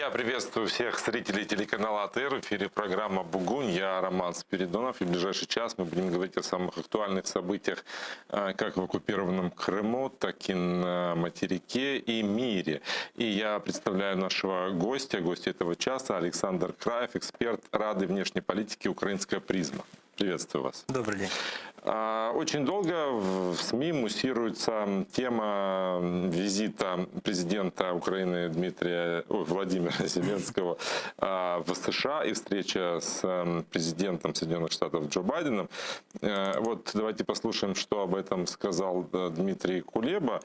Я приветствую всех зрителей телеканала АТР. В эфире программа «Бугунь». Я Роман Спиридонов. И в ближайший час мы будем говорить о самых актуальных событиях как в оккупированном Крыму, так и на материке и мире. И я представляю нашего гостя, гостя этого часа, Александр Краев, эксперт Рады внешней политики «Украинская призма». Приветствую вас. Добрый день. Очень долго в СМИ муссируется тема визита президента Украины Дмитрия, ой, Владимира Зеленского в США и встреча с президентом Соединенных Штатов Джо Байденом. Вот давайте послушаем, что об этом сказал Дмитрий Кулеба,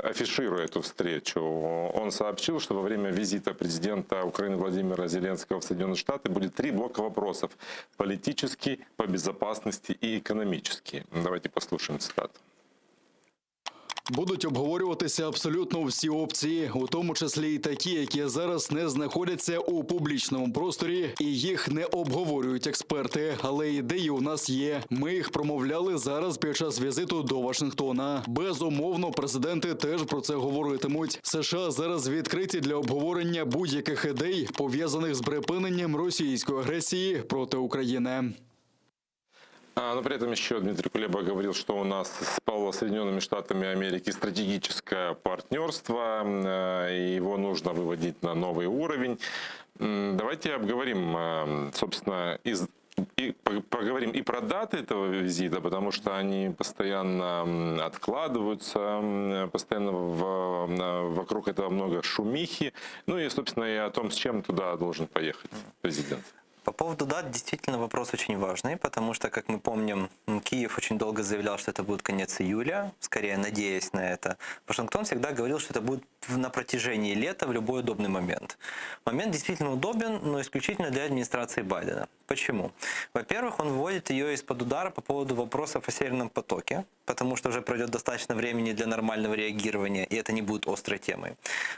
афишируя эту встречу. Он сообщил, что во время визита президента Украины Владимира Зеленского в Соединенные Штаты будет три блока вопросов: политический, по безопасности и экономический. Давайте послушаем цитату. Будуть обговорюватися абсолютно всі опції, у тому числі і такі, які зараз не знаходяться у публічному просторі і їх не обговорюють експерти. Але ідеї у нас є. Ми їх промовляли зараз під час візиту до Вашингтона. Безумовно, президенти теж про це говоритимуть. США зараз відкриті для обговорення будь-яких ідей, пов'язаних з припиненням російської агресії проти України. Но при этом еще Дмитрий Кулеба говорил, что у нас с Соединенными Штатами Америки стратегическое партнерство, и его нужно выводить на новый уровень. Давайте обговорим, собственно, и поговорим и про даты этого визита, потому что они постоянно откладываются, постоянно вокруг этого много шумихи. Ну и, собственно, и о том, с чем туда должен поехать президент. По поводу дат действительно вопрос очень важный, потому что, как мы помним, Киев очень долго заявлял, что это будет конец июля, скорее надеясь на это. Вашингтон всегда говорил, что это будет на протяжении лета в любой удобный момент. Момент действительно удобен, но исключительно для администрации Байдена. Почему? Во-первых, он выводит ее из-под удара по поводу вопросов о Северном потоке, потому что уже пройдет достаточно времени для нормального реагирования, и это не будет острой темой.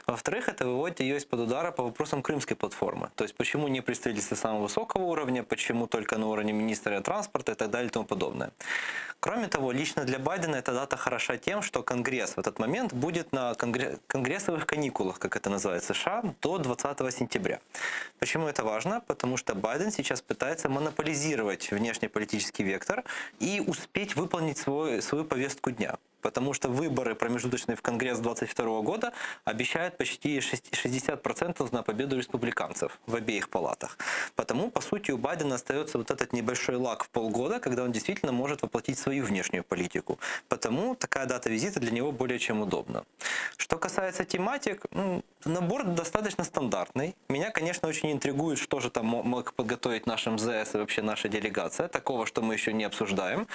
Во-вторых, это выводит ее из-под удара по вопросам крымской платформы. То есть почему не представительство самого высокого уровня, почему только на уровне министра транспорта и так далее и тому подобное. Кроме того, лично для Байдена эта дата хороша тем, что Конгресс в этот момент будет на конгрессовых каникулах, как это называют в США, до 20 сентября. Почему это важно? Потому что Байден сейчас пытается монополизировать внешнеполитический вектор и успеть выполнить свою повестку дня. Потому что выборы промежуточные в Конгресс 2022 года обещают почти 60% на победу республиканцев в обеих палатах. Потому, по сути, у Байдена остается вот этот небольшой лаг в полгода, когда он действительно может воплотить свою внешнюю политику. Потому такая дата визита для него более чем удобна. Что касается тематик, набор достаточно стандартный. Меня, конечно, очень интригует, что же там мог подготовить наш МЗС и вообще наша делегация, такого, что мы еще не обсуждаем.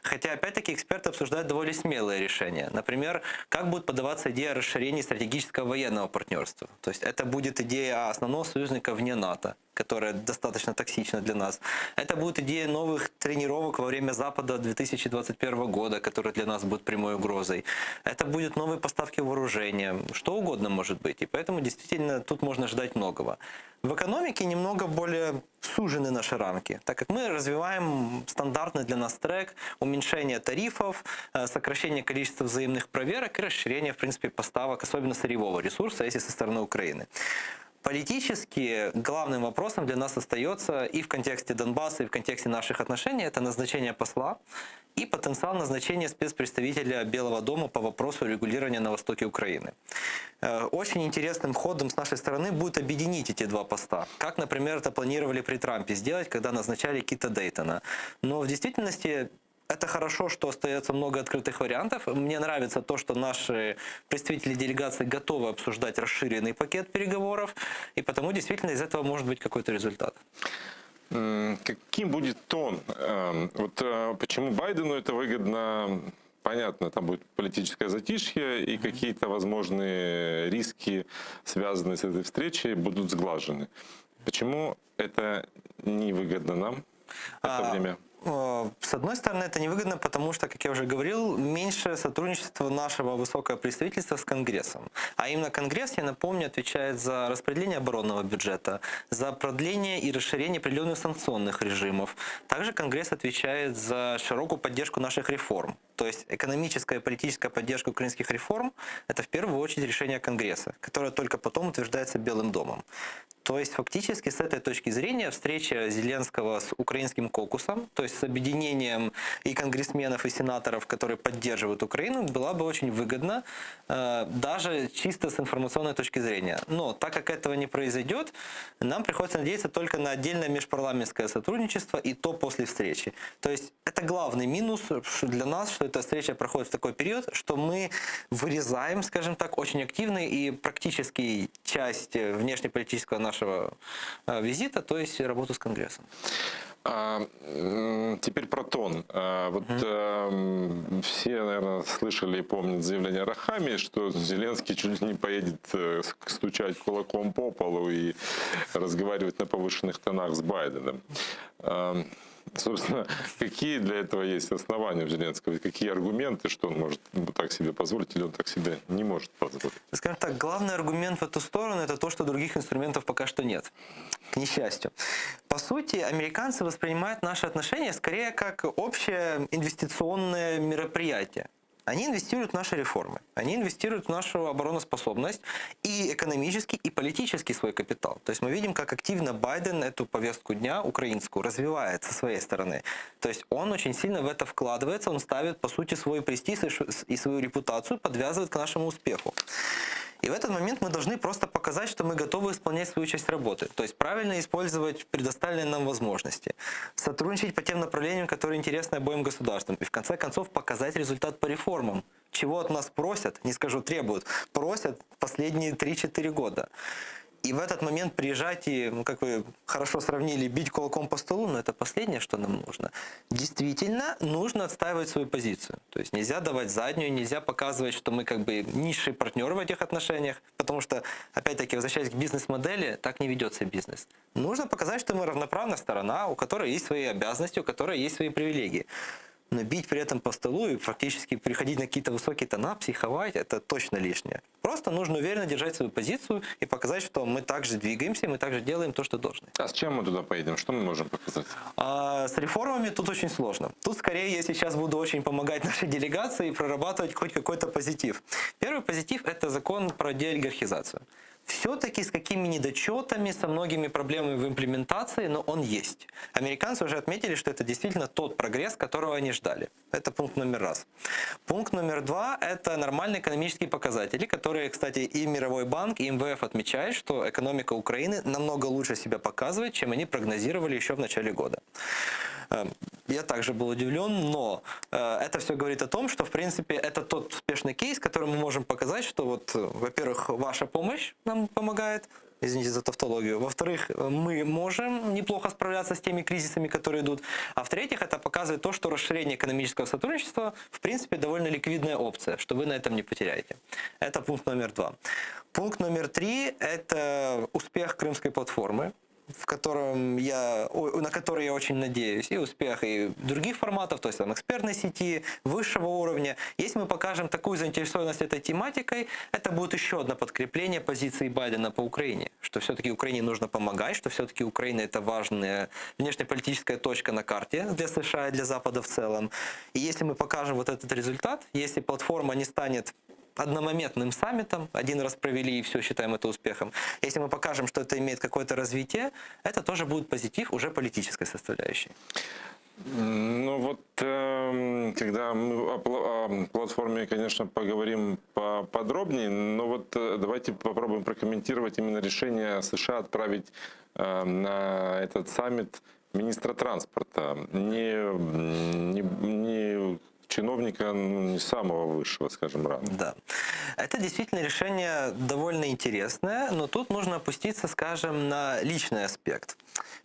Хотя, опять-таки, эксперты обсуждают довольно смелые решения. Например, как будет подаваться идея расширения стратегического военного партнерства. То есть это будет идея основного союзника вне НАТО, которая достаточно токсична для нас. Это будет идея новых тренировок во время Запада 2021 года, которая для нас будет прямой угрозой. Это будет новые поставки вооружения. Что угодно может быть. И поэтому действительно тут можно ждать многого. В экономике немного более сужены наши рамки, так как мы развиваем стандартный для нас трек уменьшение тарифов, сокращение количества взаимных проверок и расширение, в принципе, поставок, особенно сырьевого ресурса, если со стороны Украины. Политически главным вопросом для нас остается и в контексте Донбасса, и в контексте наших отношений это назначение посла и потенциал назначения спецпредставителя Белого дома по вопросу регулирования на востоке Украины. Очень интересным ходом с нашей стороны будет объединить эти два поста. Как, например, это планировали при Трампе сделать, когда назначали Кита Дейтона. Но в действительности это хорошо, что остается много открытых вариантов. Мне нравится то, что наши представители делегации готовы обсуждать расширенный пакет переговоров, и потому действительно из этого может быть какой-то результат. Каким будет тон? Вот почему Байдену это выгодно? Понятно, там будет политическое затишье, и какие-то возможные риски, связанные с этой встречей, будут сглажены. Почему это невыгодно нам в это время? С одной стороны, это невыгодно, потому что, как я уже говорил, меньше сотрудничества нашего высокого представительства с Конгрессом. А именно Конгресс, я напомню, отвечает за распределение оборонного бюджета, за продление и расширение определенных санкционных режимов. Также Конгресс отвечает за широкую поддержку наших реформ. То есть экономическая и политическая поддержка украинских реформ – это в первую очередь решение Конгресса, которое только потом утверждается Белым домом. То есть фактически с этой точки зрения встреча Зеленского с украинским кокусом, то есть с объединением и конгрессменов, и сенаторов, которые поддерживают Украину, была бы очень выгодна, даже чисто с информационной точки зрения. Но так как этого не произойдет, нам приходится надеяться только на отдельное межпарламентское сотрудничество, и то после встречи. То есть это главный минус для нас, что эта встреча проходит в такой период, что мы вырезаем, скажем так, очень активный и практически часть внешнеполитического нашего визита, то есть работу с Конгрессом. А теперь про тон. Вот все, наверное, слышали и помнят заявление Арахамии, что Зеленский чуть ли не поедет стучать кулаком по полу и разговаривать на повышенных тонах с Байденом. Собственно, какие для этого есть основания у Зеленского? Какие аргументы, что он может так себе позволить или он так себе не может позволить? Скажем так, главный аргумент в эту сторону – это то, что других инструментов пока что нет. К несчастью. По сути, американцы воспринимают наши отношения скорее как общее инвестиционное мероприятие. Они инвестируют в наши реформы, они инвестируют в нашу обороноспособность и экономический, и политический свой капитал. То есть мы видим, как активно Байден эту повестку дня украинскую развивает со своей стороны. То есть он очень сильно в это вкладывается, он ставит, по сути, свой престиж и свою репутацию, подвязывает к нашему успеху. И в этот момент мы должны просто показать, что мы готовы исполнять свою часть работы. То есть правильно использовать предоставленные нам возможности, сотрудничать по тем направлениям, которые интересны обоим государствам. И в конце концов показать результат по реформам. Чего от нас просят, не скажу требуют, просят последние 3-4 года. И в этот момент приезжать и, ну, как вы хорошо сравнили, бить кулаком по столу, но это последнее, что нам нужно. Действительно, нужно отстаивать свою позицию. То есть нельзя давать заднюю, нельзя показывать, что мы как бы низший партнер в этих отношениях, потому что, опять-таки, возвращаясь к бизнес-модели, так не ведется бизнес. Нужно показать, что мы равноправная сторона, у которой есть свои обязанности, у которой есть свои привилегии. Но бить при этом по столу и фактически переходить на какие-то высокие тона, психовать, это точно лишнее. Просто нужно уверенно держать свою позицию и показать, что мы также двигаемся, мы также делаем то, что должны. А с чем мы туда поедем? Что мы можем показать? А с реформами тут очень сложно. Тут скорее я сейчас буду очень помогать нашей делегации и прорабатывать хоть какой-то позитив. Первый позитив – это закон про деолигархизацию. Все-таки с какими недочетами, со многими проблемами в имплементации, но он есть. Американцы уже отметили, что это действительно тот прогресс, которого они ждали. Это пункт номер раз. Пункт номер два – это нормальные экономические показатели, которые, кстати, и Мировой банк, и МВФ отмечают, что экономика Украины намного лучше себя показывает, чем они прогнозировали еще в начале года. Я также был удивлен, но это все говорит о том, что, в принципе, это тот успешный кейс, который мы можем показать, что вот, во-первых, ваша помощь нам помогает, извините за тавтологию. Во-вторых, мы можем неплохо справляться с теми кризисами, которые идут. А в-третьих, это показывает то, что расширение экономического сотрудничества, в принципе, довольно ликвидная опция, что вы на этом не потеряете. Это пункт номер два. Пункт номер три – это успех Крымской платформы, в котором я, на который я очень надеюсь, и успех и других форматов, то есть там экспертной сети, высшего уровня. Если мы покажем такую заинтересованность этой тематикой, это будет еще одно подкрепление позиции Байдена по Украине, что все-таки Украине нужно помогать, что все-таки Украина это важная внешнеполитическая точка на карте для США и для Запада в целом. И если мы покажем вот этот результат, если платформа не станет одномоментным саммитом, один раз провели и все, считаем это успехом. Если мы покажем, что это имеет какое-то развитие, это тоже будет позитив уже политической составляющей. Ну вот, когда мы о платформе, конечно, поговорим поподробнее, но вот давайте попробуем прокомментировать именно решение США отправить на этот саммит министра транспорта, не чиновника, ну, не самого высшего, скажем, ранга. Да. Это действительно решение довольно интересное, но тут нужно опуститься, скажем, на личный аспект.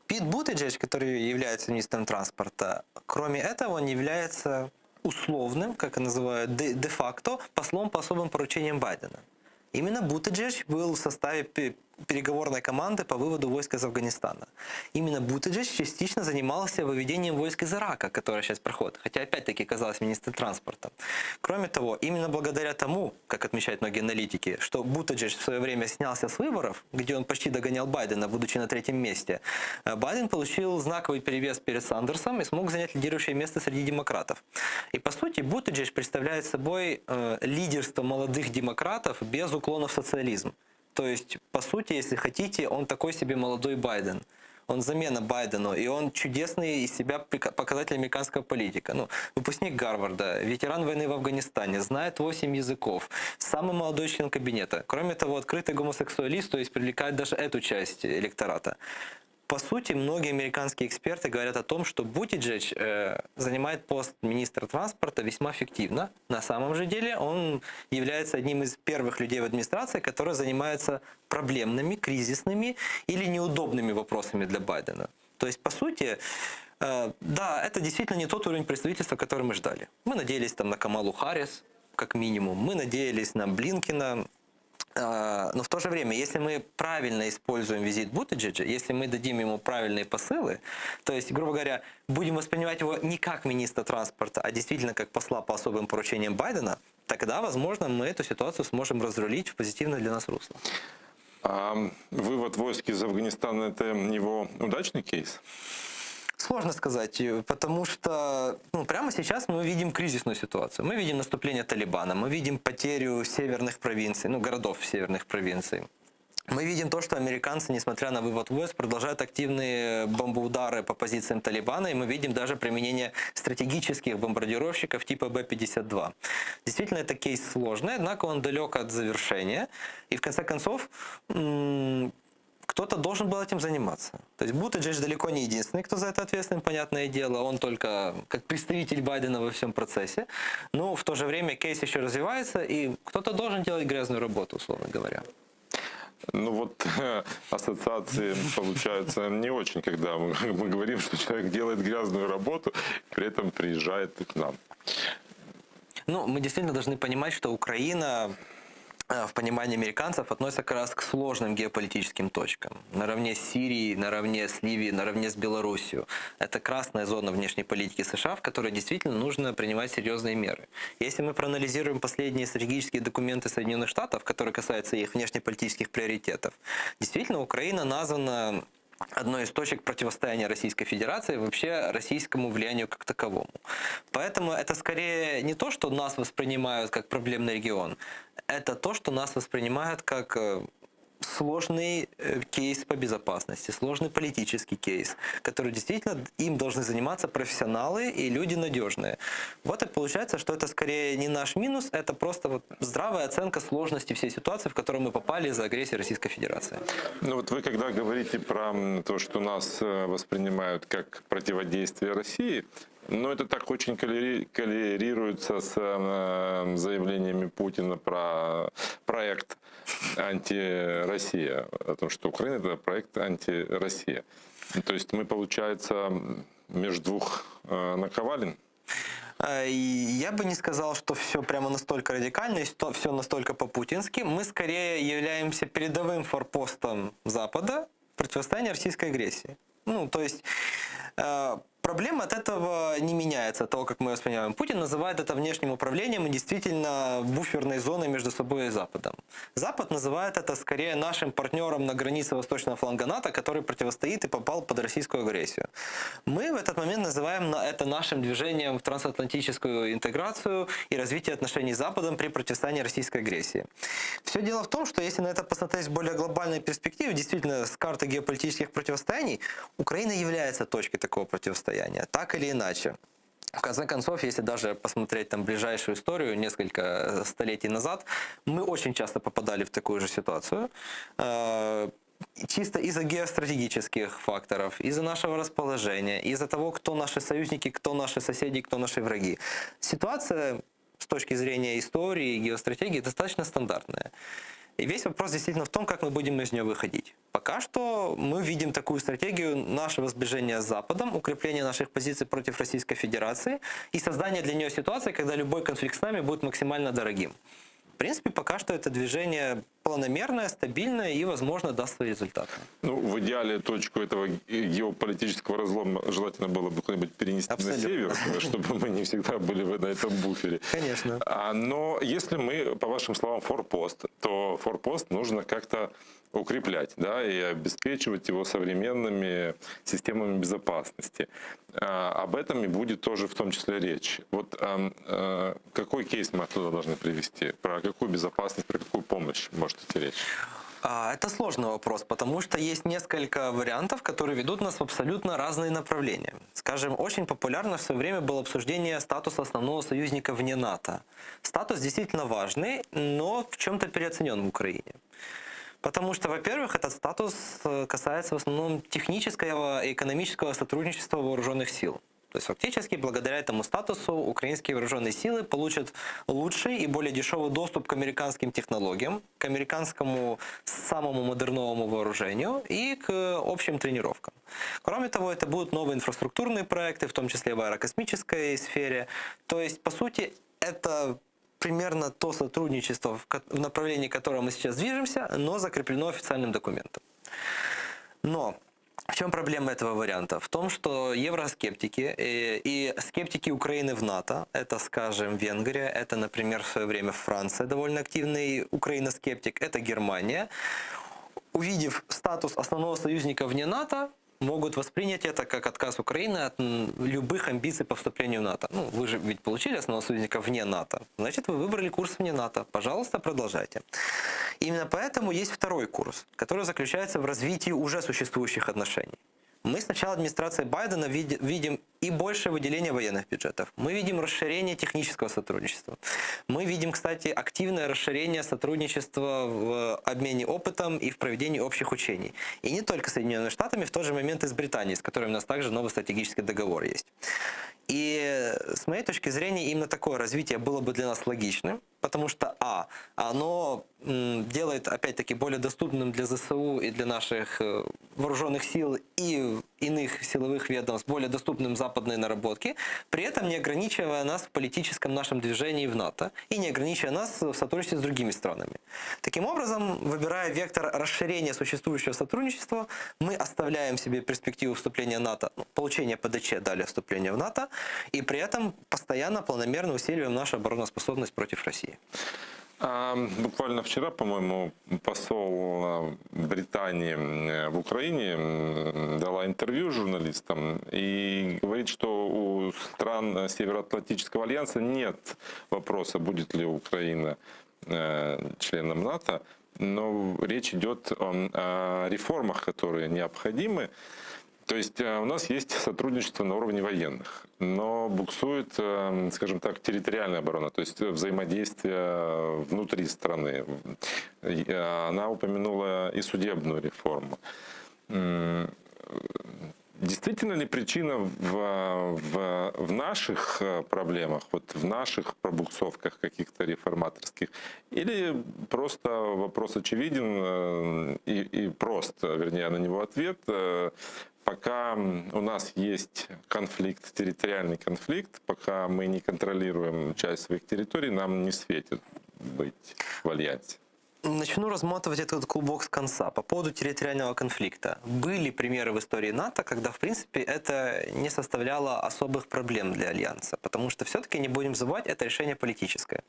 Пит Бутиджедж, который является министром транспорта, кроме этого, он является условным, как называют, де-факто послом по особым поручениям Байдена. Именно Бутиджедж был в составе. переговорной команды по выводу войск из Афганистана. Именно Бутиджич частично занимался выведением войск из Ирака, которое сейчас проходит, хотя опять-таки казалось министром транспорта. Кроме того, именно благодаря тому, как отмечают многие аналитики, что Бутиджич в свое время снялся с выборов, где он почти догонял Байдена, будучи на третьем месте, Байден получил знаковый перевес перед Сандерсом и смог занять лидирующее место среди демократов. И по сути Бутиджич представляет собой лидерство молодых демократов без уклона в социализм. То есть, по сути, если хотите, он такой себе молодой Байден. Он замена Байдену, и он чудесный из себя показатель американского политика. Ну, выпускник Гарварда, ветеран войны в Афганистане, знает 8 языков, самый молодой член кабинета. Кроме того, открытый гомосексуалист, то есть привлекает даже эту часть электората. По сути, многие американские эксперты говорят о том, что Бутиджич занимает пост министра транспорта весьма эффективно. На самом же деле он является одним из первых людей в администрации, который занимается проблемными, кризисными или неудобными вопросами для Байдена. То есть, по сути, да, это действительно не тот уровень представительства, который мы ждали. Мы надеялись там на Камалу Харрис, как минимум. Мы надеялись на Блинкена. Но в то же время, если мы правильно используем визит Бутиджича, если мы дадим ему правильные посылы, то есть, грубо говоря, будем воспринимать его не как министра транспорта, а действительно как посла по особым поручениям Байдена, тогда, возможно, мы эту ситуацию сможем разрулить в позитивное для нас русло. А вывод войск из Афганистана – это его удачный кейс? Сложно сказать, потому что прямо сейчас мы видим кризисную ситуацию. Мы видим наступление Талибана, мы видим потерю северных провинций, ну, городов северных провинций. Мы видим то, что американцы, несмотря на вывод войск, продолжают активные бомбоудары по позициям Талибана, и мы видим даже применение стратегических бомбардировщиков типа Б-52. Действительно, это кейс сложный, однако он далек от завершения. И в конце концов, кто-то должен был этим заниматься. То есть Бутиджич далеко не единственный, кто за это ответственен, понятное дело. Он только как представитель Байдена во всем процессе. Но в то же время кейс еще развивается, и кто-то должен делать грязную работу, условно говоря. Ассоциации получаются не очень, когда мы говорим, что человек делает грязную работу, при этом приезжает к нам. Мы действительно должны понимать, что Украина в понимании американцев относится как раз к сложным геополитическим точкам. Наравне с Сирией, наравне с Ливией, наравне с Белоруссией. Это красная зона внешней политики США, в которой действительно нужно принимать серьезные меры. Если мы проанализируем последние стратегические документы Соединенных Штатов, которые касаются их внешнеполитических приоритетов, действительно Украина названа одной из точек противостояния Российской Федерации вообще российскому влиянию как таковому. Поэтому это скорее не то, что нас воспринимают как проблемный регион, это то, что нас воспринимают как сложный кейс по безопасности, сложный политический кейс, который действительно им должны заниматься профессионалы и люди надежные. Вот и получается, что это скорее не наш минус, это просто здравая оценка сложности всей ситуации, в которую мы попали из-за агрессии Российской Федерации. Вы когда говорите про то, что нас воспринимают как противодействие России, это так очень коррелируется с заявлениями Путина про проект «Антироссия», о том, что Украина — это проект «Антироссия». То есть мы, получается, между двух наковален? И я бы не сказал, что все прямо настолько радикально, и все настолько по-путински. Мы скорее являемся передовым форпостом Запада в противостоянии российской агрессии. То есть проблема от этого не меняется, от того, как мы воспринимаем. Путин называет это внешним управлением и действительно буферной зоной между собой и Западом. Запад называет это скорее нашим партнером на границе восточного фланга НАТО, который противостоит и попал под российскую агрессию. Мы в этот момент называем это нашим движением в трансатлантическую интеграцию и развитие отношений с Западом при противостоянии российской агрессии. Все дело в том, что если на это посмотреть в более глобальной перспективе, действительно, с карты геополитических противостояний, Украина является точкой такого противостояния, так или иначе. В конце концов, если даже посмотреть ближайшую историю, несколько столетий назад, мы очень часто попадали в такую же ситуацию. Чисто из-за геостратегических факторов, из-за нашего расположения, из-за того, кто наши союзники, кто наши соседи, кто наши враги. Ситуация с точки зрения истории и геостратегии достаточно стандартная. И весь вопрос действительно в том, как мы будем из нее выходить. Пока что мы видим такую стратегию нашего сближения с Западом, укрепления наших позиций против Российской Федерации и создание для нее ситуации, когда любой конфликт с нами будет максимально дорогим. В принципе, пока что это движение планомерное, стабильное и, возможно, даст свои результаты. Ну, в идеале точку этого геополитического разлома желательно было бы куда-нибудь перенести Абсолютно. на север, чтобы мы не всегда были на этом буфере. Конечно. Но если мы, по вашим словам, форпост, то форпост нужно как-то укреплять, да, и обеспечивать его современными системами безопасности. Об этом и будет тоже в том числе речь. Какой кейс мы оттуда должны привести? Про какую безопасность, про какую помощь может идти речь? Это сложный вопрос, потому что есть несколько вариантов, которые ведут нас в абсолютно разные направления. Скажем, очень популярно в свое время было обсуждение статуса основного союзника вне НАТО. Статус действительно важный, но в чем-то переоценен в Украине. Потому что, во-первых, этот статус касается в основном технического и экономического сотрудничества вооруженных сил. То есть фактически благодаря этому статусу украинские вооруженные силы получат лучший и более дешевый доступ к американским технологиям, к американскому самому модерновому вооружению и к общим тренировкам. Кроме того, это будут новые инфраструктурные проекты, в том числе в аэрокосмической сфере. То есть, по сути, это примерно то сотрудничество, в направлении которого мы сейчас движемся, но закреплено официальным документом. Но в чем проблема этого варианта? В том, что евроскептики и скептики Украины в НАТО, это, скажем, Венгрия, это, например, в свое время Франция, довольно активный украиноскептик, это Германия, увидев статус основного союзника вне НАТО, могут воспринять это как отказ Украины от любых амбиций по вступлению в НАТО. Вы же ведь получили основного союзника вне НАТО, значит, вы выбрали курс вне НАТО. Пожалуйста, продолжайте. Именно поэтому есть второй курс, который заключается в развитии уже существующих отношений. Мы с начала администрации Байдена видим и большее выделение военных бюджетов. Мы видим расширение технического сотрудничества. Мы видим, кстати, активное расширение сотрудничества в обмене опытом и в проведении общих учений. И не только с Соединенными Штатами, в тот же момент и с Британией, с которой у нас также новый стратегический договор есть. И с моей точки зрения, именно такое развитие было бы для нас логичным, потому что, оно делает, опять-таки, более доступным для ЗСУ и для наших вооруженных сил и иных силовых ведомств, более доступным западные наработки, при этом не ограничивая нас в политическом нашем движении в НАТО и не ограничивая нас в сотрудничестве с другими странами. Таким образом, выбирая вектор расширения существующего сотрудничества, мы оставляем себе перспективу вступления НАТО, получения ПДЧ, далее вступления в НАТО, и при этом постоянно, планомерно усиливаем нашу обороноспособность против России. Буквально вчера, по-моему, посол Британии в Украине дала интервью журналистам и говорит, что у стран Североатлантического альянса нет вопроса, будет ли Украина членом НАТО, но речь идет о реформах, которые необходимы. То есть у нас есть сотрудничество на уровне военных, но буксует, скажем так, территориальная оборона, то есть взаимодействие внутри страны. И она упомянула и судебную реформу. Действительно ли причина в наших проблемах, в наших пробуксовках каких-то реформаторских, или просто вопрос очевиден и прост, вернее, на него ответ, пока у нас есть конфликт, территориальный конфликт, пока мы не контролируем часть своих территорий, нам не светит быть в альянсе? Начну разматывать этот клубок с конца. По поводу территориального конфликта. Были примеры в истории НАТО, когда, в принципе, это не составляло особых проблем для Альянса, потому что все-таки, не будем забывать, это решение политическое.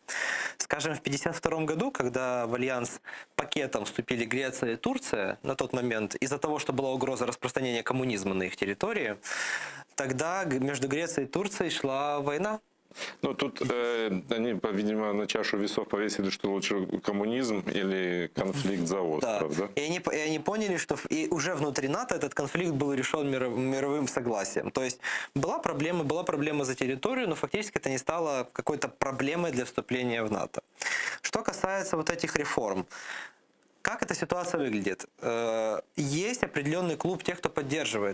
Скажем, в пятьдесят втором году, когда в Альянс пакетом вступили Греция и Турция на тот момент, из-за того, что была угроза распространения коммунизма на их территории, тогда между Грецией и Турцией шла война. Тут они, видимо, на чашу весов повесили, что лучше коммунизм или конфликт за остров, да? И они поняли, что и уже внутри НАТО этот конфликт был решен мировым согласием. То есть была проблема за территорию, но фактически это не стало какой-то проблемой для вступления в НАТО. Что касается этих реформ, как эта ситуация выглядит? Есть определенный клуб тех, кто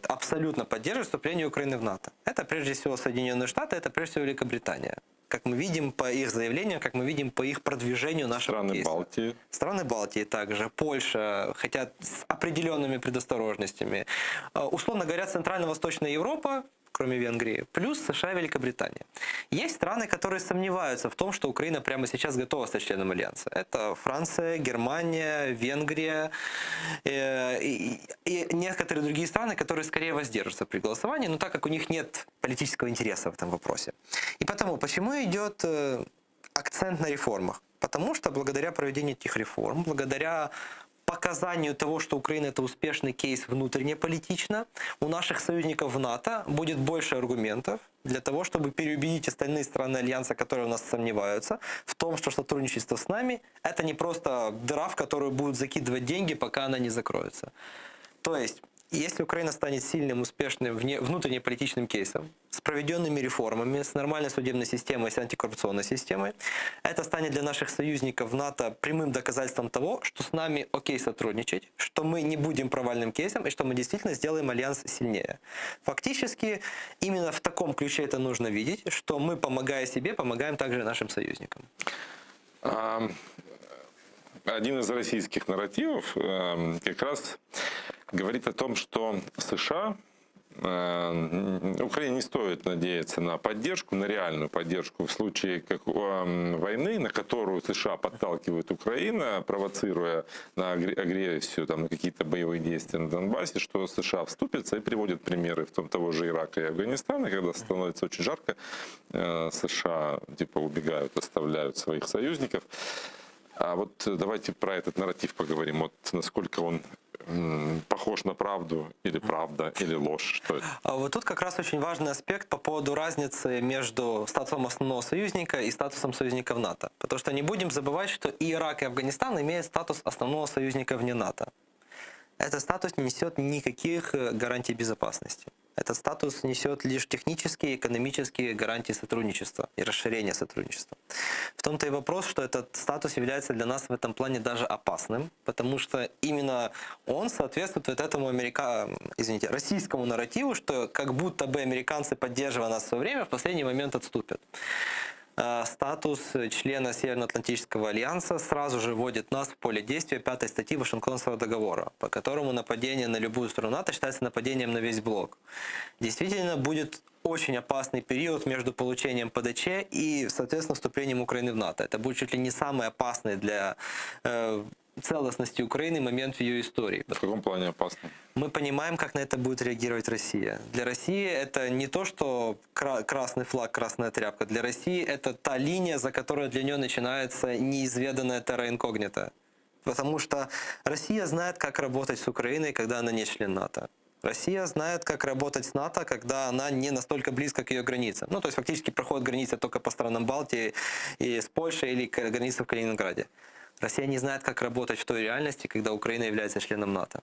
абсолютно поддерживает вступление Украины в НАТО. Это прежде всего Соединенные Штаты, это прежде всего Великобритания. Как мы видим по их заявлениям, как мы видим по их продвижению нашего Страны кейса. Балтии. Страны Балтии также, Польша, хотя с определенными предосторожностями. Условно говоря, Центрально-Восточная Европа кроме Венгрии, плюс США и Великобритания. Есть страны, которые сомневаются в том, что Украина прямо сейчас готова стать членом Альянса. Это Франция, Германия, Венгрия и некоторые другие страны, которые скорее воздержатся при голосовании, но так как у них нет политического интереса в этом вопросе. И потому, почему идет акцент на реформах? Потому что благодаря проведению этих реформ, благодаря показанию того, что Украина это успешный кейс внутреннеполитично, у наших союзников в НАТО будет больше аргументов для того, чтобы переубедить остальные страны Альянса, которые у нас сомневаются, в том, что сотрудничество с нами это не просто дыра, в которую будут закидывать деньги, пока она не закроется. То есть, если Украина станет сильным, успешным внутреннеполитичным кейсом, с проведенными реформами, с нормальной судебной системой, с антикоррупционной системой, это станет для наших союзников в НАТО прямым доказательством того, что с нами окей сотрудничать, что мы не будем провальным кейсом и что мы действительно сделаем альянс сильнее. Фактически, именно в таком ключе это нужно видеть, что мы, помогая себе, помогаем также нашим союзникам. Один из российских нарративов как раз говорит о том, что США Украине не стоит надеяться на поддержку, на реальную поддержку в случае войны, на которую США подталкивает Украина, провоцируя на агрессию, там, на какие-то боевые действия на Донбассе, что США вступятся и приводят примеры в том того же Ирака и Афганистана, когда становится очень жарко, США типа убегают, оставляют своих союзников. А вот давайте про этот нарратив поговорим. Вот насколько он похож на правду, или правда, или ложь. Что это? А вот тут как раз очень важный аспект по поводу разницы между статусом основного союзника и статусом союзника в НАТО. Потому что не будем забывать, что и Ирак, и Афганистан имеют статус основного союзника вне НАТО. Этот статус не несет никаких гарантий безопасности. Этот статус несет лишь технические и экономические гарантии сотрудничества и расширения сотрудничества. В том-то и вопрос, что этот статус является для нас в этом плане даже опасным, потому что именно он соответствует вот этому извините, российскому нарративу, что как будто бы американцы, поддерживая нас в свое время, в последний момент отступят. Статус члена Североатлантического альянса сразу же вводит нас в поле действия 5 статьи Вашингтонского договора, по которому нападение на любую страну НАТО считается нападением на весь блок. Действительно, будет очень опасный период между получением ПДЧ и, соответственно, вступлением Украины в НАТО. Это будет чуть ли не самый опасный для целостности Украины момент в ее истории. В каком плане опасно? Мы понимаем, как на это будет реагировать Россия. Для России это не то, что красный флаг, красная тряпка. Для России это та линия, за которой для нее начинается неизведанная терра инкогнита. Потому что Россия знает, как работать с Украиной, когда она не член НАТО. Россия знает, как работать с НАТО, когда она не настолько близко к ее границам. То есть фактически проходит граница только по странам Балтии и с Польшей или граница в Калининграде. Россия не знает, как работать в той реальности, когда Украина является членом НАТО.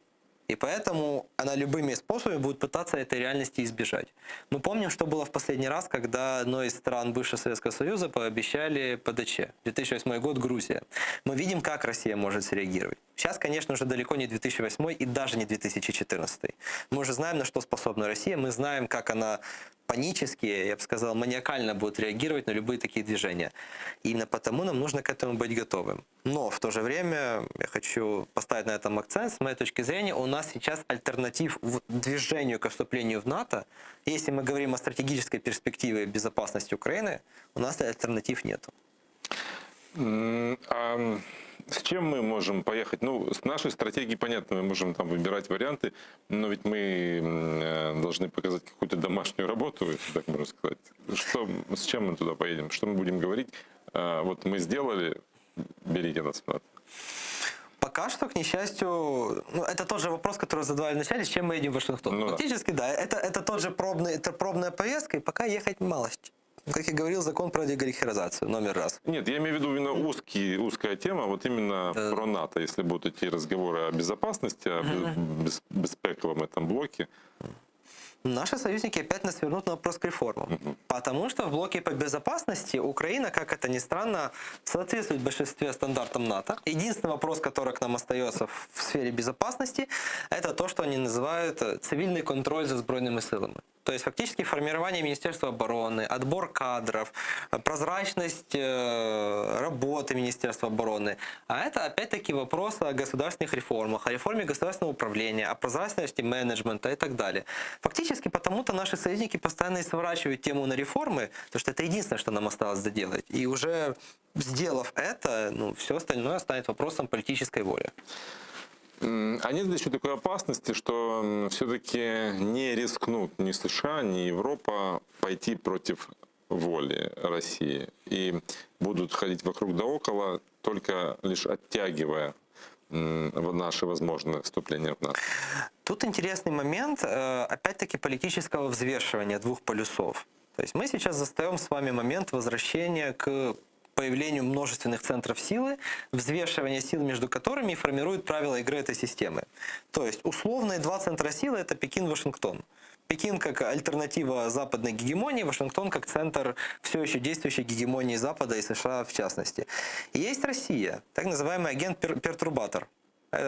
И поэтому она любыми способами будет пытаться этой реальности избежать. Мы помним, что было в последний раз, когда одной из стран бывшего Советского Союза пообещали ПДЧ. 2008 год, Грузия. Мы видим, как Россия может среагировать. Сейчас, конечно, уже далеко не 2008 и даже не 2014. Мы уже знаем, на что способна Россия, мы знаем, как она панически, я бы сказал, маниакально будет реагировать на любые такие движения. И именно потому нам нужно к этому быть готовым. Но в то же время я хочу поставить на этом акцент. С моей точки зрения, у нас сейчас альтернатив в движению к вступлению в НАТО, если мы говорим о стратегической перспективе безопасности Украины, у нас альтернатив нету. А с чем мы можем поехать? С нашей стратегией понятно, мы можем выбирать варианты, но ведь мы должны показать какую-то домашнюю работу, если так можно сказать. С чем мы туда поедем? Что мы будем говорить? Вот мы сделали, берите нас в НАТО. Пока что, к несчастью, это тот же вопрос, который задавали вначале, с чем мы едем в Вашингтон. Фактически, да, это тот же пробный, это пробная поездка, и пока ехать мало с чем. Как я говорил, закон про деолигархизацию номер раз. Нет, я имею в виду именно узкая тема, вот именно про НАТО, если будут идти разговоры о безопасности, о безпековом этом блоке. Наши союзники опять нас вернут на вопрос к реформам. Потому что в блоке по безопасности Украина, как это ни странно, соответствует большинстве стандартам НАТО. Единственный вопрос, который к нам остается в сфере безопасности, это то, что они называют цивильный контроль за збройными силами. То есть фактически формирование Министерства обороны, отбор кадров, прозрачность работы Министерства обороны. А это опять-таки вопрос о государственных реформах, о реформе государственного управления, о прозрачности менеджмента и так далее. Фактически потому-то наши союзники постоянно и сворачивают тему на реформы, потому что это единственное, что нам осталось доделать. И уже сделав это, ну, все остальное станет вопросом политической воли. А нет ли еще такой опасности, что все-таки не рискнут ни США, ни Европа пойти против воли России и будут ходить вокруг да около, только лишь оттягивая наше возможное вступление в НАТО? Тут интересный момент, опять-таки, политического взвешивания двух полюсов. То есть мы сейчас застаем с вами момент возвращения к появлению множественных центров силы, взвешивание сил между которыми формирует правила игры этой системы. То есть условные два центра силы – это Пекин-Вашингтон. Пекин как альтернатива западной гегемонии, Вашингтон как центр все еще действующей гегемонии Запада и США в частности. И есть Россия, так называемый агент-пертурбатор.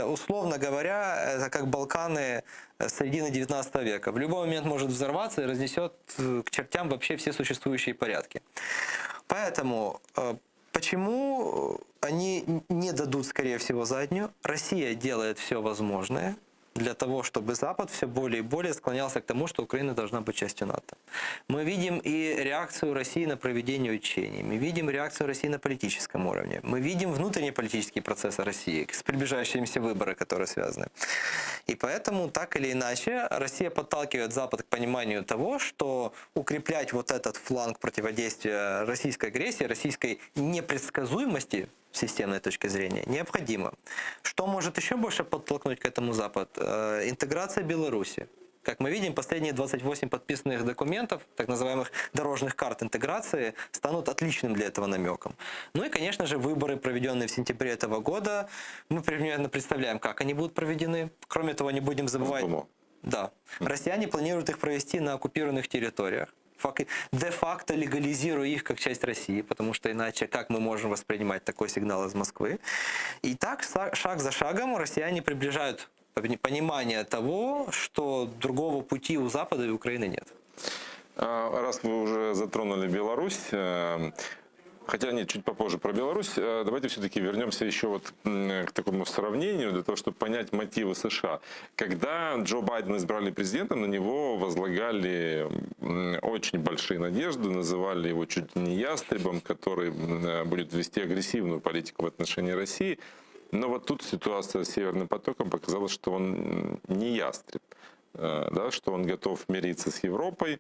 Условно говоря, это как Балканы середины 19 века. В любой момент может взорваться и разнесет к чертям вообще все существующие порядки. Поэтому почему они не дадут, скорее всего, заднюю? Россия делает все возможное для того, чтобы Запад все более и более склонялся к тому, что Украина должна быть частью НАТО. Мы видим и реакцию России на проведение учений, мы видим реакцию России на политическом уровне, мы видим внутренние политические процессы России с приближающимися выборами, которые связаны. И поэтому, так или иначе, Россия подталкивает Запад к пониманию того, что укреплять вот этот фланг противодействия российской агрессии, российской непредсказуемости с системной точки зрения, необходимо. Что может еще больше подтолкнуть к этому Запад? Интеграция Беларуси. Как мы видим, последние 28 подписанных документов, так называемых дорожных карт интеграции, станут отличным для этого намеком. Ну и, конечно же, выборы, проведенные в сентябре этого года, мы примерно представляем, как они будут проведены. Кроме того, не будем забывать... Думаю. Да. Россияне планируют их провести на оккупированных территориях, де-факто легализируя их как часть России, потому что иначе как мы можем воспринимать такой сигнал из Москвы? И так шаг за шагом россияне приближают понимание того, что другого пути у Запада и Украины нет. Раз вы уже затронули Беларусь, хотя нет, чуть попозже про Беларусь, давайте все-таки вернемся еще к такому сравнению, для того, чтобы понять мотивы США. Когда Джо Байдена избрали президентом, на него возлагали очень большие надежды, называли его чуть не ястребом, который будет вести агрессивную политику в отношении России. Но тут ситуация с Северным потоком показала, что он не ястреб, да, что он готов мириться с Европой.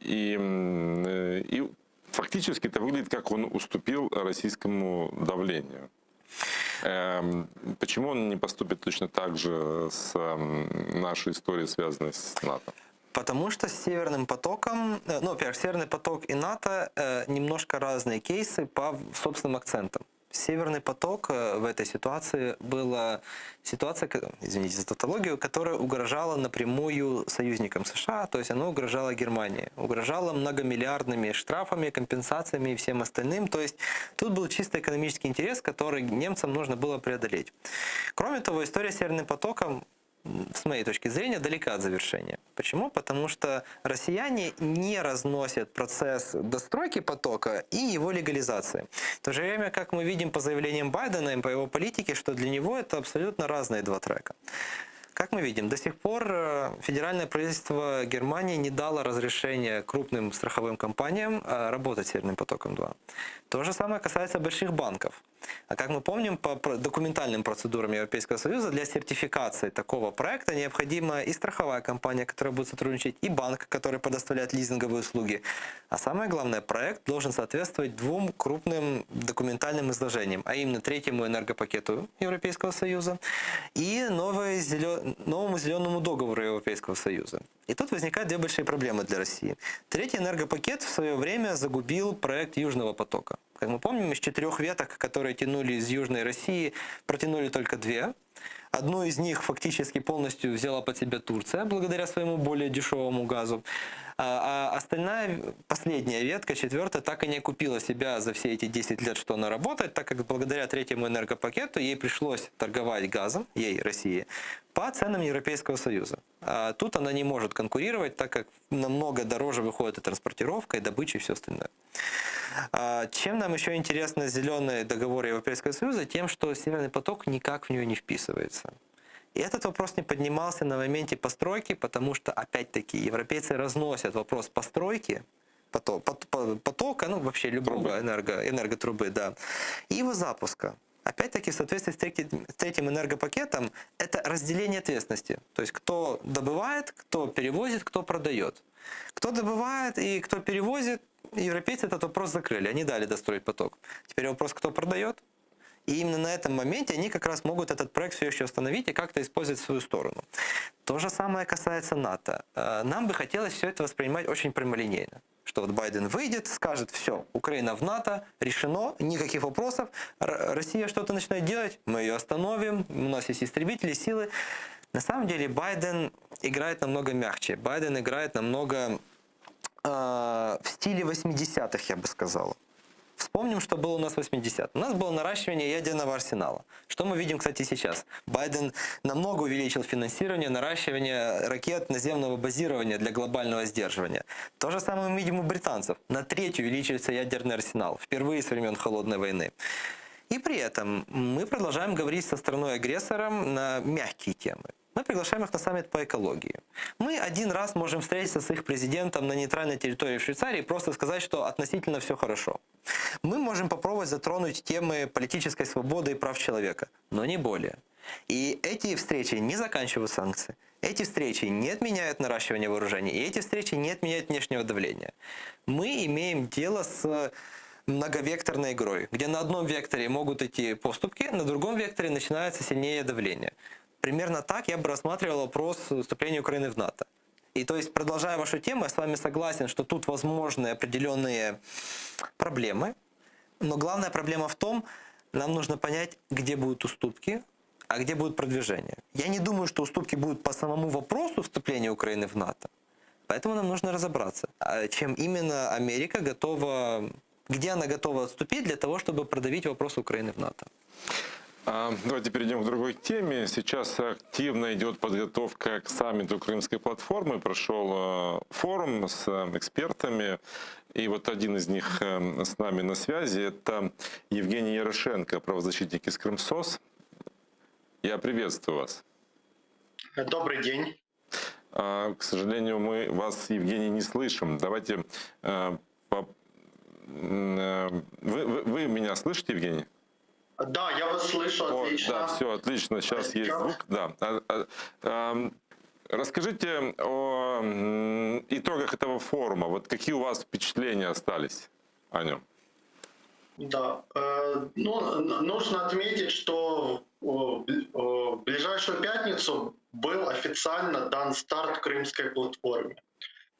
И фактически это выглядит, как он уступил российскому давлению. Почему он не поступит точно так же с нашей историей, связанной с НАТО? Потому что с Северным потоком, ну, во-первых, Северный поток и НАТО немножко разные кейсы по собственным акцентам. Северный поток в этой ситуации была ситуация, извините за тавтологию, которая угрожала напрямую союзникам США, то есть она угрожала Германии, угрожала многомиллиардными штрафами, компенсациями и всем остальным. То есть тут был чисто экономический интерес, который немцам нужно было преодолеть. Кроме того, история с Северным потоком, с моей точки зрения, далека от завершения. Почему? Потому что россияне не разносят процесс достройки потока и его легализации. В то же время, как мы видим по заявлениям Байдена и по его политике, что для него это абсолютно разные два трека. Как мы видим, до сих пор федеральное правительство Германии не дало разрешения крупным страховым компаниям работать с Северным потоком 2. То же самое касается больших банков. А как мы помним, по документальным процедурам Европейского Союза для сертификации такого проекта необходима и страховая компания, которая будет сотрудничать, и банк, который предоставляет лизинговые услуги. А самое главное, проект должен соответствовать двум крупным документальным изложениям, а именно третьему энергопакету Европейского Союза и новому зеленому договору Европейского Союза. И тут возникают две большие проблемы для России. Третий энергопакет в свое время загубил проект Южного потока. Как мы помним, из 4 веток, которые тянули из Южной России, протянули только 2. Одну из них фактически полностью взяла под себя Турция, благодаря своему более дешевому газу. А остальная, последняя ветка, 4-я, так и не окупила себя за все эти 10 лет, что она работает, так как благодаря третьему энергопакету ей пришлось торговать газом, ей, России, по ценам Европейского Союза. А тут она не может конкурировать, так как намного дороже выходит и транспортировка, и добыча, и все остальное. Чем нам еще интересно зеленый договор Европейского Союза? Тем, что Северный поток никак в нее не вписывается. И этот вопрос не поднимался на моменте постройки, потому что, опять-таки, европейцы разносят вопрос постройки потока, ну вообще любого Трубы. энерготрубы, да, и его запуска. Опять-таки, в соответствии с третьим энергопакетом, это разделение ответственности. То есть, кто добывает, кто перевозит, кто продает. Кто добывает и кто перевозит, европейцы этот вопрос закрыли, они дали достроить поток. Теперь вопрос, кто продает. И именно на этом моменте они как раз могут этот проект все еще остановить и как-то использовать в свою сторону. То же самое касается НАТО. Нам бы хотелось все это воспринимать очень прямолинейно. Что вот Байден выйдет, скажет, все, Украина в НАТО, решено, никаких вопросов. Россия что-то начинает делать, мы ее остановим, у нас есть истребители, силы. На самом деле Байден играет намного мягче. Байден играет намного в стиле 80-х, я бы сказал. Вспомним, что было у нас в 80-х. У нас было наращивание ядерного арсенала. Что мы видим, кстати, сейчас? Байден намного увеличил финансирование, наращивание ракет наземного базирования для глобального сдерживания. То же самое мы видим у британцев. На треть увеличивается ядерный арсенал. Впервые со времен Холодной войны. И при этом мы продолжаем говорить со страной-агрессором на мягкие темы. Мы приглашаем их на саммит по экологии. Мы один раз можем встретиться с их президентом на нейтральной территории в Швейцарии и просто сказать, что относительно все хорошо. Мы можем попробовать затронуть темы политической свободы и прав человека, но не более. И эти встречи не заканчивают санкции, эти встречи не отменяют наращивание вооружений, и эти встречи не отменяют внешнего давления. Мы имеем дело с многовекторной игрой, где на одном векторе могут идти поступки, на другом векторе начинается сильнее давление. Примерно так я бы рассматривал вопрос вступления Украины в НАТО. И то есть, продолжая вашу тему, я с вами согласен, что тут возможны определенные проблемы, но главная проблема в том, нам нужно понять, где будут уступки, а где будут продвижения. Я не думаю, что уступки будут по самому вопросу вступления Украины в НАТО. Поэтому нам нужно разобраться, а чем именно Америка готова, где она готова отступить для того, чтобы продавить вопрос Украины в НАТО. Давайте перейдем к другой теме. Сейчас активно идет подготовка к саммиту Крымской платформы. Прошел форум с экспертами. И вот один из них с нами на связи. Это Евгений Ярошенко, правозащитник из Крым.СОС. Я приветствую вас. Добрый день. К сожалению, мы вас, Евгений, не слышим. Давайте... Вы меня слышите, Евгений? Да, я вас слышу, О, отлично. да, все, отлично, сейчас есть Сейчас. звук. Да. Расскажите о итогах этого форума. Вот какие у вас впечатления остались о нем? Да, нужно отметить, что в ближайшую пятницу был официально дан старт Крымской платформе.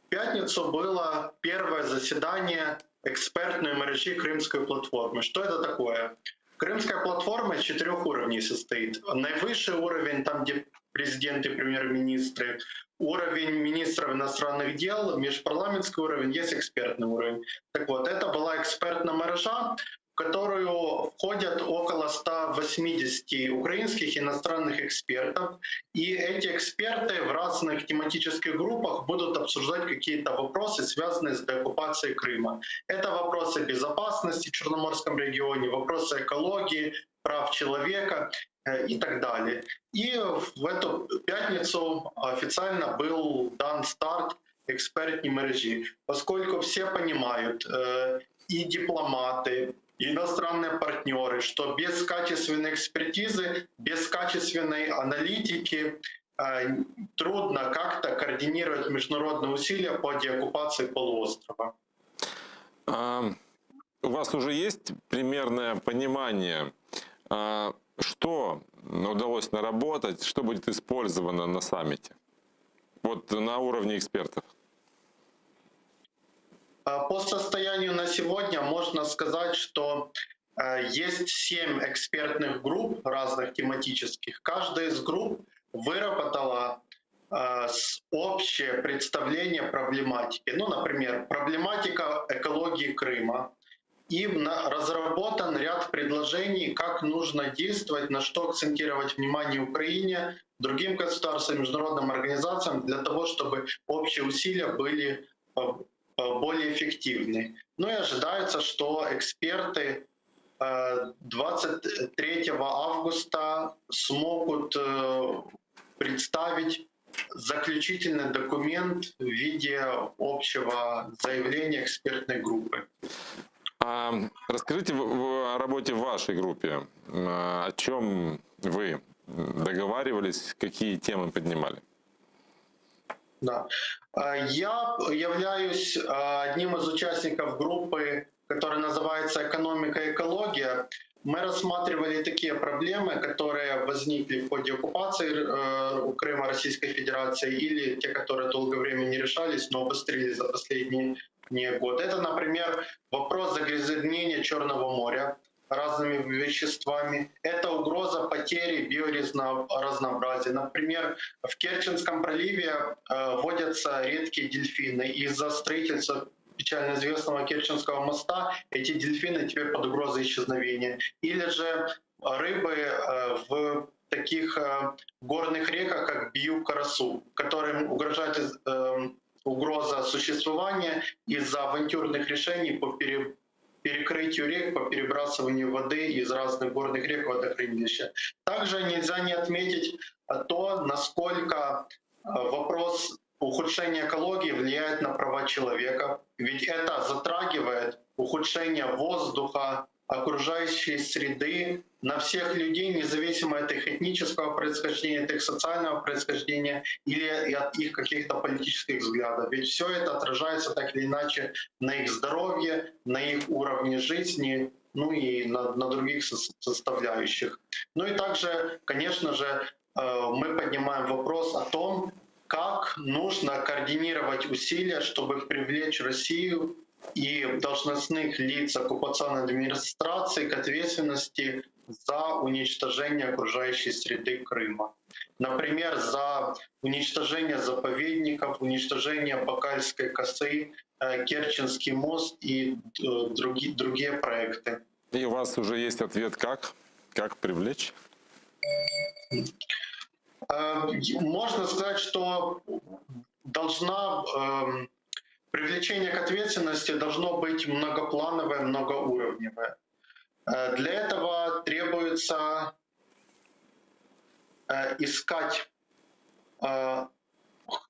В пятницу было первое заседание экспертной мережи Крымской платформы. Что это такое? Крымская платформа из 4 уровней состоит. Наивысший уровень, там, где президенты, премьер-министры, уровень министров иностранных дел, межпарламентский уровень, есть экспертный уровень. Это была экспертная мережа, в которую входят около 180 украинских и иностранных экспертов. И эти эксперты в разных тематических группах будут обсуждать какие-то вопросы, связанные с деоккупацией Крыма. Это вопросы безопасности в Черноморском регионе, вопросы экологии, прав человека и так далее. И в эту пятницу официально был дан старт экспертной мережи, поскольку все понимают, и дипломаты, и иностранные партнеры, что без качественной экспертизы, без качественной аналитики трудно как-то координировать международные усилия по деоккупации полуострова. У вас уже есть примерное понимание, что удалось наработать, что будет использовано на саммите? Вот на уровне экспертов. По состоянию на сегодня можно сказать, что есть 7 экспертных групп разных тематических. Каждая из групп выработала общее представление проблематики. Например, проблематика экологии Крыма. И разработан ряд предложений, как нужно действовать, на что акцентировать внимание Украине, другим государствам, международным организациям, для того, чтобы общие усилия были более эффективны. Ну и ожидается, что эксперты 23 августа смогут представить заключительный документ в виде общего заявления экспертной группы. А расскажите о работе в вашей группе. О чем вы договаривались, какие темы поднимали? Да. Я являюсь одним из участников группы, которая называется «Экономика и экология». Мы рассматривали такие проблемы, которые возникли в ходе оккупации Крыма Российской Федерацией или те, которые долгое время не решались, но обострились за последние годы. Это, например, вопрос загрязнения Черного моря разными веществами. Это угроза потери биоразнообразия. Например, в Керченском проливе водятся редкие дельфины. Из-за строительства печально известного Керченского моста эти дельфины теперь под угрозой исчезновения. Или же рыбы в таких горных реках, как Биюк-Карасу, которым угрожает угроза существования из-за авантюрных решений по перекрытию рек, по перебрасыванию воды из разных горных рек в водохранилища. Также нельзя не отметить то, насколько вопрос ухудшения экологии влияет на права человека. Ведь это затрагивает ухудшение воздуха, окружающей среды на всех людей, независимо от их этнического происхождения, от их социального происхождения или от их каких-то политических взглядов. Ведь все это отражается так или иначе на их здоровье, на их уровне жизни, ну и на других составляющих. Ну и также, конечно же, мы поднимаем вопрос о том, как нужно координировать усилия, чтобы привлечь Россию и должностных лиц оккупационной администрации к ответственности за уничтожение окружающей среды Крыма. Например, за уничтожение заповедников, уничтожение Бакальской косы, Керченский мост и другие проекты. И у вас уже есть ответ, как? Как привлечь? Можно сказать, что привлечение к ответственности должно быть многоплановое, многоуровневое. Для этого требуется искать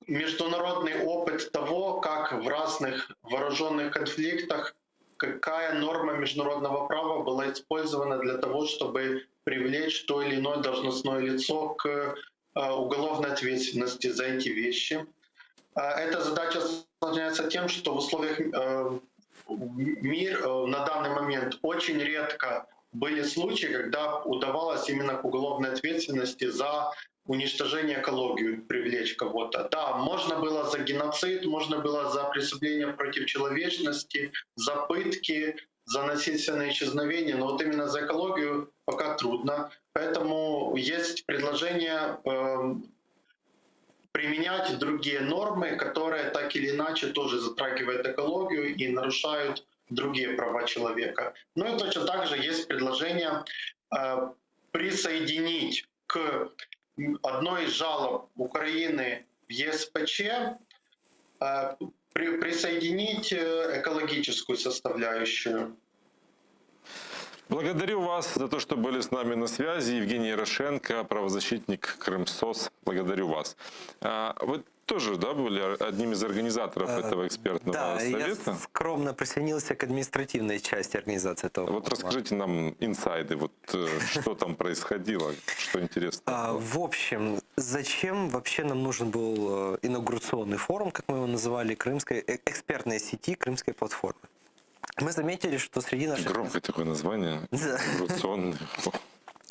международный опыт того, как в разных вооруженных конфликтах, какая норма международного права была использована для того, чтобы привлечь то или иное должностное лицо к уголовной ответственности за эти вещи. Эта задача осложняется тем, что в условиях мир на данный момент очень редко были случаи, когда удавалось именно к уголовной ответственности за уничтожение экологии привлечь кого-то. Да, можно было за геноцид, можно было за преступление против человечности, за пытки, за насильственное исчезновение, но именно за экологию пока трудно. Поэтому есть предложение применять другие нормы, которые так или иначе тоже затрагивают экологию и нарушают другие права человека. И точно так же есть предложение присоединить к одной из жалоб Украины в ЕСПЧ присоединить экологическую составляющую. Благодарю вас за то, что были с нами на связи. Евгений Ярошенко, правозащитник Крымсос. Благодарю вас. Вы тоже, да, были одним из организаторов этого экспертного Да, я совета? скромно присоединился к административной части организации этого Вот форума. расскажите нам инсайды, что там происходило, что интересно. Зачем вообще нам нужен был инаугурационный форум, как мы его называли, крымской экспертной сети, крымской платформы? Мы заметили, что среди наших... Громкое такое название. Да. Инаугурационный форум.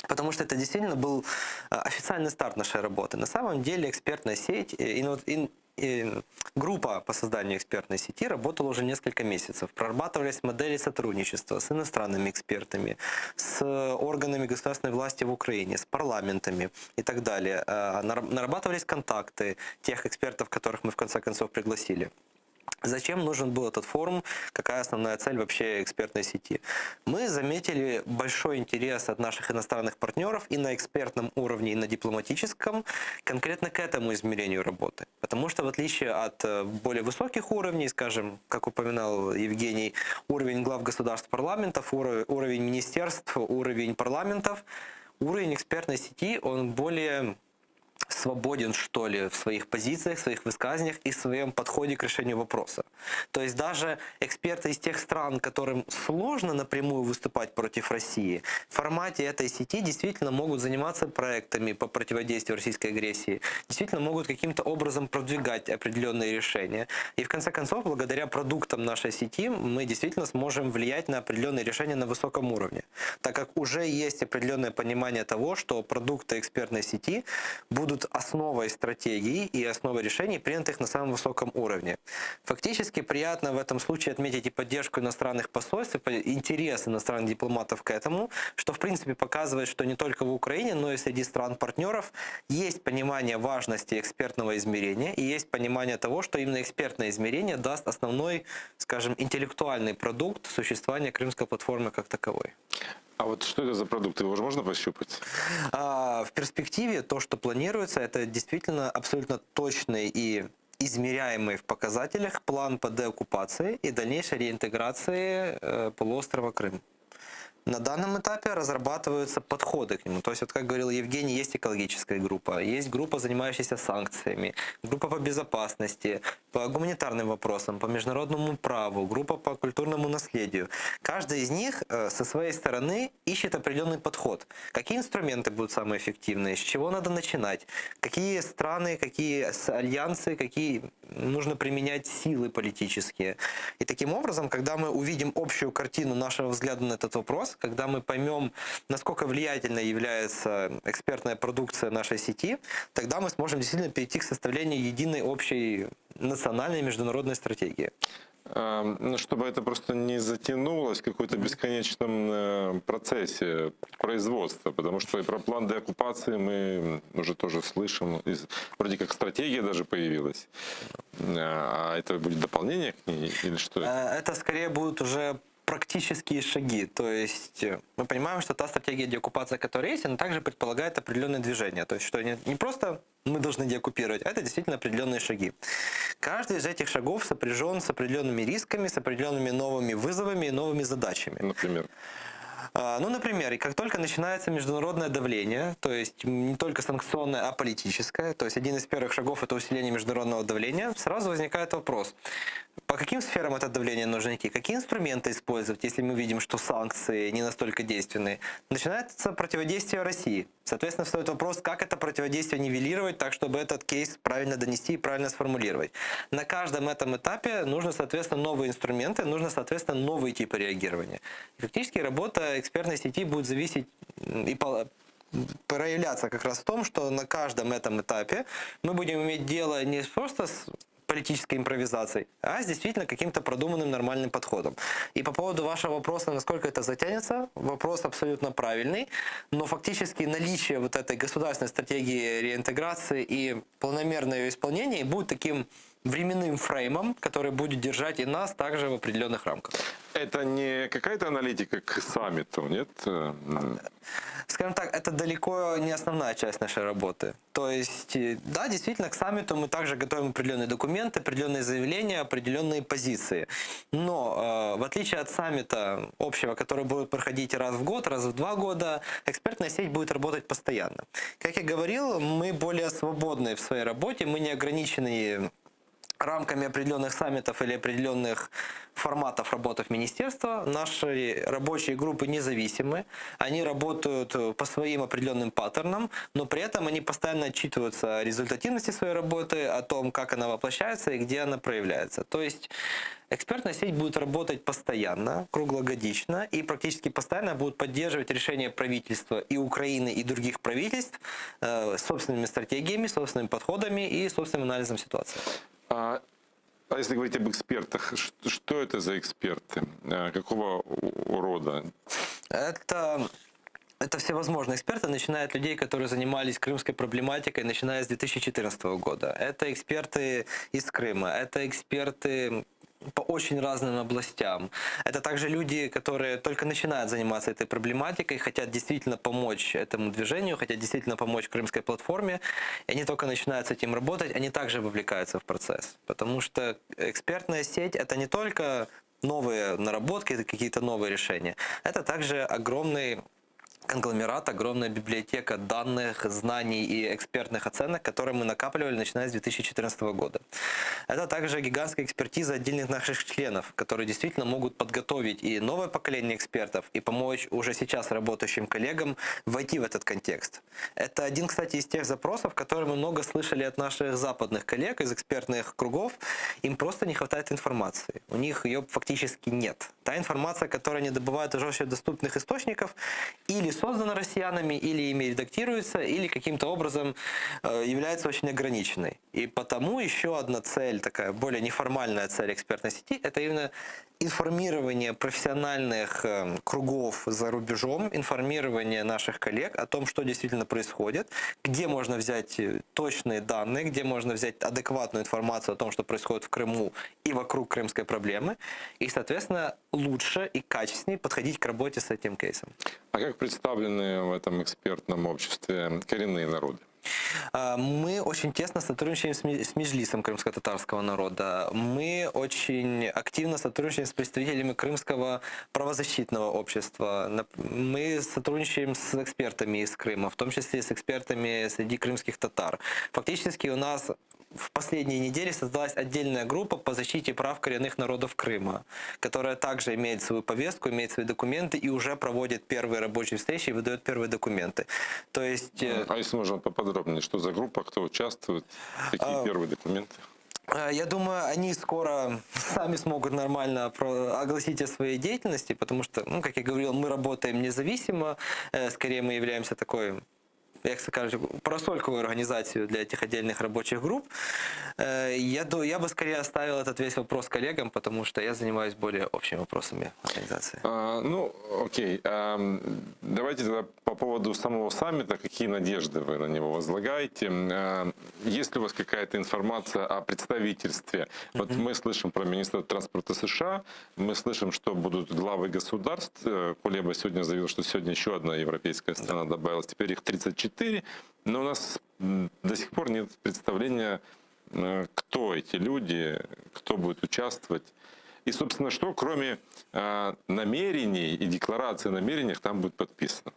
Потому что это действительно был официальный старт нашей работы. На самом деле экспертная сеть и, ну, вот, и, и группа по созданию экспертной сети работала уже несколько месяцев. Прорабатывались модели сотрудничества с иностранными экспертами, с органами государственной власти в Украине, с парламентами и так далее. Нарабатывались контакты тех экспертов, которых мы в конце концов пригласили. Зачем нужен был этот форум? Какая основная цель вообще экспертной сети? Мы заметили большой интерес от наших иностранных партнеров и на экспертном уровне, и на дипломатическом, конкретно к этому измерению работы. Потому что в отличие от э, более высоких уровней, скажем, как упоминал Евгений, уровень глав государств парламентов, уровень министерств, уровень парламентов, уровень экспертной сети, он более свободен, что ли, в своих позициях, в своих высказываниях и в своем подходе к решению вопроса. То есть даже эксперты из тех стран, которым сложно напрямую выступать против России, в формате этой сети действительно могут заниматься проектами по противодействию российской агрессии, действительно могут каким-то образом продвигать определенные решения. И в конце концов, благодаря продуктам нашей сети, мы действительно сможем влиять на определенные решения на высоком уровне. Так как уже есть определенное понимание того, что продукты экспертной сети будут основой стратегии и основой решений, принятых на самом высоком уровне. Фактически приятно в этом случае отметить и поддержку иностранных посольств, и интерес иностранных дипломатов к этому, что в принципе показывает, что не только в Украине, но и среди стран-партнеров есть понимание важности экспертного измерения и есть понимание того, что именно экспертное измерение даст основной, скажем, интеллектуальный продукт существования Крымской платформы как таковой. А вот что это за продукт? Его же можно пощупать? А, в перспективе то, что планируется, это действительно абсолютно точный и измеряемый в показателях план по деоккупации и дальнейшей реинтеграции э, полуострова Крым. На данном этапе разрабатываются подходы к нему. То есть, вот как говорил Евгений, есть экологическая группа, есть группа, занимающаяся санкциями, группа по безопасности, по гуманитарным вопросам, по международному праву, группа по культурному наследию. Каждый из них э, со своей стороны ищет определенный подход. Какие инструменты будут самые эффективные, с чего надо начинать, какие страны, какие альянсы, какие нужно применять силы политические. И таким образом, когда мы увидим общую картину нашего взгляда на этот вопрос, когда мы поймем, насколько влиятельной является экспертная продукция нашей сети, тогда мы сможем действительно перейти к составлению единой общей национальной международной стратегии. Ну, чтобы это просто не затянулось в какой-то бесконечном э, процессе производства, потому что и про план деоккупации мы уже тоже слышим, вроде как стратегия даже появилась. А это будет дополнение к ней или что? Это э, это скорее будут уже практические шаги. То есть э, мы понимаем, что та стратегия деоккупации, которая есть, она также предполагает определенное движение. То есть что не, не просто мы должны деоккупировать, а это действительно определенные шаги. Каждый из этих шагов сопряжен с определенными рисками, с определенными новыми вызовами и новыми задачами. Например? А, ну, например, и как только начинается международное давление, то есть не только санкционное, а политическое, то есть один из первых шагов это усиление международного давления, сразу возникает вопрос, по каким сферам это давление нужно идти, какие инструменты использовать, если мы видим, что санкции не настолько действенны. Начинается противодействие России. Соответственно, встает вопрос, как это противодействие нивелировать так, чтобы этот кейс правильно донести и правильно сформулировать. На каждом этом этапе нужно, соответственно, новые инструменты, нужно, соответственно, новые типы реагирования. И фактически работа экспертной сети будет зависеть и проявляться как раз в том, что на каждом этом этапе мы будем иметь дело не просто с политической импровизацией, а с действительно каким-то продуманным нормальным подходом. И по поводу вашего вопроса, насколько это затянется, вопрос абсолютно правильный, но фактически наличие вот этой государственной стратегии реинтеграции и планомерное ее исполнение будет таким временным фреймом, который будет держать и нас также в определенных рамках. Это не какая-то аналитика к саммиту, нет? Скажем так, это далеко не основная часть нашей работы. То есть, э, да, действительно, к саммиту мы также готовим определенные документы, определенные заявления, определенные позиции. Но э, в отличие от саммита общего, который будет проходить раз в год, раз в 2 года, экспертная сеть будет работать постоянно. Как я говорил, мы более свободны в своей работе, мы не ограничены рамками определенных саммитов или определенных форматов работы в министерства. Наши рабочие группы независимы, они работают э, по своим определенным паттернам, но при этом они постоянно отчитываются о результативности своей работы, о том, как она воплощается и где она проявляется. То есть экспертная сеть будет работать постоянно, круглогодично и практически постоянно будет поддерживать решения правительства и Украины, и других правительств э, собственными стратегиями, собственными подходами и собственным анализом ситуации. А, а если говорить об экспертах, что это за эксперты? А, какого рода? Это это всевозможные эксперты, начиная от людей, которые занимались крымской проблематикой, начиная с 2014 года. Это эксперты из Крыма, это эксперты по очень разным областям. Это также люди, которые только начинают заниматься этой проблематикой, хотят действительно помочь этому движению, хотят действительно помочь крымской платформе, и они только начинают с этим работать, они также вовлекаются в процесс. Потому что экспертная сеть – это не только новые наработки, это какие-то новые решения. Это также огромный конгломерат, огромная библиотека данных, знаний и экспертных оценок, которые мы накапливали, начиная с 2014 года. Это также гигантская экспертиза отдельных наших членов, которые действительно могут подготовить и новое поколение экспертов, и помочь уже сейчас работающим коллегам войти в этот контекст. Это один, кстати, из тех запросов, которые мы много слышали от наших западных коллег из экспертных кругов. Им просто не хватает информации. У них ее фактически нет. Та информация, которую они добывают из общедоступных источников, или создана россиянами, или ими редактируется, или каким-то образом является очень ограниченной. И потому еще одна цель, такая более неформальная цель экспертной сети, это именно информирование профессиональных кругов за рубежом, информирование наших коллег о том, что действительно происходит, где можно взять точные данные, где можно взять адекватную информацию о том, что происходит в Крыму и вокруг крымской проблемы, и, соответственно, лучше и качественнее подходить к работе с этим кейсом. А как представлены в этом экспертном обществе коренные народы? Мы очень тесно сотрудничаем с Меджлисом крымско-татарского народа. Мы очень активно сотрудничаем с представителями Крымского правозащитного общества. Мы сотрудничаем с экспертами из Крыма, в том числе с экспертами среди крымских татар. Фактически у нас в последние недели создалась отдельная группа по защите прав коренных народов Крыма, которая также имеет свою повестку, имеет свои документы и уже проводит первые рабочие встречи и выдает первые документы. То есть А если можно поподробнее, что за группа, кто участвует, какие первые документы? Я думаю, они скоро сами смогут нормально огласить о своей деятельности, потому что, ну, как я говорил, мы работаем независимо, скорее мы являемся такой, як це кажуть, парасольковую организацию для этих отдельных рабочих групп. Я бы скорее оставил этот весь вопрос коллегам, потому что я занимаюсь более общими вопросами организации. А, ну, окей. Давайте тогда по поводу самого саммита. Какие надежды вы на него возлагаете? Есть ли у вас какая-то информация о представительстве? Вот мы слышим про министра транспорта США, мы слышим, что будут главы государств. Кулеба сегодня заявил, что сегодня еще одна европейская страна добавилась. Теперь их 34. Но у нас до сих пор нет представления, кто эти люди, кто будет участвовать. И, собственно, что кроме намерений и декларации о намерениях там будет подписано?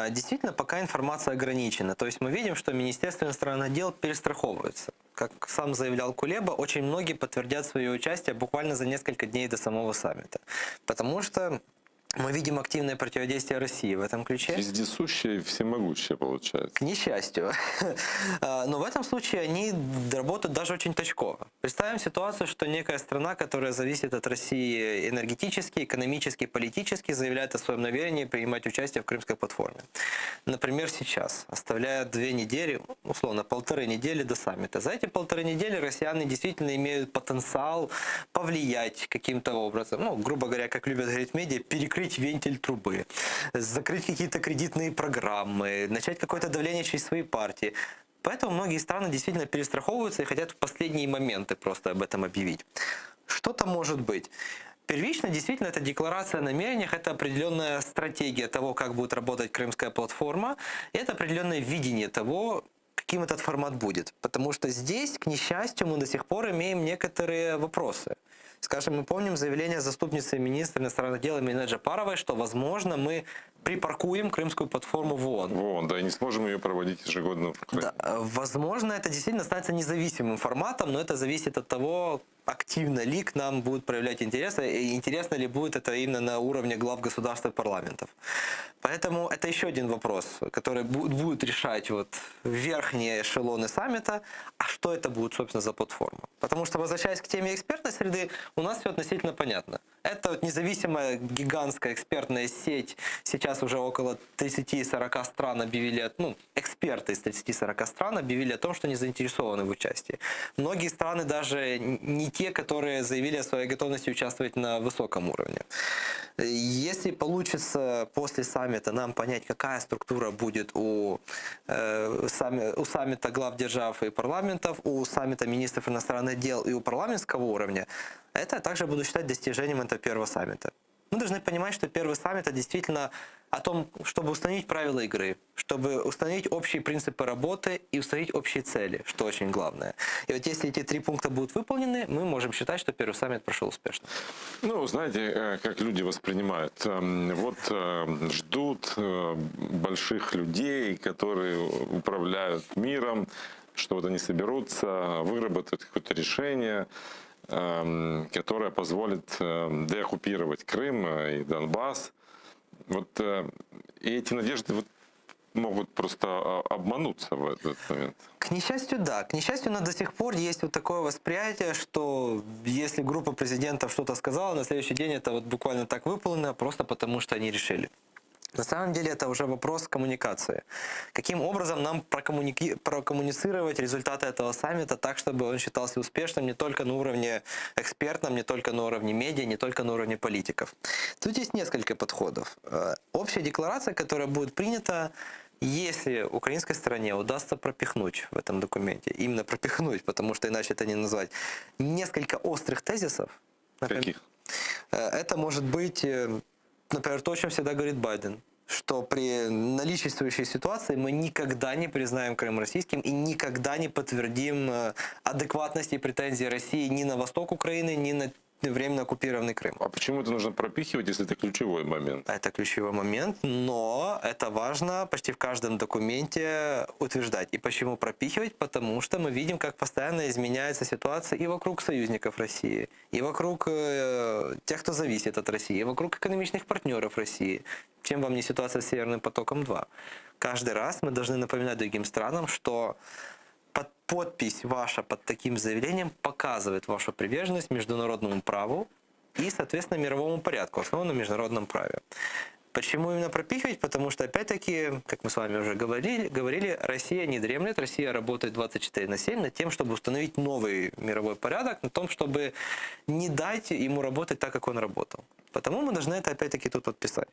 Действительно, пока информация ограничена. То есть мы видим, что Министерство иностранных дел перестраховывается. Как сам заявлял Кулеба, очень многие подтвердят свое участие буквально за несколько дней до самого саммита. Потому что мы видим активное противодействие России в этом ключе. Вездесущее и всемогущее получается. К несчастью. Но в этом случае они работают даже очень точково. Представим ситуацию, что некая страна, которая зависит от России энергетически, экономически, политически, заявляет о своем намерении принимать участие в Крымской платформе. Например, сейчас, оставляя 2 недели, условно, 1,5 недели до саммита. За эти 1,5 недели россияне действительно имеют потенциал повлиять каким-то образом, ну, грубо говоря, как любят говорить в медиа, перекрыть вентиль трубы, закрыть какие-то кредитные программы, начать какое-то давление через свои партии. Поэтому многие страны действительно перестраховываются и хотят в последние моменты просто об этом объявить. Что-то может быть. Первично, действительно, это декларация о намерениях, это определенная стратегия того, как будет работать крымская платформа, и это определенное видение того, каким этот формат будет. Потому что здесь, к несчастью, мы до сих пор имеем некоторые вопросы. Скажем, мы помним заявление заступницы министра иностранных дел Эмине Джеппаровой, что, возможно, мы припаркуем крымскую платформу в ООН. В ООН, да, и не сможем ее проводить ежегодно в Украине. Да, возможно, это действительно станет независимым форматом, но это зависит от того, активно ли к нам будут проявлять интерес, и интересно ли будет это именно на уровне глав государств и парламентов. Поэтому это еще один вопрос, который будет решать вот верхние эшелоны саммита, а что это будет, собственно, за платформа. Потому что, возвращаясь к теме экспертной среды, у нас все относительно понятно. Это вот независимая гигантская экспертная сеть. Сейчас уже около 30-40 стран объявили, ну, эксперты из 30-40 стран объявили о том, что не заинтересованы в участии. Многие страны даже не те, которые заявили о своей готовности участвовать на высоком уровне. Если получится после саммита нам понять, какая структура будет у саммита глав держав и парламентов, у саммита министров иностранных дел и у парламентского уровня, это я также буду считать достижением этого первого саммита. Мы должны понимать, что первый саммит это действительно о том, чтобы установить правила игры, чтобы установить общие принципы работы и установить общие цели, что очень главное. И вот если эти три пункта будут выполнены, мы можем считать, что первый саммит прошел успешно. Ну, знаете, как люди воспринимают. Вот ждут больших людей, которые управляют миром, что вот они соберутся, выработают какое-то решение, которое позволит деоккупировать Крым и Донбасс. Вот и эти надежды вот могут просто обмануться в этот момент. К несчастью, да. К несчастью, но до сих пор есть вот такое восприятие, что если группа президентов что-то сказала, на следующий день это вот буквально так выполнено, просто потому что они решили. На самом деле это уже вопрос коммуникации. Каким образом нам прокоммуницировать результаты этого саммита так, чтобы он считался успешным не только на уровне экспертном, не только на уровне медиа, не только на уровне политиков. Тут есть несколько подходов. Общая декларация, которая будет принята, если украинской стороне удастся пропихнуть в этом документе, именно пропихнуть, потому что иначе это не назвать, несколько острых тезисов. Например, Каких? Это может быть, например, то, о чем всегда говорит Байден, что при наличествующей ситуации мы никогда не признаем Крым российским и никогда не подтвердим адекватности претензий России ни на восток Украины, ни на временно оккупированный Крым. А почему это нужно пропихивать, если это ключевой момент? Это ключевой момент, но это важно почти в каждом документе утверждать. И почему пропихивать? Потому что мы видим, как постоянно изменяется ситуация и вокруг союзников России, и вокруг тех, кто зависит от России, и вокруг экономичных партнеров России. Чем вам не ситуация с Северным потоком-2? Каждый раз мы должны напоминать другим странам, что подпись ваша под таким заявлением показывает вашу приверженность международному праву и, соответственно, мировому порядку, основанному на международном праве. Почему именно пропихивать? Потому что, опять-таки, как мы с вами уже говорили, Россия не дремлет, Россия работает 24 на 7 над тем, чтобы установить новый мировой порядок, на том, чтобы не дать ему работать так, как он работал. Потому мы должны это, опять-таки, тут подписать.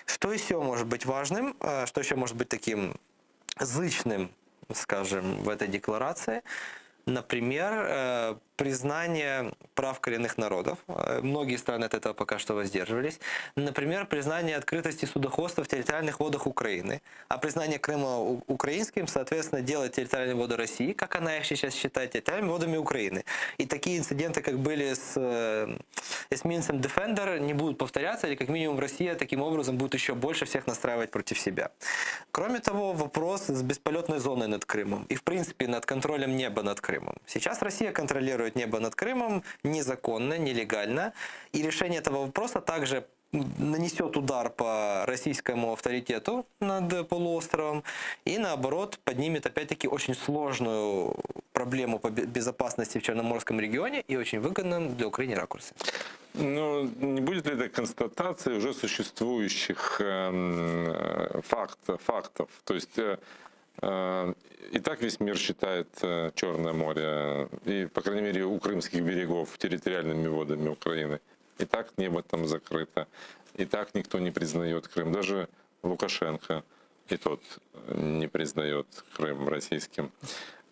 Что еще может быть важным, что еще может быть таким зычным, скажем, в этой декларации? Например, признание прав коренных народов. Многие страны от этого пока что воздерживались. Например, признание открытости судоходства в территориальных водах Украины. А признание Крыма украинским, соответственно, делает территориальные воды России, как она их сейчас считает, территориальными водами Украины. И такие инциденты, как были с эсминцем Defender, не будут повторяться, или как минимум Россия таким образом будет еще больше всех настраивать против себя. Кроме того, вопрос с бесполетной зоной над Крымом и, в принципе, над контролем неба над Крымом. Сейчас Россия контролирует небо над Крымом незаконно, нелегально, и решение этого вопроса также нанесет удар по российскому авторитету над полуостровом и, наоборот, поднимет, опять-таки, очень сложную проблему по безопасности в Черноморском регионе и очень выгодном для Украины ракурсе. Не будет ли это констатацией уже существующих фактов? То есть и так весь мир считает Черное море, и, по крайней мере, у крымских берегов территориальными водами Украины. И так небо там закрыто, и так никто не признает Крым. Даже Лукашенко и тот не признает Крым российским.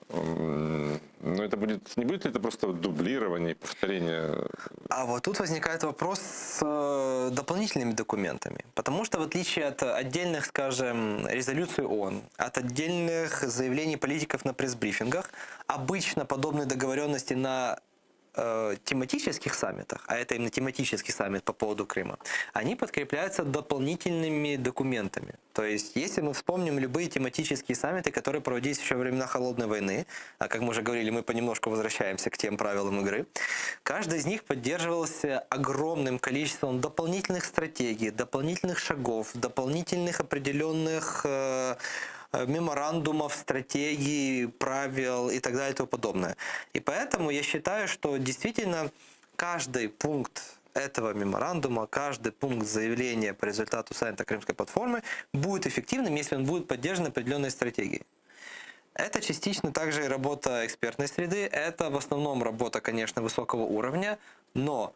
Но не будет ли это просто дублирование, повторение? А вот тут возникает вопрос с дополнительными документами. Потому что в отличие от отдельных, скажем, резолюций ООН, от отдельных заявлений политиков на пресс-брифингах, обычно подобные договоренности на тематических саммитах, а это именно тематический саммит по поводу Крыма, они подкрепляются дополнительными документами. То есть, если мы вспомним любые тематические саммиты, которые проводились еще во времена Холодной войны, а как мы уже говорили, мы понемножку возвращаемся к тем правилам игры, каждый из них поддерживался огромным количеством дополнительных стратегий, дополнительных шагов, дополнительных определенных меморандумов, стратегий, правил и так далее и тому подобное. И поэтому я считаю, что действительно каждый пункт этого меморандума, каждый пункт заявления по результату саммита Крымской платформы будет эффективным, если он будет поддержан определенной стратегией. Это частично также и работа экспертной среды, это в основном работа, конечно, высокого уровня, но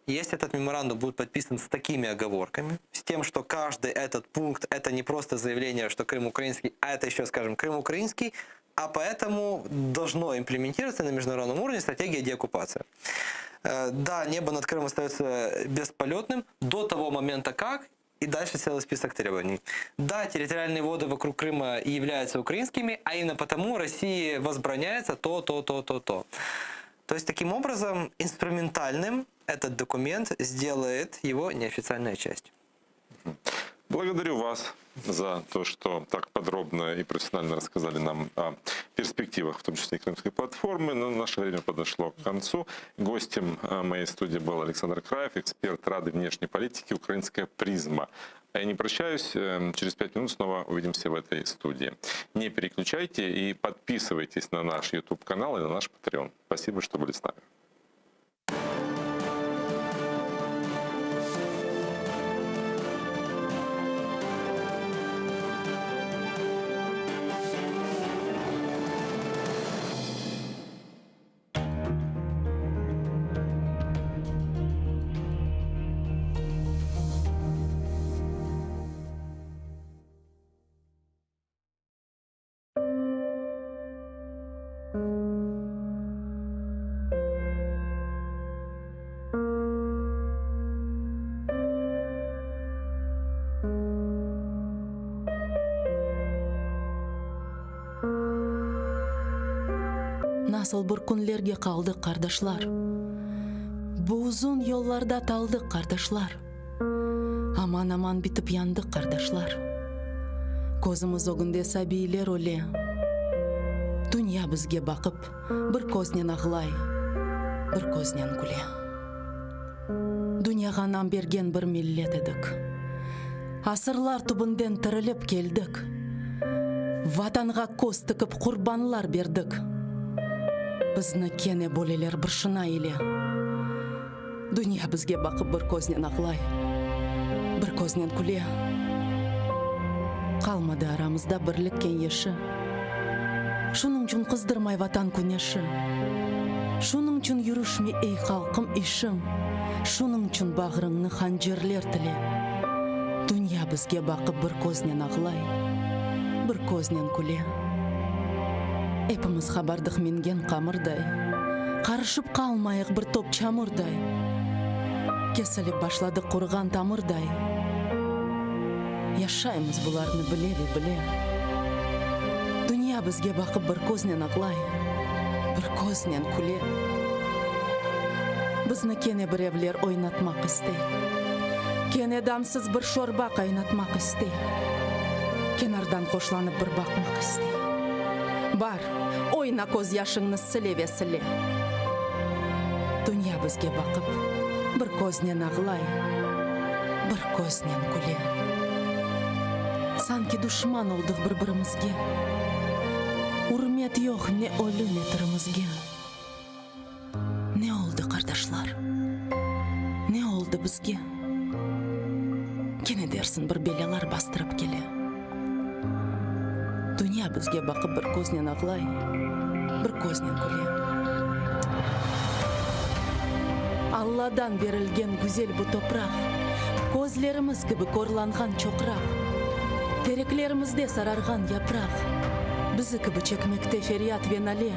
если этот меморандум будет подписан с такими оговорками, с тем, что каждый этот пункт это не просто заявление, что Крым украинский, а это еще, скажем, Крым украинский, а поэтому должно имплементироваться на международном уровне стратегия деоккупации. Э, Да, небо над Крымом остается бесполетным до того момента, как и дальше целый список требований. Да, территориальные воды вокруг Крыма и являются украинскими, а именно потому России возбраняется то, то, то, то, то. То есть таким образом инструментальным этот документ сделает его неофициальная часть. Благодарю вас за то, что так подробно и профессионально рассказали нам о перспективах, в том числе и Крымской платформы. Но наше время подошло к концу. Гостем э, моей студии был Александр Краев, эксперт Рады внешней политики «Украинская призма». А я не прощаюсь. Э, Через пять минут снова увидимся в этой студии. Не переключайте и подписывайтесь на наш YouTube-канал и на наш Patreon. Спасибо, что были с нами. Nasıl bir künlerge qaldıq, qardaşlar, Bu uzun yollarda taldıq, qardaşlar. Aman-aman bitip yandıq, qardaşlar. Közümiz ögünde sabiyler öle. Dünya bizge baqıp, bir köznen ağlay, bir köznen küle. Dünyağa nam bergen bir millet edik. Asırlar tübünden tirilip keldik. Vatanğa köz tikip qurbanlar berdik. Bizni kene böleler bir şına ile. Dünya bizge baqıp bir köznen ağlay, bir köznen küle. Qalmadı aramızda birlik keñeşi. Şunıñçün qızdırmay Vatan küneşi. Şunıñçün yürüşmey, ey halqım, işiñ. Şunıñçün bağrıñnı hancerler tile. Dünya bizge baqıp bir köznen ağlay, bir köznen küle. Epimiz qabardıq mingen qamırday, Qarışıp qalmayıq bir top çamurday. Kesilip başladıq quruğan tamırday. Yaşaymız bularnı bile ve bile. Dünya bizge baqıp bir köznen ağlay, bir köznen küle. Bizni kene birevler oynatmaq istey. Kene damsız bir şorba qaynatmaq istey. Kenardan hoşlanıp bir baqmaq istey. Bar, oyna közyaşıñnı sile ve sile. Dünya bizge baqıp, bir köznen ağlay, bir köznen küle. Sanki duşman oldıq bir-birimizge. Ürmet yoq ne ölü, ne tirimizge. Ne oldı, qardaşlar? Ne oldı bizge? Kene dersiñ bir belâlar bastırıp kele. Dünya bizge baqıp bir köznen ağlay, bir köznen küle. Alladan berilgen güzel bu topraq, Közlerimiz kibi körlanğan çoqraq, Tereklerimizde sararğan yapraq, Bizi kibi çekmekte feryat ve nale.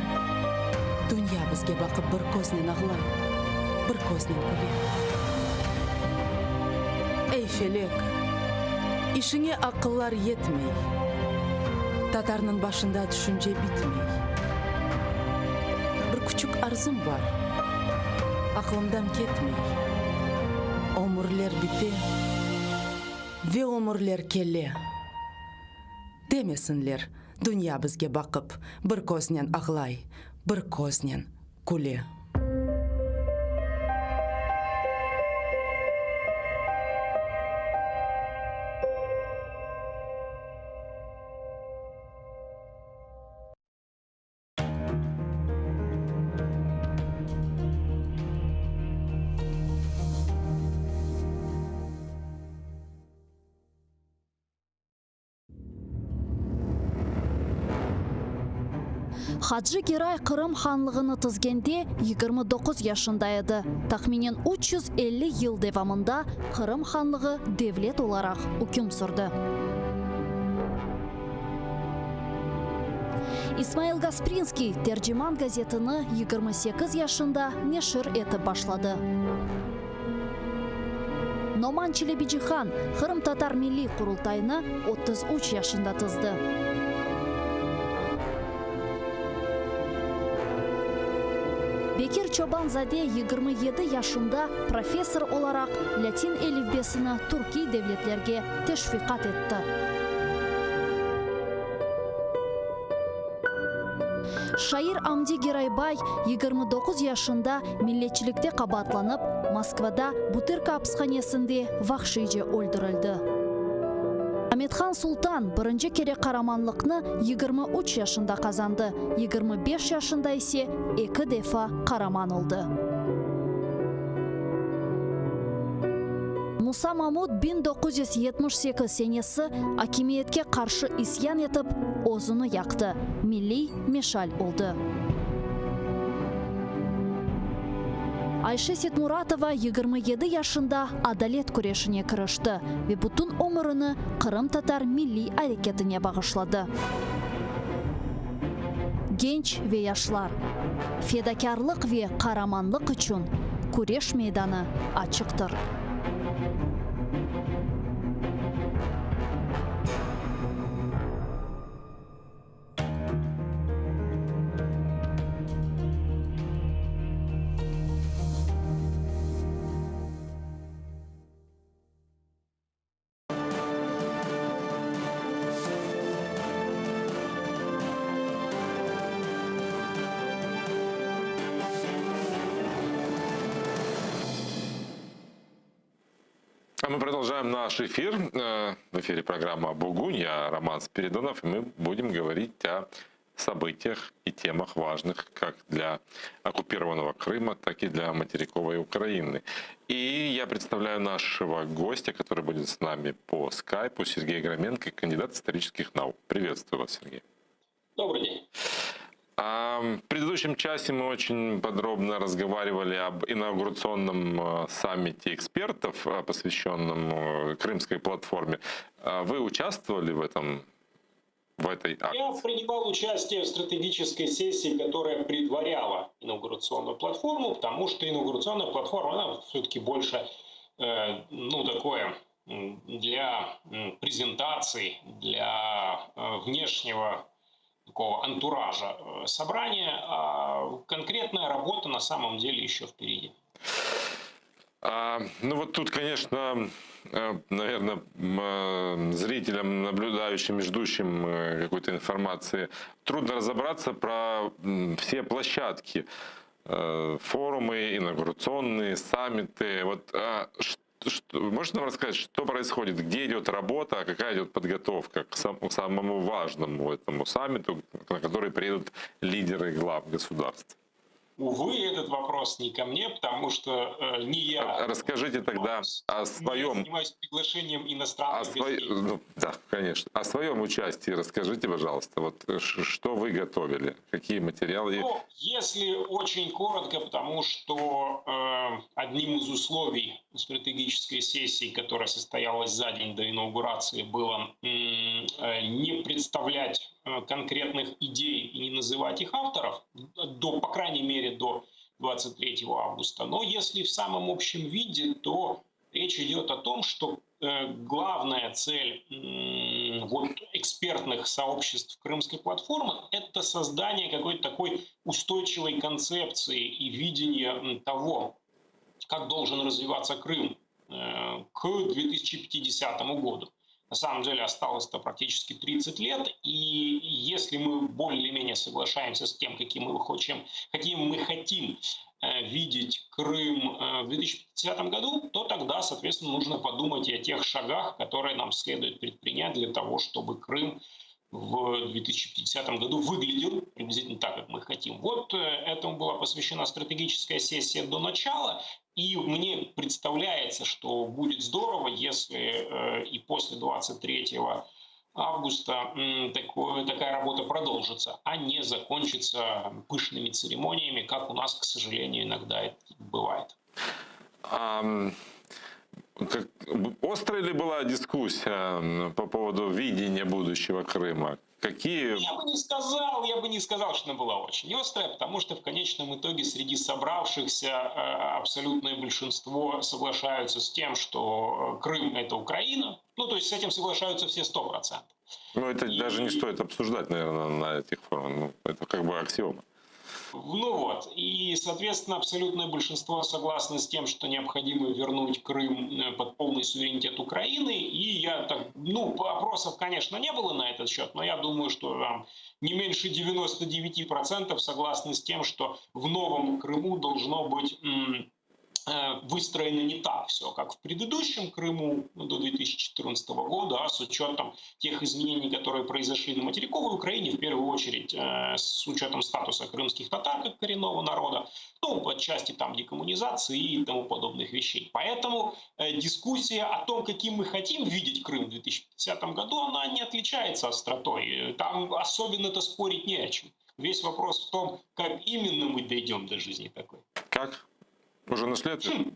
Dünya bizge baqıp bir köznen ağlay, bir köznen küle. Ey, felek, işiñe aqıllar yetmey, Tatarnıñ başında tüşünce bitmey. Bir küçük arzum bar, aqlımdan ketmey, Ömürler bite ve ömürler kele. Demesinler, dünya bizge baqıp, bir köznen ağlay, bir köznen küle. Hacı Geray Qırım hanlığını tizgende 29 yaşında edi. Tahminen 350 yıl devamında Qırım hanlığı devlet olaraq üküm sürdi. İsmail Gasprinskiy Terciman gazetini 28 yaşında neşir etip başladı. Noman Çelebicihan Qırımtatar Milliy Qurultayını 33 yaşında tizdi. Bekir Çoban-zade 27 yaşında professor olaraq lâtin elifbesini türkiy devletlerge teşviqat etti. Şair Amdi Geraybay 29 yaşında milletçilikte qabaatlanıp, Moskvada Butırka apishanesinde vahşiyce öldürildi. Amethan Sultan birinci kere qaramanlıqnı 23 yaşında qazandı, 25 yaşında ise eki defa qaraman oldı. Musa Mamut 1978 senesi akimiyetke qarşı isyan etip, özüni yaqtı, milliy meşal oldı. Ayşe Setmuratova 27 yaşında adalet küreşine kirişti ve bütün ömürini qırımtatar milliy areketine bağışladı. Genç ve yaşlar, fedakârlıq ve qaramanlıq içün küreş meydanı açıqtır. А мы продолжаем наш эфир. Э, в эфире программа «Бугунь». Я Роман Спиридонов, и мы будем говорить о событиях и темах важных как для оккупированного Крыма, так и для материковой Украины. И я представляю нашего гостя, который будет с нами по скайпу, Сергей Громенко, кандидат исторических наук. Приветствую вас, Сергей. Добрый день. А, в предыдущем часе мы очень подробно разговаривали об инаугурационном э, саммите экспертов, э, посвященном э, Крымской платформе. А вы участвовали в этом в этой акции? Я принимал участие в стратегической сессии, которая предваряла инаугурационную платформу, потому что инаугурационная платформа, она все-таки больше, ну, такое для презентаций, для внешнего такого антуража э, собрания, а конкретная работа на самом деле еще впереди. А, ну вот тут, конечно, э, наверное, э, зрителям, наблюдающим и ждущим какой-то информации, трудно разобраться про все площадки, форумы, инаугурационные, саммиты. Вот а, что, можете нам рассказать, что происходит, где идет работа, какая идет подготовка к, сам, к самому важному этому саммиту, на который приедут лидеры глав государств? Увы, этот вопрос не ко мне, потому что э, не я. Расскажите тогда о своем... Я занимаюсь приглашением иностранных о свой... гостей. Ну, да, конечно. О своем участии расскажите, пожалуйста. Вот э, что вы готовили, какие материалы? Ну, если очень коротко, потому что э, одним из условий стратегической сессии, которая состоялась за день до инаугурации, было э, не представлять э, конкретных идей и не называть их авторов, до, по крайней мере, до 23 августа. Но если в самом общем виде, то речь идет о том, что э, главная цель вот, экспертных сообществ Крымской платформы – это создание какой-то такой устойчивой концепции и видения того, как должен развиваться Крым э, к 2050 году. На самом деле осталось-то практически 30 лет, и если мы более-менее соглашаемся с тем, каким мы хотим, каким мы хотим э, видеть Крым э, в 2050 году, то тогда, соответственно, нужно подумать и о тех шагах, которые нам следует предпринять для того, чтобы Крым в 2050 году выглядел приблизительно так, как мы хотим. Вот э, этому была посвящена стратегическая сессия до начала, и мне представляется, что будет здорово, если э, и после 23 августа такое, такая работа продолжится, а не закончится пышными церемониями, как у нас, к сожалению, иногда это бывает. А, как, острая ли была дискуссия по поводу видения будущего Крыма? Какие... Я бы не сказал, я бы не сказал, что она была очень острая, потому что в конечном итоге среди собравшихся э, абсолютное большинство соглашаются с тем, что э, Крым – это Украина. Ну, то есть с этим соглашаются все 100%. Ну, это И... даже не стоит обсуждать, наверное, на этих форумах. Ну, это как бы аксиома. Ну вот, и, соответственно, абсолютное большинство согласны с тем, что необходимо вернуть Крым э, под полный суверенитет Украины. И я так, ну, опросов, конечно, не было на этот счет, но я думаю, что там не меньше 99% согласны с тем, что в новом Крыму должно быть выстроено не так все, как в предыдущем Крыму ну, до 2014 года, а с учетом тех изменений, которые произошли на материковой Украине, в первую очередь э, с учетом статуса крымских татар как коренного народа, ну, по части там декоммунизации и тому подобных вещей. Поэтому э, дискуссия о том, каким мы хотим видеть Крым в 2050 году, она не отличается остротой. Там особенно-то спорить не о чем. Весь вопрос в том, как именно мы дойдем до жизни такой. Как? Уже нашли ответ?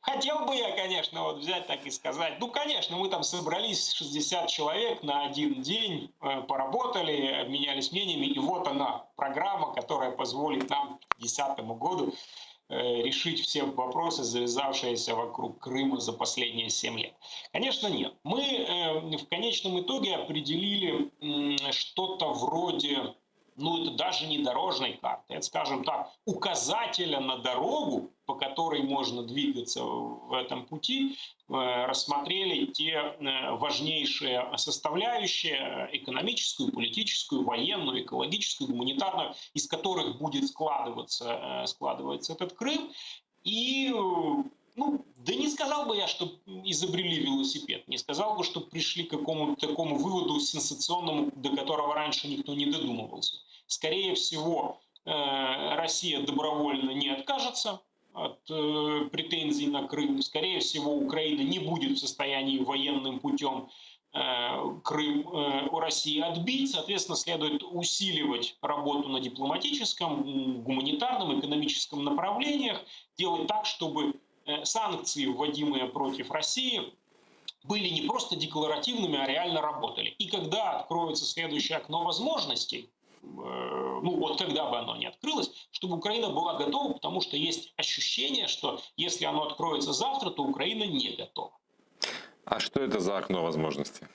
Хотел бы я, конечно, вот взять так и сказать. Ну, конечно, мы там собрались 60 человек на один день, э, поработали, обменялись мнениями, и вот она, программа, которая позволит нам к 2010 году э, решить все вопросы, завязавшиеся вокруг Крыма за последние 7 лет. Конечно, нет. Мы э, в конечном итоге определили что-то вроде ну это даже не дорожной карты, это, скажем так, указателя на дорогу, по которой можно двигаться в этом пути, э, рассмотрели те э, важнейшие составляющие экономическую, политическую, военную, экологическую, гуманитарную, из которых будет складываться, э, складываться этот Крым. И ну, да не сказал бы я, что изобрели велосипед, не сказал бы, что пришли к какому-то такому выводу сенсационному, до которого раньше никто не додумывался. Скорее всего, э, Россия добровольно не откажется от э, претензий на Крым. Скорее всего, Украина не будет в состоянии военным путем э, Крым у России отбить. Соответственно, следует усиливать работу на дипломатическом, гуманитарном, экономическом направлениях, делать так, чтобы санкции, вводимые против России, были не просто декларативными, а реально работали. И когда откроется следующее окно возможностей, ну вот когда бы оно не открылось, чтобы Украина была готова, потому что есть ощущение, что если оно откроется завтра, то Украина не готова. А что это за окно возможностей?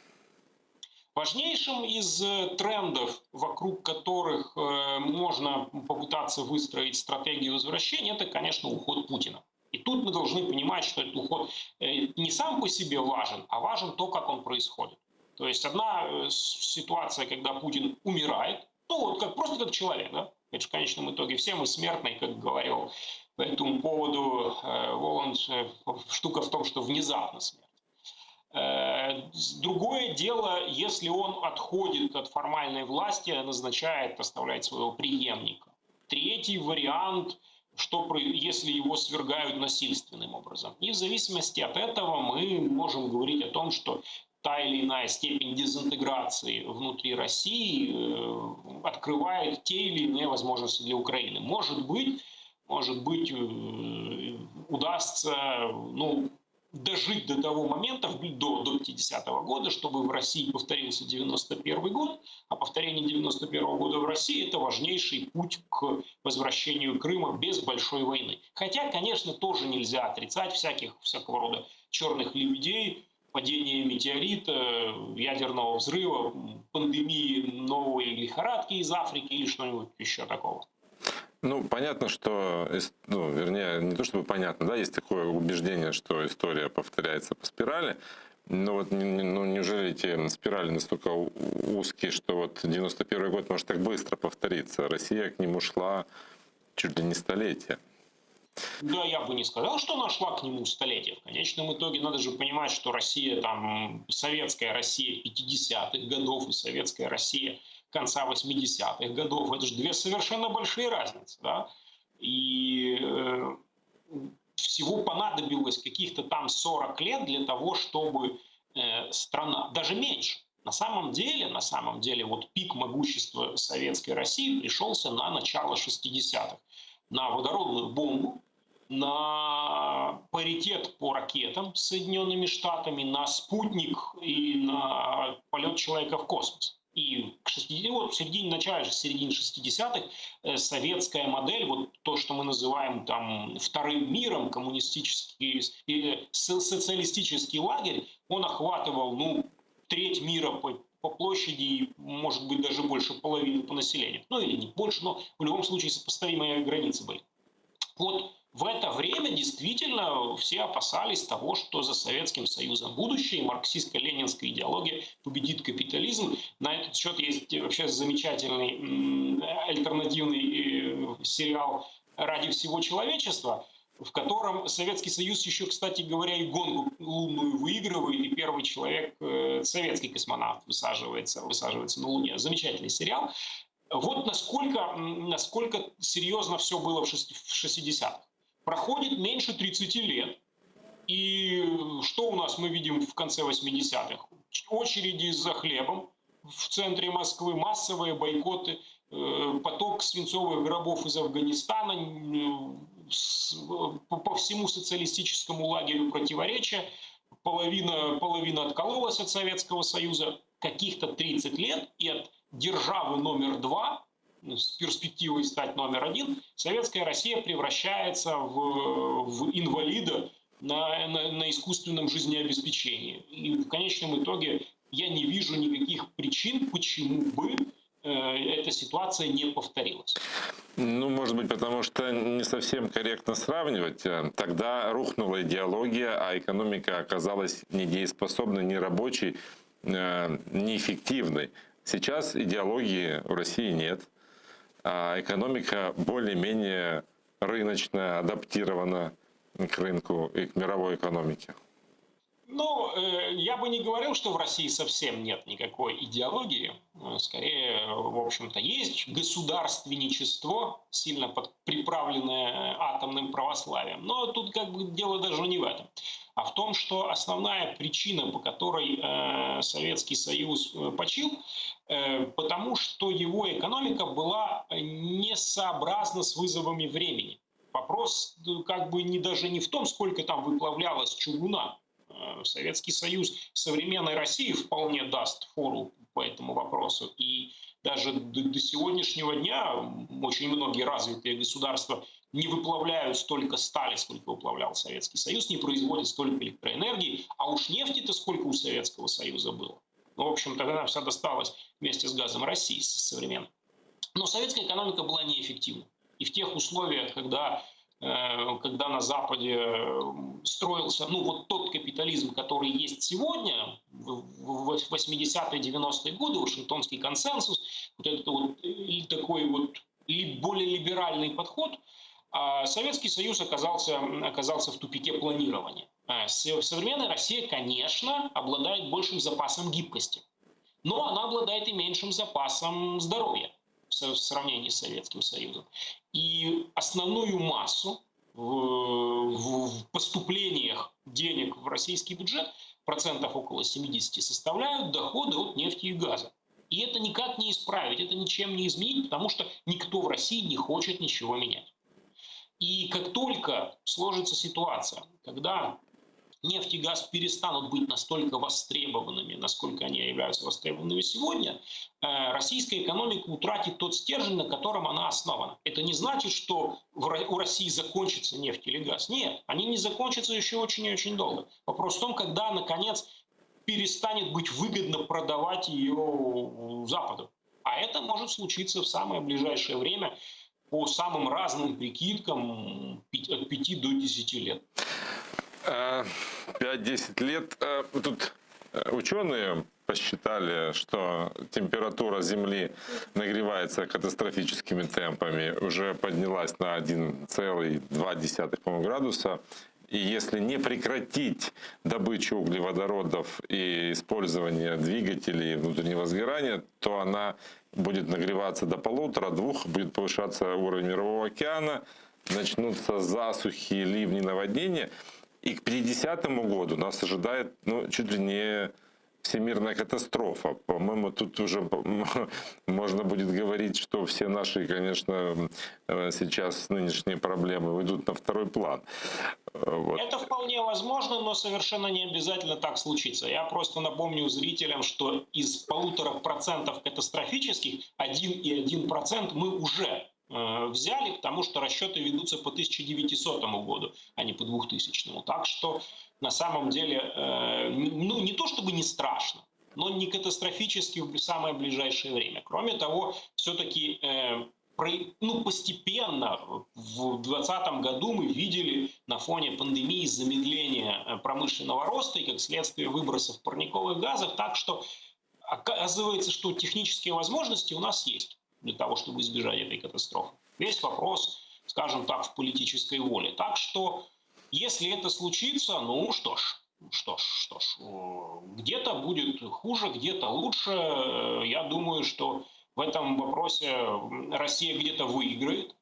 Важнейшим из э, трендов, вокруг которых э, можно попытаться выстроить стратегию возвращения, это, конечно, уход Путина. И тут мы должны понимать, что этот уход не сам по себе важен, а важен то, как он происходит. То есть одна ситуация, когда Путин умирает, ну вот как, просто как человек, да? Это же в конечном итоге все мы смертные, как говорил по этому поводу э, Воланд, э, штука в том, что внезапно смерть. Э, другое дело, если он отходит от формальной власти, назначает, оставляет своего преемника. Третий вариант, что если его свергают насильственным образом. И в зависимости от этого мы можем говорить о том, что та или иная степень дезинтеграции внутри России э, открывает те или иные возможности для Украины. Может быть, может быть, э, удастся ну, дожить до того момента, до, до 50-го года, чтобы в России повторился 91 год, а повторение 91 года в России – это важнейший путь к возвращению Крыма без большой войны. Хотя, конечно, тоже нельзя отрицать всяких, всякого рода черных лебедей, падения метеорита, ядерного взрыва, пандемии новой лихорадки из Африки или что-нибудь еще такого. Ну, понятно, что, ну, вернее, не то чтобы понятно, да, есть такое убеждение, что история повторяется по спирали, но вот ну, неужели эти спирали настолько узкие, что вот 91 год может так быстро повториться? Россия к нему шла чуть ли не столетие. Да, я бы не сказал, что она шла к нему столетие. В конечном итоге надо же понимать, что Россия, там, советская Россия 50-х годов и советская Россия конца 80-х годов, это же две совершенно большие разницы. Да? И э, всего понадобилось каких-то там 40 лет для того, чтобы э, страна, даже меньше. На самом деле, на самом деле, вот пик могущества советской России пришелся на начало 60-х. На водородную бомбу, на паритет по ракетам с Соединенными Штатами, на спутник и на полет человека в космос. И к 60, вот в середине, начале, в середине 60-х э, советская модель, вот то, что мы называем там вторым миром, коммунистический, э, социалистический лагерь, он охватывал, ну, треть мира по, по площади и, может быть, даже больше половины по населению. Ну, или не больше, но в любом случае сопоставимые границы были. Вот в это время действительно все опасались того, что за Советским Союзом будущее, и марксистско-ленинская идеология победит капитализм. На этот счет есть вообще замечательный альтернативный э, сериал «Ради всего человечества», в котором Советский Союз еще, кстати говоря, и гонку лунную выигрывает, и первый человек, э, советский космонавт, высаживается, высаживается на Луне. Замечательный сериал. Вот насколько, насколько серьезно все было в 60-х. Проходит меньше 30 лет. И что у нас мы видим в конце 80-х? Очереди за хлебом в центре Москвы, массовые бойкоты, э, поток свинцовых гробов из Афганистана, по всему социалистическому лагерю противоречия. Половина, половина откололась от Советского Союза. Каких-то 30 лет и от державы номер два с перспективой стать номер один, Советская Россия превращается в, в инвалида на, на, на искусственном жизнеобеспечении. И в конечном итоге я не вижу никаких причин, почему бы э, эта ситуация не повторилась. Ну, может быть, потому что не совсем корректно сравнивать. Э, тогда рухнула идеология, а экономика оказалась недееспособной, нерабочей, э, неэффективной. Сейчас идеологии в России нет а экономика более-менее рыночная, адаптирована к рынку и к мировой экономике? Ну, э, я бы не говорил, что в России совсем нет никакой идеологии. Э, скорее, в общем-то, есть государственничество, сильно под, приправленное атомным православием. Но тут как бы дело даже не в этом, а в том, что основная причина, по которой э, Советский Союз почил, потому что его экономика была несообразна с вызовами времени. Вопрос как бы не даже не в том, сколько там выплавлялось чугуна, Советский Союз современной России вполне даст фору по этому вопросу. И даже до, до сегодняшнего дня очень многие развитые государства не выплавляют столько стали, сколько выплавлял Советский Союз, не производят столько электроэнергии, а уж нефти-то сколько у Советского Союза было. Ну, в общем, тогда нам вся досталась вместе с газом России современным. Но советская экономика была неэффективна. И в тех условиях, когда Э, когда на Западе э, строился, ну, вот тот капитализм, который есть сегодня, в 80-е, 90-е годы, Вашингтонский консенсус, вот этот вот э, такой вот более либеральный подход, а Советский Союз оказался, оказался в тупике планирования. А современная Россия, конечно, обладает большим запасом гибкости, но она обладает и меньшим запасом здоровья в сравнении с Советским Союзом. И основную массу в, в, в поступлениях денег в российский бюджет, процентов около 70, составляют доходы от нефти и газа. И это никак не исправить, это ничем не изменить, потому что никто в России не хочет ничего менять. И как только сложится ситуация, когда нефть и газ перестанут быть настолько востребованными, насколько они являются востребованными сегодня, э, российская экономика утратит тот стержень, на котором она основана. Это не значит, что у России закончится нефть или газ. Нет, они не закончатся еще очень и очень долго. Вопрос в том, когда, наконец, перестанет быть выгодно продавать ее Западу. А это может случиться в самое ближайшее время по самым разным прикидкам от 5 до 10 лет. 5-10 лет. Э, тут э, ученые посчитали, что температура Земли нагревается катастрофическими темпами, уже поднялась на 1,2 по градуса. И если не прекратить добычу углеводородов и использование двигателей внутреннего сгорания, то она будет нагреваться до полутора-двух, будет повышаться уровень Мирового океана, начнутся засухи, ливни, наводнения. И к 50 году нас ожидает, ну, чуть ли не всемирная катастрофа. По-моему, тут уже можно будет говорить, что все наши, конечно, э, сейчас нынешние проблемы уйдут на второй план. Э, вот. Это вполне возможно, но совершенно не обязательно так случится. Я просто напомню зрителям, что из 1,5% катастрофических 1,1% мы уже э, взяли, потому что расчеты ведутся по 1900 году, а не по 2000. Так что на самом деле, э, ну не то чтобы не страшно, но не катастрофически в самое ближайшее время. Кроме того, все-таки э, ну, постепенно в 2020 году мы видели на фоне пандемии замедление э, промышленного роста и, как следствие, выбросов парниковых газов. Так что оказывается, что технические возможности у нас есть для того, чтобы избежать этой катастрофы. Весь вопрос, скажем так, в политической воле. Так что, если это случится, ну что ж, что ж, что ж, где-то будет хуже, где-то лучше. Я думаю, что в этом вопросе Россия где-то выиграет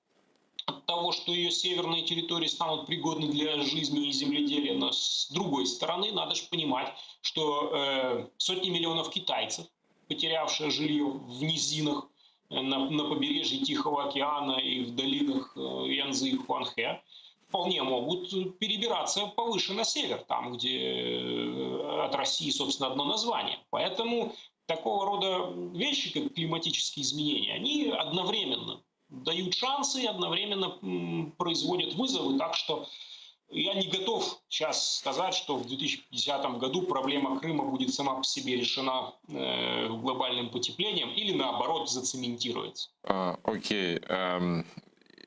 от того, что ее северные территории станут пригодны для жизни и земледелия. Но с другой стороны, надо же понимать, что э, сотни миллионов китайцев, потерявшие жилье в низинах, э, на, на побережье Тихого океана и в долинах э, Янцзы и Хуанхэ, вполне могут перебираться повыше на север, там, где э, от России, собственно, одно название. Поэтому такого рода вещи, как климатические изменения, они одновременно дают шансы и одновременно производят вызовы. Так что я не готов сейчас сказать, что в 2050 году проблема Крыма будет сама по себе решена э, глобальным потеплением или наоборот зацементируется. А, окей. Эм,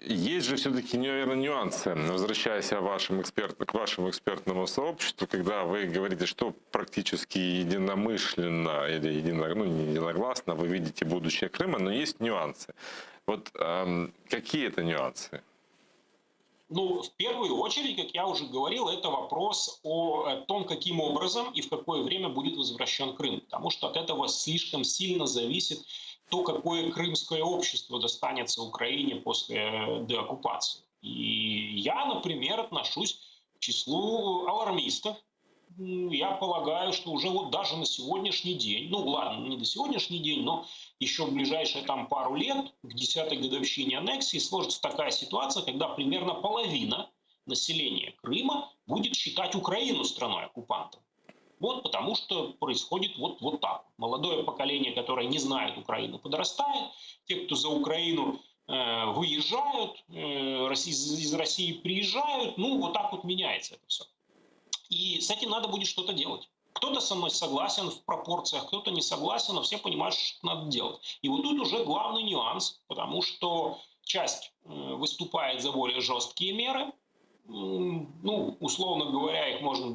есть же все-таки, наверное, нюансы. Возвращаясь вашим эксперт, к вашему экспертному сообществу, когда вы говорите, что практически единомышленно или едино, ну, не единогласно вы видите будущее Крыма, но есть нюансы. Вот эм, какие это нюансы? Ну, в первую очередь, как я уже говорил, это вопрос о э, том, каким образом и в какое время будет возвращен Крым. Потому что от этого слишком сильно зависит то, какое крымское общество достанется Украине после э, деоккупации. И я, например, отношусь к числу алармистов. Я полагаю, что уже вот даже на сегодняшний день, ну ладно, не на сегодняшний день, но еще в ближайшие там пару лет, к 10-й годовщине аннексии, сложится такая ситуация, когда примерно половина населения Крыма будет считать Украину страной-оккупантом. Вот потому что происходит вот, вот так. Молодое поколение, которое не знает Украину, подрастает. Те, кто за Украину э, выезжают, э, из, из России приезжают, ну вот так вот меняется это все. И с этим надо будет что-то делать. Кто-то со мной согласен в пропорциях, кто-то не согласен, но все понимают, что надо делать. И вот тут уже главный нюанс, потому что часть э, выступает за более жесткие меры, ну, условно говоря, их можно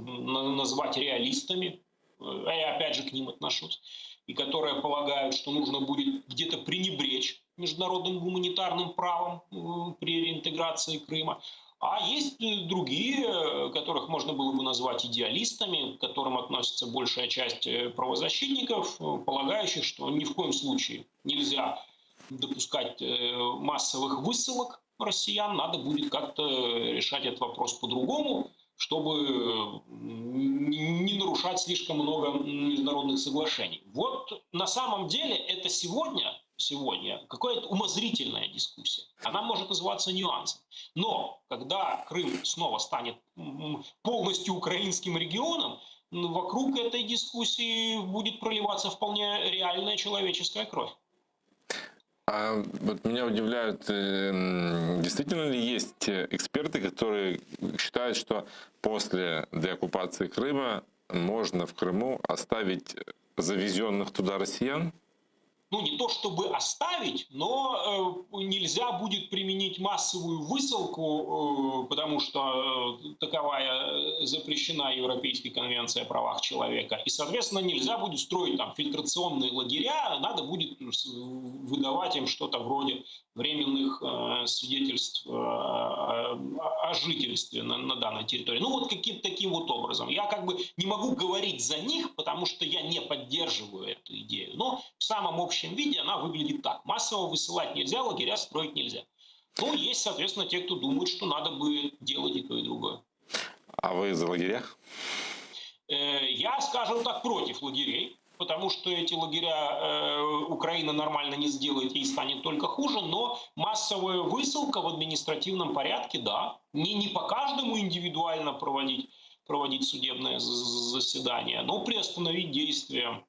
назвать реалистами, э, а я опять же к ним отношусь, и которые полагают, что нужно будет где-то пренебречь международным гуманитарным правом э, при реинтеграции Крыма. А есть э, другие, которых можно было бы назвать идеалистами, к которым относится большая часть правозащитников, полагающих, что ни в коем случае нельзя допускать массовых высылок россиян, надо будет как-то решать этот вопрос по-другому, чтобы не нарушать слишком много международных соглашений. Вот на самом деле это сегодня, сегодня какая-то умозрительная дискуссия. Она может называться нюансом. Но когда Крым снова станет полностью украинским регионом, вокруг этой дискуссии будет проливаться вполне реальная человеческая кровь. А вот меня удивляют, э, действительно ли есть эксперты, которые считают, что после деоккупации Крыма можно в Крыму оставить завезенных туда россиян? Ну, не то чтобы оставить, но э, нельзя будет применить массовую высылку, э, потому что э, таковая запрещена Европейской конвенцией о правах человека. И, соответственно, нельзя будет строить там фильтрационные лагеря, надо будет выдавать им что-то вроде временных э, свидетельств э, о жительстве на, на данной территории. Ну, вот каким-то таким вот образом. Я как бы не могу говорить за них, потому что я не поддерживаю эту идею. Но в самом общем виде она выглядит так. Массово высылать нельзя, лагеря строить нельзя. Ну, есть, соответственно, те, кто думает, что надо бы делать и то, и другое. А вы за лагеря? Э, я, скажем так, против лагерей, потому что эти лагеря э, Украина нормально не сделает, ей станет только хуже, но массовая высылка в административном порядке, да, не, не по каждому индивидуально проводить, проводить судебное заседание, но приостановить действия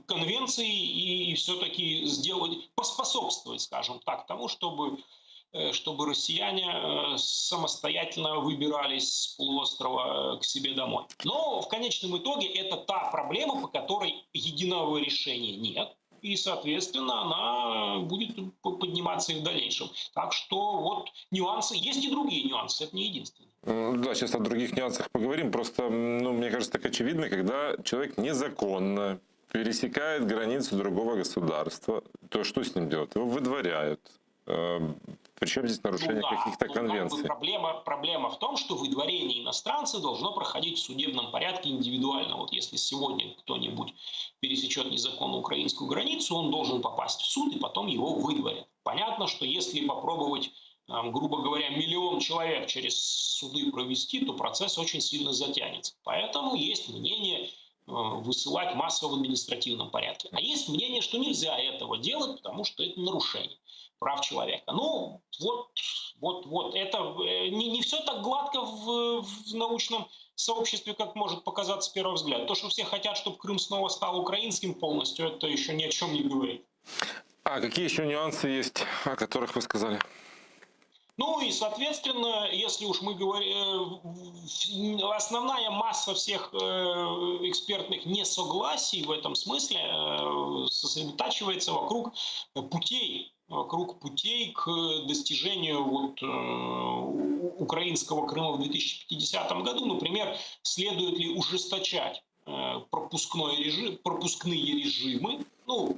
конвенции и, и все-таки сделать, поспособствовать, скажем так, тому, чтобы Э, чтобы россияне э, самостоятельно выбирались с полуострова э, к себе домой. Но в конечном итоге это та проблема, по которой единого решения нет. И, соответственно, она будет подниматься и в дальнейшем. Так что вот нюансы, есть и другие нюансы, это не единственное. Да, сейчас о других нюансах поговорим. Просто, ну, мне кажется, так очевидно, когда человек незаконно пересекает границу другого государства, то что с ним делать? Его выдворяют. Причем здесь нарушение ну, да, каких-то конвенций? Как бы проблема, проблема в том, что выдворение иностранца должно проходить в судебном порядке индивидуально. Вот если сегодня кто-нибудь пересечет незаконно украинскую границу, он должен попасть в суд и потом его выдворят. Понятно, что если попробовать, грубо говоря, миллион человек через суды провести, то процесс очень сильно затянется. Поэтому есть мнение э, высылать массово в административном порядке. А есть мнение, что нельзя этого делать, потому что это нарушение прав человека. Ну, вот, вот, вот, это э, не, не все так гладко в, в научном сообществе, как может показаться с первого взгляда. То, что все хотят, чтобы Крым снова стал украинским полностью, это еще ни о чем не говорит. А какие еще нюансы есть, о которых вы сказали? Ну и, соответственно, если уж мы говорим, э, основная масса всех э, экспертных несогласий в этом смысле сосредотачивается вокруг путей вокруг путей к достижению вот, э, украинского Крыма в 2050 году. Например, следует ли ужесточать э, пропускной режим, пропускные режимы, ну,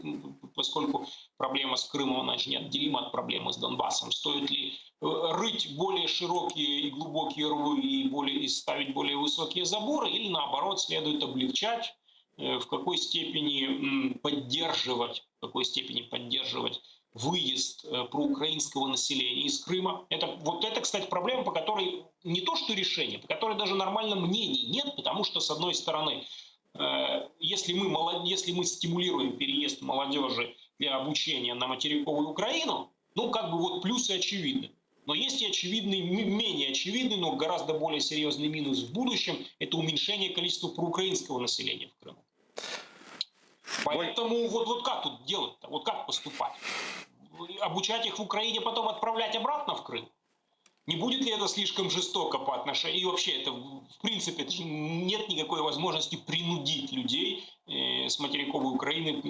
поскольку проблема с Крымом, она же неотделима от проблемы с Донбассом. Стоит ли э, рыть более широкие и глубокие рвы и, более, и ставить более высокие заборы, или наоборот, следует облегчать, в какой степени поддерживать, в какой степени поддерживать выезд э, проукраинского населения из Крыма. Это, вот это, кстати, проблема, по которой не то что решение, по которой даже нормально мнений нет, потому что, с одной стороны, э, если мы, если мы стимулируем переезд молодежи для обучения на материковую Украину, ну, как бы вот плюсы очевидны. Но есть и очевидный, менее очевидный, но гораздо более серьезный минус в будущем – это уменьшение количества проукраинского населения в Крыму. Поэтому вот, вот как тут делать-то? Вот как поступать? Обучать их в Украине, потом отправлять обратно в Крым? Не будет ли это слишком жестоко по отношению... И вообще, это, в принципе, это же нет никакой возможности принудить людей э, с материковой Украины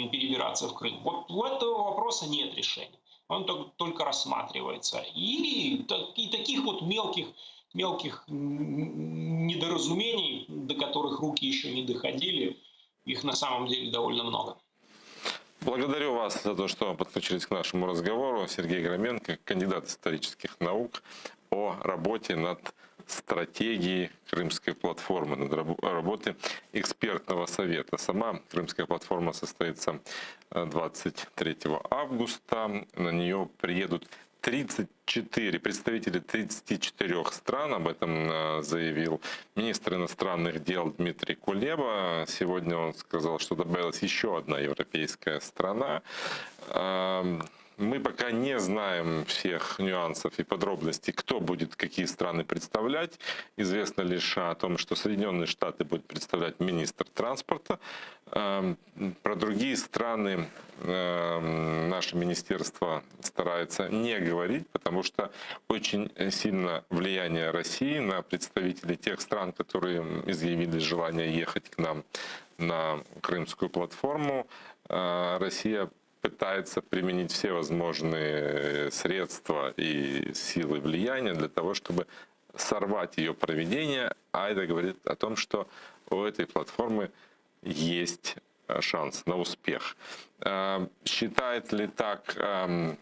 перебираться в Крым. Вот у этого вопроса нет решения. Он только рассматривается. И, и таких вот мелких, мелких недоразумений, до которых руки еще не доходили, их на самом деле довольно много. Благодарю вас за то, что подключились к нашему разговору. Сергей Громенко, кандидат исторических наук, о работе над стратегией Крымской платформы, над работой экспертного совета. Сама Крымская платформа состоится 23 э, августа. На нее приедут 34 представители 34 стран, об этом э, заявил министр иностранных дел Дмитрий Кулеба. Сегодня он сказал, что добавилась еще одна европейская страна. Мы пока не знаем всех нюансов и подробностей, кто будет какие страны представлять. Известно лишь о том, что Соединенные Штаты будут представлять министр транспорта. Эм, про другие страны эм, наше министерство старается не говорить, потому что очень сильно влияние России на представителей тех стран, которые изъявили желание ехать к нам на крымскую платформу. Э, Россия пытается применить все возможные средства и силы влияния для того, чтобы сорвать ее проведение, а это говорит о том, что у этой платформы есть э, шанс на успех. Э, считает ли так эм,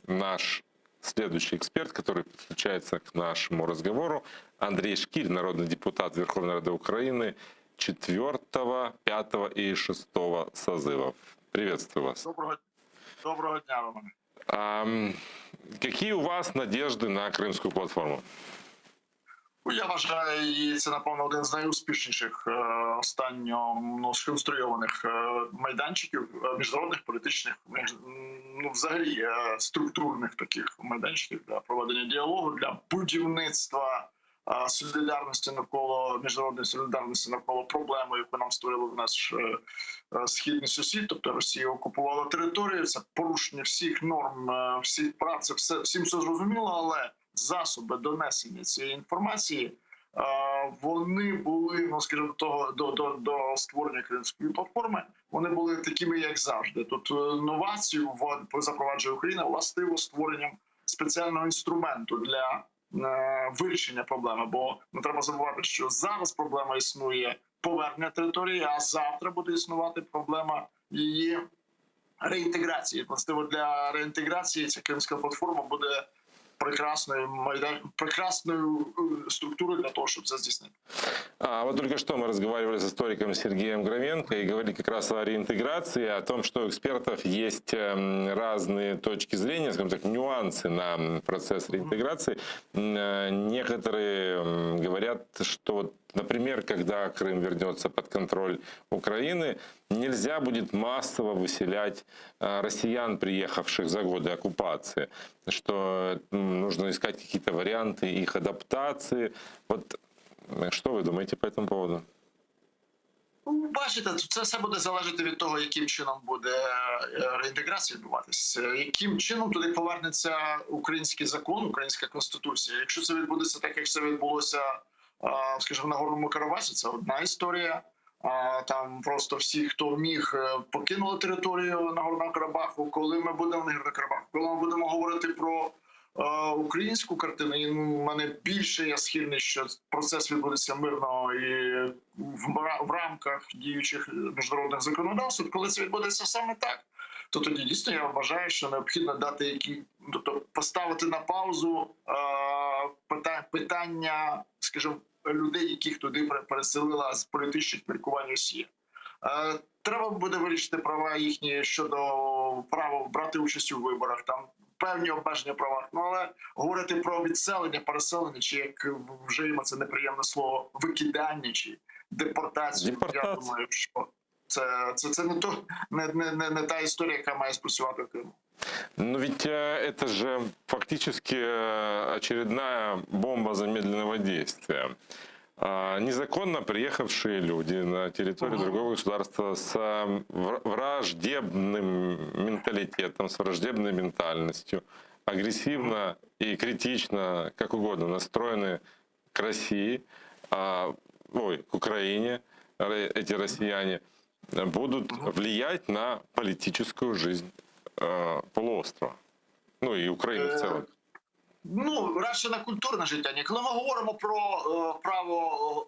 наш следующий эксперт, который подключается к нашему разговору, Андрей Шкиль, народный депутат Верховной Рады Украины 4, 5 и 6 созывов. Приветствую вас. Доброго, доброго дня, Роман. А, какие у вас надежды на крымскую платформу? Ну, я вважаю, її це напевно один з найуспішніших е, останньо ну, сконструйованих е, майданчиків е, міжнародних політичних, між- ну взагалі е, структурних таких майданчиків для проведення діалогу, для будівництва е, солідарності навколо міжнародної солідарності навколо проблеми, яку нам створили наш е, е, східний сусід, тобто Росія окупувала територію. Це порушення всіх норм, е, всіх прав. Це все всім все зрозуміло, але засоби донесення цієї інформації. е, Вони були, ну скажімо, того до, до, до створення кримської платформи. Вони були такими, як завжди. Тут е, новацію ввод- запроваджує Україна властиво створенням спеціального інструменту для е, вирішення проблеми. Бо не треба забувати, що зараз проблема існує повернення території, а завтра буде існувати проблема її реінтеграції. Властиво для реінтеграції ця кримська платформа буде прекрасною майдан прекрасною е, структурою для того, щоб це здійснити. А вот только что мы разговаривали с историком Сергеем Громенко и говорили как раз о реинтеграции, о том, что у экспертов есть эм, разные точки зрения, скажем так, нюансы на м, процесс реинтеграции. М, э, Некоторые м, говорят, что, вот, например, когда Крым вернется под контроль Украины, нельзя будет массово выселять э, россиян, приехавших за годы оккупации, что м, нужно искать какие-то варианты их адаптации. Вот что вы думаете по этому поводу? Ну, бачите, це все буде залежати від того, яким чином буде е, реінтеграція відбуватися, яким чином туди повернеться український закон, українська конституція. Якщо це відбудеться так, як це відбулося, е, скажімо, на Горному Карабасі, це одна історія. А, Там просто всі, хто міг, е, покинули територію Нагорного Карабаху. Коли ми будемо на Нагорному Карабаху, коли ми будемо говорити про е, українську картину, і ну, в мене більше я схильний, що процес відбудеться мирно і в, ра- в рамках діючих міжнародних законодавств. От Коли це відбудеться саме так, то тоді дійсно я вважаю, що необхідно дати які, тобто поставити на паузу е, пита- питання, скажімо, людей, яких туди пере- переселила з політичних міркувань Росія. Е, Треба буде вирішити права їхні щодо права брати участь у виборах, там певні обмеження в правах. Ну але говорити про відселення, переселення, чи як вжиємо це неприємне слово, викидання чи депортацію. Я Депортація. думаю, що це, це, це не то не, не, не, не та історія, яка має спрацювати в Криму. Но ведь э, это же фактически э, очередная бомба замедленного действия. А, Незаконно приехавшие люди на территорию Мгм. другого государства с э, вра- враждебным менталитетом, с враждебной ментальностью, агрессивно и критично, как угодно, настроены к России, а, ой, к Украине, ре- эти россияне, э, будут влиять на политическую жизнь э, полуострова. Ну и Украины в Э, целом. Ну, радше на культурне життя. Ні, коли ми говоримо про е, право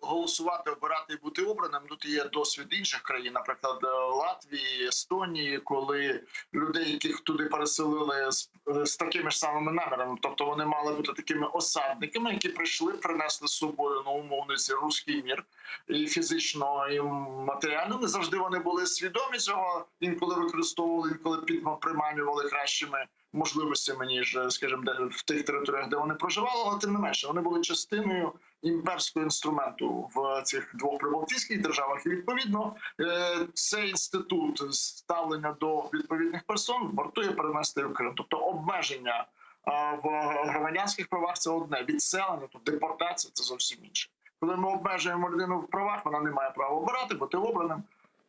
голосувати, обирати і бути обраним, тут є досвід інших країн, наприклад, е, Латвії, Естонії, коли людей, яких туди переселили з, е, з такими ж самими намірами, тобто вони мали бути такими осадниками, які прийшли, принесли з собою ну, умовно цей русский мир і фізично, і матеріально. Не завжди вони були свідомі цього. Інколи використовували, інколи під приманювали кращими можливостями, ніж, скажімо, де в тих територіях, де вони проживали, але тим не менше вони були частиною імперського інструменту в цих двох прибалтійських державах. І відповідно е, цей інститут ставлення до відповідних персон вартує перенести в Крим, тобто обмеження. а, В громадянських правах це одне відселення, тобто депортація це зовсім інше. Коли ми обмежуємо людину в правах, вона не має права обирати, бути обраним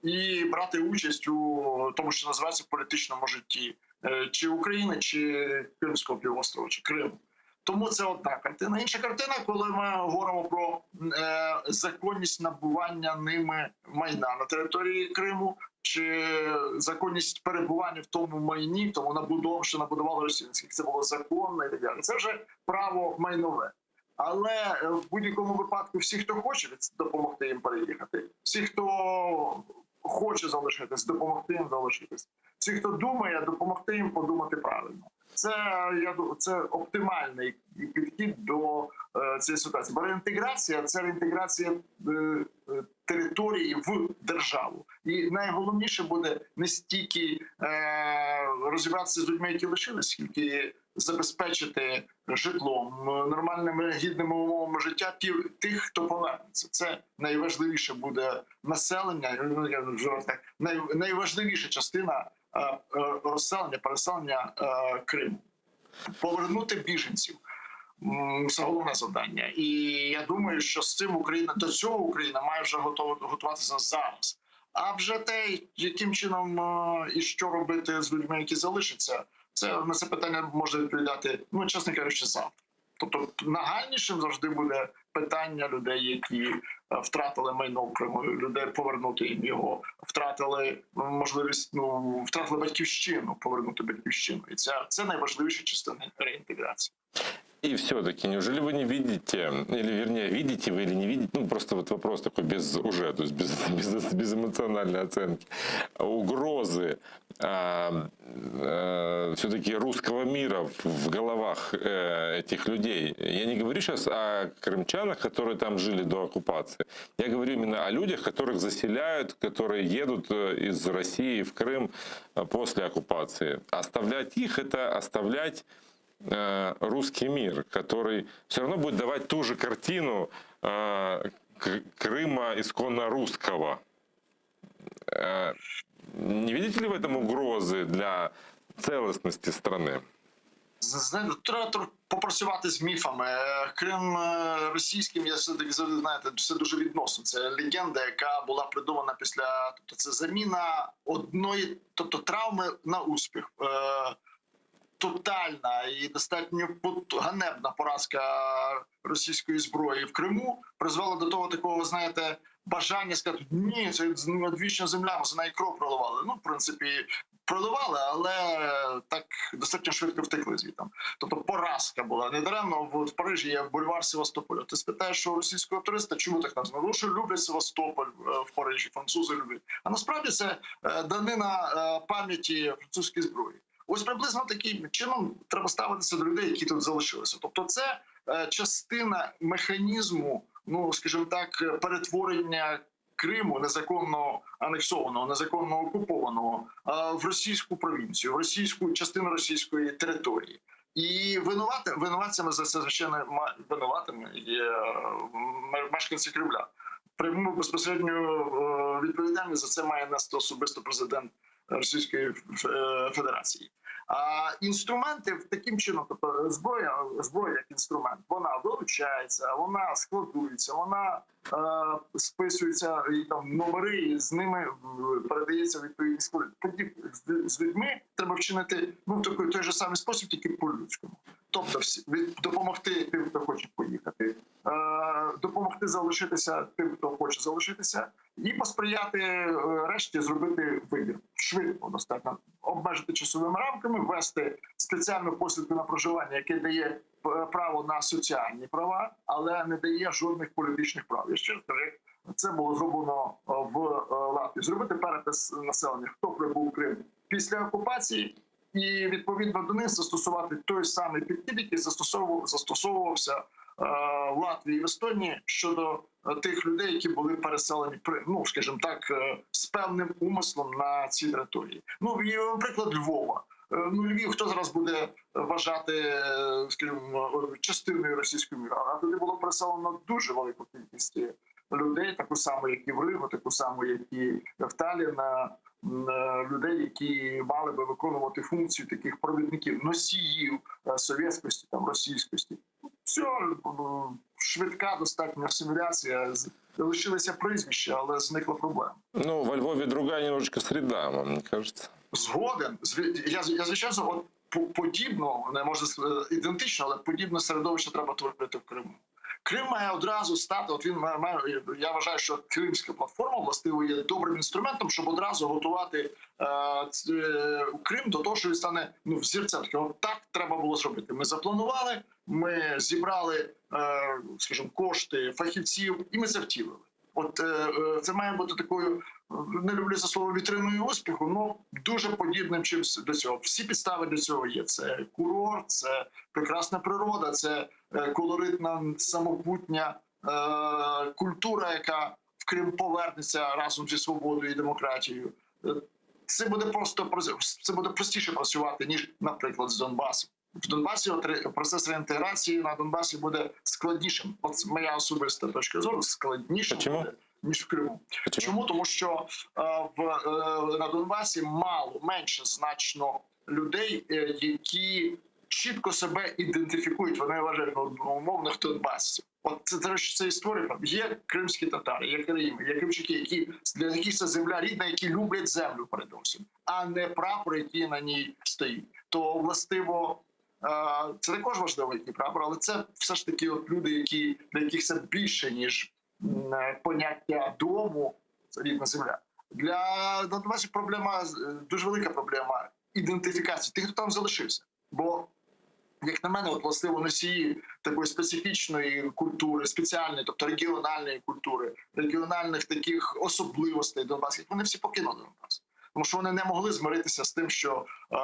і брати участь у тому, що називається політичному житті е, чи України, чи Кримського півострова, чи Криму. Тому це одна картина. Інша картина, коли ми говоримо про е, законність набування ними майна на території Криму, чи законність перебування в тому майні, в тому набудов, що набудували Росія, наскільки це було законно і так далі. Це вже право майнове. Але е, в будь-якому випадку всі, хто хоче допомогти їм переїхати, всі, хто хоче залишитись, допомогти їм залишитись. Всі, хто думає, допомогти їм подумати правильно. Це я ду- це оптимальний підхід до е, цієї ситуації. Бо реінтеграція це реінтеграція е, е, території в державу. І найголовніше буде не стільки е, розібратися з людьми, які лишились, скільки. забезпечити житлом, нормальними гідними умовами життя тих, хто повернеться. Це найважливіше буде населення, ну, я вже так, найважливіша частина розселення, переселення Криму. Повернути біженців. Це головне завдання, і я думаю, що з цим Україна до цього Україна має вже готуватися зараз. А вже те, яким чином і що робити з людьми, які залишаться, це на це питання можна відповідати, ну чесно кажучи, завтра. Тобто нагальнішим завжди буде питання людей, які е, втратили майно в Криму, людей повернути їм його, втратили можливість, ну втратили батьківщину, повернути батьківщину, і це, це найважливіша частина реінтеграції. И все-таки, неужели вы не видите, или вернее, видите вы или не видите, ну просто вот вопрос такой без уже, то есть без, без, без эмоциональной оценки, угрозы а, а, все-таки русского мира в, в головах э, этих людей. Я не говорю сейчас о крымчанах, которые там жили до оккупации. Я говорю именно о людях, которых заселяют, которые едут э, из России в Крым э, после оккупации. Оставлять их – это оставлять э, русский мир, который все равно будет давать ту же картину э, Крыма исконно русского. Э, не видите ли в этом угрозы для целостности страны? Знаєте, треба попрацювати з міфами. Крим російським, я все таки завжди знаєте, все дуже відносно. Це легенда, яка була придумана після, тобто це заміна одної, тобто травми на успіх. Тотальна і достатньо ганебна поразка російської зброї в Криму призвела до того такого, знаєте, бажання сказати, ні, це одвічна земля, ми за неї кров проливали. Ну, в принципі, проливали, але так достатньо швидко втекли звідти. Тобто поразка була. Недаремно в Парижі є бульвар Севастополя. Ти спитаєш у російського туриста, чому так названо? Тому що люблять Севастополь в Парижі, французи люблять. А насправді це данина пам'яті французької зброї. Ось приблизно таким чином треба ставитися до людей, які тут залишилися. Тобто це частина механізму, ну, скажімо так, перетворення Криму, незаконно анексованого, незаконно окупованого, в російську провінцію, в російську частину російської території. І винуватцями за це, звичайно, винуватими є мешканці Кремля. Пряму безпосередню відповідальність за це має нести особисто президент Російської Федерації. А інструменти таким чином, тобто зброя, зброя як інструмент, вона вилучається, вона складується, вона е, списується, і там номери, і з ними передається відповідні склади. Тоді з, з людьми треба вчинити, ну, такий, той же самий спосіб, тільки по-людському. Тобто всі, від, допомогти тим, хто хоче поїхати, е, допомогти залишитися тим, хто хоче залишитися, і посприяти решті зробити вибір. Швидко достатньо. Обмежити часовими рамками, ввести спеціальну посвідку на проживання, яке дає право на соціальні права, але не дає жодних політичних прав. Я ще раз кажу, як це було зроблено в Латвії. Зробити перепис населення, хто прибув в Крим після окупації, і відповідно до них застосувати той самий підхід, який застосовувався в Латвії і в Естонії щодо тих людей, які були переселені, ну, скажімо так, з певним умислом на цій території. Ну, і, наприклад, Львова. Львів хто зараз буде вважати, скажімо, частиною російської міри? А туди було переселено дуже велику кількість людей, таку саму, як і в Ригу, таку саму, як і в Таллін, людей, які мали би виконувати функцію таких провідників, носіїв совєтськості, там, російськості. Все, швидка достатня асиміляція, лишилися прізвища, але зникла проблема. Ну, во Львове другая немножечко среда, вам не кажется? Згоден. Я, звичайно, от подібно, не можна ідентично, але подібне середовище треба творити в Криму. Крим має одразу стати, от він має, має, я вважаю, що Кримська платформа, властиво, є добрим інструментом, щоб одразу готувати Крим до того, що він стане, ну, взірцем. Таким, от так треба було зробити. Ми запланували, ми зібрали, скажімо, кошти фахівців, і ми це втілили. От це має бути такою, не люблю це слово, вітриною успіху, но дуже подібним чимось до цього. Всі підстави для цього є. Це курорт, це прекрасна природа, це колоритна самобутня культура, яка в Крим повернеться разом зі свободою і демократією. Це буде просто це буде простіше працювати, ніж, наприклад, з Донбасом. В Донбасі от ре- процес реінтеграції на Донбасі буде складнішим. От моя особиста точка зору складнішим Чому? буде, ніж в Криму. Почему? Чому? Тому що е, в, е, на Донбасі мало менше значно людей, е, які чітко себе ідентифікують. Вони вважають ну, умовних донбасців. От це, це, це і створює. Є кримські татари, є караїми, є кримчаки, які для яких це земля рідна, які люблять землю передусім, а не прапор, який на ній стоїть. То властиво. е, Це також важливо, який прапор, але це все ж таки от люди, які для яких це більше ніж м, е, поняття дому, це рідна земля. Для Донбасу проблема е, дуже велика проблема ідентифікації тих, хто там залишився. Бо, як на мене, от властиво носії такої специфічної культури, спеціальної, тобто регіональної культури, регіональних таких особливостей донбаських, вони всі покинули Донбас. Тому що вони не могли змиритися з тим, що е,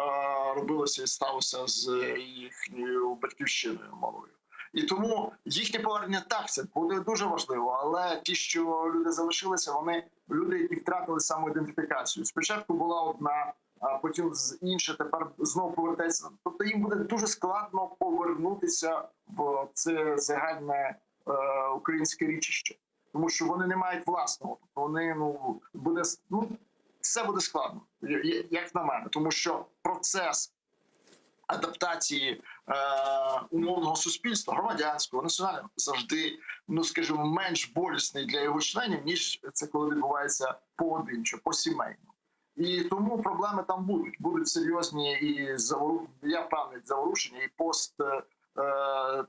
робилося і сталося з їхньою батьківщиною малою. І тому їхнє повернення так це буде дуже важливо. Але ті, що люди залишилися, вони люди, які втратили самоідентифікацію. Спочатку була одна, а потім з інша, тепер знову повертається. Тобто їм буде дуже складно повернутися в це загальне е, українське річище, тому що вони не мають власного. Тобто вони ну буде ну все буде складно, я- я- як на мене, тому що процес адаптації е, умовного суспільства, громадянського, національного, завжди, ну скажімо, менш болісний для його членів, ніж це коли відбувається поодинчо, посімейно. І тому проблеми там будуть. Будуть серйозні і завору... я впевнений, заворушення, і пост, е,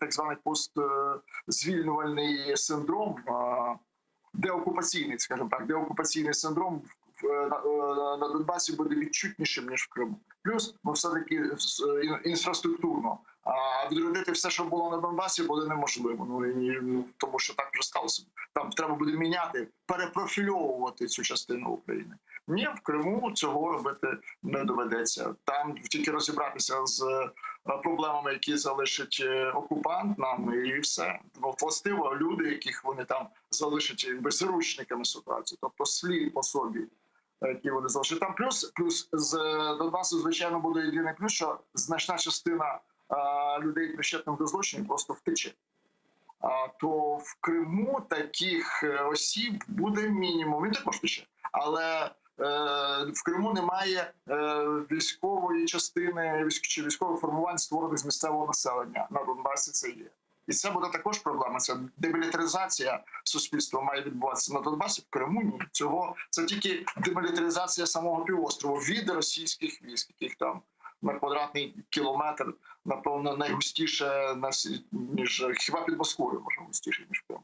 так званий постзвільнювальний синдром, е, деокупаційний, скажімо так, деокупаційний синдром в- е, на, е, на Донбасі буде відчутнішим ніж в Криму. Плюс ми все таки інфраструктурно. А відродити все, що було на Донбасі, буде неможливо. Ну і ну, тому, що так вже сталося. Там треба буде міняти, перепрофільовувати цю частину України. Ні, в Криму цього робити не доведеться. Там тільки розібратися з е, проблемами, які залишить е, окупант нам, і все. Ну, властиво, люди, яких вони там залишать якби заручниками ситуації, тобто слід по собі, е, які вони залишать. Там плюс, плюс з е, Донбасу, звичайно, буде єдиний плюс, що значна частина е, людей, причетних до злочинів, просто втече. А, то в Криму таких е, осіб буде мінімум. Він також втече. Але е, в Криму немає е, військової частини військ чи військових формувань, створених з місцевого населення. На Донбасі це є. І це буде також проблема. Це демілітаризація суспільства має відбуватися на Донбасі. В Криму ні. Цього це тільки демілітаризація самого півострову від російських військ, яких там на квадратний кілометр, напевно, найгустіше на всі, ніж хіба під Москвою, може густіше ніж в Криму.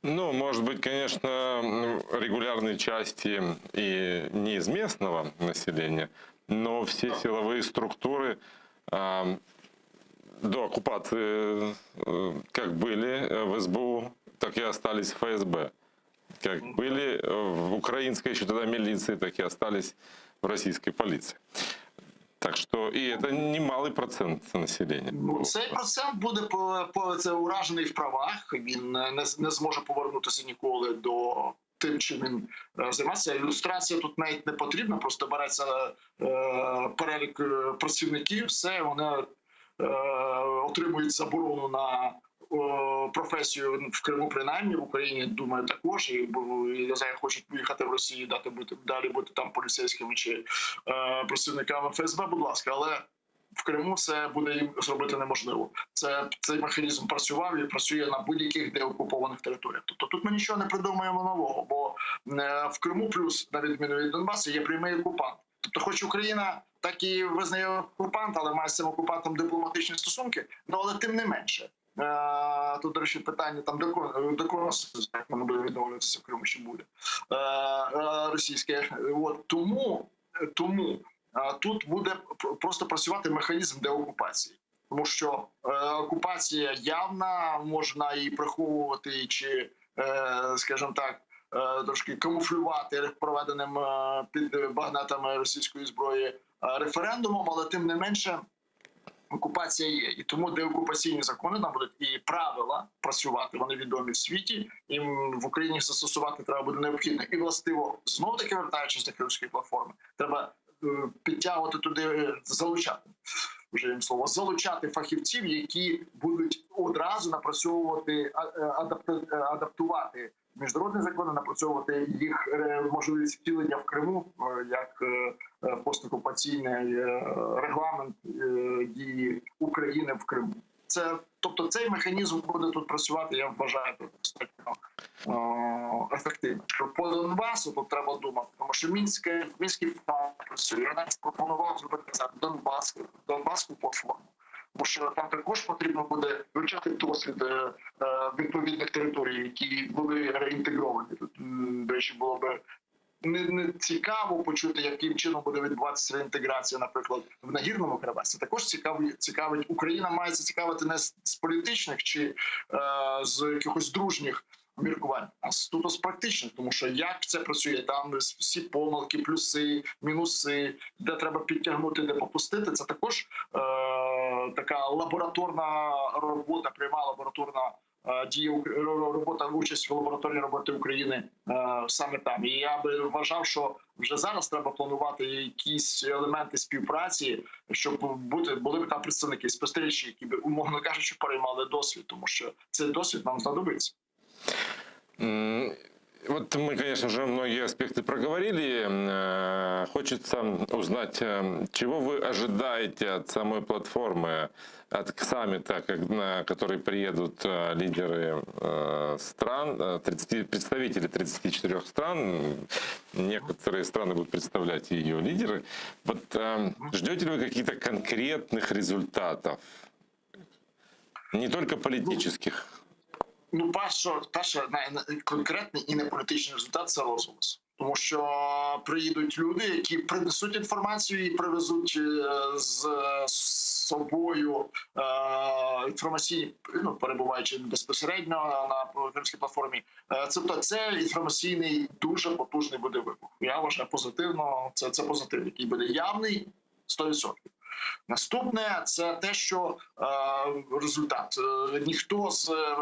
Ну, может быть, конечно, м, регулярные части и не из местного населения, но все силовые структуры а, до оккупации э, как были э, в СБУ, так и остались в ФСБ. Как были э, в украинской еще тогда милиции, так и остались в российской полиции. Так что, и это немалый процент населения. Ну, цей процент буде по, по це уражений в правах. Він е, не, не зможе повернутися ніколи до тим, чим він е, займається. Ілюстрація тут навіть не потрібна, просто береться е, перелік е, працівників, все вони е, отримують заборону на е, професію в Криму, принаймні в Україні, думаю, також. І, бо, і, я знаю, хочуть поїхати в Росію, дати бути далі бути там поліцейськими чи е, працівниками ФСБ, будь ласка, але в Криму це буде їм зробити неможливо. Це цей механізм працював і працює на будь-яких деокупованих територіях. Тобто тут ми нічого не придумаємо нового, бо е, в Криму, плюс на відміну від Донбасу, є прямий окупант. Тобто, хоч Україна так і визнає окупанта, але має з цим окупантом дипломатичні стосунки, ну але тим не менше. Е, Тут, до речі, питання там до кого до кого як воно буде відновлюватися в Криму, чи буде е, е, російське. От тому, тому е, тут буде пр- просто працювати механізм деокупації, тому що е, окупація явна, можна і приховувати, чи, е, скажімо так, е, трошки камуфлювати проведеним е, під багнетами російської зброї е, референдумом, але тим не менше. Окупація є, і тому деокупаційні закони там будуть і правила працювати. Вони відомі в світі. Їм в Україні застосувати треба буде необхідно. І властиво знов таки вертаючись до кримської платформи, треба е, підтягувати туди, е, залучати. Вже слово залучати фахівців, які будуть одразу напрацьовувати адаптувати міжнародні закони, напрацьовувати їх можливість втілення в Криму як постокупаційний регламент дії України в Криму. Це тобто цей механізм буде тут працювати. Я вважаю достатньо ефективно. Що по Донбасу тут треба думати, тому що мінське мінський план працює. Я навіть пропонував зробити це Донбас, Донбаську платформу. Тому що там також потрібно буде вивчати досвід відповідних територій, які були реінтегровані. Тут, до речі, було би не, не цікаво почути, яким чином буде відбуватися реінтеграція, наприклад, в нагірному Карабасі. Також цікавить, цікавить Україна має це цікавити не з, з політичних чи е, з якихось дружніх міркувань, а з суто з практичних, тому що як це працює, там всі помилки, плюси, мінуси, де треба підтягнути, де попустити. Це також е, така лабораторна робота, пряма лабораторна дія робота, участь в лабораторній роботі України е, саме там. І я би вважав, що вже зараз треба планувати якісь елементи співпраці, щоб бути були б там представники, спостерігачі, які би умовно кажучи, переймали досвід, тому що цей досвід нам знадобиться. Вот мы, конечно, уже многие аспекты проговорили. Э, Хочется узнать, э, чего вы ожидаете от самой платформы, от саммита, на который приедут э, лидеры стран, 30, представители 34 стран. Некоторые страны будут представлять ее лидеры. Вот ждете ли вы каких-то конкретных результатов? Не только политических. Ну, перше, перше конкретний і не політичний результат це розголос. Тому що приїдуть люди, які принесуть інформацію і привезуть е, з собою е, інформаційні, ну, перебуваючи безпосередньо на кримській платформі. Е, Тобто це інформаційний дуже потужний буде вибух. Я вважаю позитивно, це, це позитив, який буде явний 100%. Наступне це те, що е, результат Е, ніхто з е,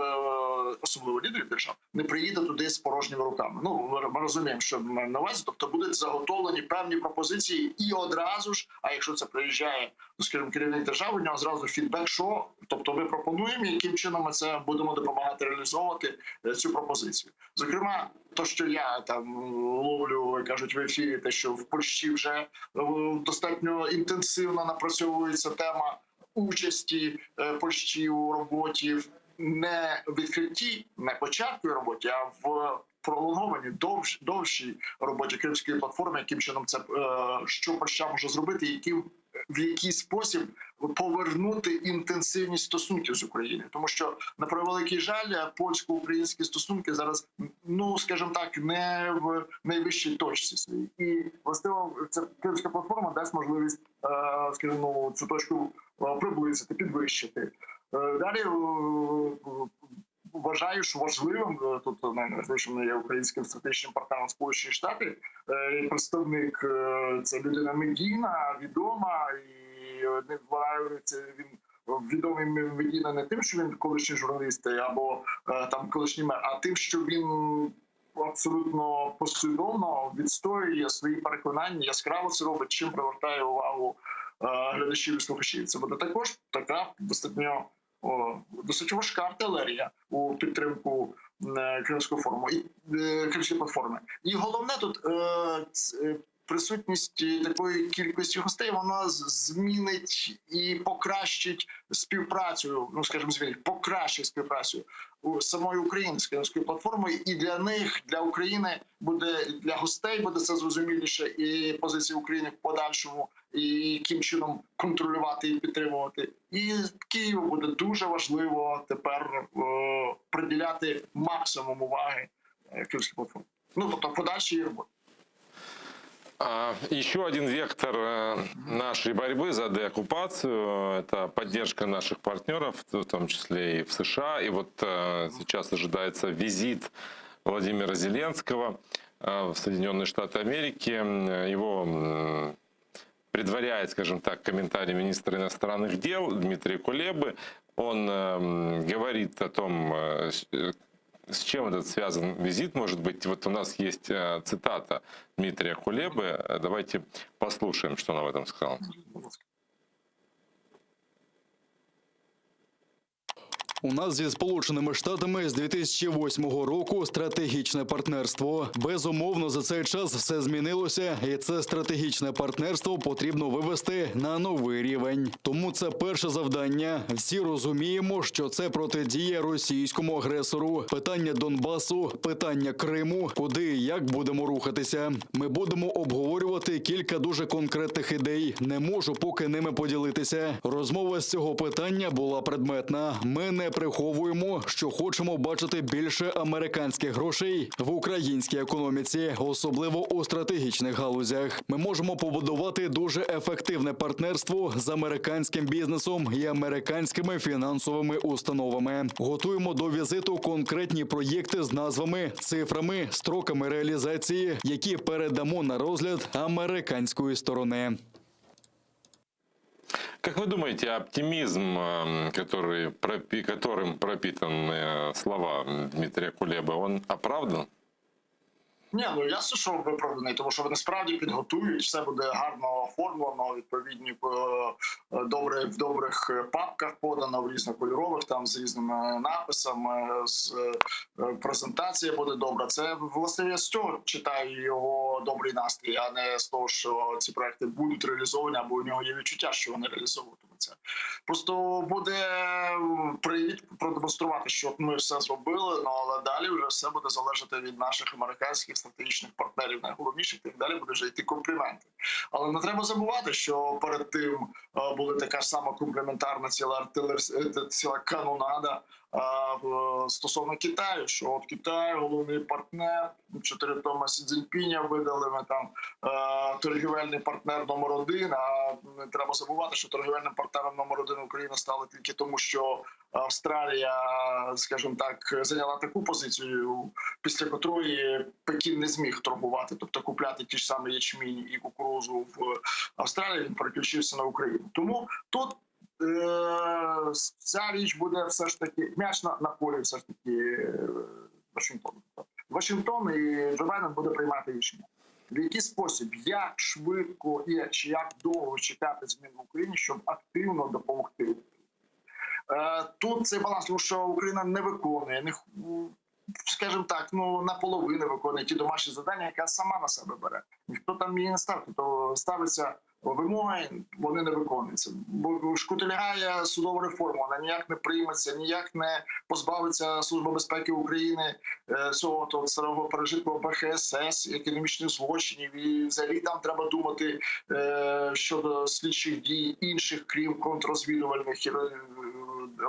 особливо лідерів держав не приїде туди з порожніми руками. Ну ми, розуміємо, що маємо на увазі, тобто будуть заготовлені певні пропозиції, і одразу ж, а якщо це приїжджає, ну, скажімо, керівник держави, у нього зразу фідбек, що тобто ми пропонуємо, яким чином ми це будемо допомагати реалізовувати е, цю пропозицію. Зокрема, то, що я там ловлю, кажуть в ефірі, те, що в Польщі вже е, достатньо інтенсивно напрацьовується тема участі е, Польщі у роботі не відкритті, не початку роботі, а в пролонгованій довш, довшій роботі Кримської платформи, яким чином це е, що Польща може зробити, яким в який спосіб повернути інтенсивність стосунків з Україною, тому що на превеликий жаль, польсько-українські стосунки зараз, ну скажімо так, не в найвищій точці своїй. І властиво ця кримська платформа дасть можливість, е, скажімо, ну, цю точку е, приблизити, підвищити. Е, Далі вважаю, що важливим е, тут найважливішим є українським стратегічним партнером Сполучені Штати. Е, Представник е, це людина медійна, відома, і не вважаю, це він відомий медійно не тим, що він колишній журналіст або там колишній мер, а тим, що він абсолютно послідовно відстоює свої переконання, яскраво це робить, чим привертає увагу глядачів і слухачів. Це буде також така достатньо досить важка артилерія у підтримку е, Кримського форуму і е, Кримської платформи. І головне тут е, присутність такої кількості гостей, вона змінить і покращить співпрацю. Ну скажімо, змінить, покращить співпрацю у самої України з Кримською платформою, і для них, для України буде для гостей буде це зрозуміліше, і позиція України в подальшому, і яким чином контролювати і підтримувати. І Києву буде дуже важливо тепер е, приділяти максимум уваги е, Кримській платформі. Ну тобто подальшій роботі. А, Еще один вектор э, нашей борьбы за деоккупацию – это поддержка наших партнеров, в том числе и в США. И вот э, сейчас ожидается визит Владимира Зеленского э, в Соединенные Штаты Америки. Его предваряет, скажем так, комментарий министра иностранных дел Дмитрия Кулебы. Он говорит о том, с чем этот связан визит, может быть. Вот у нас есть э, цитата Дмитрия Кулебы. Давайте послушаем, что он об этом сказал. У нас зі Сполученими Штатами з 2008 року стратегічне партнерство. Безумовно, за цей час все змінилося, і це стратегічне партнерство потрібно вивести на новий рівень. Тому це перше завдання. Всі розуміємо, що це протидія російському агресору. Питання Донбасу, питання Криму, куди і як будемо рухатися. Ми будемо обговорювати кілька дуже конкретних ідей. Не можу поки ними поділитися. Розмова з цього питання була предметна. Ми не приховуємо, що хочемо бачити більше американських грошей в українській економіці, особливо у стратегічних галузях. Ми можемо побудувати дуже ефективне партнерство з американським бізнесом і американськими фінансовими установами. Готуємо до візиту конкретні проєкти з назвами, цифрами, строками реалізації, які передамо на розгляд американської сторони. Как вы думаете, оптимизм, эм, который, пропи- которым пропитаны слова Дмитрия Кулебы, он оправдан? Ні, ну ясно, що виправданий, тому що вони справді підготують, все буде гарно оформлено, відповідні е, добре в добрих папках подано, в різнокольорових, там з різними написами, з е, презентація буде добра. Це власне я з цього читаю його добрий настрій, а не з того, що ці проекти будуть реалізовані, або у нього є відчуття, що вони реалізовуватимуться. Просто буде привід продемонструвати, що от ми все зробили, ну але далі вже все буде залежати від наших американських стратегічних партнерів, найголовніших, і так далі буде вже йти компліменти. Але не треба забувати, що перед тим е, була така ж сама компліментарна ціла артилер... е, ціла канонада е, в- стосовно Китаю, що от Китай головний партнер, чотири тома Сі Цзіньпіня видали ми там е, торгівельний партнер номер один. А не треба забувати, що торгівельним партнером номер один Україна стала тільки тому, що Австралія, скажімо так, зайняла таку позицію, після котрої Пекін не зміг торгувати, тобто купляти ті ж самі ячмінь і кукурузу в Австралії. Він переключився на Україну. Тому тут. е, Ця річ буде все ж таки м'яч на, на полі, все ж таки е, Вашингтону. Вашингтон і Джо Байден буде приймати рішення. В який спосіб, як швидко і чи як довго чекати змін в Україні, щоб активно допомогти Україні? Е, Тут цей баланс, тому що Україна не виконує, не х- скажімо так, ну наполовину виконує ті домашні завдання, яка сама на себе бере. Ніхто там її не ставить. Тобто ставиться вимоги, вони не виконуються. Бо шкутильгає судова реформа, вона ніяк не прийметься, ніяк не позбавиться Служба безпеки України е, цього то старого пережитку БХСС, економічних злочинів. І взагалі там треба думати е, щодо слідчих дій інших, крім контррозвідувальних і е,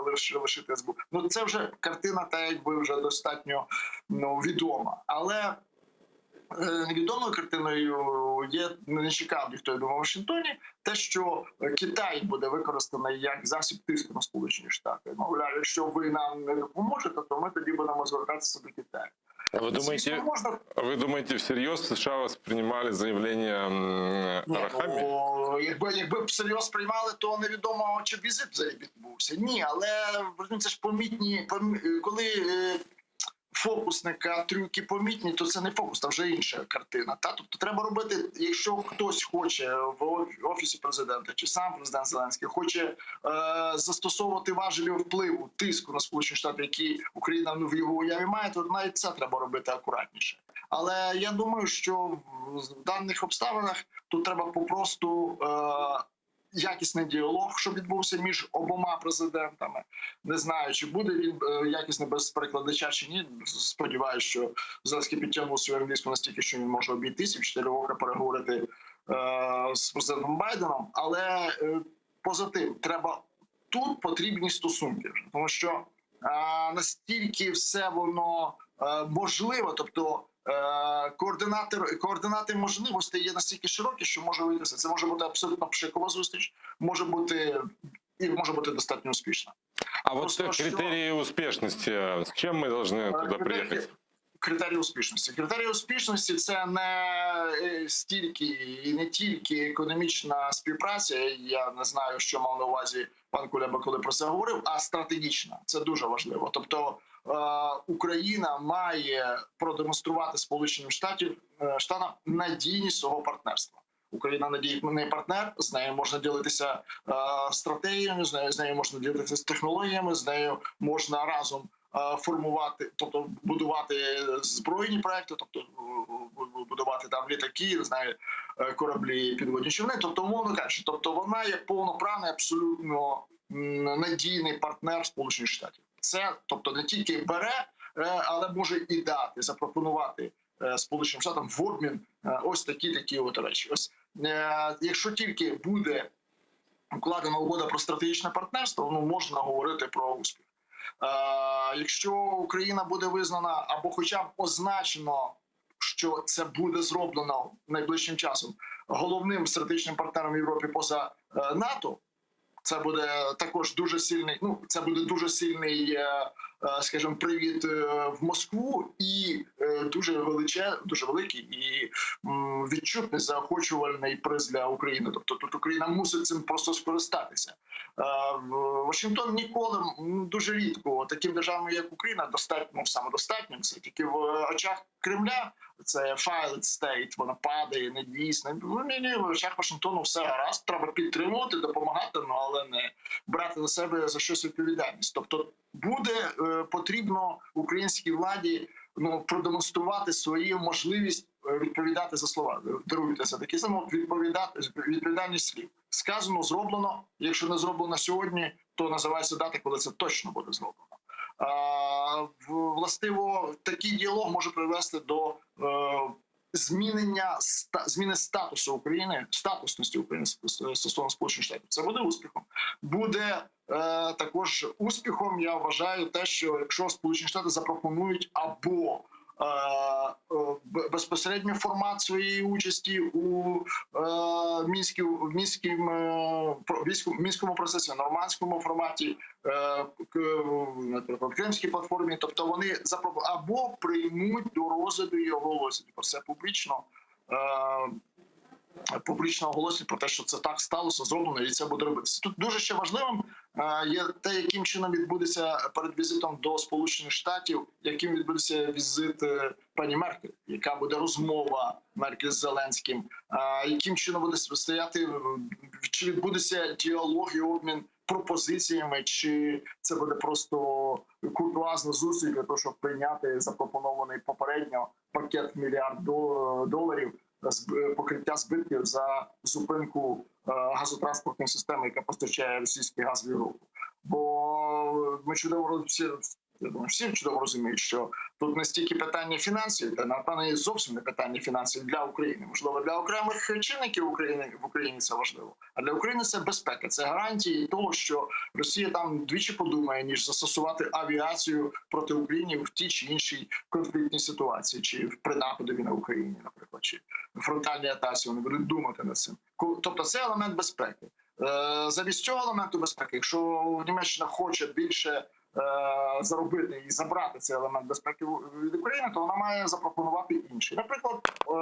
лише лишити СБУ. Ну це вже картина, та якби вже достатньо ну, відома. Але е, невідомою картиною є не чекав ніхто я думав, в Вашингтоні, те, що Китай буде використаний як засіб тиску на Сполучені Штати. Мовляв, якщо ви нам не допоможете, то ми тоді будемо звертатися до Китаю. А вы думаете, Звісно, можна вы думаете, всерьез США воспринимали заявление м, Ні, Арахамии? ну, якби, якби б всерйоз приймали, то невідомо, чи б візит взагалі відбувся. Ні, але розумієте, це ж помітні, пом- коли е, фокусника трюки помітні, то це не фокус, там вже інша картина. Та? Тобто треба робити, якщо хтось хоче в офісі президента чи сам президент Зеленський хоче е, застосовувати важелі впливу, тиску на Сполучені Штати, які Україна ну, в його уяві має, то навіть це треба робити акуратніше. Але я думаю, що в даних обставинах тут треба попросту е, якісний діалог, щоб відбувся між обома президентами. Не знаю, чи буде він е, якісний без перекладача чи ні. Сподіваюся, що Зеленський підтягнув свою англійську настільки, що він може обійтися в чотири ока переговорити е, з президентом Байденом. Але е, поза тим, треба тут потрібні стосунки, тому що е, настільки все воно е, можливо, тобто. е, Координати, координати можливостей є настільки широкі, що може вийти все. Це може бути абсолютно пшикова зустріч, може бути і може бути достатньо успішна. А вот просто э, что- критерии успешности, э, с чем мы должны туда Критерії- приехать? Критерії успішності. Критерії успішності це не е, стільки і не тільки економічна співпраця. Я не знаю, що мав на увазі пан Кулеба, коли про це говорив, а стратегічна. Це дуже важливо. Тобто е, Україна має продемонструвати Сполученим Штатів е, Штатам надійність свого партнерства. Україна надійний партнер, з нею можна ділитися е, стратегіями, з нею з нею можна ділитися технологіями, з нею можна разом е, формувати, тобто будувати збройні проекти, тобто е, будувати там літаки, не знаю, е, кораблі, підводні човни. Тобто, умовно кажучи, тобто вона є повноправний, абсолютно м, надійний партнер Сполучених Штатів. Це тобто не тільки бере, е, але може і дати, запропонувати е, Сполученим Штатам в обмін е, ось такі такі от речі. Ось е, якщо тільки буде укладена угода про стратегічне партнерство, ну можна говорити про успіх. Е, якщо Україна буде визнана або, хоча б означено, що це буде зроблено найближчим часом головним стратегічним партнером Європі поза е, НАТО, це буде також дуже сильний. Ну це буде дуже сильний, е, е, скажімо, привіт е, в Москву і е, дуже величе, дуже великий і м, відчутний заохочувальний приз для України. Тобто тут Україна мусить цим просто скористатися. Е, в- Вашингтон ніколи м, дуже рідко таким державам, як Україна, достатньо ну, самодостатнім. Це тільки в очах Кремля. Це failed state, вона падає, не дійсна. Ну, ні, ні, в очах Вашингтону все гаразд. Треба підтримувати, допомагати, ну але не брати на себе за щось відповідальність. Тобто буде е, потрібно українській владі ну продемонструвати свою можливість е, відповідати за слова. Даруйте за такі само відповідати відповідальність слів. Сказано, зроблено. Якщо не зроблено сьогодні, то називається дата, коли це точно буде зроблено. А, в- властиво, такий діалог може привести до е, змінення ста- зміни статусу України, статусності України стосовно Сполучених Штатів. Це буде успіхом. Буде е, також успіхом. Я вважаю те, що якщо Сполучені Штати запропонують або е, е, б- безпосередньо формат своєї участі у е, мінській в мінськім е, про- війську- мінському процесі, нормандському форматі, е, к- наприклад, Кримській платформі, тобто вони запропо- або приймуть до розгляду і оголосять про це публічно. Е, Публічно оголосять про те, що це так сталося, зроблено, і це буде робитися. Тут дуже ще важливим е, є те, яким чином відбудеться перед візитом до Сполучених Штатів, яким відбудеться візит е, пані Меркель, яка буде розмова Меркель з Зеленським, е, яким чином буде стояти, е, чи відбудеться діалог і обмін пропозиціями, чи це буде просто куртуазна зустріч для того, щоб прийняти запропонований попередньо пакет в мільярд до- доларів з покриття збитків за зупинку е, газотранспортної системи, яка постачає російський газ в Європу. Бо ми чудово роз- всі, я думаю, всі чудово розуміють, що тут не стільки питання фінансів, та напевно і зовсім не питання фінансів для України. Можливо, для окремих чинників України в Україні це важливо. А для України це безпека, це гарантії того, що Росія там двічі подумає, ніж застосувати авіацію проти України в тій чи іншій конфліктній ситуації, чи при нападові на Україні, наприклад, чи фронтальній атаці. Вони будуть думати над цим. Ко- Тобто, це елемент безпеки. Е, Замість цього елементу безпеки, якщо Німеччина хоче більше е, заробити і забрати цей елемент безпеки в- від України, то вона має запропонувати інший. Наприклад, е,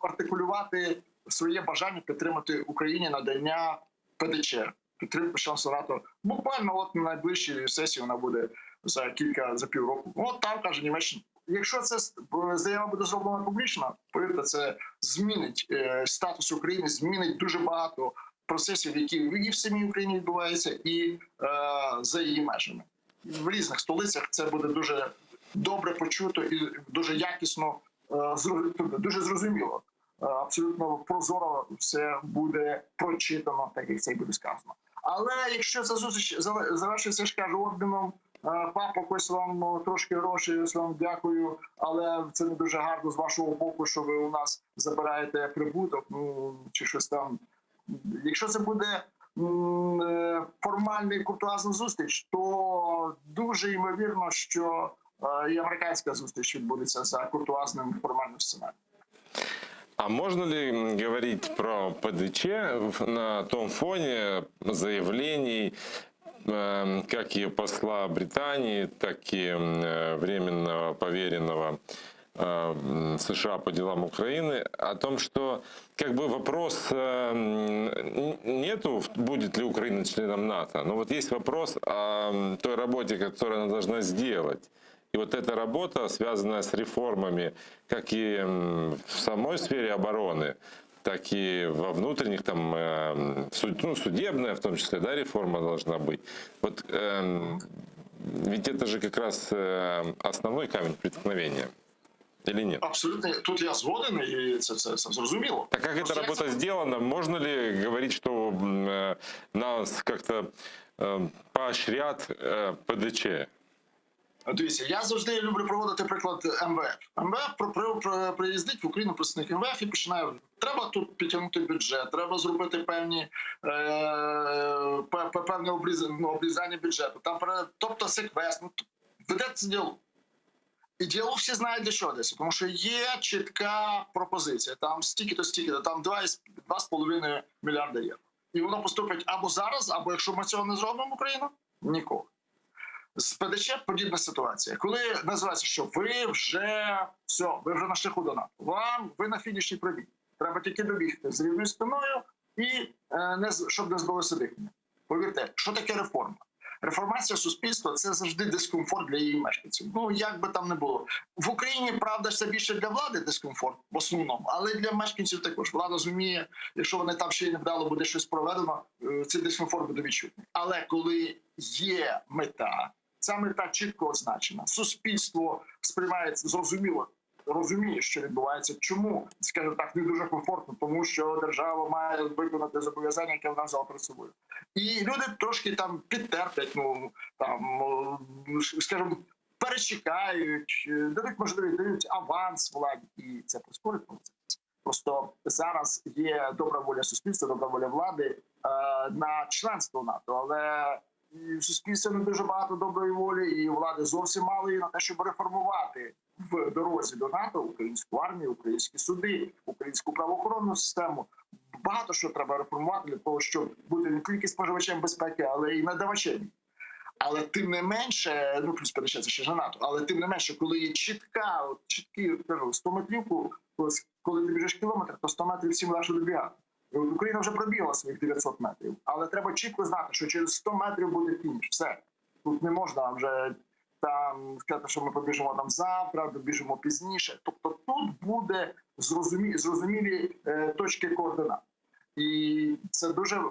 артикулювати своє бажання підтримати Україні надання ПДЧ, підтримку шансу НАТО. Буквально от на найближчій сесії вона буде за кілька за півроку. От там каже Німеччина. Якщо це с- заява буде зроблена публічно, повірте, це змінить е, статус України, змінить дуже багато процесів, які і в самій Україні відбуваються, і е, за її межами. В різних столицях це буде дуже добре почуто і дуже якісно, е, зро- тобто дуже зрозуміло. Е, Абсолютно прозоро все буде прочитано, так як це і буде сказано. Але якщо ця зустріч зале- завершиться, я ж кажу, обміном е, папок, ось вам е, трошки грошей, ось вам дякую, але це не дуже гарно з вашого боку, що ви у нас забираєте прибуток, ну чи щось там. Якщо це буде м, е, формальний куртуазна зустріч, то дуже ймовірно, що е, і американська зустріч відбудеться за куртуазним формальним сценарієм. А можно ли м, говорить про ПДЧ в- на том фоне заявлений эм, как и посла Британии, так и м, э, временного поверенного э, м, США по делам Украины о том, что как бы вопрос э, м, нету, будет ли Украина членом НАТО, но вот есть вопрос о м, той работе, которую она должна сделать. И вот эта работа, связанная с реформами, как и м, в самой сфере обороны, так и во внутренних, там, э, суд, ну, судебная в том числе, да, реформа должна быть. Вот э, ведь это же как раз э, основной камень преткновения. Или нет? Абсолютно, тут я згоден, і це, це, це зрозуміло. Так как эта Просто як работа це- сделана, можно ли говорить, что м, э, нас как-то э, поощрят э, ПДЧ? Дивіться, я завжди люблю проводити приклад МВФ. МВФ при, при, при, приїздить в Україну представник МВФ і починає. Треба тут підтягнути бюджет, треба зробити певні е, пе- пе- певне обріз, ну, обрізання бюджету. Там пере- тобто секвестр. Ну, т- ведеться діалог. І діалог всі знають для чого десь, тому що є чітка пропозиція. Там стільки-то, стільки-то, там 2,5 мільярда євро. І воно поступить або зараз, або якщо ми цього не зробимо, Україна ніколи. З ПДЧ подібна ситуація. Коли називається, що ви вже все, ви вже на шляху до НАТО. Вам ви на фінішній прямій. Треба тільки добігти з рівною спиною і е, не з- щоб не збилося дихання. Повірте, що таке реформа? Реформація суспільства це завжди дискомфорт для її мешканців. Ну як би там не було в Україні, правда, це більше для влади дискомфорт в основному, але для мешканців також влада зуміє, якщо вони там ще й невдало буде щось проведено, е, цей дискомфорт буде відчутний. Але коли є мета, ця мета чітко означена. Суспільство сприймає це зрозуміло, розуміє, що відбувається. Чому, скажімо так, не дуже комфортно, тому що держава має виконати зобов'язання, яке вона взяла перед собою. І люди трошки там підтерплять, ну там е, скажімо, перечекають, е, дадуть можливість, дають аванс владі, і це прискорить процес. Просто зараз є добра воля суспільства, добра воля влади е, на членство НАТО, але і в суспільстві не дуже багато доброї волі, і влади зовсім мало і на те, щоб реформувати в дорозі до НАТО українську армію, українські суди, українську правоохоронну систему. Багато що треба реформувати для того, щоб бути не тільки споживачем безпеки, але й надавачем. Але тим не менше, ну плюс 50 це ще ж не НАТО, але тим не менше, коли є чітка, от чіткі кажу, 100 метрівку, коли ти біжиш кілометр, то 100 метрів всім легше добігати. І от Україна вже пробігла своїх 900 метрів, але треба чітко знати, що через 100 метрів буде фініш. Все тут не можна вже там сказати, що ми побіжимо там завтра, добіжимо пізніше. Тобто тут буде зрозумі, зрозумілі е, точки координат, і це дуже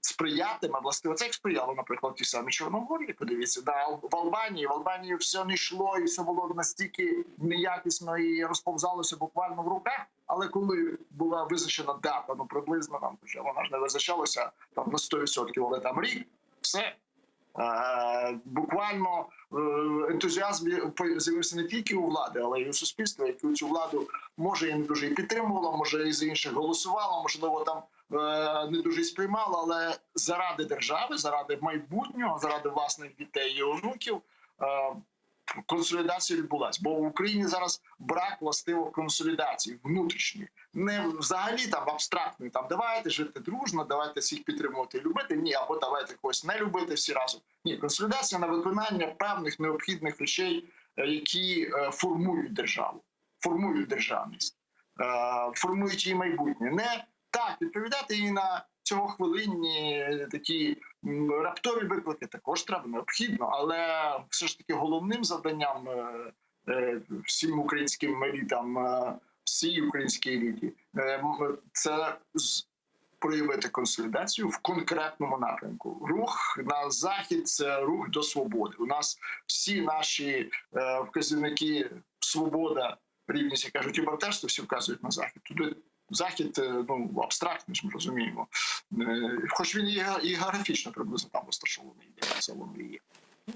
сприятиме власне. Це як сприяло, наприклад, ті самі Чорногорії. Подивіться, да, в Албанії в Албанії все не йшло, і все було настільки неякісно і розповзалося буквально в руках. Але коли була визначена дата, ну приблизно там, хоча вона ж не визначалася там на 100%, але там рік, все. Е, Буквально е, ентузіазм з'явився не тільки у влади, але й у суспільства, яке цю владу може і не дуже і підтримувало, може і за інших голосувало, можливо, там е, не дуже і сприймало, але заради держави, заради майбутнього, заради власних дітей і онуків. е, Консолідація відбулась, бо в Україні зараз брак властиво консолідації внутрішньої, не взагалі там абстрактної, там давайте жити дружно, давайте всіх підтримувати і любити. Ні, або давайте когось не любити всі разом. Ні, консолідація на виконання певних необхідних речей, е, які е, формують державу, формують державність, е, формують її майбутнє. Не так відповідати і на цього хвилинні е, такі м, раптові виклики також треба необхідно, але все ж таки головним завданням е, е, всім українським елітам, е, всій українській еліті, е, м, це з- проявити консолідацію в конкретному напрямку. Рух на захід це рух до свободи. У нас всі наші е, вказівники свобода, рівність, як кажуть, і братерство всі вказують на захід. Туди захід е, ну абстрактний ж ми розуміємо. Е, Хоч він і ге- і географічно приблизно там розташований, де це воно і є.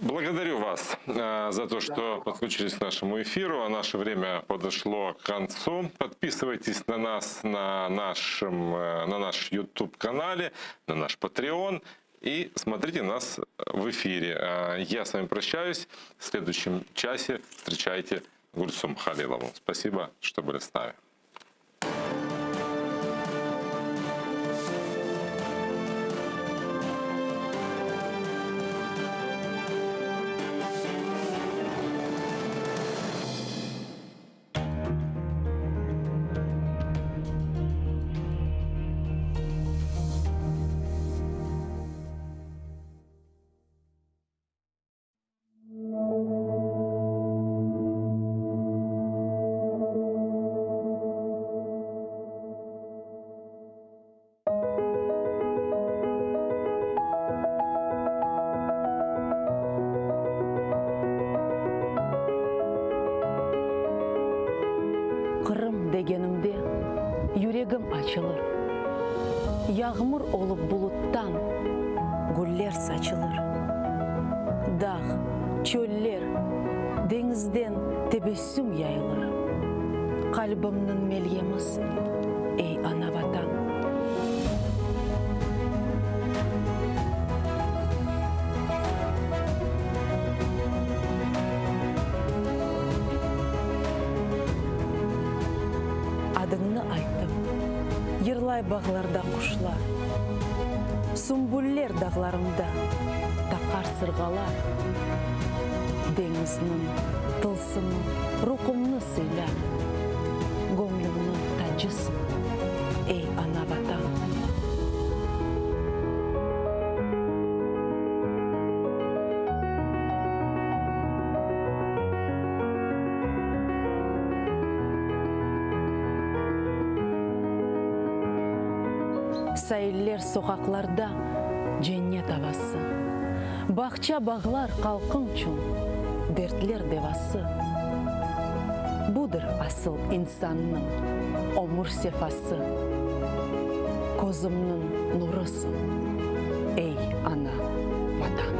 Благодарю вас э, за то, что подключились к нашему эфиру. А наше время подошло к концу. Подписывайтесь на нас на, нашем, э, на наш YouTube-канале, на наш Patreon и смотрите нас в эфире. Э, Я с вами прощаюсь. В следующем часе встречайте Гульсум Халилову. Спасибо, что были с нами. Vatanım degenimde, yüregim açılır. Yağmur olıp buluttan güller saçılır. Dağ, çöller, deñizden tebessüm yayılır. Qalbimniñ melyemisiñ, ey ana-Vatan. Adıñnı aytıp, yırlay bağlarda quşlar, Sümbüller dağlarımda taqar sırğalar, Deñizniñ tılsımı ruhumnı sıylar, Göñlümniñ tacısıñ, ey ana-Vatan. Sailler, soqaqlarda cennet avası, Bağça-bağlar halqıñçün dertler devası. Budır asıl insannıñ ömür sefası, Közümniñ nurısıñ, ey, ana, Vatan.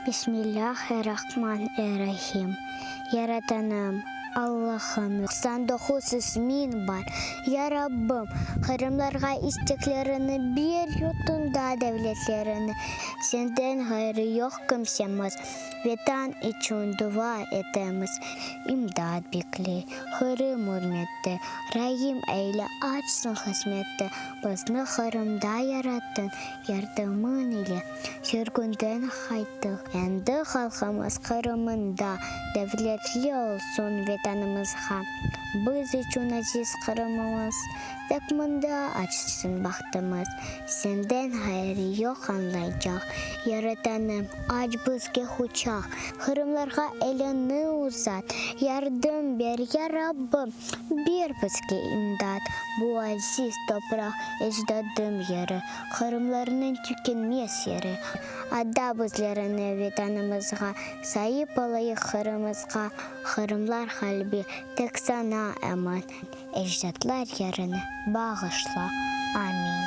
Bismillâh-er-Rahman er-Rahim. Yaratanım, Allahım, 99 ismiñ bar. Ya Rabbim, qırımlarğa isteklerini ber, yurtunda devletlerini, Senden ğayrı yoq kimsemiz, Vetan içün dua etemiz. İmdat bekley, Qırım ürmette, Raim eyle, açsın hızmette, Bizni Qırımda yarattıñ, Yardımıñ ile sürgünden qayttıq. Endi halqımız Qırımında devletli olsun Vetanımızğa. Biz içün aziz Qırımımız, Tek mında açsın bahtımız. Senden ğayrı yoq añlaycaq. Yaratanım, aç bizge quçaq, Qırımlarğa eliñni uzat. Yardım ber, ya Rabbim, ber bizge imdat. Bu aziz topraq ecdadım yeri, Qırımlarnıñ tükenmez yeri. Ada bizlerini Vetanımızğa, Saip olayıq Qırımızğa. Qırımlar qalbi tek saña emin. Ecdatlar yerini bağışla. Amin.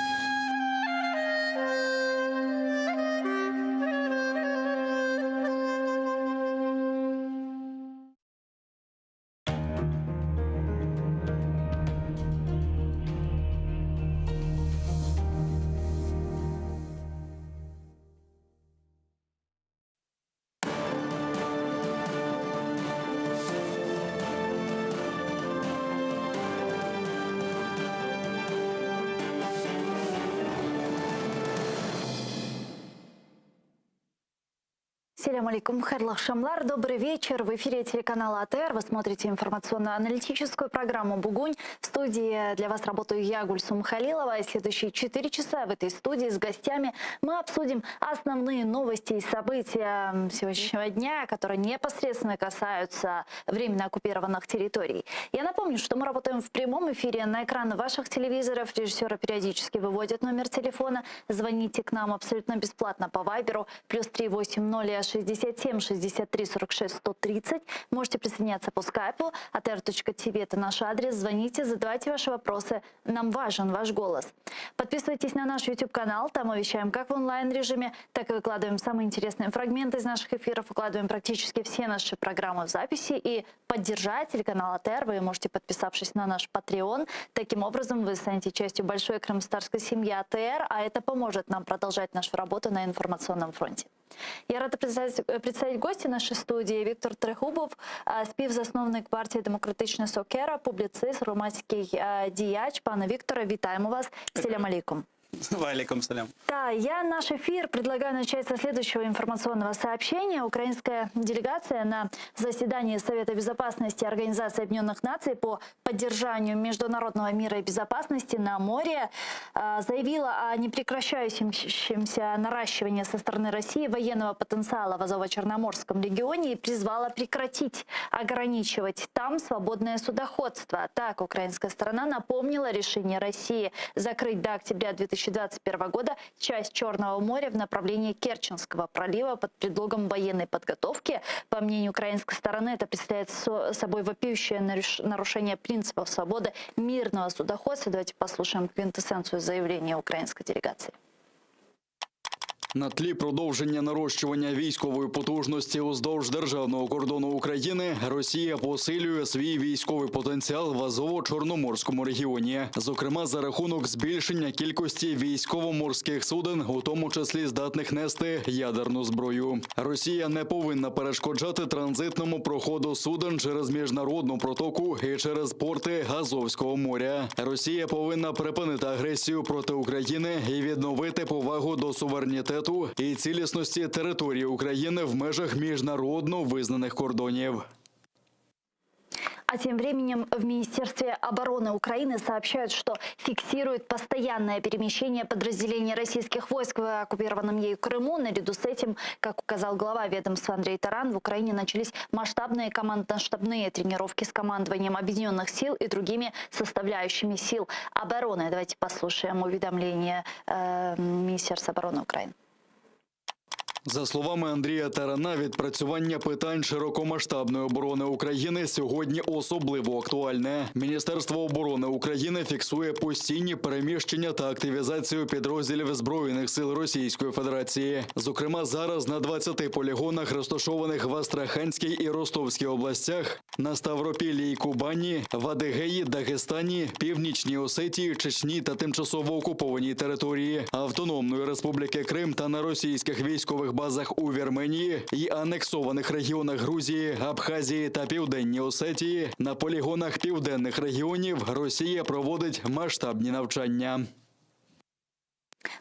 Selâm aleyküm, hayırlı aqşamlar, добрый вечер. В эфире телеканала АТР. Вы смотрите информационно-аналитическую программу «Бугунь». В студии для вас работаю я, Гульсум Халилова. И следующие 4 часа в этой студии с гостями мы обсудим основные новости и события сегодняшнего дня, которые непосредственно касаются временно оккупированных территорий. Я напомню, что мы работаем в прямом эфире на экраны ваших телевизоров. Режиссеры периодически выводят номер телефона. Звоните к нам абсолютно бесплатно по Вайберу плюс 380 67 63 46 130. Можете присоединяться по скайпу. atr.tv – это наш адрес. Звоните, задавайте ваши вопросы. Нам важен ваш голос. Подписывайтесь на наш YouTube-канал. Там мы вещаем как в онлайн-режиме, так и выкладываем самые интересные фрагменты из наших эфиров. Выкладываем практически все наши программы в записи. И поддержать телеканал АТР вы можете, подписавшись на наш Patreon. Таким образом, вы станете частью большой крымскотатарской семьи АТР, а это поможет нам продолжать нашу работу на информационном фронте. Я рада представить, представить гостя нашей студии Віктор Трегубов, е, співзасновник партії Демократична Сокера, публіцист, громадський е, діяч. Пане Вікторе, вітаємо вас. Селям алейкум. Валикум салям. Да, я наш эфир предлагаю начать со следующего информационного сообщения. Украинская делегация на заседании Совета Безопасности Организации Объединенных Наций по поддержанию международного мира и безопасности на море э, заявила о непрекращающемся наращивании со стороны России военного потенциала в Азово-Черноморском регионе и призвала прекратить ограничивать там свободное судоходство. Так, украинская сторона напомнила решение России закрыть до октября 2021 года часть Черного моря в направлении Керченского пролива под предлогом военной подготовки. По мнению украинской стороны, это представляет собой вопиющее нарушение принципов свободы мирного судоходства. Давайте послушаем квинтэссенцию заявления украинской делегации. На тлі продовження нарощування військової потужності уздовж державного кордону України Росія посилює свій військовий потенціал в Азово-Чорноморському регіоні, зокрема за рахунок збільшення кількості військово-морських суден, у тому числі здатних нести ядерну зброю. Росія не повинна перешкоджати транзитному проходу суден через міжнародну протоку і через порти Азовського моря. Росія повинна припинити агресію проти України і відновити повагу до суверенітету і цілісності території України в межах міжнародно визнаних кордонів. А тем временем в Министерстве обороны Украины сообщают, что фиксируют постоянное перемещение подразделений российских войск в оккупированном ею Крыму. Наряду с этим, как указал глава ведомства Андрей Таран, в Украине начались масштабные командно-штабные тренировки с командованием Объединенных сил и другими составляющими сил обороны. Давайте послушаем уведомление э, Министерства обороны Украины. За словами Андрія Тарана, відпрацювання питань широкомасштабної оборони України сьогодні особливо актуальне. Міністерство оборони України фіксує постійні переміщення та активізацію підрозділів збройних сил Російської Федерації. Зокрема, зараз на 20 полігонах, розташованих в Астраханській і Ростовській областях, на Ставропіллі і Кубані, в Адигеї, Дагестані, Північній Осетії, Чечні та тимчасово окупованій території Автономної Республіки Крим та на російських військових базах у Вірменії і анексованих регіонах Грузії, Абхазії та Південній Осетії на полігонах південних регіонів Росія проводить масштабні навчання.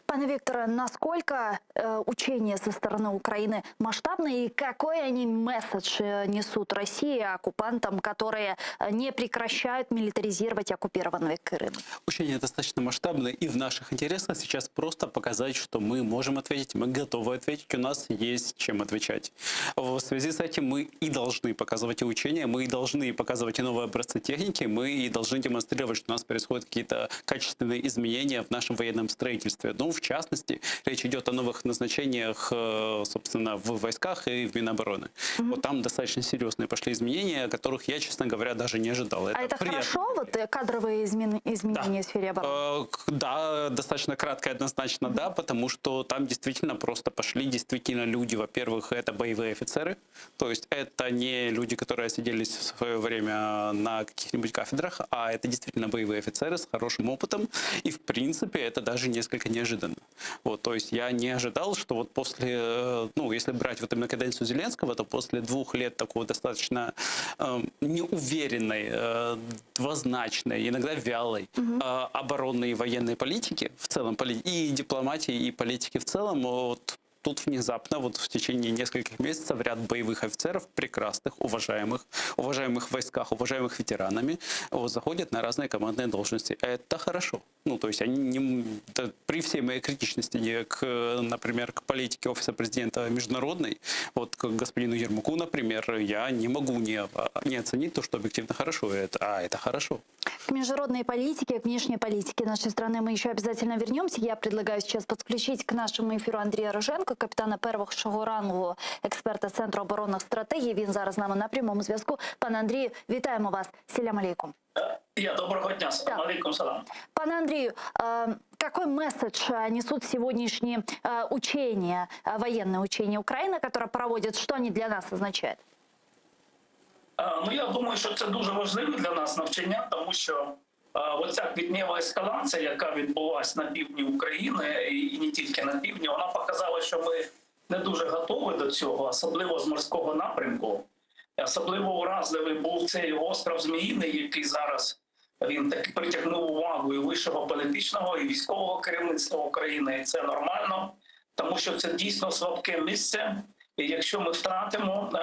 Пане Викторе, насколько э, учения со стороны Украины масштабные и какой они месседж э, несут России, оккупантам, которые э, не прекращают милитаризировать оккупированный Крым? Учения достаточно масштабные и в наших интересах сейчас просто показать, что мы можем ответить, мы готовы ответить, у нас есть чем отвечать. В связи с этим мы и должны показывать и учения, мы и должны показывать и новые образцы техники, мы и должны демонстрировать, что у нас происходят какие-то качественные изменения в нашем военном строительстве. Ну, в частности, речь идет о новых назначениях, э, собственно, в войсках и в Минобороны. Вот там достаточно серьезные пошли изменения, которых я, честно говоря, даже не ожидал. а это приятно. хорошо, вот э, кадровые измен- изменения в сфере обороны? Э, к- Да, достаточно кратко и однозначно да, потому что там действительно просто пошли действительно люди. Во-первых, это боевые офицеры, то есть это не люди, которые сиделись в свое время на каких-нибудь кафедрах, а это действительно боевые офицеры с хорошим опытом. И в принципе это даже несколько неожиданно. Вот, то есть я не ожидал, что вот после, э, ну, если брать вот именно каденцию Зеленского, то после двух лет такого достаточно э, неуверенной, э, двозначной, иногда вялой э, оборонной и военной политики в целом, поли- и дипломатии, и политики в целом, вот. Тут внезапно, вот в течение нескольких месяцев, ряд боевых офицеров, прекрасных, уважаемых, уважаемых в войсках, уважаемых ветеранами, вот, заходят на разные командные должности. Это хорошо. Ну, то есть они не, да, при всей моей критичности не к, например, к политике Офиса президента международной, вот к господину Ермаку, например, я не могу не, не оценить то, что объективно хорошо. Это, а, это хорошо. К международной политике, к внешней политике нашей страны мы еще обязательно вернемся. Я предлагаю сейчас подключить к нашему эфиру Андрея Роженко, капітана першого рангу, експерта Центру оборонних стратегій. Він зараз з нами на прямому зв'язку. Пане Андрію, вітаємо вас. Селям алейкум. Я доброго дня, салам алейкум салам. Пане Андрію, э, какой месседж э, несут сегодняшние э, учения, э, военные учения Украины, которые проводят, что они для нас означают? Е, Ну я думаю, що це дуже важливе для нас навчання, тому що е, оця квітнева ескалація, яка відбулася на півдні України, і і не тільки на півдні, вона показала, що ми не дуже готові до цього, особливо з морського напрямку. Особливо уразливий був цей остров Зміїний, який зараз він таки притягнув увагу і вищого політичного, і військового керівництва України. І це нормально, тому що це дійсно слабке місце. І якщо ми втратимо е,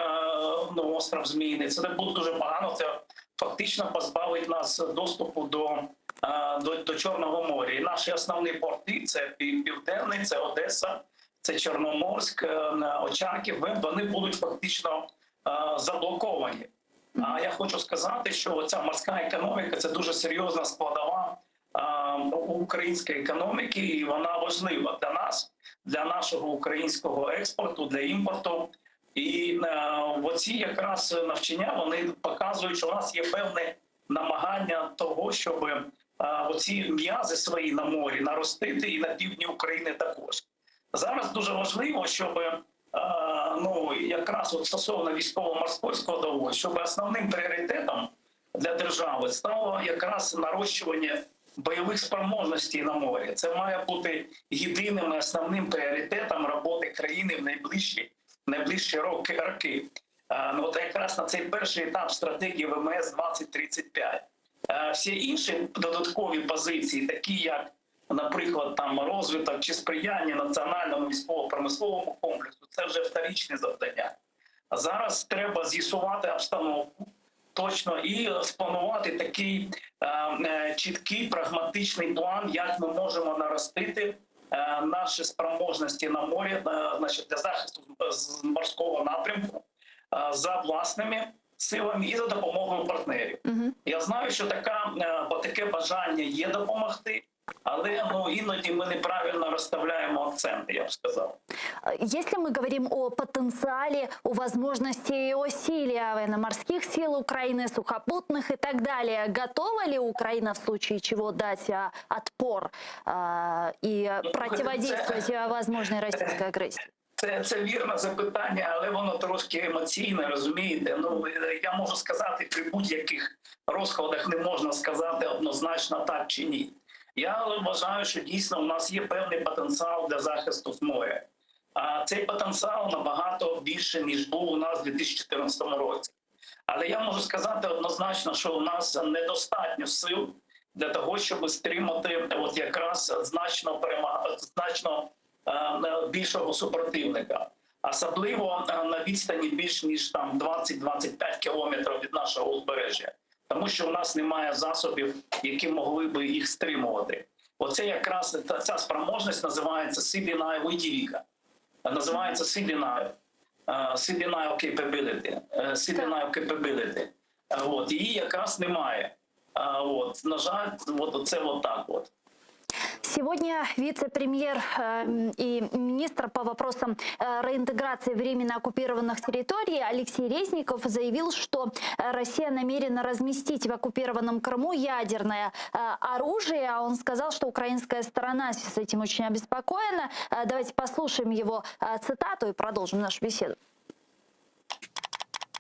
ну, остров Зміїний, це буде дуже погано. Це фактично позбавить нас доступу до, е, до, до Чорного моря. І наші основні порти це Пів- Південний, це Одеса, це Чорноморськ, е, Очаків. Вони будуть фактично е, заблоковані. А я хочу сказати, що ця морська економіка це дуже серйозна складова е, української економіки, і вона важлива для нас, для нашого українського експорту, для імпорту. І е, оці якраз навчання вони показують, що у нас є певне намагання того, щоб е, оці м'язи свої на морі наростити і на півдні України також. Зараз дуже важливо, щоб е, ну якраз от стосовно військово-морської складової, щоб основним пріоритетом для держави стало якраз нарощування бойових спроможностей на морі. Це має бути єдиним і основним пріоритетом роботи країни в найближчі найближчі роки. роки. Е, Ну, от якраз на цей перший етап стратегії ВМС 2035. Е, Всі інші додаткові позиції, такі як, наприклад, там розвиток чи сприяння національному військово-промисловому комплексу, це вже вторичне завдання. А зараз треба з'ясувати обстановку точно і спланувати такий е, е, чіткий прагматичний план, як ми можемо наростити е, наші спроможності на морі, е, значить, для захисту з морського напрямку е, за власними силами і за допомогою партнерів. Я знаю, що така е, таке бажання є допомогти, але ну іноді ми неправильно розставляємо акценти, я б сказав. Э, Если мы говорим о потенциале, о возможности и о силе военно-морских сил Украины, сухопутных и так далее, готова ли Украина в случае чего дать а, отпор а, и Ну, противодействовать а, возможной российской агрессии? Це, це вірне запитання, але воно трошки емоційне, розумієте? Ну е, я можу сказати, при будь-яких розкладах не можна сказати однозначно так чи ні. Я вважаю, що дійсно у нас є певний потенціал для захисту з моря. А цей потенціал набагато більше ніж був у нас у 2014 році. Але я можу сказати однозначно, що у нас недостатньо сил для того, щоб стримати от якраз значно перемаг... значно е, е, більшого супротивника, особливо е, на відстані більш ніж там 20-25 кілометрів від нашого узбережжя, тому що у нас немає засобів, які могли би їх стримувати. Оце якраз та ця спроможність називається Sea Denial VTV. Називається Sea Denial. Е, Sea Denial Capability. Е, Sea Denial Capability. Е, От, її якраз немає. Е, От, на жаль, от, це от так от. Сегодня вице-премьер э, и министр по вопросам э, реинтеграции временно оккупированных территорий Алексей Резников заявил, что э, Россия намерена разместить в оккупированном Крыму ядерное э, оружие. А Он сказал, что украинская сторона с этим очень обеспокоена. Э, Давайте послушаем его э, цитату и продолжим нашу беседу.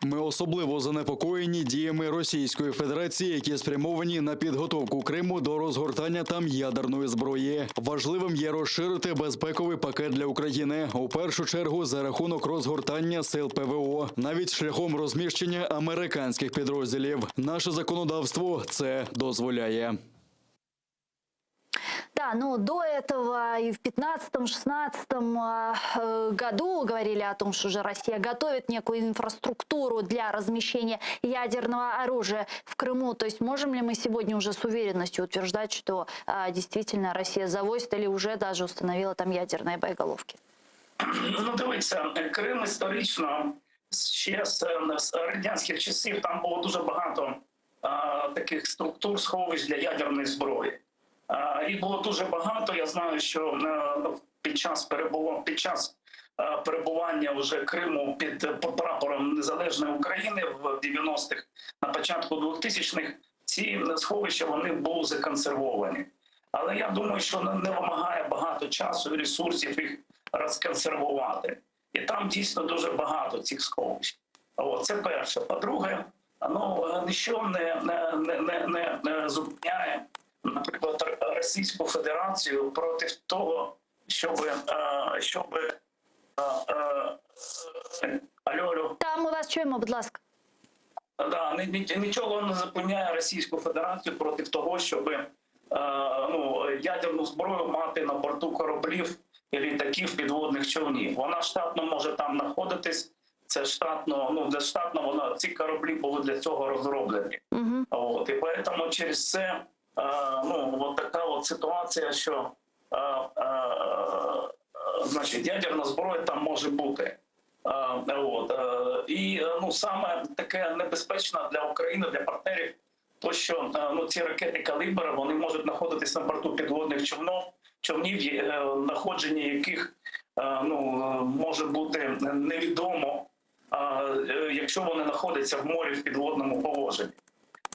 Ми особливо занепокоєні діями Російської Федерації, які спрямовані на підготовку Криму до розгортання там ядерної зброї. Важливим є розширити безпековий пакет для України у першу чергу за рахунок розгортання сил ПВО, навіть шляхом розміщення американських підрозділів. Наше законодавство це дозволяє. Да, но до этого и в 15-16 э, году говорили о том, что уже Россия готовит некую инфраструктуру для размещения ядерного оружия в Крыму. То есть можем ли мы сегодня уже с уверенностью утверждать, что а, действительно Россия завозит или уже даже установила там ядерные боеголовки? Ну, дивіться, Крим історично ще з, з радянських часів там було дуже багато а, таких структур сховищ для ядерної зброї. А, їх було дуже багато. Я знаю, що е, під час перебування під час е, перебування вже Криму під прапором Незалежної України в 90-х, на початку 2000-х, ці сховища вони були законсервовані. Але я думаю, що не не вимагає багато часу і ресурсів їх розконсервувати. І там дійсно дуже багато цих сховищ. О, це перше. По-друге, ну ніщо не, не, не, не, не, не зупиняє, наприклад, Російську Федерацію проти того, щоб, е, щоб е, е, алло, алло. Та, ми вас чуємо, будь ласка. Да, ні- ні- нічого не зупиняє Російську Федерацію проти того, щоб е, ну, ядерну зброю мати на борту кораблів і літаків підводних човнів. Вона штатно може там знаходитись. Це штатно, ну для штатно вона ці кораблі були для цього розроблені. Угу. От, і поэтому через це е, ну, от така от ситуація, що е, е, значить, ядерна зброя там може бути. Е, от, е, і е, ну, саме таке небезпечне для України, для партнерів, то що е, ну, ці ракети калібр вони можуть знаходитись на борту підводних човнов, човнів, е, знаходження яких е, ну, е, може бути невідомо, е, якщо вони знаходяться в морі в підводному положенні.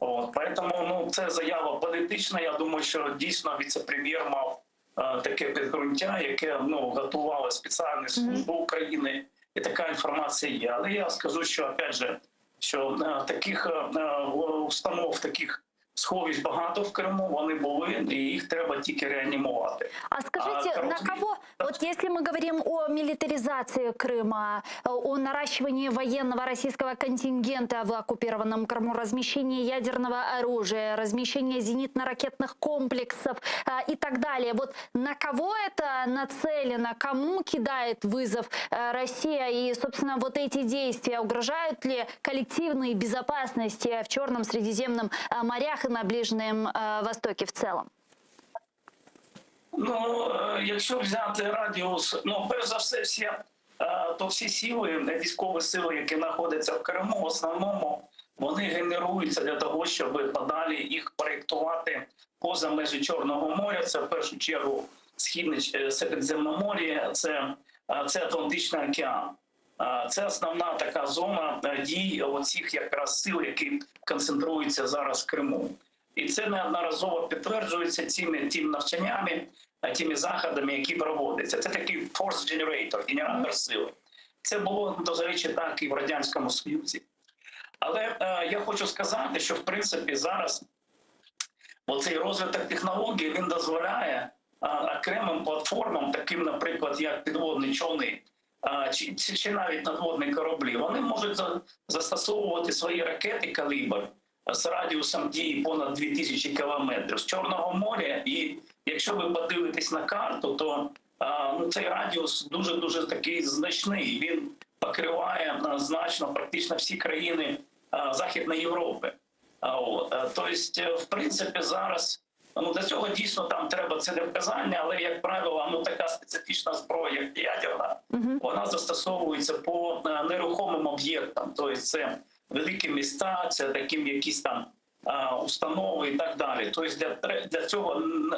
От, поэтому, ну, це заява політична. Я думаю, що дійсно віце-прем'єр мав е, таке підґрунтя, яке ну, готували спеціальні служби України, і така інформація є. Але я скажу, що опять же, що е, таких е, е, установ, таких сховищ багато в Криму, вони були, і їх треба тільки реанімувати. А скажите, А, на короче, кого, вот если мы говорим о милитаризации Крыма, э, о наращивании военного российского контингента в оккупированном Крыму, размещении ядерного оружия, размещении зенитно-ракетных комплексов э, и так далее, вот на кого это нацелено, кому кидает вызов э, Россия и, собственно, вот эти действия угрожают ли коллективной безопасности в Черном Средиземном э, морях и на Ближнем э, Востоке в целом? Ну, е, якщо взяти радіус, ну перш за все, всі, е, то всі сили, військові сили, які знаходяться в Криму, в основному вони генеруються для того, щоб подалі їх проєктувати поза межі Чорного моря. Це в першу чергу східне е, Середземномор'я, це, е, це Атлантичний океан. Е, Це основна така зона е, дій оцих якраз сил, які концентруються зараз в Криму. І це неодноразово підтверджується цими тими навчаннями, е, тими заходами, які проводяться. Це такий force generator, генератор сили. Це було до речі, так і в радянському Союзі. Але е, я хочу сказати, що в принципі зараз оцей розвиток технологій він дозволяє е, окремим платформам, таким, наприклад, як підводні човни, е, чи, чи, чи навіть надводні кораблі, вони можуть за, застосовувати свої ракети калібр з радіусом дії понад 2000 кілометрів з Чорного моря. І якщо ви подивитесь на карту, то е, ну, цей радіус дуже дуже такий значний. Він покриває е, значно практично всі країни е, Західної Європи. А От, е, тобто, в принципі, зараз ну для цього дійсно там треба целевказання, але як правило, ну така специфічна зброя, як ядерна, вона застосовується по е, нерухомим об'єктам. Тобто це великі міста, це такі якісь там е, установи і так далі. Тобто для, для цього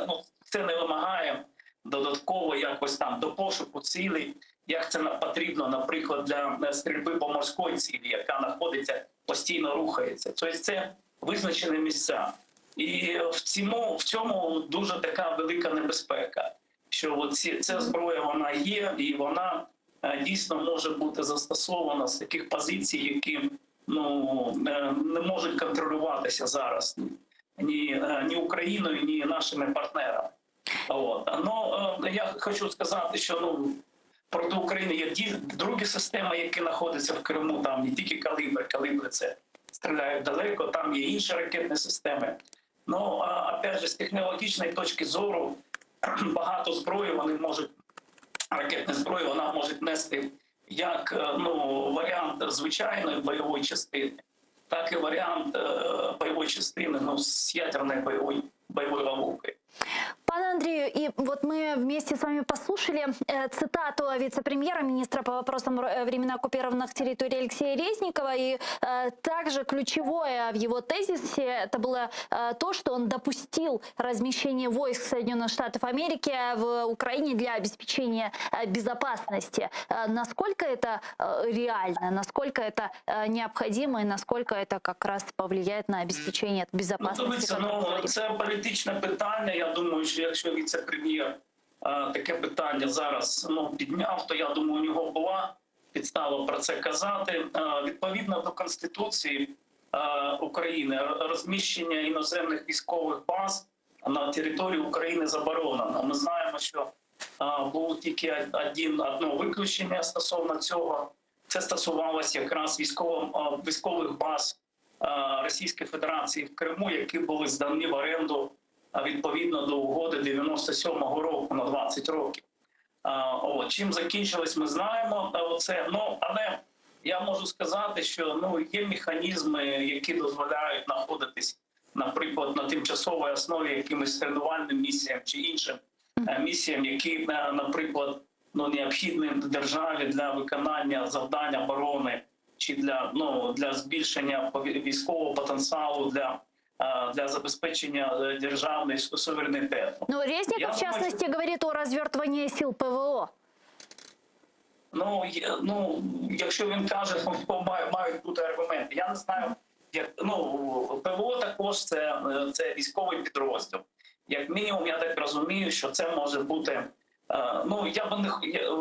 ну, це не вимагає додатково якось там до пошуку цілей, як це потрібно, наприклад, для е, стрільби по морській цілі, яка знаходиться постійно рухається. Тобто це визначені місця. І в цьому, в цьому дуже така велика небезпека, що оці, ця зброя вона є, і вона е, дійсно може бути застосована з таких позицій, які ну, е, не можуть контролюватися зараз ні, е, ні Україною, ні нашими партнерами. От. Ну, я хочу сказати, що ну, проти України є ді- другі системи, які знаходяться в Криму, там не тільки калібр, калібри це стріляють далеко, там є інші ракетні системи. Ну, а, опять же, з технологічної точки зору, багато зброї вони можуть ракетної зброї вона може нести як е, ну, варіант звичайної бойової частини, так і варіант е, бойової частини ну, з ядерною бойовою, бойовою ловушкою. Пане Андрею, и вот мы вместе с вами послушали э, цитату вице-премьера, министра по вопросам э, временно оккупированных территорий Алексея Резникова. И э, также ключевое в его тезисе это было э, то, что он допустил размещение войск Соединенных Штатов Америки в Украине для обеспечения э, безопасности. Э, насколько это э, реально, насколько это э, необходимо и насколько это как раз повлияет на обеспечение Ну, безопасности? дивіться, о котором мы ну говорим? це політичне питання. Я думаю, що якщо віце-прем'єр е, таке питання зараз ну, підняв, то я думаю, у нього була підстава про це казати. Е, відповідно до Конституції е, України, розміщення іноземних військових баз на території України заборонено. Ми знаємо, що е, було тільки один, одно виключення стосовно цього. Це стосувалося якраз військово, військових баз е, Російської Федерації в Криму, які були здані в оренду е, відповідно до угоди 97-го року на 20 років. Е, О, чим закінчилось, ми знаємо. Е, Оце ну але я можу сказати, що ну є механізми, які дозволяють знаходитись, наприклад, на тимчасовій основі якимось тренувальним місіям чи іншим е, місіям, які, е, наприклад, ну необхідні державі для виконання завдань оборони чи для ну для збільшення пові- військового потенціалу для, е, для забезпечення е, державної суверенітету. Ну, Резников, Я в думаю, частности, говорит о развертывании сил ПВО. Ну, є- ну якщо він каже, то в нього має- мають бути аргументи. Я не знаю, як ну ПВО також це, е, це військовий підрозділ. Як мінімум, я так розумію, що це може бути. е, Ну я би не х- я, е,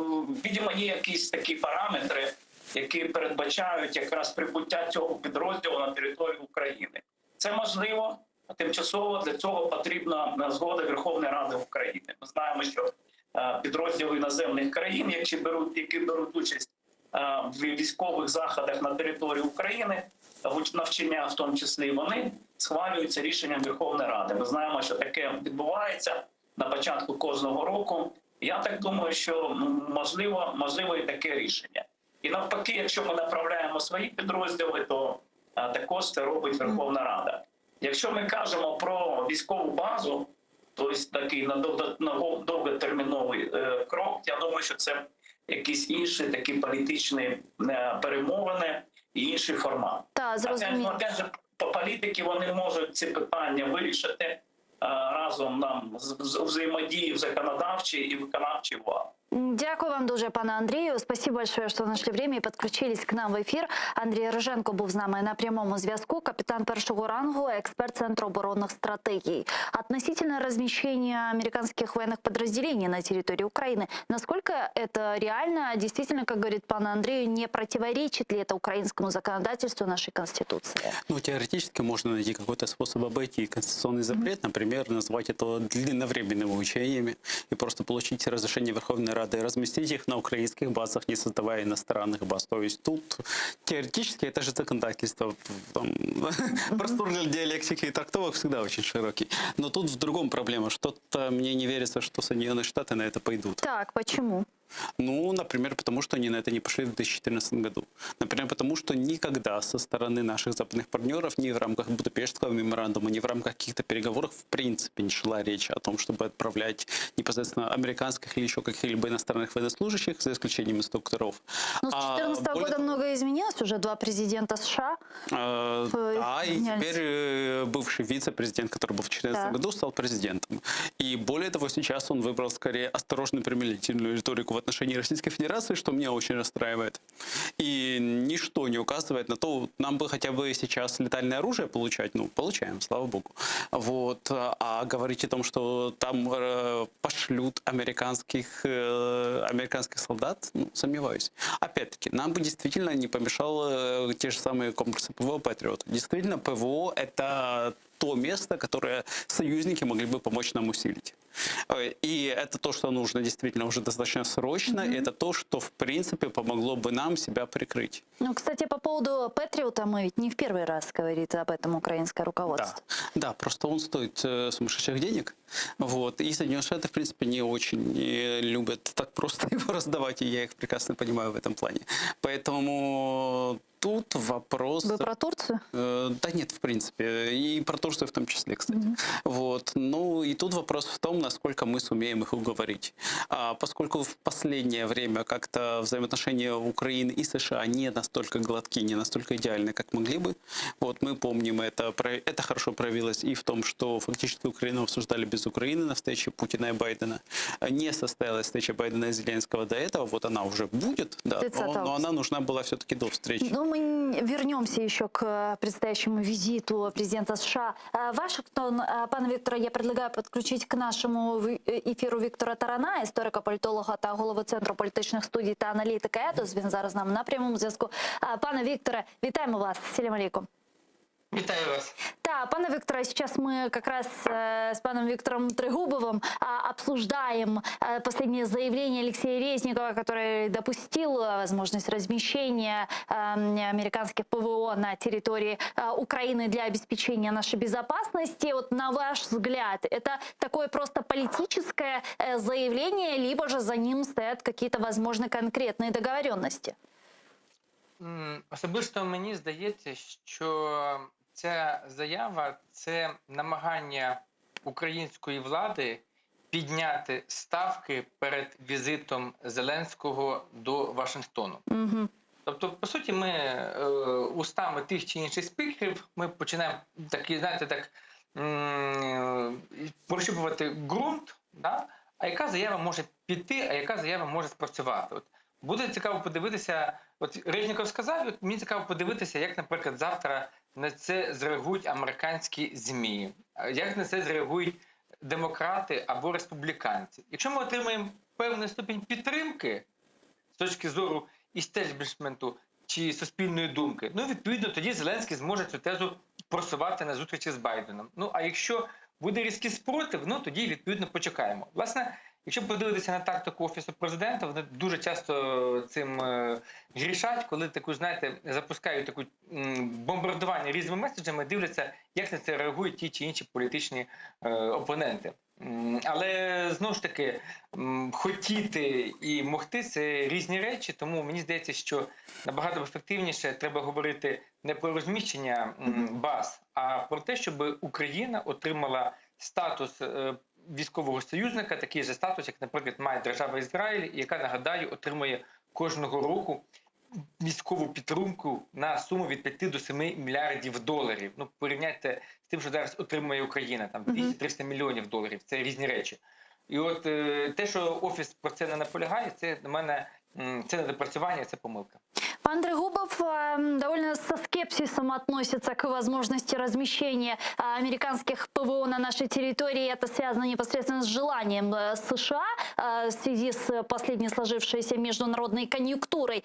видимо, є якісь такі параметри, які передбачають якраз прибуття цього підрозділу на територію України. Це можливо тимчасово для цього потрібна е, згода Верховної Ради України. Ми знаємо, що е, підрозділи іноземних країн, які беруть, які беруть участь е, в військових заходах на території України, в уч- навчаннях в тому числі, вони схвалюються рішенням Верховної Ради. Ми знаємо, що таке відбувається на початку кожного року. Я так думаю, що м, можливо, можливо і таке рішення. І навпаки, якщо ми направляємо свої підрозділи, то е, також це робить Верховна Рада. Якщо ми кажемо про військову базу, то есть такий на довго- на довготерміновий е, крок, я думаю, що це якісь інші такі політичні е, перемовини і інший формат. Та, Опять, зрозуміло. ну, опять же, по політики вони можуть ці питання вирішити е, разом нам з, з взаємодії в законодавчій і виконавчій владі. Дякую вам дуже, пане Андрію. Спасибо большое, что нашли время и подключились к нам в эфир. Андрій Риженко був з нами на прямому зв'язку, капітан першого рангу, експерт Центру оборонних стратегій. Относительно размещения американских военных подразделений на территории Украины, насколько это реально, действительно, как говорит пан Андрей, не противоречит ли это украинскому законодательству нашей Конституции? Ну, теоретически можно найти какой-то способ обойти конституционный запрет, например, назвать это длинновременными учениями и просто получить разрешение Верховной Рады и разместить их на украинских базах, не создавая иностранных баз. То есть тут теоретически это же законодательство. Там, простор для диалектики и трактовок всегда очень широкий. Но тут в другом проблема. Что-то мне не верится, что Соединенные Штаты на это пойдут. Так, почему? Ну, например, потому что они на это не пошли в 2014 году. Например, потому что никогда со стороны наших западных партнеров ни в рамках Будапештского меморандума, ни в рамках каких-то переговоров в принципе не шла речь о том, чтобы отправлять непосредственно американских или еще каких-либо иностранных военнослужащих, за исключением инструкторов. Ну, с А, 2014 более года того, многое изменилось, уже два президента США. э, Да, и менялись. теперь э, бывший вице-президент, который был в 2014 Да. году, стал президентом. И более того, сейчас он выбрал скорее осторожную примирительную риторику в отношении Российской Федерации, что меня очень расстраивает. И ничто не указывает на то, нам бы хотя бы сейчас летальное оружие получать, ну, получаем, слава богу. Вот. А говорить о том, что там э, пошлют американских, э, американских солдат, ну, сомневаюсь. Опять-таки, нам бы действительно не помешало э, те же самые комплексы ПВО «Патриот». Действительно, ПВО – это. то место, которое союзники могли бы помочь нам усилить. И это то, что нужно действительно уже достаточно срочно, и это то, что, в принципе, помогло бы нам себя прикрыть. Ну, кстати, по поводу Патриота мы ведь не в первый раз говорит об этом украинское руководство. Да, да, просто он стоит сумасшедших денег. Вот. И Соединенные Штаты, в принципе, не очень любят так просто его раздавать, и я их прекрасно понимаю в этом плане. Поэтому тут вопрос... Вы про Турцию? Да нет, в принципе. И про Турцию в том числе, кстати. Вот. Ну и тут вопрос в том, насколько мы сумеем их уговорить. А поскольку в последнее время как-то взаимоотношения Украины и США не настолько гладкие, не настолько идеальны, как могли бы. Вот мы помним это, это хорошо проявилось и в том, что фактически Украину обсуждали без Украины на встрече Путина и Байдена. Не состоялась встреча Байдена и Зеленского до этого, вот она уже будет, да, 30 но августа. она нужна была все-таки до встречи. Ну, мы вернемся еще к предстоящему визиту президента США. Вашингтон, пане Вікторе, я предлагаю подключить к нашему эфиру Віктора Тарана, історика, політолога та голову Центру політичних студій та аналітика ЕТОС. Він зараз з нами на прямому зв'язку. Пане Вікторе, вітаємо вас. Селям алейкум. Вітаю вас. Да, пане Викторе, сейчас мы как раз с паном Виктором Трегубовым обсуждаем последнее заявление Алексея Резникова, который допустил возможность размещения американских ПВО на территории Украины для обеспечения нашей безопасности. Вот на ваш взгляд, это такое просто политическое заявление, либо же за ним стоят какие-то, возможно, конкретные договоренности? Особисто мені здається, що ця заява це намагання української влади підняти ставки перед візитом Зеленського до Вашингтону. Угу. Тобто, по суті, ми устами тих чи інших спікерів ми починаємо такі, знаєте, так прощупувати ґрунт, да? А яка заява може піти, а яка заява може спрацювати. От буде цікаво подивитися, от Резніков сказав, от мені цікаво подивитися, як, наприклад, завтра на це зреагують американські ЗМІ, як на це зреагують демократи або республіканці. Якщо ми отримаємо певний ступінь підтримки з точки зору істеблішменту чи суспільної думки, ну, відповідно, тоді Зеленський зможе цю тезу просувати на зустрічі з Байденом. Ну, а якщо буде різкий спротив, ну, тоді, відповідно, почекаємо. Власне, якщо подивитися на тактику Офісу Президента, вони дуже часто цим грішать, коли таку, знаєте, запускають таку бомбардування різними меседжами, дивляться, як на це реагують ті чи інші політичні опоненти. Але, знову ж таки, хотіти і могти – це різні речі, тому мені здається, що набагато ефективніше треба говорити не про розміщення баз, а про те, щоб Україна отримала статус військового союзника, такий же статус, як, наприклад, має держава Ізраїль, яка, нагадаю, отримує кожного року військову підтримку на суму від 5 до 7 мільярдів доларів. Ну, порівняйте з тим, що зараз отримує Україна, там 200-300 мільйонів доларів. Це різні речі. І от те, що Офіс про це не наполягає, це, на мене, це недопрацювання, це помилка. Пан Трегубов довольно со скепсисом относится к возможности размещения американских ПВО на нашей территории. Это связано непосредственно с желанием США в связи с последней сложившейся международной конъюнктурой.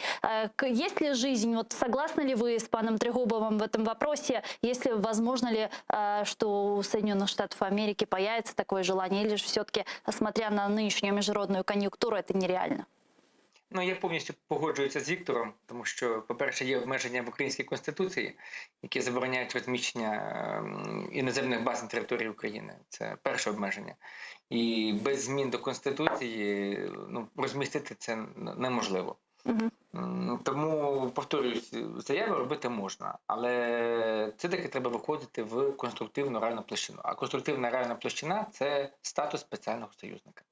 Есть ли жизнь, вот согласны ли вы с паном Трегубовым в этом вопросе? Если возможно ли, что у Соединенных Штатов Америки появится такое желание, или же все-таки, смотря на нынешнюю международную конъюнктуру, это нереально? Ну, я повністю погоджуюся з Віктором, тому що, по-перше, є обмеження в українській конституції, які забороняють розміщення іноземних баз на території України. Це перше обмеження. І без змін до конституції, ну, розмістити це неможливо. Тому, повторюсь, заяви робити можна, але це таки треба виходити в конструктивну реальну площину. А конструктивна реальна площина – це статус спеціального союзника.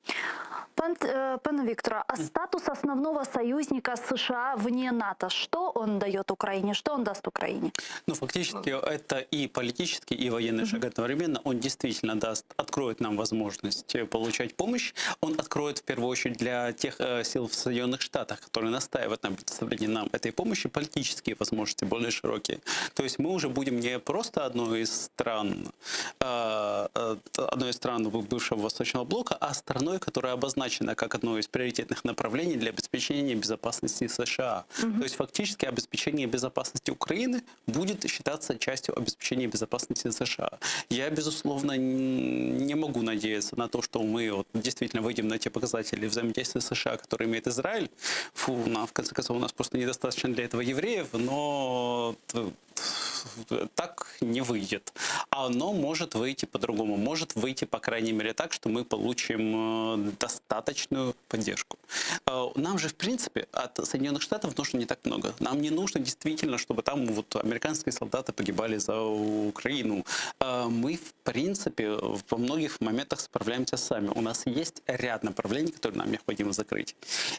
Пане Вікторе, а статус основного союзника США вне НАТО, что он дает Украине, что он даст Украине? Ну, фактически, это и политический, и военный шаг одновременно. Он действительно откроет нам возможность получать помощь. Он откроет, в первую очередь, для тех сил в Соединенных Штатах, которые настаивают на. на предоставление нам этой помощи политические возможности более широкие. То есть мы уже будем не просто одной из стран, э, э, одной из стран бывшего Восточного блока, а страной, которая обозначена как одно из приоритетных направлений для обеспечения безопасности США. То есть фактически обеспечение безопасности Украины будет считаться частью обеспечения безопасности США. Я, безусловно, не могу надеяться на то, что мы вот действительно выйдем на те показатели взаимодействия США, которые имеет Израиль. Фу, на, в конце концов, у нас просто недостаточно для этого евреев, но так не выйдет. А оно может выйти по-другому. Может выйти, по крайней мере, так, что мы получим э, достаточную поддержку. Э, Нам же, в принципе, от Соединенных Штатов нужно не так много. Нам не нужно действительно, чтобы там вот американские солдаты погибали за Украину. Э, Мы, в принципе, во многих моментах справляемся сами. У нас есть ряд направлений, которые нам необходимо закрыть.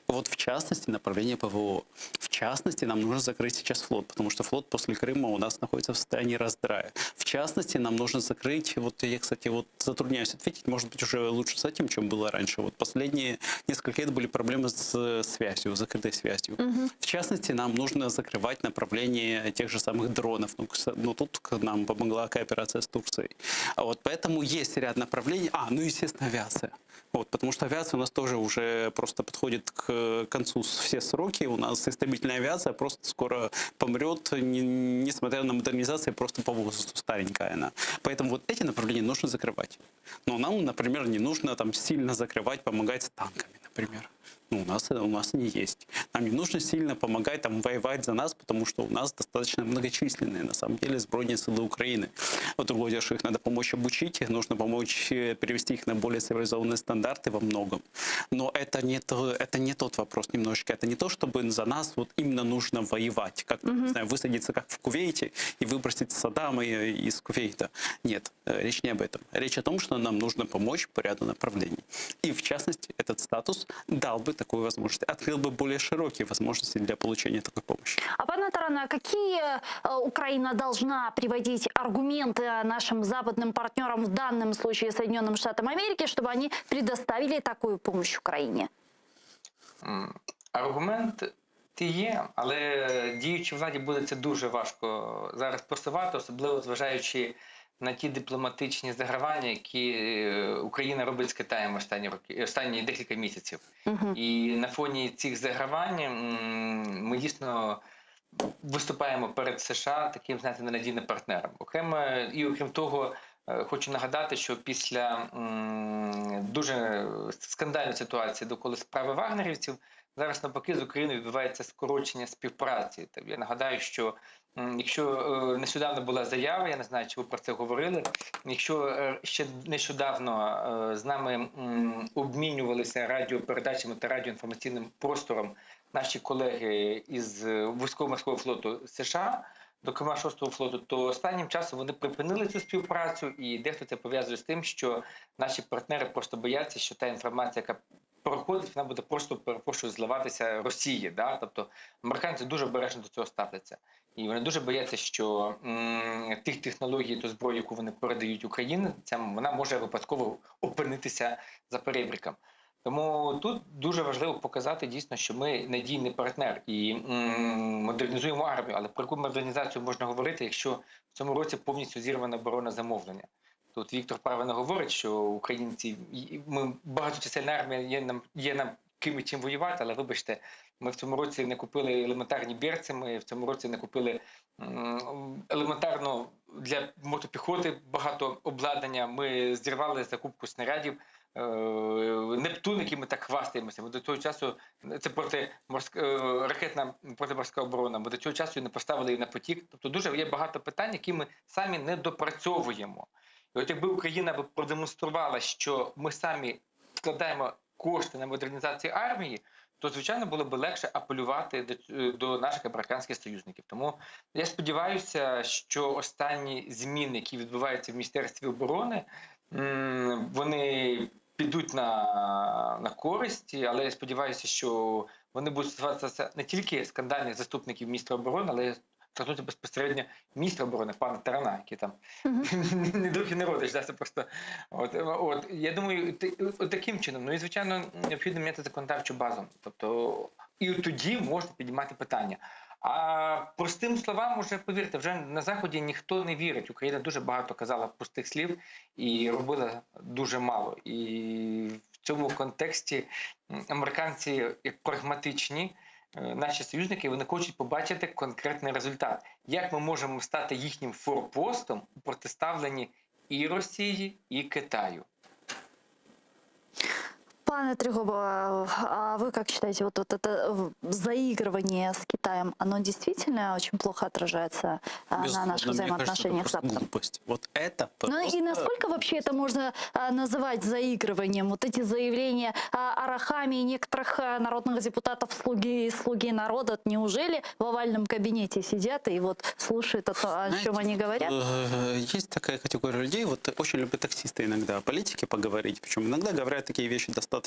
Вот в частности, направление ПВО. В частности, нам нужно закрыть сейчас флот, потому что флот после Крыма у нас находится в состоянии раздрая. В частности, нам нужно закрыть, вот я, кстати, вот затрудняюсь ответить, может быть, уже лучше с этим, чем было раньше. Вот последние несколько лет были проблемы с связью, закрытой связью. В частности, нам нужно закрывать направление тех же самых дронов. Ну, но тут к нам помогла кооперация с Турцией. А вот поэтому есть ряд направлений. А, ну, естественно, авиация. Вот, потому что авиация у нас тоже уже просто подходит к концу все сроки. У нас истребительная авиация просто скоро помрет, не- несмотря на модернизацию, просто по возрасту старенькая она. Поэтому вот эти направления нужно закрывать. Но нам, например, не нужно там сильно закрывать, помогать с танками, например. Ну, у нас, у нас они есть. Нам не нужно сильно помогать там воевать за нас, потому что у нас достаточно многочисленные, на самом деле, збройні сили України. Вот другое дело, что их надо помочь обучить, их нужно помочь э, перевести их на более цивилизованные стандарты во многом. Но это не, то, это не тот вопрос немножечко. Это не то, чтобы за нас вот именно нужно воевать, как, не знаю, высадиться как в Кувейте и выбросить Саддама из Кувейта. Нет, э, речь не об этом. Речь о том, что нам нужно помочь по ряду направлений. И в частности, этот статус дал бы такую возможность, открыл бы более широкие возможности для получения такой помощи. А пане Таране, а какие э, Украина должна приводить аргументы нашим западным партнерам, в данном случае Соединенным Штатам Америки, чтобы они предоставили такую помощь Украине? М, Аргумент ти є, але діючій владі буде це дуже важко зараз просувати, особливо зважаючи на ті дипломатичні загравання, які е, Україна робить з Китаєм останні роки, останні декілька місяців. І на фоні цих загравань м, ми дійсно виступаємо перед США таким, знаєте, ненадійним партнером. Окремо, і окрім того, е, хочу нагадати, що після м, дуже скандальної ситуації довкола справи вагнерівців, зараз навпаки з Україною відбувається скорочення співпраці. Та Я нагадаю, що м, якщо е, нещодавно була заява, я не знаю, чи ви про це говорили. Якщо е, ще нещодавно е, з нами м, обмінювалися радіопередачами та радіоінформаційним простором наші колеги із е, військово-морського флоту США, зокрема 6-го флоту, то останнім часом вони припинили цю співпрацю, і дехто це пов'язує з тим, що наші партнери просто бояться, що та інформація, яка проходить, вона буде просто перепрошую зливатися Росії. Да? Тобто американці дуже обережно до цього ставляться. І вони дуже бояться, що м, тих технологій, ту зброю, яку вони передають Україні, ця вона може випадково опинитися за поребриком. Тому тут дуже важливо показати дійсно, що ми надійний партнер і м, модернізуємо армію. Але про яку модернізацію можна говорити, якщо в цьому році повністю зірване оборонне замовлення? Тут Віктор правильно говорить, що українці і- ми багаточисельна армія, є нам є нам ким і чим воювати, але вибачте, ми в цьому році не купили елементарні берці, ми в цьому році не купили м, елементарно для мотопіхоти багато обладнання. Ми зірвали закупку снарядів. Е, Нептун, який ми так хвастаємося. Ми до цього часу це протиморська е, ракетна протиморська оборона. Ми до цього часу не поставили її на потік. Тобто дуже є багато питань, які ми самі не допрацьовуємо. І от якби Україна би продемонструвала, що ми самі вкладаємо кошти на модернізацію армії, то звичайно було б легше апелювати до, ць- до наших американських союзників. Тому я сподіваюся, що останні зміни, які відбуваються в Міністерстві оборони, м, вони підуть на, на користь, але я сподіваюся, що вони будуть стосуватися не тільки скандальних заступників міністра оборони, але й торкнуться безпосередньо міністра оборони, пана Тарана, який там не друг і не родич, да, це просто от, от я думаю, ти- от таким чином. Ну і звичайно, необхідно міняти законодавчу базу. Тобто. І тоді можна піднімати питання. А простим словам, уже повірте, вже на заході ніхто не вірить. Україна дуже багато казала пустих слів і робила дуже мало. І в цьому контексті американці, як прагматичні, е, наші союзники, вони хочуть побачити конкретний результат. Як ми можемо стати їхнім форпостом у протиставленні і Росії, і Китаю? Пане Трегубов, а вы как считаете, вот, вот это заигрывание с Китаем, оно действительно очень плохо отражается а, на наших Безусловно, мне кажется, это взаимоотношениях с просто Западом? глупость. Вот это Ну и просто насколько вообще это можно а, называть заигрыванием? Вот эти заявления а, Арахамии и некоторых а, народных депутатов слуги, слуги народа, неужели в овальном кабинете сидят и вот слушают о, то, о чем Знаете, они говорят? э, Есть такая категория людей, вот очень любят таксисты иногда о политике поговорить, причем иногда говорят такие вещи достаточно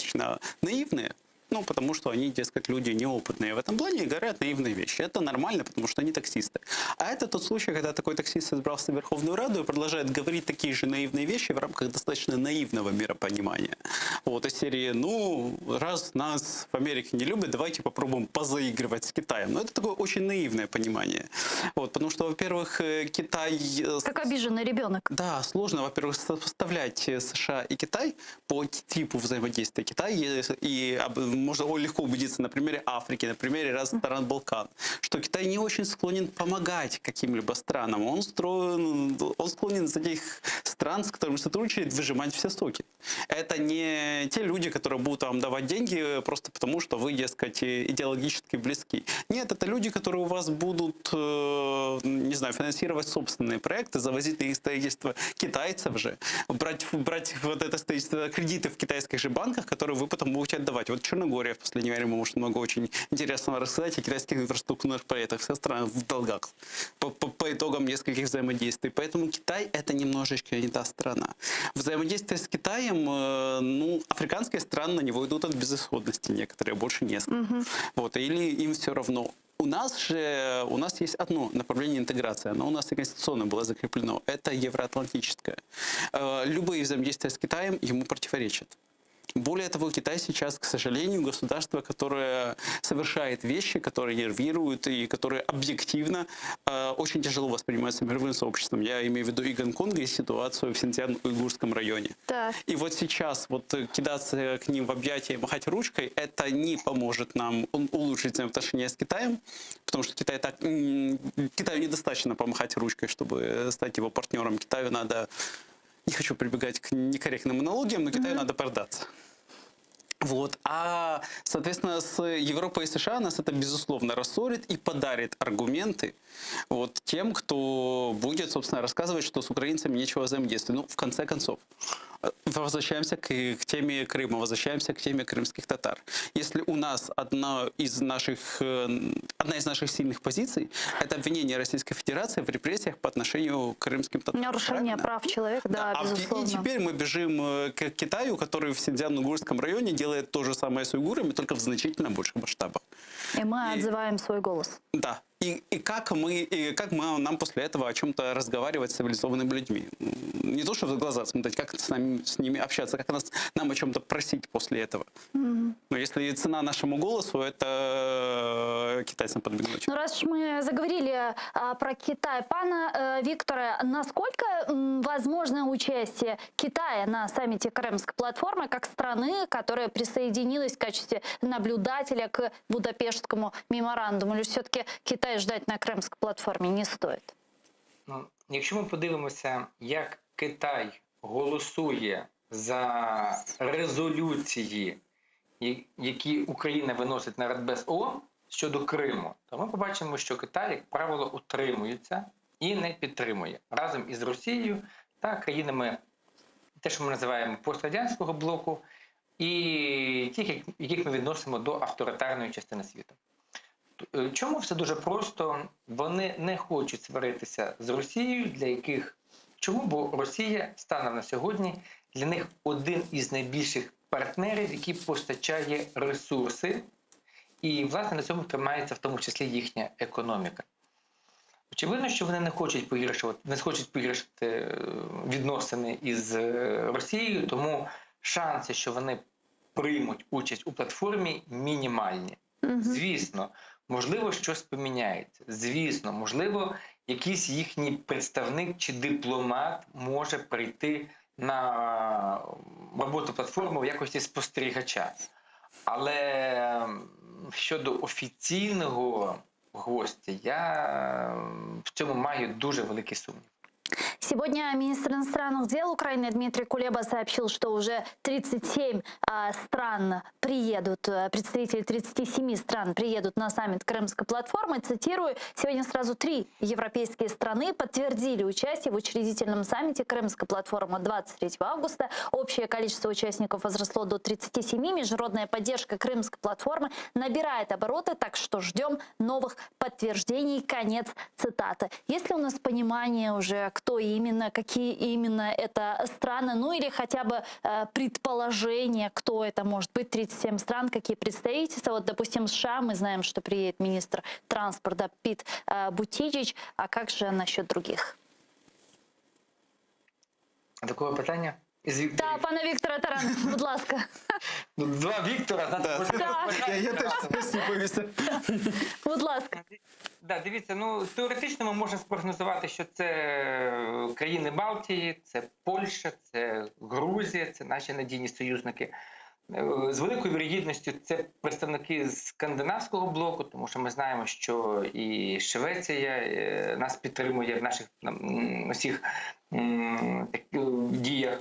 наивные, ну, потому что они, дескать, люди неопытные в этом плане и говорят наивные вещи. Это нормально, потому что они таксисты. А это тот случай, когда такой таксист избрался в Верховную Раду и продолжает говорить такие же наивные вещи в рамках достаточно наивного миропонимания. Вот, из серии, ну, раз нас в Америке не любят, давайте попробуем позаигрывать с Китаем. Но это такое очень наивное понимание. Вот, потому что, во-первых, э, Китай... э, Как обиженный ребенок. да, сложно, во-первых, сопоставлять э, США и Китай по типу взаимодействия. Китай и, и об- можно о- легко убедиться на примере Африки, на примере разных стран Балкан, что Китай не очень склонен помогать каким-либо странам. Он, строен, он склонен из этих стран, с которыми сотрудничает, выжимать все соки. Это не те люди, которые будут вам давать деньги просто потому, что вы, дескать, э, идеологически близки. Нет, это люди, которые у вас будут, э, не знаю, финансировать собственные проекты, завозить на их строительство китайцев же, брать, брать вот это строительство, кредиты в китайских же банках, которые вы потом будете отдавать. Вот Черногория в последнее время может много очень интересного рассказать о китайских инфраструктурных проектах. Вся страна в долгах по, по, по итогам нескольких взаимодействий. Поэтому Китай это немножечко не та страна. Взаимодействие с Китаем, э, ну, африканские страны на него идут от безысходности некоторые, больше несколько. Вот, или им все равно. У нас же, у нас есть одно направление интеграции, оно у нас и конституционно было закреплено, это евроатлантическое. Э, Любые взаимодействия с Китаем ему противоречат. Более того, Китай сейчас, к сожалению, государство, которое совершает вещи, которые нервируют и которые объективно э, очень тяжело воспринимаются мировым сообществом. Я имею в виду и Гонконг, и ситуацию в Синьцзян-Уйгурском районе. Так. И вот сейчас вот э, кидаться к ним в объятия и махать ручкой, это не поможет нам у- улучшить взаимоотношения с Китаем, потому что Китай так, м, Китаю недостаточно помахать ручкой, чтобы стать его партнером. Китаю надо, не хочу прибегать к некорректным аналогиям, но Китаю надо продаться. Вот. А, соответственно, с Европой и США нас это, безусловно, рассорит и подарит аргументы вот, тем, кто будет, собственно, рассказывать, что с украинцами нечего взаимодействовать. Ну, в конце концов, э, возвращаемся к, к теме Крыма, возвращаемся к теме крымских татар. Если у нас одна из наших, э, одна из наших сильных позиций – это обвинение Российской Федерации в репрессиях по отношению к крымским татарам. Нарушение правильно? прав человека, да, А в- безусловно. и теперь мы бежим э, к Китаю, который в Синьцзян-Уйгурском районе делает то же самое с уйгурами, только в значительно больших масштабах. И мы И- отзываем свой голос. Да. И, и как мы, и как мы, нам после этого о чем-то разговаривать с цивилизованными людьми? Не то, что в глаза смотреть, как с, нами, с ними общаться, как нас, нам о чем-то просить после этого. Но если цена нашему голосу, это э, китайцам подмигнуть. Ну, раз уж мы заговорили а, про Китай, пане э, Викторе, насколько м, возможно участие Китая на саммите Крымской платформы как страны, которая присоединилась в качестве наблюдателя к Будапештскому меморандуму? Или все-таки Китай ждать на Крымской платформе не стоит? Ну, якщо ми подивимося, як Китай голосує за резолюції, які Україна виносить на Радбез ООН щодо Криму, то ми побачимо, що Китай, як правило, утримується і не підтримує разом із Росією та країнами, те, що ми називаємо пострадянського блоку, і тих, яких ми відносимо до авторитарної частини світу. Е, Чому все дуже просто? Вони не хочуть сваритися з Росією, для яких чому? Бо Росія станом на сьогодні для них один із найбільших партнерів, який постачає ресурси, і власне на цьому тримається в тому числі їхня економіка. Очевидно, що вони не хочуть погіршувати, не хочуть погіршити е, відносини із е, Росією, тому шанси, що вони приймуть участь у платформі, мінімальні. Звісно, можливо, щось поміняється. Звісно, можливо, якийсь їхній представник чи дипломат може прийти на роботу платформи в якості спостерігача. Але м, щодо офіційного гостя, я м, в цьому маю дуже великий сумнів. Сегодня министр иностранных дел Украины Дмитрий Кулеба сообщил, что уже 37 а, стран приедут, э, представители 37 стран приедут на саммит Крымской платформы. Цитирую, сегодня сразу три европейские страны подтвердили участие в учредительном саммите Крымской платформы 23 августа. Общее количество участников возросло до 37. Международная поддержка Крымской платформы набирает обороты, так что ждем новых подтверждений. Конец цитаты. Есть ли у нас понимание уже, кто именно, какие именно это страны, ну или хотя бы э, предположение, кто это может быть, 37 стран, какие представительства. Вот, допустим, США мы знаем, что приедет министр транспорта Пит э, Бутиджич, а как же насчет других? Такого питання? Із Вікторів. Да, пана Віктора Тарана, будь ласка. Ну, Два Віктора, знаєте, може, Так. Я, я теж повісив. Будь ласка. Да, дивіться, ну теоретично ми можемо спрогнозувати, що це е, країни Балтії, це Польща, це Грузія, це наші надійні союзники. Е, З великою вірогідністю це представники скандинавського блоку, тому що ми знаємо, що і Швеція е, нас підтримує в наших там, м, усіх м, так, е, діях.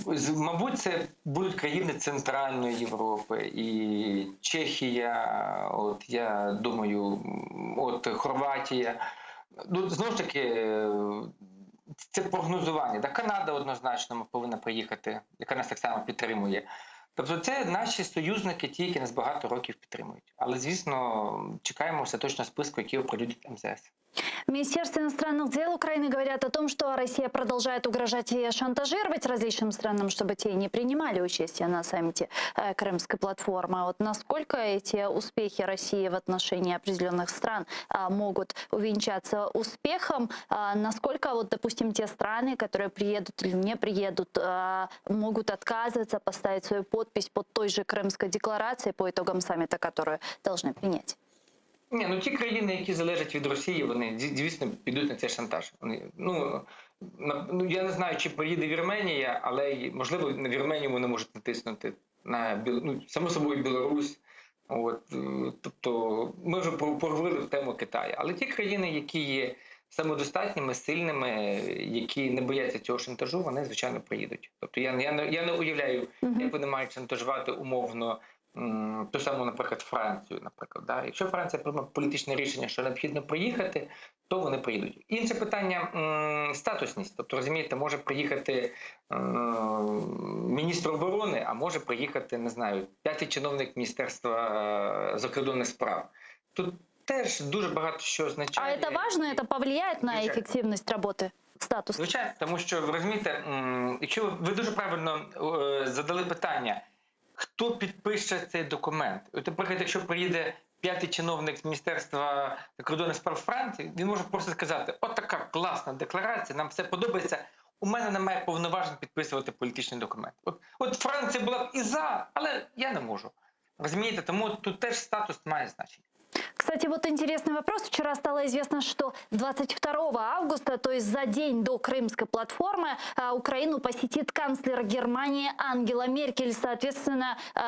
З- Мабуть, це будуть країни Центральної Європи і Чехія, от я думаю, м, от Хорватія. Ну, знову ж таки, е, це прогнозування. Да, Канада однозначно повинна приїхати, яка нас так само підтримує. Тобто, це наші союзники, ті, які нас багато років підтримують. Але, звісно, чекаємо остаточного списку, який оприлюднить МЗС. В Министерстве иностранных дел Украины говорят о том, что Россия продолжает угрожать и шантажировать различным странам, чтобы те не принимали участие на саммите э, Крымской платформы. Вот насколько эти успехи России в отношении определенных стран а, могут увенчаться успехом? А, Насколько, вот, допустим, те страны, которые приедут или не приедут, а, могут отказываться поставить свою подпись под той же Крымской декларацией по итогам саммита, которую должны принять? Ні, ну ті країни, які залежать від Росії, вони зі- звісно підуть на цей шантаж. Вони ну, на, ну я не знаю, чи приїде Вірменія, але й, можливо на Вірменію вони можуть натиснути на Біл... ну, само собою Білорусь. От е, тобто, ми вже про- поговорили в тему Китаю. Але ті країни, які є самодостатніми, сильними, які не бояться цього шантажу, вони звичайно приїдуть. Тобто я, я не я не уявляю, як вони мають шантажувати умовно м, ту саму, наприклад, Францію. Наприклад, да? якщо Франція прийме політичне рішення, що необхідно приїхати, то вони приїдуть. Інше питання м, статусність. Тобто, розумієте, може приїхати м, міністр оборони, а може приїхати, не знаю, п'ятий чиновник Міністерства е, закордонних справ. Тут теж дуже багато що А означає. это важно, это повлияет на Звичайно. эффективность работы? Статус. Звичайно, тому що ви розумієте, м, якщо ви, ви дуже правильно е, задали питання, хто підпише цей документ? От, наприклад, якщо приїде п'ятий чиновник з Міністерства закордонних справ Франції, він може просто сказати: от така класна декларація, нам все подобається. У мене немає повноважень підписувати політичний документ. От, от Франція була б і за, але я не можу. Розумієте, тому тут теж статус має значення. Кстати, вот интересный вопрос. Вчера стало известно, что 22 августа, то есть за день до Крымской платформы, а, Украину посетит канцлер Германии Ангела Меркель. Соответственно, э,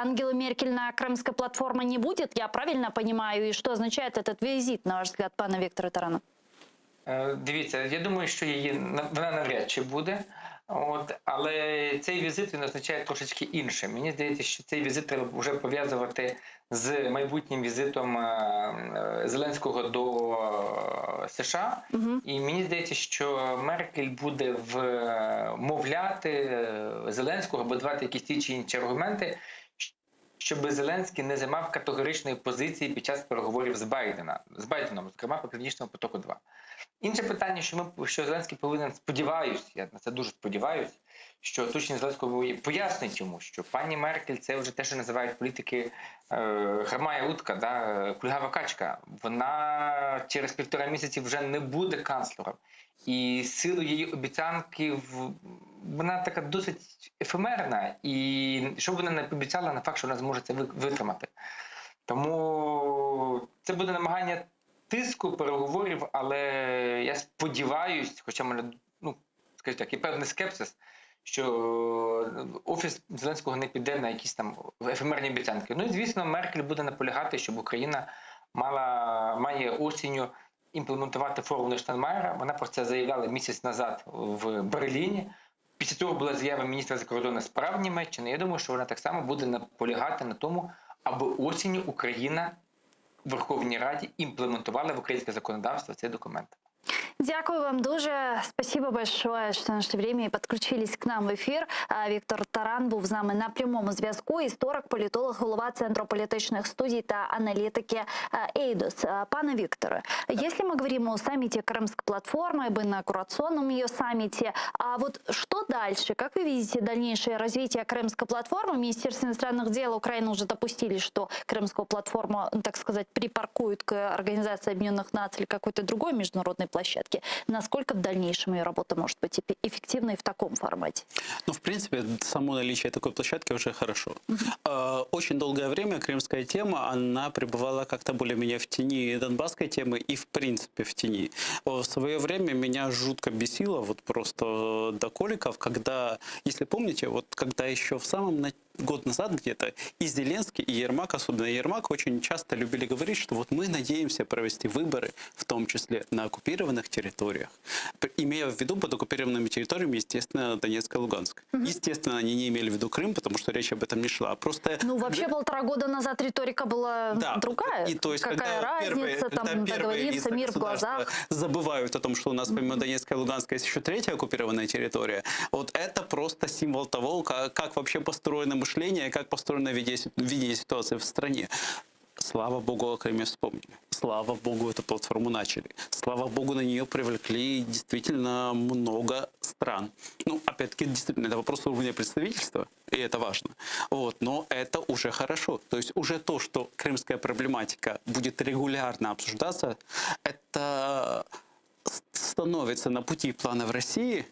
Ангелы Меркель на Крымской платформе не будет, я правильно понимаю? И что означает этот визит, на ваш взгляд, пана Виктора Тарана? Е, Дивіться, я думаю, що її на- вона навряд чи буде. От, але цей візит він означає трошечки інше. Мені здається, що цей візит треба вже пов'язувати з майбутнім візитом е, е, Зеленського до е, США. І мені здається, що Меркель буде вмовляти е, Зеленського або давати якісь ті чи інші аргументи, щоб Зеленський не займав категоричної позиції під час переговорів з Байдена з Байденом, зокрема по північному потоку. 2 інше питання, що ми що Зеленський повинен сподіваюсь, я на це дуже сподіваюсь, що оточення Зеленського пояснить йому, що пані Меркель це вже те, що називають політики е, хромая утка, да, кульгава качка. Вона через півтора місяці вже не буде канцлером. І силу її обіцянки в- вона така досить ефемерна, і що б вона не пообіцяла, не факт, що вона зможе це ви- витримати. Тому це буде намагання тиску, переговорів, але я сподіваюсь, хоча в мене, ну, скажімо так, є певний скепсис, що офіс Зеленського не піде на якісь там ефемерні обіцянки. Ну і звісно, Меркель буде наполягати, щоб Україна мала має осінню імплементувати формулу Штайнмайєра. Вона про це заявляла місяць назад в Берліні. Після того була заява міністра закордонних справ Німеччини. Я думаю, що вона так само буде наполягати на тому, аби осінню Україна в Верховній Раді імплементувала в українське законодавство цей документ. Дякую вам дуже. Спасибо большое, что нашли время и подключились к нам в эфир. А, Віктор Таран був з нами на прямому зв'язку. Історик, політолог, голова Центру політичних студій та аналітики Ейдос. А, Пане Вікторе, если мы говорим о саммите Крымской платформы, об инаугурационном ее саммите, а вот что дальше? Как вы видите дальнейшее развитие Крымской платформы? В Министерстве иностранных дел Украины уже допустили, что Крымскую платформу, ну, так сказать, припаркуют к Организации Объединенных Наций или какой-то другой международной площадке. Насколько в дальнейшем ее работа может быть эффективной в таком формате? Ну, в принципе, само наличие такой площадки уже хорошо. Э, Очень долгое время крымская тема, она пребывала как-то более-менее в тени донбасской темы и, в принципе, в тени. В свое время меня жутко бесило, вот просто до коликов, когда, если помните, вот когда еще в самом на- год назад где-то и Зеленский, и Ермак, особенно Ермак, очень часто любили говорить, что вот мы надеемся провести выборы, в том числе на оккупированных территориях, П- имея в виду под оккупированными территориями, естественно, Донецк и Луганск. Естественно, они не имели в виду Крым, потому что речь об этом не шла. Просто Ну, вообще полтора года назад риторика была да, другая. И то есть, Какая когда разница, первые, там когда первые договориться, лица мир в государства глазах. забывают о том, что у нас помимо Донецка и Луганска есть еще третья оккупированная территория, вот это просто символ того, как, как вообще построено мышление, как построено видение, видение ситуации в стране. Слава богу, о Крыме вспомнили. Слава богу, эту платформу начали. Слава богу, на нее привлекли действительно много стран. Ну, опять-таки, действительно, это вопрос уровня представительства, и это важно. Вот, но это уже хорошо. То есть уже то, что крымская проблематика будет регулярно обсуждаться, это с- становится на пути планов России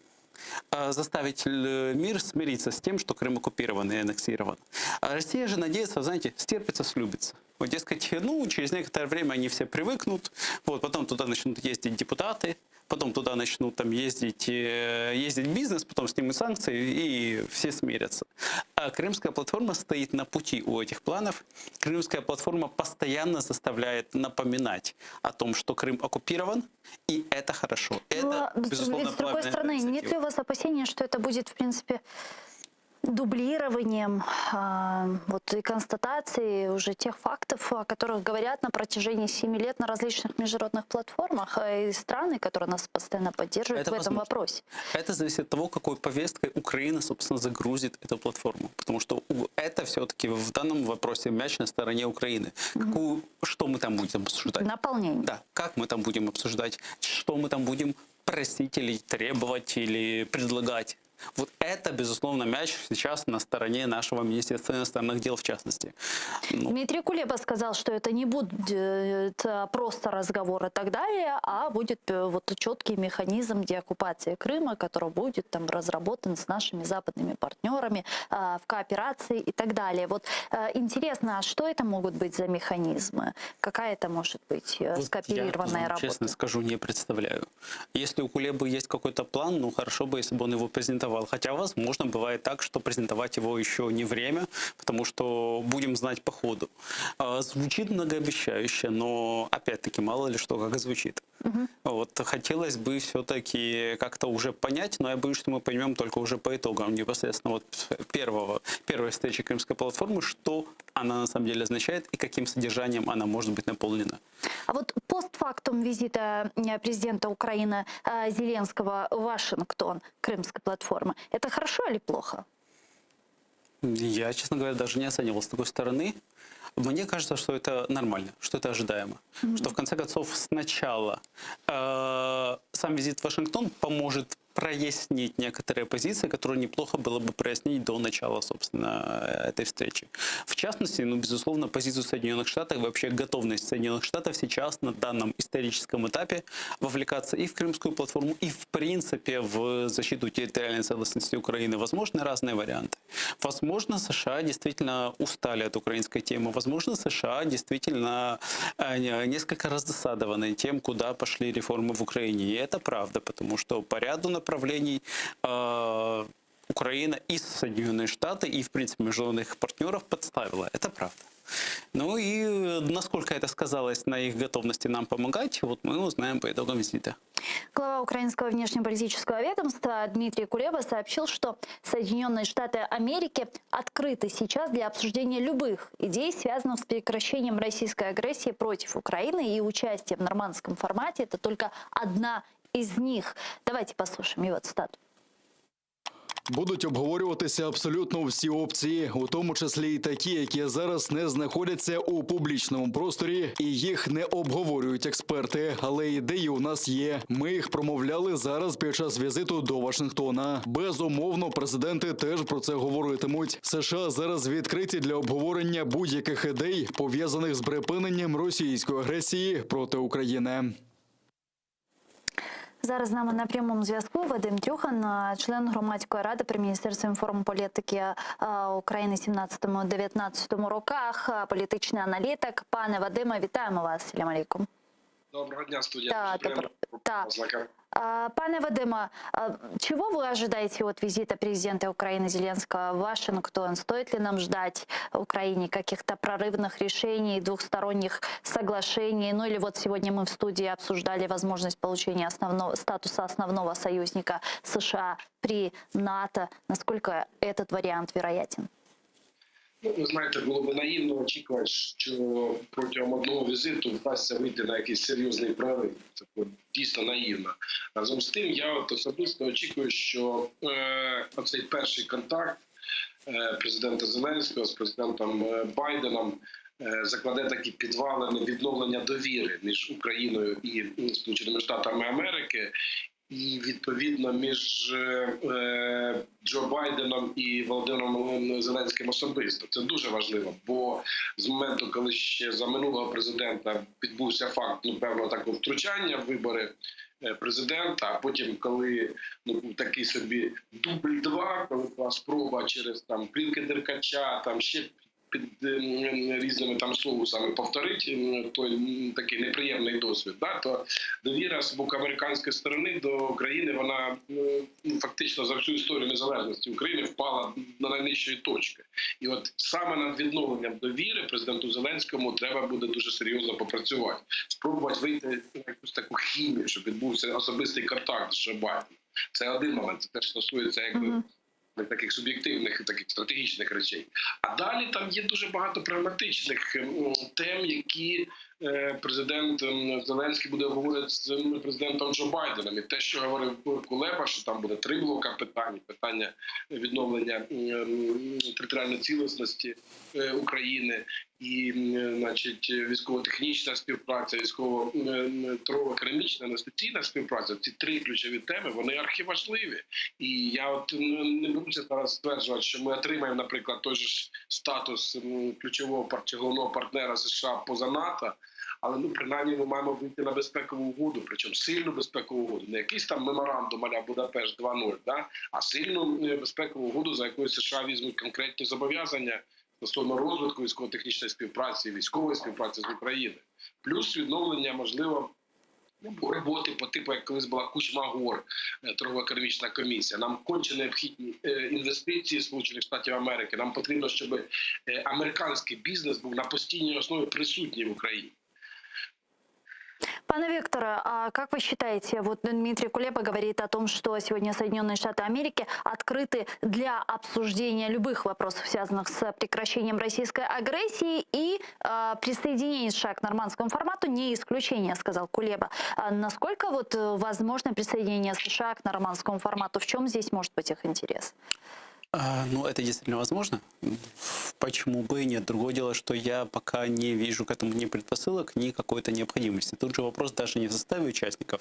э, заставить л- мир смириться с тем, что Крым оккупирован и аннексирован. А Россия же надеется, знаете, стерпится, слюбится. Вот, дескать, ну, через некоторое время они все привыкнут, вот, потом туда начнут ездить депутаты, потом туда начнут там ездить, э, ездить бизнес, потом снимут санкции и все смирятся. А Крымская платформа стоит на пути у этих планов. Крымская платформа постоянно заставляет напоминать о том, что Крым оккупирован, и это хорошо. Это, Ну, а с- безусловно, ведь с другой правильная стороны, нет ли инициатива. у вас опасения, что это будет, в принципе, дублированием а, вот и констатацией уже тех фактов, о которых говорят на протяжении 7 лет на различных международных платформах э, и страны, которые нас постоянно поддерживают Это в этом возможно. вопросе? Это зависит от того, какой повесткой Украина, собственно, загрузит эту платформу. Потому что у- это все-таки в данном вопросе мяч на стороне Украины. Какую, что мы там будем обсуждать? Наполнение. Да, как мы там будем обсуждать, что мы там будем просить или требовать или предлагать. Вот это, безусловно, мяч сейчас на стороне нашего Министерства иностранных дел в частности. Ну, Дмитрий Кулеба сказал, что это не будет э, просто разговор и так далее, а будет э, вот четкий механизм деоккупации Крыма, который будет там разработан с нашими западными партнерами а, в кооперации и так далее. Вот э, интересно, а что это могут быть за механизмы? Какая это может быть э, Вот скооперированная я, работа? честно скажу, не представляю. Если у Кулебы есть какой-то план, ну хорошо бы, если бы он его презентовал. Хотя, возможно, бывает так, что презентовать его еще не время, потому что будем знать по ходу. А, Звучит многообещающе, но опять-таки мало ли что, как звучит. Вот, хотелось бы все-таки как-то уже понять, но я боюсь, что мы поймем только уже по итогам непосредственно вот первого, первой встречи Крымской платформы, что она на самом деле означает и каким содержанием она может быть наполнена. А вот постфактум визита э, президента Украины э, Зеленского в Вашингтон, Крымской платформы, это хорошо или плохо? Я, честно говоря, даже не оценивал с такой стороны. Мне кажется, что это нормально, что это ожидаемо. Что в конце концов сначала э, сам визит в Вашингтон поможет прояснить некоторые позиции, которые неплохо было бы прояснить до начала, собственно, этой встречи. В частности, ну, безусловно, позицию Соединенных Штатов, вообще готовность Соединенных Штатов сейчас на данном историческом этапе вовлекаться и в Крымскую платформу, и в принципе в защиту территориальной целостности Украины. Возможны разные варианты. Возможно, США действительно устали от украинской темы. Возможно, США действительно э, несколько раздосадованы тем, куда пошли реформы в Украине. И это правда, потому что по ряду направлений э, Украина и Соединенные Штаты, и, в принципе, международных партнеров подставила. Это правда. Ну и э, насколько это сказалось на их готовности нам помогать, вот мы узнаем по итогам визита. Глава украинского внешнеполитического ведомства Дмитрий Кулеба сообщил, что Соединенные Штаты Америки открыты сейчас для обсуждения любых идей, связанных с прекращением российской агрессии против Украины и участие в нормандском формате. Это только одна из них. Давайте послушаем его цитату. Будуть обговорюватися абсолютно всі опції, у тому числі і такі, які зараз не знаходяться у публічному просторі, і їх не обговорюють експерти. Але ідеї у нас є. Ми їх промовляли зараз під час візиту до Вашингтона. Безумовно, президенти теж про це говоритимуть. США зараз відкриті для обговорення будь-яких ідей, пов'язаних з припиненням російської агресії проти України. Зараз з нами на прямому зв'язку Вадим Трюхан, е, член громадської ради при Міністерстві інформполітики е, України 17-19 роках, е, політичний аналітик. Пане Вадиме, вітаємо вас. Салям алейкум. Доброго дня, студія. Да, Дуже приємно добр- да. познайомитися. А, Пане Вадиме, а, чего вы ожидаете от визита президента Украины Зеленского в Вашингтон? Стоит ли нам ждать Украине каких-то прорывных решений, двухсторонних соглашений? Ну или вот сегодня мы в студии обсуждали возможность получения основного, статуса основного союзника США при НАТО. Насколько этот вариант вероятен? Ну, ви знаєте, було б наївно очікувати, що протягом одного візиту вдасться вийти на якийсь серйозний прорив. Це було дійсно наївно. Разом з тим, я от особисто очікую, що е, оцей перший контакт е, президента Зеленського з президентом е, Байденом е, закладе такі підвалини відновлення довіри між Україною і м, Сполученими Штатами Америки. І відповідно між е, е, Джо Байденом і Володимиром Зеленським особисто це дуже важливо, бо з моменту, коли ще за минулого президента відбувся факт ну певного такого втручання в вибори е, президента, а потім, коли ну був такий собі дубль два, коли була спроба через там плівки Деркача, там ще під ем, різними там соусами повторити ем, той м, такий неприємний досвід, да, то довіра з боку американської сторони до України, вона ну, фактично за всю історію незалежності України впала на найнижчої точки. І от саме над відновленням довіри президенту Зеленському треба буде дуже серйозно попрацювати, спробувати вийти на якусь таку хімію, щоб відбувся особистий контакт з Джо Байденом. Це один момент. Це теж стосується якби таких суб'єктивних, таких стратегічних речей. А далі там є дуже багато прагматичних ем, тем, які е, президент ем, Зеленський буде обговорювати з ем, президентом Джо Байденом. І те, що говорив Кулеба, що там буде три блока питань: питання відновлення ем, територіальної цілісності е, України і, м, значить, військово-технічна співпраця, військово-економічна, інвестиційна співпраця. Ці три ключові теми вони архіважливі. І я от м, не беруся зараз стверджувати, що ми отримаємо, наприклад, той же ж статус м, ключового пар- чи головного партнера США поза НАТО. Але ну принаймні ми маємо вийти на безпекову угоду, причому сильну безпекову угоду, не якийсь там меморандум а-ля Будапешт 2.0, да, а сильну е, безпекову угоду, за якою США візьмуть конкретні зобов'язання стосовно розвитку військово-технічної співпраці, військової співпраці з Україною, плюс відновлення можливо. ну, Роботи по типу, як колись була Кучма-Гор, е, торгово-економічна комісія. Нам конче необхідні е, інвестиції Сполучених Штатів Америки. Нам потрібно, щоб е, американський бізнес був на постійній основі присутній в Україні. Пане Викторе, а как вы считаете, вот Дмитрий Кулеба говорит о том, что сегодня Соединенные Штаты Америки открыты для обсуждения любых вопросов, связанных с прекращением российской агрессии и э, присоединение США к нормандскому формату не исключение, сказал Кулеба. А насколько вот э, возможно присоединение США к нормандскому формату? В чем здесь может быть их интерес? А, Ну, это действительно возможно. В. Почему бы и нет? Другое дело, что я пока не вижу к этому ни предпосылок, ни какой-то необходимости. Тут же вопрос даже не в составе участников,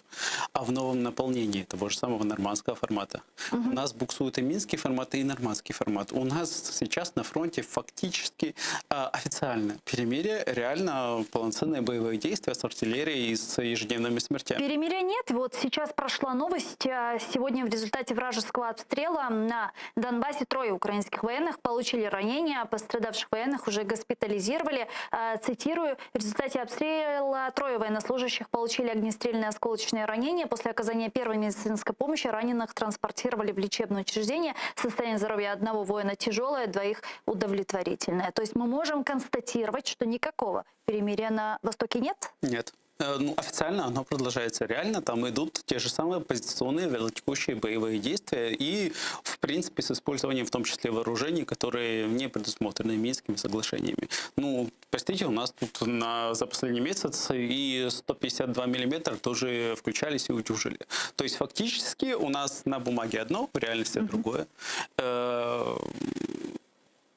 а в новом наполнении того же самого нормандского формата. У нас буксует и минский формат, и нормандский формат. У нас сейчас на фронте фактически а, официально перемирие, реально полноценные боевые действия с артиллерией и с ежедневными смертями. Перемирия нет. Вот сейчас прошла новость. А, Сегодня в результате вражеского обстрела на Донбассе трое украинских военных получили ранения. Пострадавших военных уже госпитализировали. А, Цитирую, в результате обстрела трое военнослужащих получили огнестрельные осколочные ранения. После оказания первой медицинской помощи раненых транспортировали в лечебное учреждение. Состояние здоровья одного воина тяжелое, двоих удовлетворительное. То есть мы можем констатировать, что никакого перемирия на Востоке нет? Нет. Э, Ну, официально оно продолжается. Реально там идут те же самые позиционные вялотекущие боевые действия и, в принципе, с использованием в том числе вооружений, которые не предусмотрены Минскими соглашениями. Ну, простите, у нас тут на, за последний месяц и 152 миллиметра тоже включались и утюжили. То есть фактически у нас на бумаге одно, в реальности другое. Э,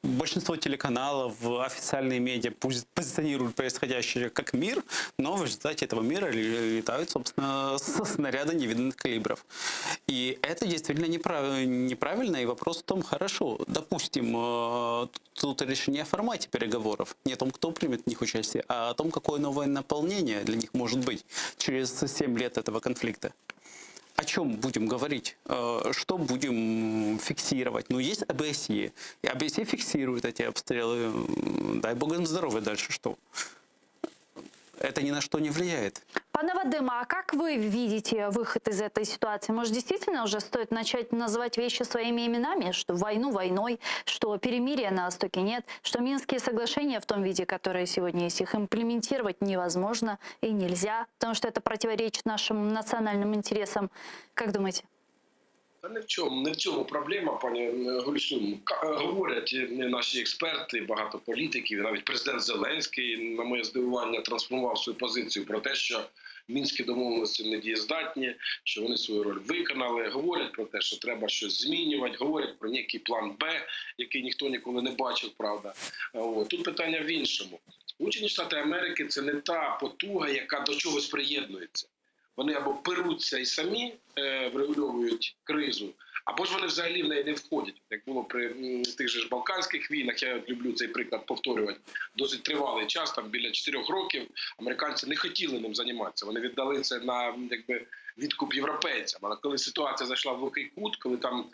Большинство телеканалов, официальные медиа пусть позиционируют происходящее как мир, но в результате этого мира летают, собственно, со снаряды невиданных калибров. И это действительно неправ- неправильно. И вопрос в том, хорошо, допустим, э, тут речь не о формате переговоров, не о том, кто примет в них участие, а о том, какое новое наполнение для них может быть через 7 лет этого конфликта. О чем будем говорить? Э, Что будем фиксировать? Ну, есть ОБСЕ. И ОБСЕ фиксирует эти обстрелы. М, Дай бог им здоровья дальше что? Это ни на что не влияет. Пане Вадиме, а как вы видите выход из этой ситуации? Может, действительно уже стоит начать называть вещи своими именами, что войну войной, что перемирия на Востоке нет, что Минские соглашения в том виде, которые сегодня есть, их имплементировать невозможно и нельзя, потому что это противоречит нашим национальным интересам. Как думаете? Та не в чому, не в цьому проблема, пані е, Гульсум. Ка- е, Говорять е, наші експерти, багато політиків, навіть президент Зеленський, на моє здивування, трансформував свою позицію про те, що мінські домовленості недієздатні, що вони свою роль виконали. Говорять про те, що треба щось змінювати, говорять про некий план Б, який ніхто ніколи не бачив, правда. От. Тут питання в іншому. Сполучені Штати Америки це не та потуга, яка до чогось приєднується. Вони або перуться і самі е, врегульовують кризу, або ж вони взагалі в неї не входять. Як було при м, тих же ж Балканських війнах, я люблю цей приклад повторювати. Досить тривалий час, там біля 4 років, американці не хотіли ним займатися. Вони віддали це на якби відкуп європейцям. Але коли ситуація зайшла в глухий кут, коли там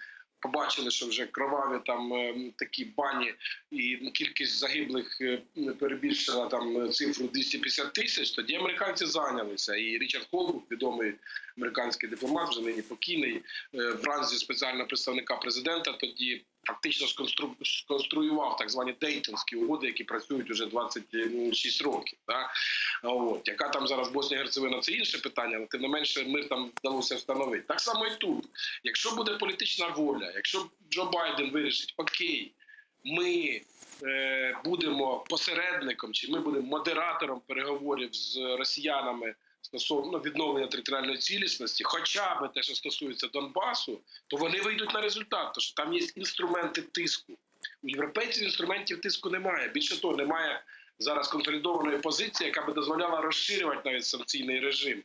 побачили, що вже кроваві там е, такі бані і кількість загиблих е, перебільшила там цифру 250 тисяч, тоді американці зайнялися. І Річард Холбрук, відомий американський дипломат, вже нині покійний, е, в ранзі спеціального представника президента, тоді фактично сконстру... сконструював так звані Дейтонські угоди, які працюють уже 26 років. Да? От. Яка там зараз Боснія Герцеговина, це інше питання, але тим не менше мир там вдалося встановити. Так само і тут. Якщо буде політична воля, якщо Джо Байден вирішить, окей, ми е, будемо посередником чи ми будемо модератором переговорів з росіянами стосовно відновлення територіальної цілісності, хоча б те, що стосується Донбасу, то вони вийдуть на результат, тому що там є інструменти тиску. У європейців інструментів тиску немає. Більше того, немає зараз консолідованої позиції, яка би дозволяла розширювати навіть санкційний режим.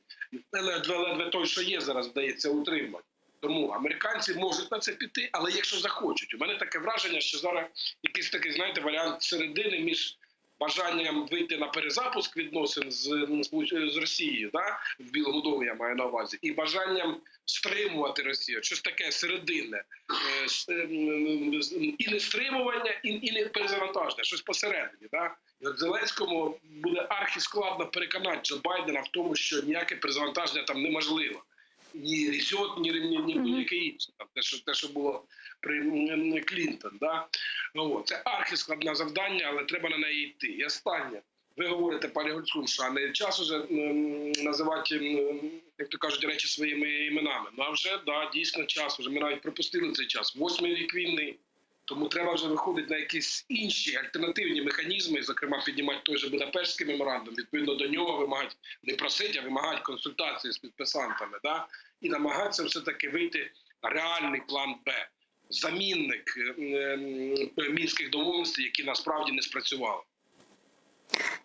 Ледве-ледве той, що є, зараз вдається утримати. Тому американці можуть на це піти, але якщо захочуть. У мене таке враження, що зараз якийсь такий, знаєте, варіант середини між бажанням вийти на перезапуск відносин з, з Росією, да, в Білому домі я маю на увазі, і бажанням стримувати Росію. Щось таке серединне. Е, с- е, м, з- І не стримування, і, і не перезавантаження, щось посередині. Да? І от Зеленському буде архіскладно переконати Джо Байдена в тому, що ніяке перезавантаження там неможливо. Ні reset, ні, ні, ні будь-яке інше. Там, те, що, те, що було при м, Клінтон. Да? Ну, от. Це архіскладне завдання, але треба на неї йти. І останнє. Ви говорите, пані Гульсум, що а не час уже м, називати, м, як то кажуть, речі своїми іменами. Ну а вже да, дійсно час. Вже ми навіть пропустили цей час. Восьмий рік війни. Тому треба вже виходити на якісь інші альтернативні механізми, зокрема піднімати той же Будапештський меморандум, відповідно до нього вимагати не просить, а вимагати консультації з підписантами, да? і намагатися все-таки вийти на реальний план Б. замінник мінських домовленостей, які насправді не спрацювали.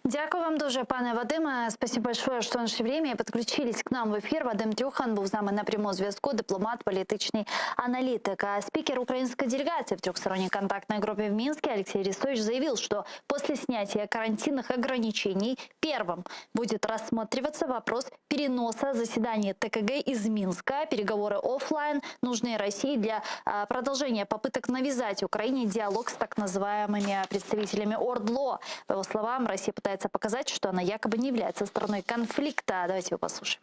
Дякую вам дуже, пане Вадиме. Спасибо большое, что нашли время и подключились к нам в эфир. Вадим Трюхан був з нами на прямому зв'язку, дипломат, політичний аналітик. А спикер украинской делегации в трехсторонней контактной группе в Минске Алексей Арестович заявил, что после снятия карантинных ограничений первым будет рассматриваться вопрос переноса заседания ТКГ из Минска. Переговоры офлайн нужны России для а, продолжения попыток навязать Украине диалог с так называемыми представителями ОРДЛО. По его словам, Россия пытается показать, что она якобы не является стороной конфликта. Давайте его послушаем.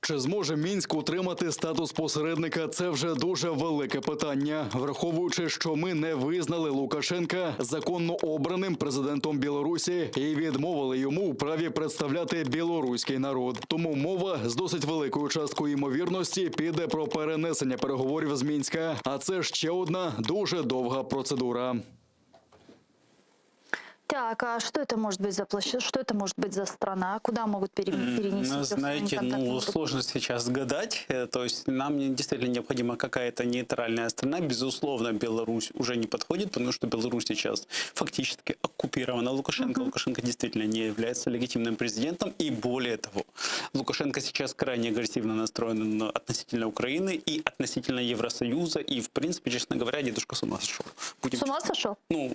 Чи зможе Мінськ утримати статус посередника? Це вже дуже велике питання, враховуючи, що ми не визнали Лукашенка законно обраним президентом Білорусі і відмовили йому у праві представляти білоруський народ. Тому мова з досить великою часткою ймовірності піде про перенесення переговорів з Мінська. А це ще одна дуже довга процедура. Так, а что это может быть за площадь? Что это может быть за страна? Куда могут пере- перенести? Ну, трехстороннюю знаете, контактную ну, группу? сложно сейчас гадать. Э, То есть нам не- действительно необходима какая-то нейтральная страна. Безусловно, Беларусь уже не подходит, потому что Беларусь сейчас фактически оккупирована Лукашенко. Лукашенко действительно не является легитимным президентом. И более того, Лукашенко сейчас крайне агрессивно настроен на- относительно Украины и относительно Евросоюза. И, в принципе, честно говоря, дедушка с ума сошел. Будем С ума сошел? ну,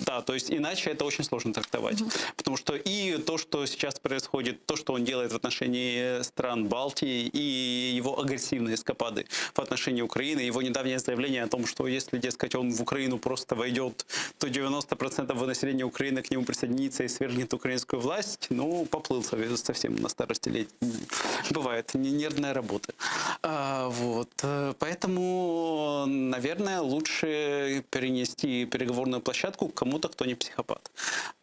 да, то есть иначе это очень сложно трактовать. Потому что и то, что сейчас происходит, то, что он делает в отношении стран Балтии, и его агрессивные эскапады в отношении Украины, его недавнее заявление о том, что если, дескать, он в Украину просто войдет, то 90% населения Украины к нему присоединится и свергнет украинскую власть, ну, поплыл сове- совсем на старости лет. Бывает, не- нервная работа. А, вот. э, Поэтому, наверное, лучше перенести переговорную площадку к кому-то, кто не психопат.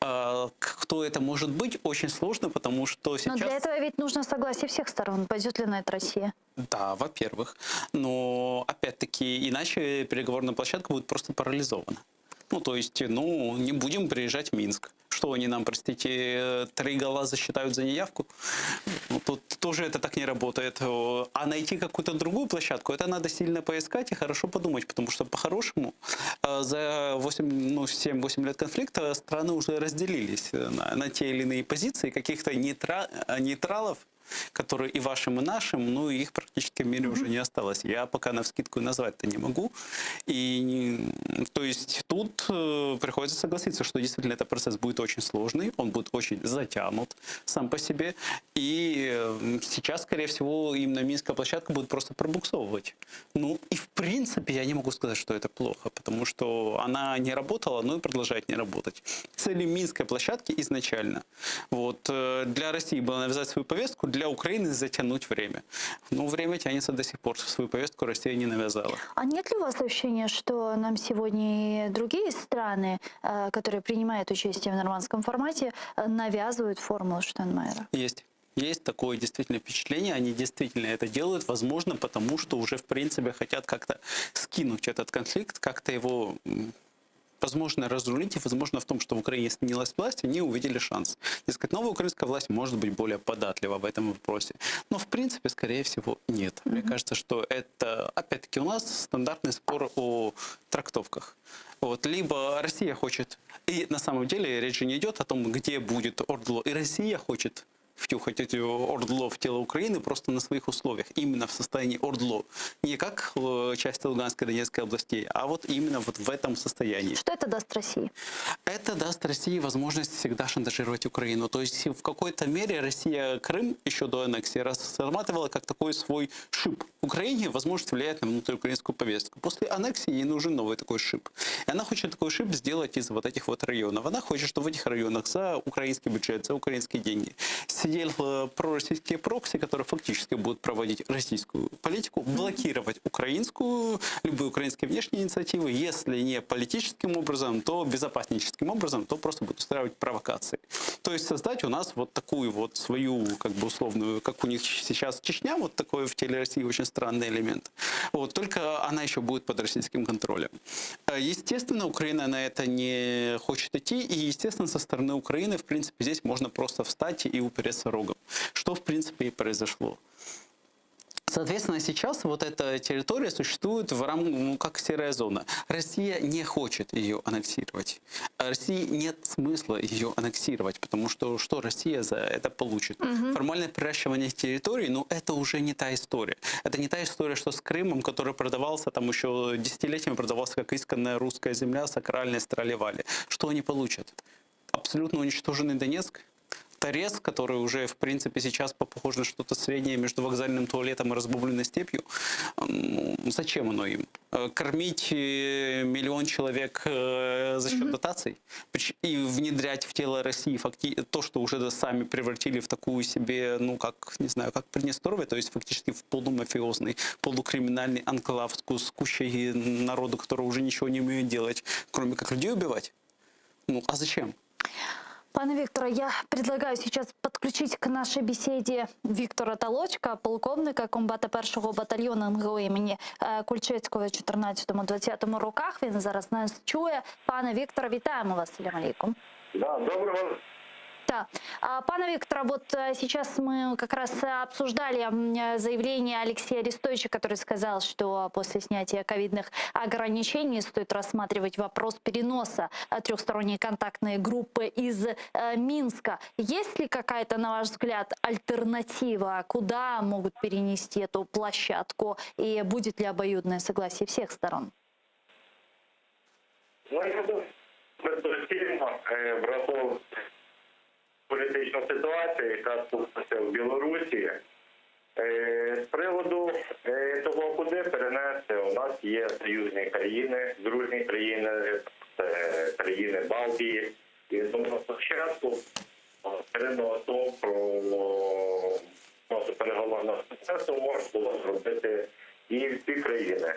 А, Кто это может быть, очень сложно, потому что Но сейчас... для этого ведь нужно согласие всех сторон. Пойдет ли на это Россия? Да, во-первых. Но, опять-таки, иначе переговорная площадка будет просто парализована. Ну, то есть, ну, не будем приезжать в Минск. Что они нам, простите, э, три гола засчитают за неявку? Ну, тут тоже это так не работает. Э, А найти какую-то другую площадку, это надо сильно поискать и хорошо подумать, потому что по-хорошему э, за 8, ну, 7-8 лет конфликта страны уже разделились э, на, на те или иные позиции, каких-то нейтра- э, нейтралов, которые и вашим, и нашим, ну, их практически в мире уже не осталось. Я пока навскидку и назвать-то не могу. И, не- то есть тут э, приходится согласиться, что действительно этот процесс будет очень сложный, он будет очень затянут сам по себе. И э, сейчас, скорее всего, именно Минская площадка будет просто пробуксовывать. Ну, и в принципе я не могу сказать, что это плохо, потому что она не работала, но и продолжает не работать. Цели Минской площадки изначально вот, э, для России было навязать свою повестку, для Украины затянуть время. Но время тянется до сих пор. Свою повестку Россия не навязала. А нет ли у вас ощущения, что нам сегодня и другие страны, э, которые принимают участие в нормандском формате, э, навязывают формулу Штайнмайера? Есть. Есть такое действительно впечатление, они действительно это делают, возможно, потому что уже, в принципе, хотят как-то скинуть этот конфликт, как-то его, м, возможно, разрулить, и, возможно, в том, что в Украине сменилась власть, они увидели шанс. Дескать, новая украинская власть может быть более податлива в этом вопросе. Но, в принципе, скорее всего, нет. Мне кажется, что это, опять-таки, у нас стандартный спор о трактовках. Вот, либо Россия хочет, и на самом деле речь же не идет о том, где будет Ордло, и Россия хочет втюхать эти Ордло в тело Украины просто на своих условиях, именно в состоянии Ордло. Не как э, часть Луганской и Донецкой областей, а вот именно вот в этом состоянии. Что это даст России? Это даст России возможность всегда шантажировать Украину. То есть в какой-то мере Россия Крым еще до аннексии рассматривала как такой свой шип. Украине возможность влиять на внутриукраинскую повестку. После аннексии ей нужен новый такой шип. И она хочет такой шип сделать из вот этих вот районов. Она хочет, чтобы в этих районах за украинский бюджет, за украинские деньги сидели э, пророссийские прокси, которые фактически будут проводить российскую политику, блокировать украинскую, любые украинские внешние инициативы, если не политическим образом, то безопасническим образом, то просто будут устраивать провокации. То есть создать у нас вот такую вот свою, как бы условную, как у них сейчас Чечня, вот такой в теле России очень странный элемент. Вот, только она еще будет под российским контролем. Э, Естественно, Украина на это не хочет идти, и, естественно, со стороны Украины, в принципе, здесь можно просто встать и упереться рогом, что, в принципе, и произошло. Соответственно, сейчас вот эта территория существует в рамках, ну, как серая зона. Россия не хочет ее аннексировать. России нет смысла ее аннексировать, потому что что Россия за это получит? Формальное приращивание территории, но это уже не та история. Это не та история, что с Крымом, который продавался там еще десятилетиями, продавался как исконная русская земля, сакральная страли-вали. Что они получат? Абсолютно уничтоженный Донецк, Торез, который уже, в принципе, сейчас похож на что-то среднее между вокзальным туалетом и разбомбленной степью. Ну, зачем оно им? Кормить миллион человек за счет дотаций и внедрять в тело России то, что уже сами превратили в такую себе, ну, как, не знаю, как Приднестровье, то есть фактически в полумафиозный, полукриминальный анклав с кучей народу, который уже ничего не умеет делать, кроме как людей убивать? Ну, а зачем? Пане Вікторе, я предлагаю сейчас подключить к нашей беседе Віктора Толочка, полковника комбата першого батальйону НГУ імені Кульчицького в 14-20 роках. Він зараз нас чує. Пане Вікторе, вітаємо вас. Салям алейкум. Да, доброго. Да. Пане Виктор, вот сейчас мы как раз обсуждали заявление Алексея Арестовича, который сказал, что после снятия ковидных ограничений стоит рассматривать вопрос переноса трехсторонней контактной группы из Минска. Есть ли какая-то, на ваш взгляд, альтернатива? Куда могут перенести эту площадку? И будет ли обоюдное согласие всех сторон? Ну, я думаю, передусім, враховуючи політичну ситуацію, яка склалася в Білорусі. З приводу того, куди перенести, у нас є союзні країни, дружні країни, це країни Балтії. І тому спочатку переносу про переносу переговорного процесу можна було зробити і в ці країни.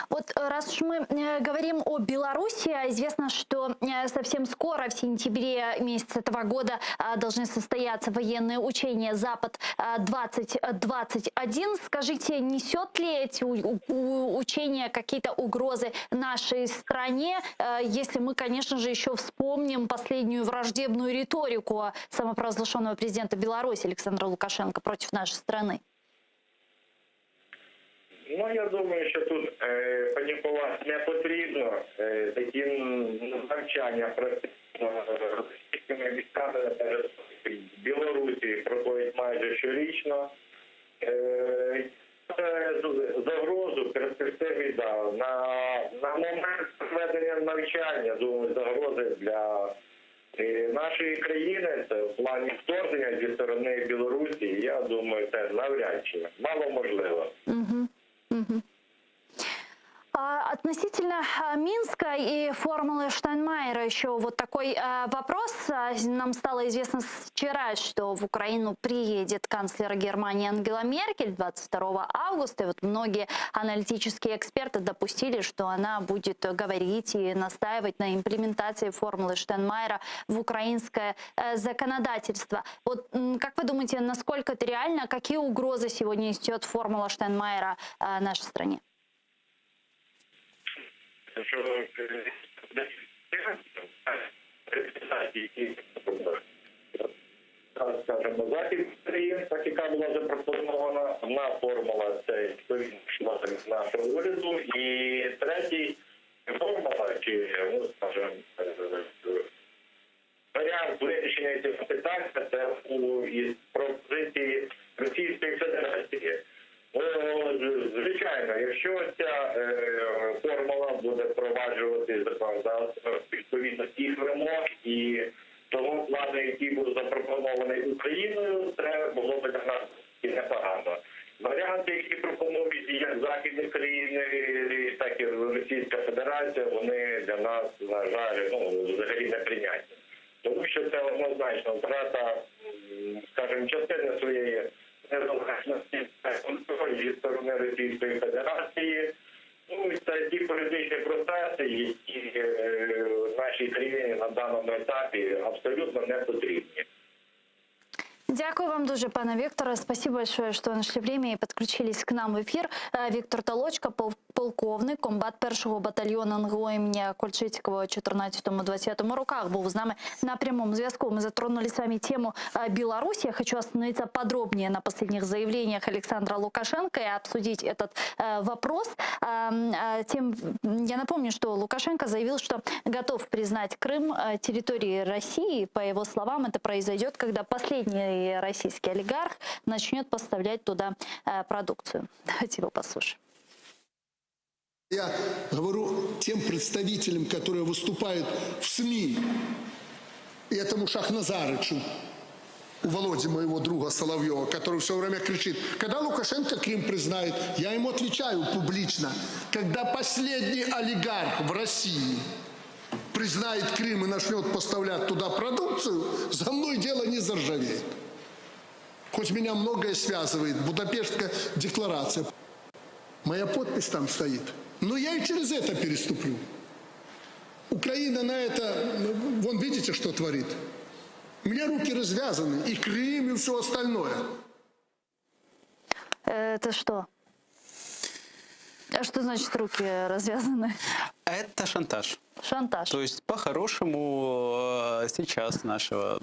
Вот раз уж мы говорим о Беларуси, а известно, что совсем скоро, в сентябре месяце этого года, должны состояться военные учения «Запад-2021». Скажите, несет ли эти учения какие-то угрозы нашей стране, если мы, конечно же, еще вспомним последнюю враждебную риторику самопровозглашенного президента Беларуси Александра Лукашенко против нашей страны? Ну, я думаю, що тут панікувати не потрібно. Такі навчання практично російськими військами на території Білорусі проходять майже щорічно. Це загрозу в перспективі, да, на момент проведення навчання, думаю, загрози для нашої країни, це в плані вторгнення зі сторони Білорусі, я думаю, це навряд чи мало можливо. Угу. Угу. Относительно Минска и формулы Штайнмайера еще вот такой вопрос. Нам стало известно вчера, что в Украину приедет канцлер Германии Ангела Меркель 22 августа. И вот многие аналитические эксперты допустили, что она будет говорить и настаивать на имплементации формулы Штайнмайера в украинское законодательство. Вот как вы думаете, насколько это реально? Какие угрозы сегодня несет формула Штайнмайера нашей стране? Що які, скажімо, захід країн, так яка була запропонована, одна формула це відповідно йшла від нашого уряду, і третій формула, чи, ну, скажімо, варіант вирішення цього питання, це із пропозиції Російської Федерації. Ну, звичайно, якщо ця формула буде впроваджувати законодавство відповідно тих вимог і того плану, який був запропонований Україною, це було б для нас і непогано. Варіанти, які пропонують як західні країни, так і Російська Федерація, вони для нас, на жаль, ну, взагалі неприйнятні. Тому що це однозначно втрата, скажімо, частини своєї незалежності та контролю зі сторони Російської Федерації. Ну, і це ті політичні процеси, які нашій країні на даному етапі абсолютно не потрібні. Дякую вам дуже, пане Вікторе. Спасибо большое, что нашли время и подключились к нам в эфир. Э, Віктор Толочко, пол- полковник, комбат першого батальйону НГУ імені Кульчицького 14-20 роках, був з нами на прямом зв'язку. Мы затронули с вами тему э, Беларуси. Я хочу остановиться подробнее на последних заявлениях Александра Лукашенко и обсудить этот э, вопрос. Эм, э, Тем, я напомню, что Лукашенко заявил, что готов признать Крым э, территорией России. По его словам, это произойдет, когда последний российский олигарх начнет поставлять туда э, продукцию. Давайте его послушаем. Я говорю тем представителям, которые выступают в СМИ, и этому Шахназарычу, у Володи, моего друга Соловьева, который все время кричит, когда Лукашенко Крым признает, я ему отвечаю публично, когда последний олигарх в России признает Крым и начнет поставлять туда продукцию, за мной дело не заржавеет. Хоть меня многое связывает, Будапештская декларация. Моя подпись там стоит. Но я и через это переступлю. Украина на это, ну, вон видите, что творит. У меня руки развязаны, и Крым, и все остальное. Э, Это что? А что значит руки развязаны? Это шантаж. Шантаж. То есть, по-хорошему, э, сейчас нашего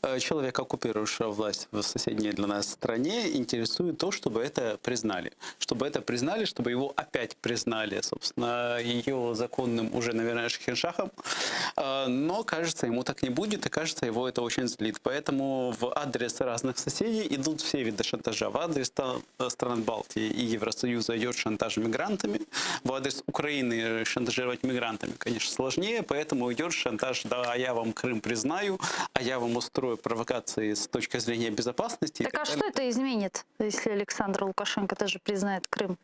э, человека, оккупировавшего власть в соседней для нас стране, интересует то, чтобы это признали. Чтобы это признали, чтобы его опять признали, собственно, ее законным уже, наверное, шахиншахом. Э, Но, кажется, ему так не будет, и, кажется, его это очень злит. Поэтому в адрес разных соседей идут все виды шантажа. В адрес стран Балтии и Евросоюза идет шантаж мигрантами. В адрес Украины шантажировать мигрантами, конечно, сложнее, поэтому идет шантаж, да, а я вам Крым признаю, а я вам устрою провокации с точки зрения безопасности. и Так а так что далее. это изменит, если Александр Лукашенко тоже признает Крым?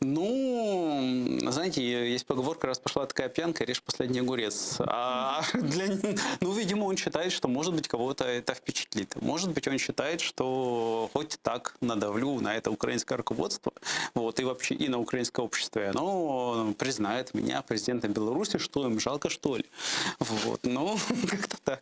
Ну, знаете, есть поговорка, раз пошла такая пьянка, режь последний огурец. А для, ну, видимо, он считает, что, может быть, кого-то это впечатлит. Может быть, он считает, что хоть так надавлю на это украинское руководство, вот, и вообще и на украинское общество, и оно признает меня президентом Беларуси, что им жалко, что ли. Вот, ну, как-то так.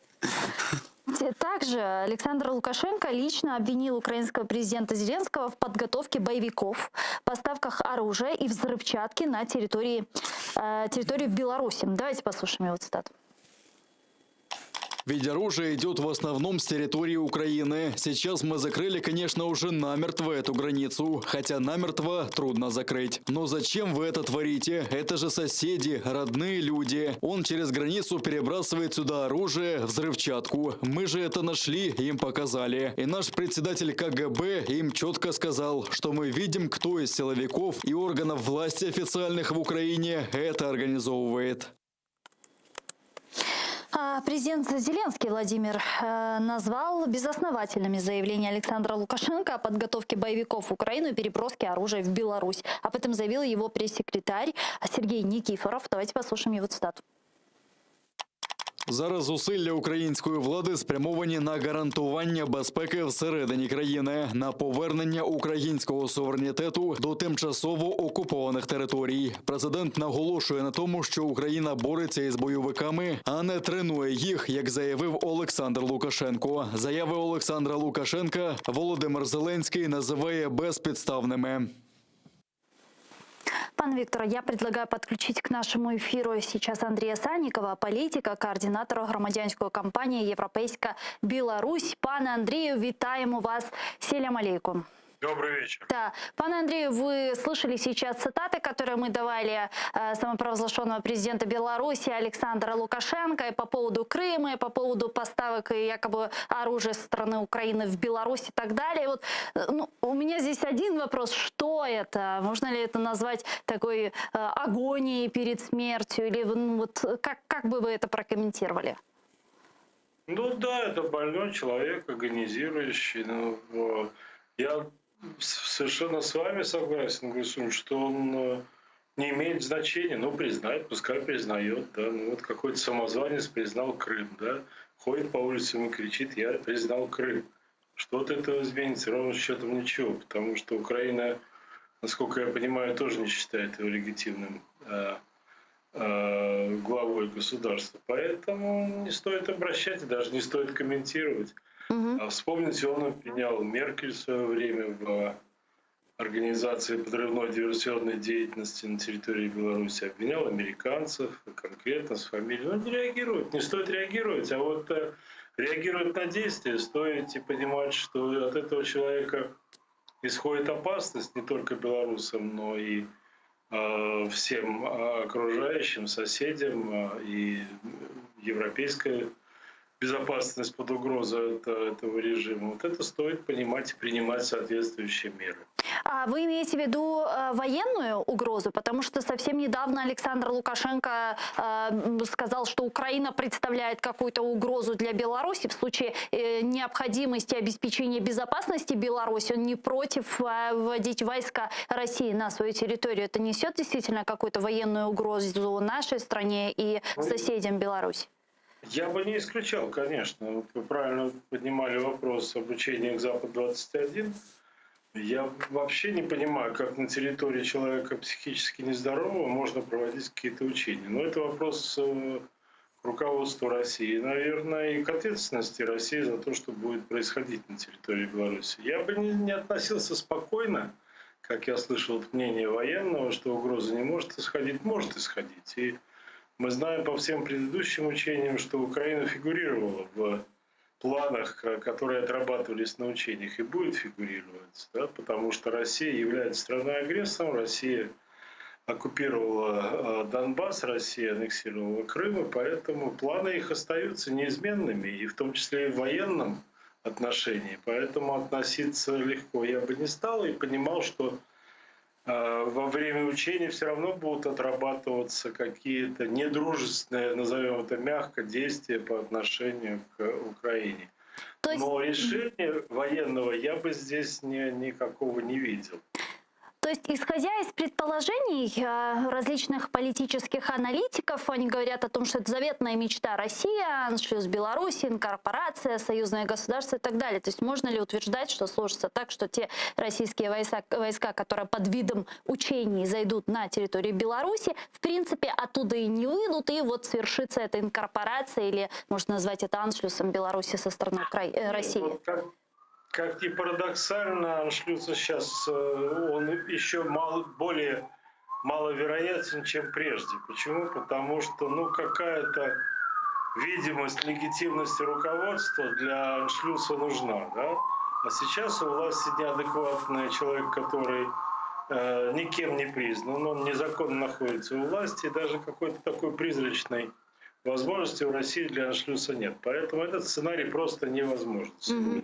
Также Александр Лукашенко лично обвинил украинского президента Зеленского в подготовке боевиков, поставках оружия и взрывчатки на территории, э, территорию Беларуси. Давайте послушаем его цитату. Ведь оружие идет в основном с территории Украины. Сейчас мы закрыли, конечно, уже намертво эту границу. Хотя намертво трудно закрыть. Но зачем вы это творите? Это же соседи, родные люди. Он через границу перебрасывает сюда оружие, взрывчатку. Мы же это нашли, им показали. И наш председатель КГБ им четко сказал, что мы видим, кто из силовиков и органов власти официальных в Украине это организовывает. А Президент Зеленский Владимир э, назвал безосновательными заявления Александра Лукашенко о подготовке боевиков в Украину и переброске оружия в Беларусь. Об этом заявил его пресс-секретарь Сергей Никифоров. Давайте послушаем его цитату. Зараз зусилля української влади спрямовані на гарантування безпеки всередині країни, на повернення українського суверенітету до тимчасово окупованих територій. Президент наголошує на тому, що Україна бореться із бойовиками, а не тренує їх, як заявив Олександр Лукашенко. Заяви Олександра Лукашенка Володимир Зеленський називає безпідставними. Пане Виктор, я предлагаю подключить к нашему эфиру сейчас Андрея Санникова, политика, координатора громадянської кампанії Європейська Білорусь. Пане Андрію, вітаємо вас. Селям алейкум. Добрый вечер. Да. Пане Андрею, вы слышали сейчас цитаты, которые мы давали э, самопровозглашенного президента Беларуси Александра Лукашенко и по поводу Крыма, и по поводу поставок и якобы оружия со стороны Украины в Беларусь и так далее. Вот, э, ну, у меня здесь один вопрос. Что это? Можно ли это назвать такой э, агонией перед смертью? Или ну, вот, как, как бы вы это прокомментировали? Ну да, это больной человек, агонизирующий. Ну, вот. Я совершенно с вами согласен, Гульсум, что он э, не имеет значения. Ну, признает, пускай признает. Да. Ну, вот какой-то самозванец признал Крым. Да. Ходит по улицам и кричит, я признал Крым. Что от этого изменится? Ровно счетом ничего, потому что Украина, насколько я понимаю, тоже не считает его легитимным э, э, главой государства. Поэтому не стоит обращать, даже не стоит комментировать. А Вспомните, он обвинял Меркель в свое время в организации подрывной диверсионной деятельности на территории Беларуси, обвинял американцев, конкретно с фамилией. Ну, не реагирует, не стоит реагировать, а вот э, реагировать на действия, стоит и понимать, что от этого человека исходит опасность не только белорусам, но и э, всем э, окружающим, соседям э, и европейская безопасность под угрозой от этого режима. Вот это стоит понимать и принимать соответствующие меры. А вы имеете в виду э, военную угрозу? Потому что совсем недавно Александр Лукашенко э, сказал, что Украина представляет какую-то угрозу для Беларуси. В случае э, необходимости обеспечения безопасности Беларуси он не против вводить войска России на свою территорию. Это несет действительно какую-то военную угрозу нашей стране и ну, соседям Беларуси? Я бы не исключал, конечно. Вот вы правильно поднимали вопрос об учениях Запад-21. Я вообще не понимаю, как на территории человека психически нездорового можно проводить какие-то учения. Но это вопрос э, к руководству России, наверное, и к ответственности России за то, что будет происходить на территории Беларуси. Я бы не, не относился спокойно, как я слышал от мнения военного, что угроза не может исходить, может исходить. И мы знаем по всем предыдущим учениям, что Украина фигурировала в планах, э, которые отрабатывались на учениях, и будет фигурировать, да, потому что Россия является страной-агрессором, Россия оккупировала э, Донбасс, Россия аннексировала Крым, и поэтому планы их остаются неизменными, и в том числе и в военном отношении. Поэтому относиться легко я бы не стал и понимал, что э, во время учений все равно будут отрабатываться какие-то недружественные, назовем это мягко, действия по отношению к Украине. То есть... Но решения военного я бы здесь ни, никакого не видел. То есть, исходя из предположений э, различных политических аналитиков, они говорят о том, что это заветная мечта России, аншлюс Беларуси, инкорпорация, союзное государство и так далее. То есть, можно ли утверждать, что сложится так, что те российские войска, войска, которые под видом учений зайдут на территорию Беларуси, в принципе, оттуда и не выйдут, и вот свершится эта инкорпорация, или можно назвать это аншлюсом Беларуси со стороны Укра... Э, России? Вот как, как ни парадоксально, аншлюс сейчас, э, он еще мало, более маловероятен, чем прежде. Почему? Потому что ну, какая-то видимость легитимности руководства для аншлюса нужна. Да? А сейчас у власти неадекватный человек, который э, никем не признан, он незаконно находится у власти, и даже какой-то такой призрачной возможности у России для аншлюса нет. Поэтому этот сценарий просто невозможен сегодня.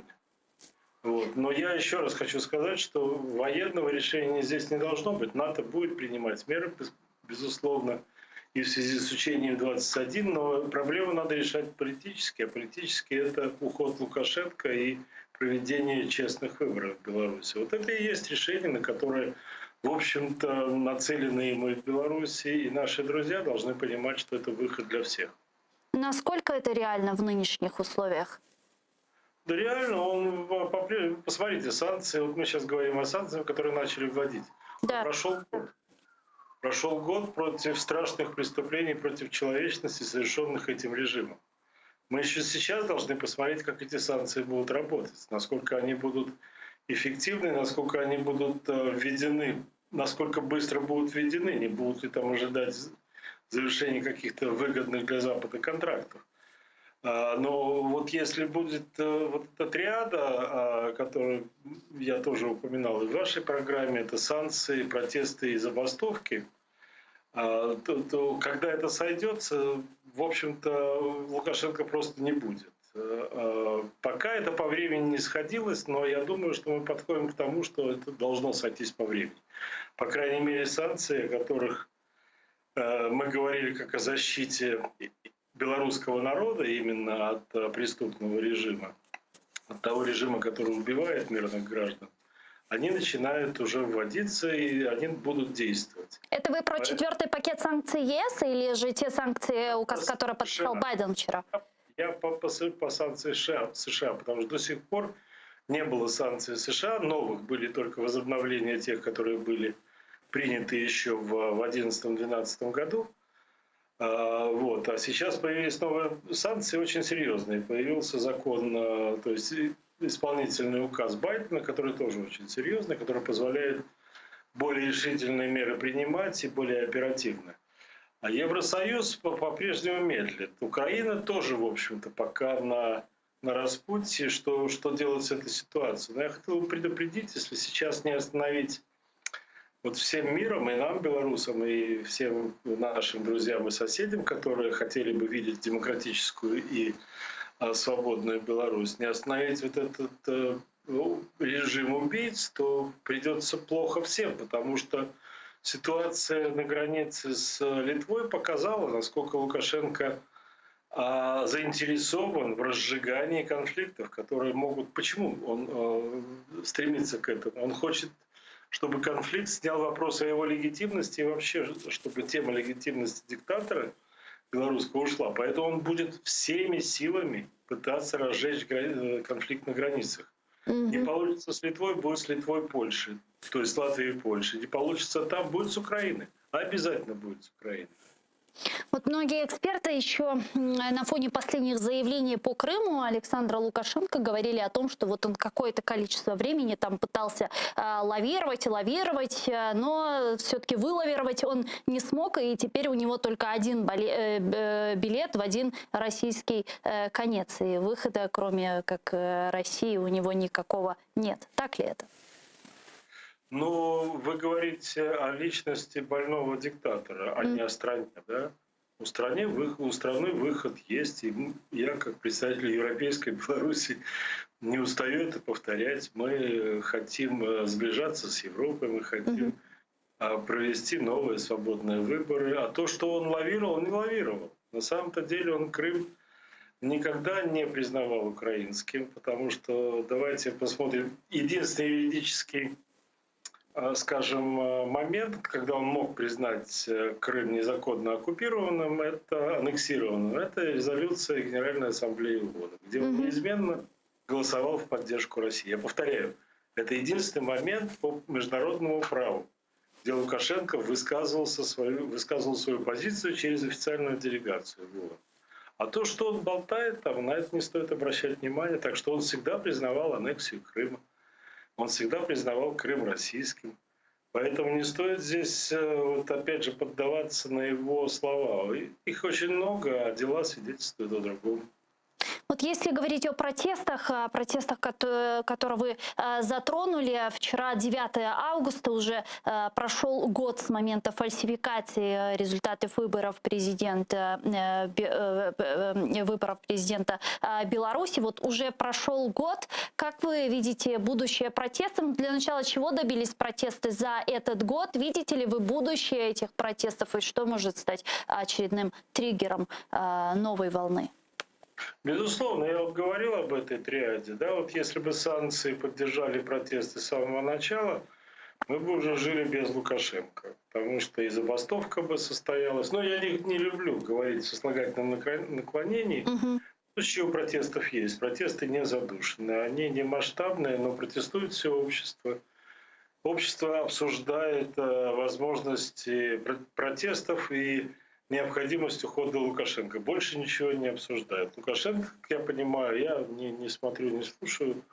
Вот. Но я еще раз хочу сказать, что военного решения здесь не должно быть. НАТО будет принимать меры, безусловно, и в связи с учением 21, но проблему надо решать политически. А политически это уход Лукашенко и проведение честных выборов в Беларуси. Вот это и есть решение, на которое, в общем-то, нацелены и мы в Беларуси, и наши друзья должны понимать, что это выход для всех. Насколько это реально в нынешних условиях? Да реально, он, посмотрите, санкции, вот мы сейчас говорим о санкциях, которые начали вводить. Да. Прошел год. Прошел год против страшных преступлений против человечности, совершенных этим режимом. Мы еще сейчас должны посмотреть, как эти санкции будут работать, насколько они будут эффективны, насколько они будут э, введены, насколько быстро будут введены, не будут ли там ожидать завершения каких-то выгодных для Запада контрактов. А, но вот если будет э, вот эта триада, а, которую я тоже упоминал и в вашей программе, это санкции, протесты и забастовки, а, то, то когда это сойдется, в общем-то, Лукашенко просто не будет. Э, пока это по времени не сходилось, но я думаю, что мы подходим к тому, что это должно сойтись по времени. По крайней мере, санкции, о которых э, мы говорили как о защите белорусского народа именно от э, преступного режима, от того режима, который убивает мирных граждан, они начинают уже вводиться и они будут действовать. Это вы про четвертый пакет санкций ЕС или же те санкции, указ, который подписал Байден вчера? Я по, по, по санкции США, США, потому что до сих пор не было санкций США, новых были только возобновления тех, которые были приняты еще в 2011-2012 году. А, вот. А сейчас появились новые санкции очень серьезные. Появился закон, э, то есть исполнительный указ Байдена, который тоже очень серьезный, который позволяет более решительные меры принимать и более оперативно. А Евросоюз по-прежнему медлит. Украина тоже, в общем-то, пока на, на распутье, что, что делать с этой ситуацией. Но я хотел бы предупредить, если сейчас не остановить вот всем миром, и нам, белорусам, и всем нашим друзьям и соседям, которые хотели бы видеть демократическую и а, свободную Беларусь, не остановить вот этот э, ну, режим убийц, то придется плохо всем, потому что ситуация на границе с Литвой показала, насколько Лукашенко а, заинтересован в разжигании конфликтов, которые могут... Почему он э, стремится к этому? Он хочет чтобы конфликт снял вопрос о его легитимности и вообще, чтобы тема легитимности диктатора белорусского ушла. Поэтому он будет всеми силами пытаться разжечь э, конфликт на границах. Угу. Не получится с Литвой, будет с Литвой Польшей, то есть с Латвией и Польшей. Не получится там, будет с Украиной. Обязательно будет с Украиной. Вот многие эксперты еще на фоне последних заявлений по Крыму Александра Лукашенко говорили о том, что вот он какое-то количество времени там пытался э, лавировать, лавировать, э, но все-таки вылавировать он не смог, и теперь у него только один э, э, билет в один российский конец. И выхода, кроме как России, у него никакого нет. Так ли это? Ну, вы говорите о личности больного диктатора, а не о стране, да? У страны, у страны выход есть, и я, как представитель европейской Беларуси, не устаю это повторять. Мы хотим э, сближаться с Европой, мы хотим mm-hmm. провести новые свободные выборы. А то, что он лавировал, он не лавировал. На самом-то деле он Крым никогда не признавал украинским, потому что, давайте посмотрим, единственный юридический скажем, э, момент, когда он мог признать э, Крым незаконно оккупированным, это аннексированным. Это резолюция Генеральной Ассамблеи ООН, где он неизменно голосовал в поддержку России. Я повторяю, это единственный момент по международному праву, где Лукашенко высказывался свою, высказывал свою позицию через официальную делегацию в ООН. А то, что он болтает, там, на это не стоит обращать внимание. Так что он всегда признавал аннексию Крыма. Он всегда признавал Крым российским. Поэтому не стоит здесь, э, вот опять же, поддаваться на его слова. Их очень много, а дела свидетельствуют о другом. Вот если говорить о протестах, о протестах, которые вы э, затронули, вчера 9 августа уже э, прошел год с момента фальсификации результатов выборов президента, э, выборов президента Беларуси. Вот уже прошел год. Как вы видите будущее протестов? Для начала, чего добились протесты за этот год? Видите ли вы будущее этих протестов и что может стать очередным триггером новой волны? Безусловно, я вот говорил об этой триаде. Да, вот если бы санкции поддержали протесты с самого начала, мы бы уже жили без Лукашенко, потому что и забастовка бы состоялась. Но я не, не люблю говорить в сослагательном наклонении. Угу. Случаи у протестов есть. Протесты не задушены. Они не масштабные, но протестует все общество. Общество обсуждает э, возможности протестов и необходимость ухода Лукашенко. Больше ничего не обсуждают. Лукашенко, как я понимаю, я не, не смотрю, не слушаю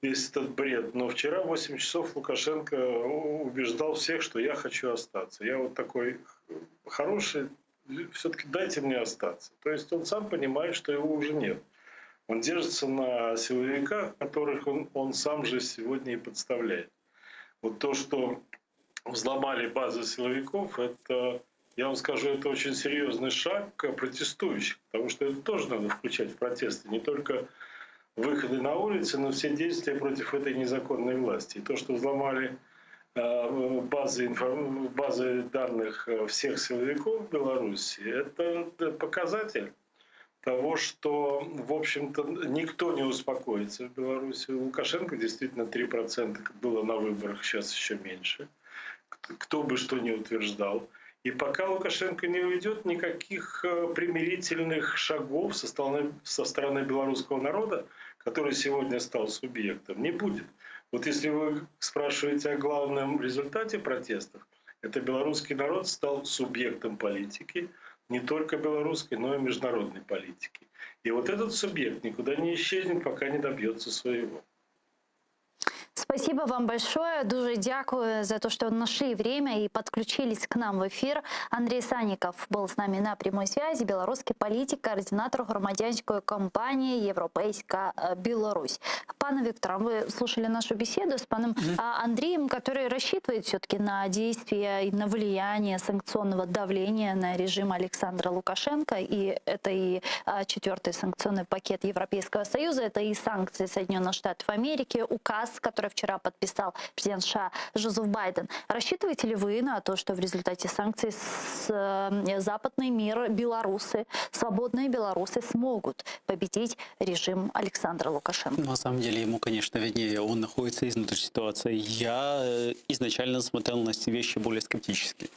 весь этот бред, но вчера в 8 часов Лукашенко убеждал всех, что я хочу остаться. Я вот такой хороший, все-таки дайте мне остаться. То есть он сам понимает, что его уже нет. Он держится на силовиках, которых он, он сам же сегодня и подставляет. Вот то, что взломали базы силовиков, это я вам скажу, это очень серьезный шаг протестующих, потому что это тоже надо включать в протесты. Не только выходы на улицы, но все действия против этой незаконной власти. И то, что взломали э, базы, базы данных э, всех силовиков в Беларуси, это показатель того, что, в общем-то, никто не успокоится в Беларуси. Лукашенко действительно 3% было на выборах, сейчас еще меньше. Кто бы что ни утверждал. И пока Лукашенко не уйдет, никаких э, примирительных шагов со стороны, со стороны белорусского народа, который сегодня стал субъектом, не будет. Вот если вы спрашиваете о главном результате протестов, это белорусский народ стал субъектом политики. не только белорусской, но и международной политики. И вот этот субъект никуда не исчезнет, пока не добьется своего. Спасибо вам большое. Дуже дякую за то, что нашли время и подключились к нам в эфир. Андрей Санников был с нами на прямой связи, белорусский политик, координатор громадянської кампанії «Європейська э, Беларусь». Пане Виктор, вы слушали нашу беседу с паном а, Андреем, который рассчитывает все-таки на действия и на влияние санкционного давления на режим Александра Лукашенко. И это и а, четвертый санкционный пакет Европейского Союза, это и санкции Соединенных Штатов Америки, указ, который вчера подписал президент США Жозеф Байден. Рассчитываете ли вы на то, что в результате санкций с, э, западный мир, белорусы, свободные белорусы смогут победить режим Александра Лукашенко? На самом деле ему, конечно, виднее, он находится изнутри ситуации. Я э, изначально смотрел на эти вещи более скептически.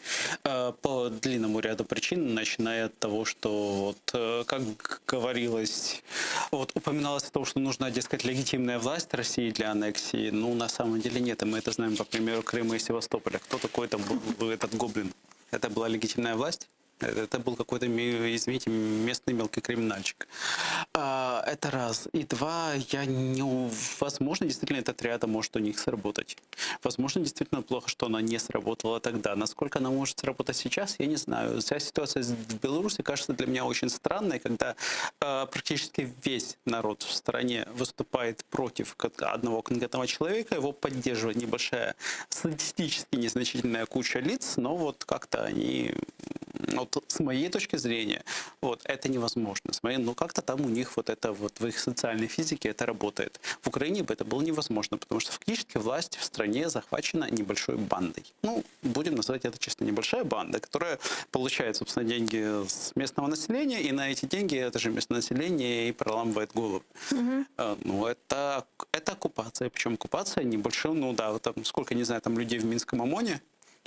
Э, По длинному ряду причин, начиная от того, что вот, э, как говорилось, вот упоминалось о том, что нужна, дескать, легитимная власть России для аннексии. Ну, на самом деле нет, и мы это знаем по примеру Крыма и Севастополя. Кто такой там был этот гоблин? Это была легитимная власть? Это был какой-то, извините, местный мелкий криминальчик. А, Это раз. И два, я не... Возможно, действительно, эта триада может у них сработать. Возможно, действительно плохо, что она не сработала тогда. Насколько она может сработать сейчас, я не знаю. Вся ситуация в Беларуси кажется для меня очень странной, когда э, практически весь народ в стране выступает против одного конкретного человека, его поддерживает небольшая, статистически незначительная куча лиц, но вот как-то они вот с моей точки зрения, вот это невозможно. С моей, ну как-то там у них вот это вот в их социальной физике это работает. В Украине бы это было невозможно, потому что фактически власть в стране захвачена небольшой бандой. Ну, будем называть это честно, небольшая банда, которая получает, собственно, деньги с местного населения, и на эти деньги это же местное население и проламывает голову. Э, Ну, это, это оккупация. Причем оккупация небольшая, ну да, вот там сколько, не знаю, там людей в Минском ОМОНе,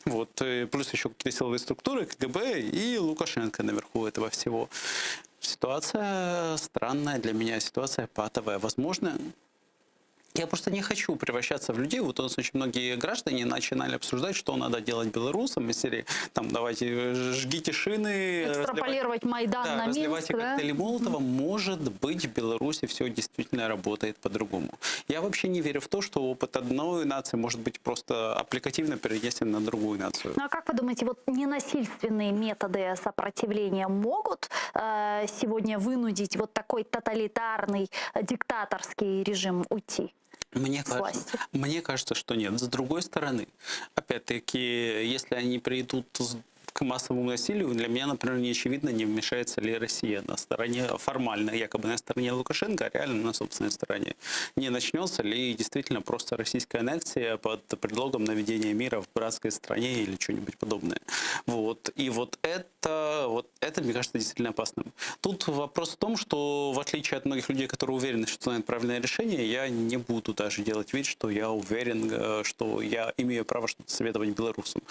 вот, э, плюс еще какие-то силовые структуры, КГБ и Лукашенко наверху этого всего. Ситуация странная для меня, ситуация патовая. Возможно, я просто не хочу превращаться в людей. Вот у нас очень многие граждане начинали обсуждать, что надо делать белорусам из серии, там, давайте, э, жгите шины. Экстраполировать Майдан да, на Минск, разливайте да? коктейли Молотова. Может быть, в Беларуси все действительно работает по-другому. Я вообще не верю в то, что опыт одной нации может быть просто аппликативно перенесен на другую нацию. Ну а как вы думаете, вот ненасильственные методы сопротивления могут э, сегодня вынудить вот такой тоталитарный, э, диктаторский режим уйти? Мне с кажется, власти? мне кажется, что нет. С другой стороны, опять-таки, если они придут к массовому насилию, для меня, например, не очевидно, не вмешается ли Россия на стороне, формально, якобы на стороне Лукашенко, а реально на собственной стороне. Не начнется ли действительно просто российская аннексия под предлогом наведения мира в братской стране или что-нибудь подобное. Вот. И вот это, вот это, мне кажется, действительно опасным. Тут вопрос в том, что в отличие от многих людей, которые уверены, что знают правильное решение, я не буду даже делать вид, что я уверен, э, что я имею право что-то советовать белорусам.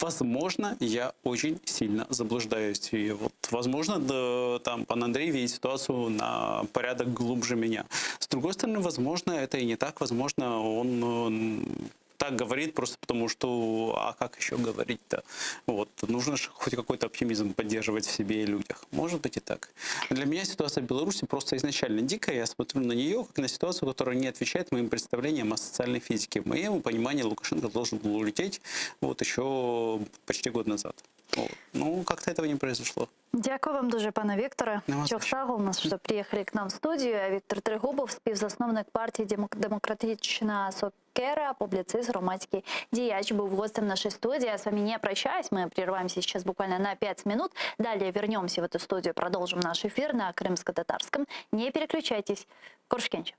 Возможно, я очень сильно заблуждаюсь. И вот, возможно, да, там пан Андрей видит ситуацию на порядок глубже меня. С другой стороны, возможно, это и не так. Возможно, он э, так говорит просто потому, что а как еще говорить-то? Вот, нужно же хоть какой-то оптимизм поддерживать в себе и людях. Может быть и так. Для меня ситуация в Беларуси просто изначально дикая. Я смотрю на нее как на ситуацию, которая не отвечает моим представлениям о социальной физике. В моем понимании Лукашенко должен был улететь вот еще почти год назад. Вот. Ну, как-то этого не произошло. Дякую вам дуже, пане Вікторе. Нема Чокъ сагъ олунъыз, что приехали к нам в студию. Віктор Трегубов, співзасновник партії «Демок- Демократична Сокера, публіцист, громадський діяч, був гостем нашей студии. Я с вами не прощаюсь, мы прерываемся сейчас буквально на 5 минут. Далее вернемся в эту студию, продолжим наш эфир на крымско-татарском. Не переключайтесь. Корюшкендже.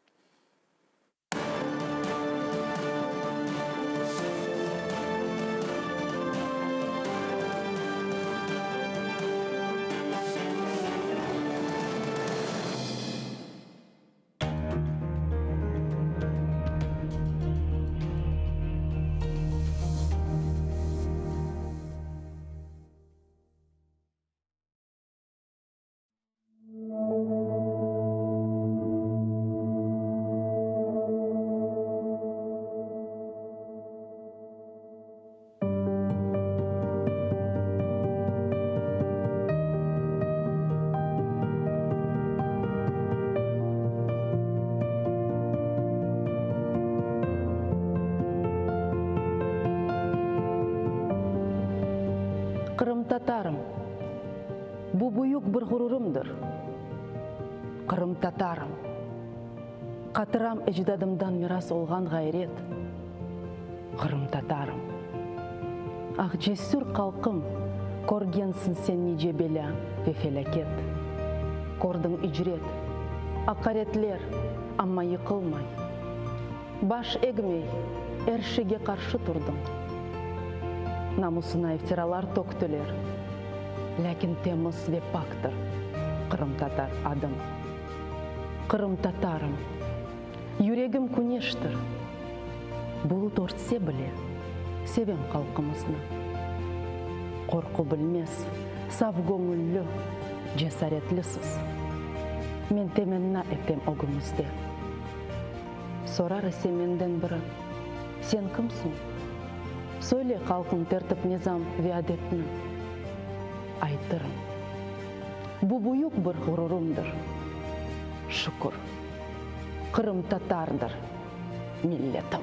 Qırımtatarım. Bu büyük bir ğururımdır. Qırımtatarım. Qatıram ecdadımdan miras olğan ğayret. Qırımtatarım. Ah, cesür qalqım, körgensiñ sen nice belâ ve felâket. Kördiñ icret, aqaretler, amma yıqılmay. Baş egmey, er şeyge qarşı turdıñ. Namusına iftiralar töktüler, lâkin temiz ve paktır qırımtatar adıñ. Qırımtatarım, yüregim küneştir, bulut örtse bile, sevem halqımıznı. Qorqu bilmez, saf göñüllü, cesaretlisiz. Men temenna etem ögüñizde. Sorar ise menden biri, Sen kimsiñ? Söyle halqıñ tertip-nizam ve adetni. Aytırım. Bu büyük bir ğururımdır. Şükür, qırımtatardır milletim.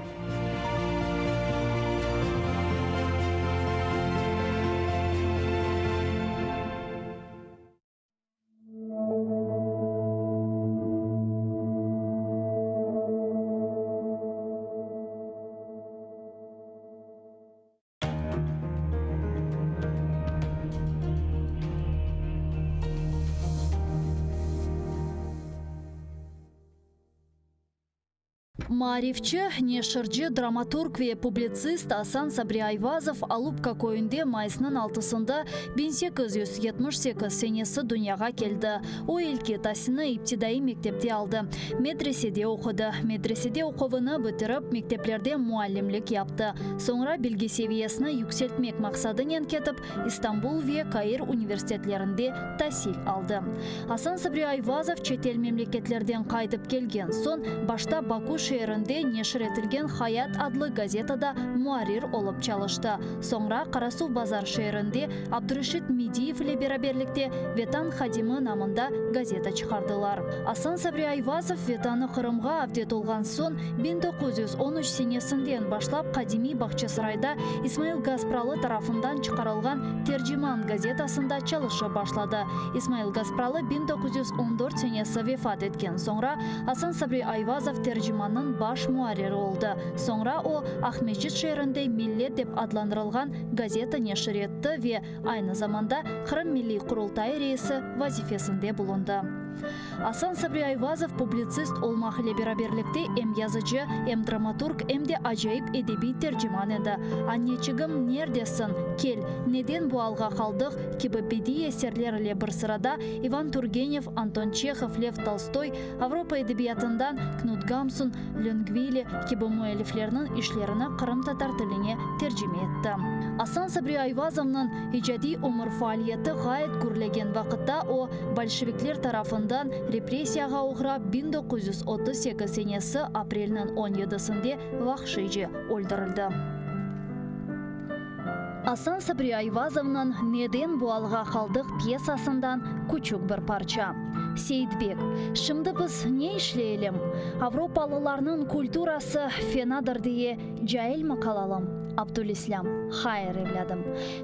Maarifçi, neşirci, dramaturg ve publitsist Asan Sabri Ayvazov Alupka köyünde mayısnıñ altısında 1878 senesi dünyağa keldi. O, ilki tasilni iptidaiy mektepte aldı, medresede oqudı. Medresede oquvını bitirip, mekteplerde muallimlik yaptı. Soñra bilgi seviyesini yükseltmek maqsadınen ketip, İstanbul ve Kair universitetlerinde tasil aldı. Asan Sabri Ayvazov çetel memleketlerden qaytıp kelgen soñ, başta Baku şeerinde neşir etilgen Hayat adlı gazetada muarrir olıp çalıştı. Soñra Qarasuvbazar şeerinde Abdureşit Mediyev ile beraberlikte Vetan hadimi namında gazeta çıqardılar. Asan Sabri Ayvazov Vetanı Qırımğa avdet olğan soñ, 1913 senesinden başlap qadimiy Bağçasarayda İsmail Gaspralı tarafından çıqarılğan Terciman gazetasında çalışıp başladı. İsmail Gaspralı 1914 senesi vefat etken soñra, Asan Sabri Ayvazov Tercimannıñ baş muarriri oldı. Soñra o, Aqmescit şeerinde Millet dep adlandırılğan gazeta neşir etti ve aynı zamanda Qırım Milliy Qurultayı reisi vazifesinde bulundı. Asan Sabri Ayvazov publitsist olmaq ile beraberlikte em yazıcı, em dramaturg, em de acayip edebiy terciman edi. Anneçigim, nerdesiñ? Kel, Neden bu alğa qaldıq? kibi bediiy eserler ile bir sırada İvan Turgenev, Anton Çehov, Lev Tolstoy, Avropa edebiyatından Knut Gamsun, Löngvili kibi müelliflerniñ işlerini qırımtatar tiline tercime etti. Asan Sabri Ayvazovnıñ icadiy ömür faaliyeti ğayet gürlegen vaqıtta o, bolşevikler tarafından repressiyağa oğrap 1938 senesi aprelniñ on yedisinde vahşiyce öldürildi. Asan Sabri Ayvazovnıñ Neden bu alğa qaldıq pyesasından küçük bir parça. Seyitbek, Şimdi biz ne işleyelim? Avropalılarnıñ kulturası fenadır diye cailmi qalalım? Abdülislâm, Hayır, evlâdım.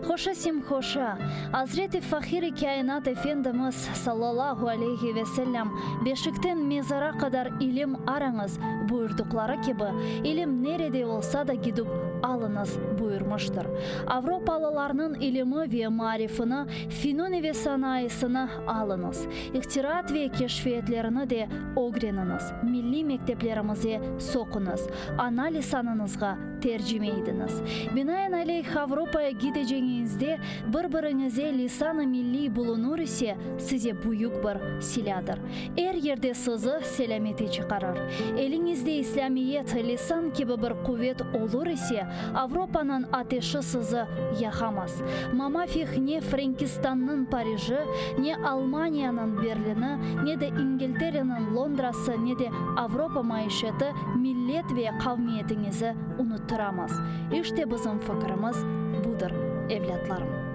Hoşa simhoşa, Azret-i Fahir-i Kâinat Efendimiz, sallallahu aleyhi ve sellem, Beşikten mezara qadar ilim arañız, buyurdıqları kibi, ilim nerede olsa da gidip alıñız, buyurmıştır. Avropalılarnıñ ilimi ve maarifini, finuni ve sanayısını alıñız. İhtiraat ve keşfiyetlerini de ögreniñiz, milliy mekteplerimize soquñız, ana lisanıñızğa tercime idiñiz. Binaenaleyh, Avropaya gideceñiñizde bir-biriñize lisan-ı milliy bulunur ise, size büyük bir silâdır. Er yerde sizi selâmete çıqarır. Eliñizde İslâmiyet, lisan kibi bir quvet olur ise, Avropanıñ ateşi sizi yaqamaz. Mamafih ne Frenkistannıñ Pariji, ne Almaniyanıñ Berlini, ne de İngiltereniñ Londrası, ne de Avropa maişeti millet ve qavmiyetiñizi unuttıramaz. İşte bizim fikirimiz budır, evlâtlarım.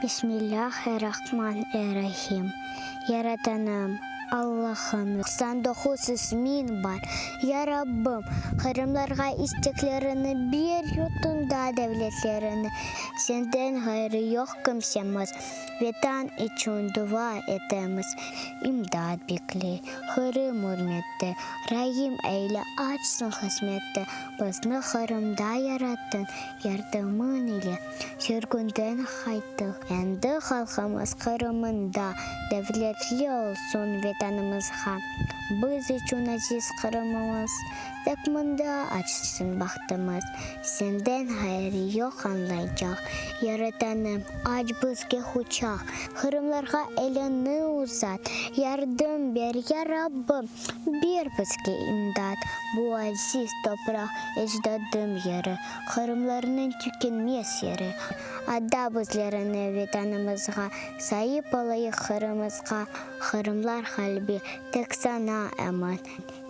Bismillâh-er-Rahman-er-Rahim. Yaratanım, Allahım, 99 ismiñ bar. Ya Rabbim, qırımlarğa isteklerini ber, yurtunda devletlerini. Senden ğayrı yoq kimsemiz, Vetan içün dua etemiz. İmdat bekley, Qırım ürmette, Raim eyle, açsın qısmette. Bizni Qırımda yarattıñ, yardımıñ ile sürgünden qayttıq. Endi halqımız Qırımında devletli olsun Vetanımızğa. Biz içün aziz Qırımımız, tek mında açsın bahtımız. Senden ğayrı yoq añlaycaq, Yaratanım, aç bizge quçaq. Qırımlarğa eliñni uzat, yardım ber, ya Rabbim! Ber bizge imdat, bu aziz topraq ecdadım yeri, Qırımlarnıñ tükenmez yeri. Ada bizlerni Vetanımızğa, saip olayıq Qırımızğa, Qırımlar qalbi tek saña emin,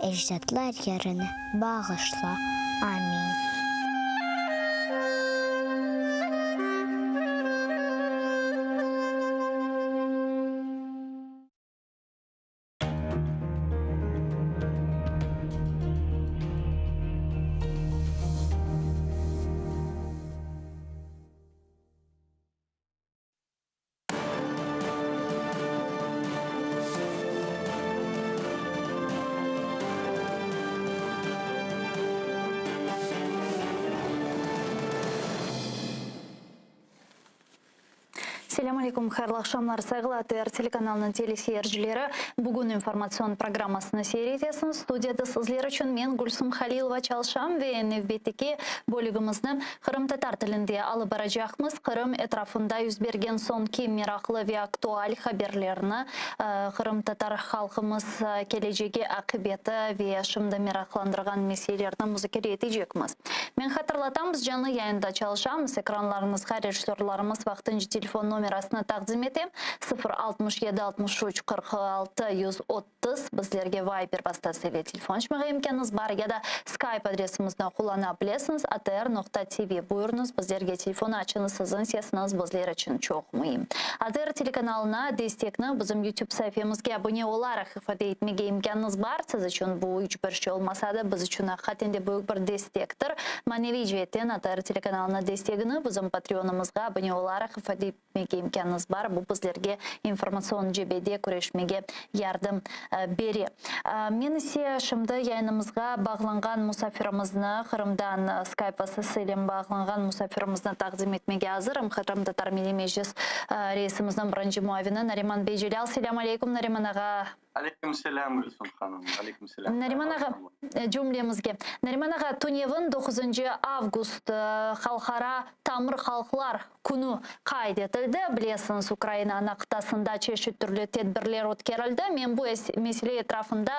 ecdatlar yerini bağışla. Amin. Selâm aleyküm, hayırlı aqşamlar, sayğılı ATR telekanalınıñ teleseyircileri. Bugün informatsion programmasını seyir etesiñiz. Studiyada sizler içün men, Gülsum Halilova, çalışam ve nevbetteki bölügimizni qırımtatar tilinde alıp baracaqmız. Qırım etrafında yüz bergen soñki meraqlı ve aktual haberlerni, qırımtatar halqımız kelecegi, aqibeti ve şimdi meraqlandırğan meselelerni muzakere etecekmiz. Men hatırlatam, biz canlı yayında çalışamız, ekranlarıñızğa rejissörlarımız vaqtınca telefon nomerasını taqdim ete, 0 67 63 46 130, bizlerge Viber vastası ile telefon açmağa imkânıñız bar ya da Skype adresimizni qullana bilesiñiz, atr noqta tv. Buyurıñız, bizlerge telefon açıñız, siziñ sesiñiz bizler içün çoq müim. ATR telekanalına destekni bizim YouTube saifemizge abone olaraq ifade etmege imkânıñız bar, siz içün bu iç bir şey olmasa da, biz içün aqiqaten de büyük bir destektir. Maneviy ceetten ATR telekanalına destegini bizim Patreonımızğa abone olaraq ifade etmege imkânıñız bar, bu bizlerge informatsion cebede küreşmege yardım bere. Men ise şimdi yayınımızğa bağlanğan musafirimizni, Qırımdan Skype vasıtası ile bağlanğan musafirimizni taqdim etmege azırım, Qırımtatar Milliy Meclis reisimizniñ birinci muavini Nariman bey Celâl. Selâm aleyküm, Nariman ağa. Aleyküm selâm, Gülsüm hanım. Aleyküm selâm. Nariman ağa, cümlemizge. Nariman ağa, tünevin doquzıncı avgust Halqara tamır halqlar künü qayd etildi. Bilesiñiz, Ukraina ana qıtasında çeşit türlü tedbirler ötkerildi. Men bu mesele etrafında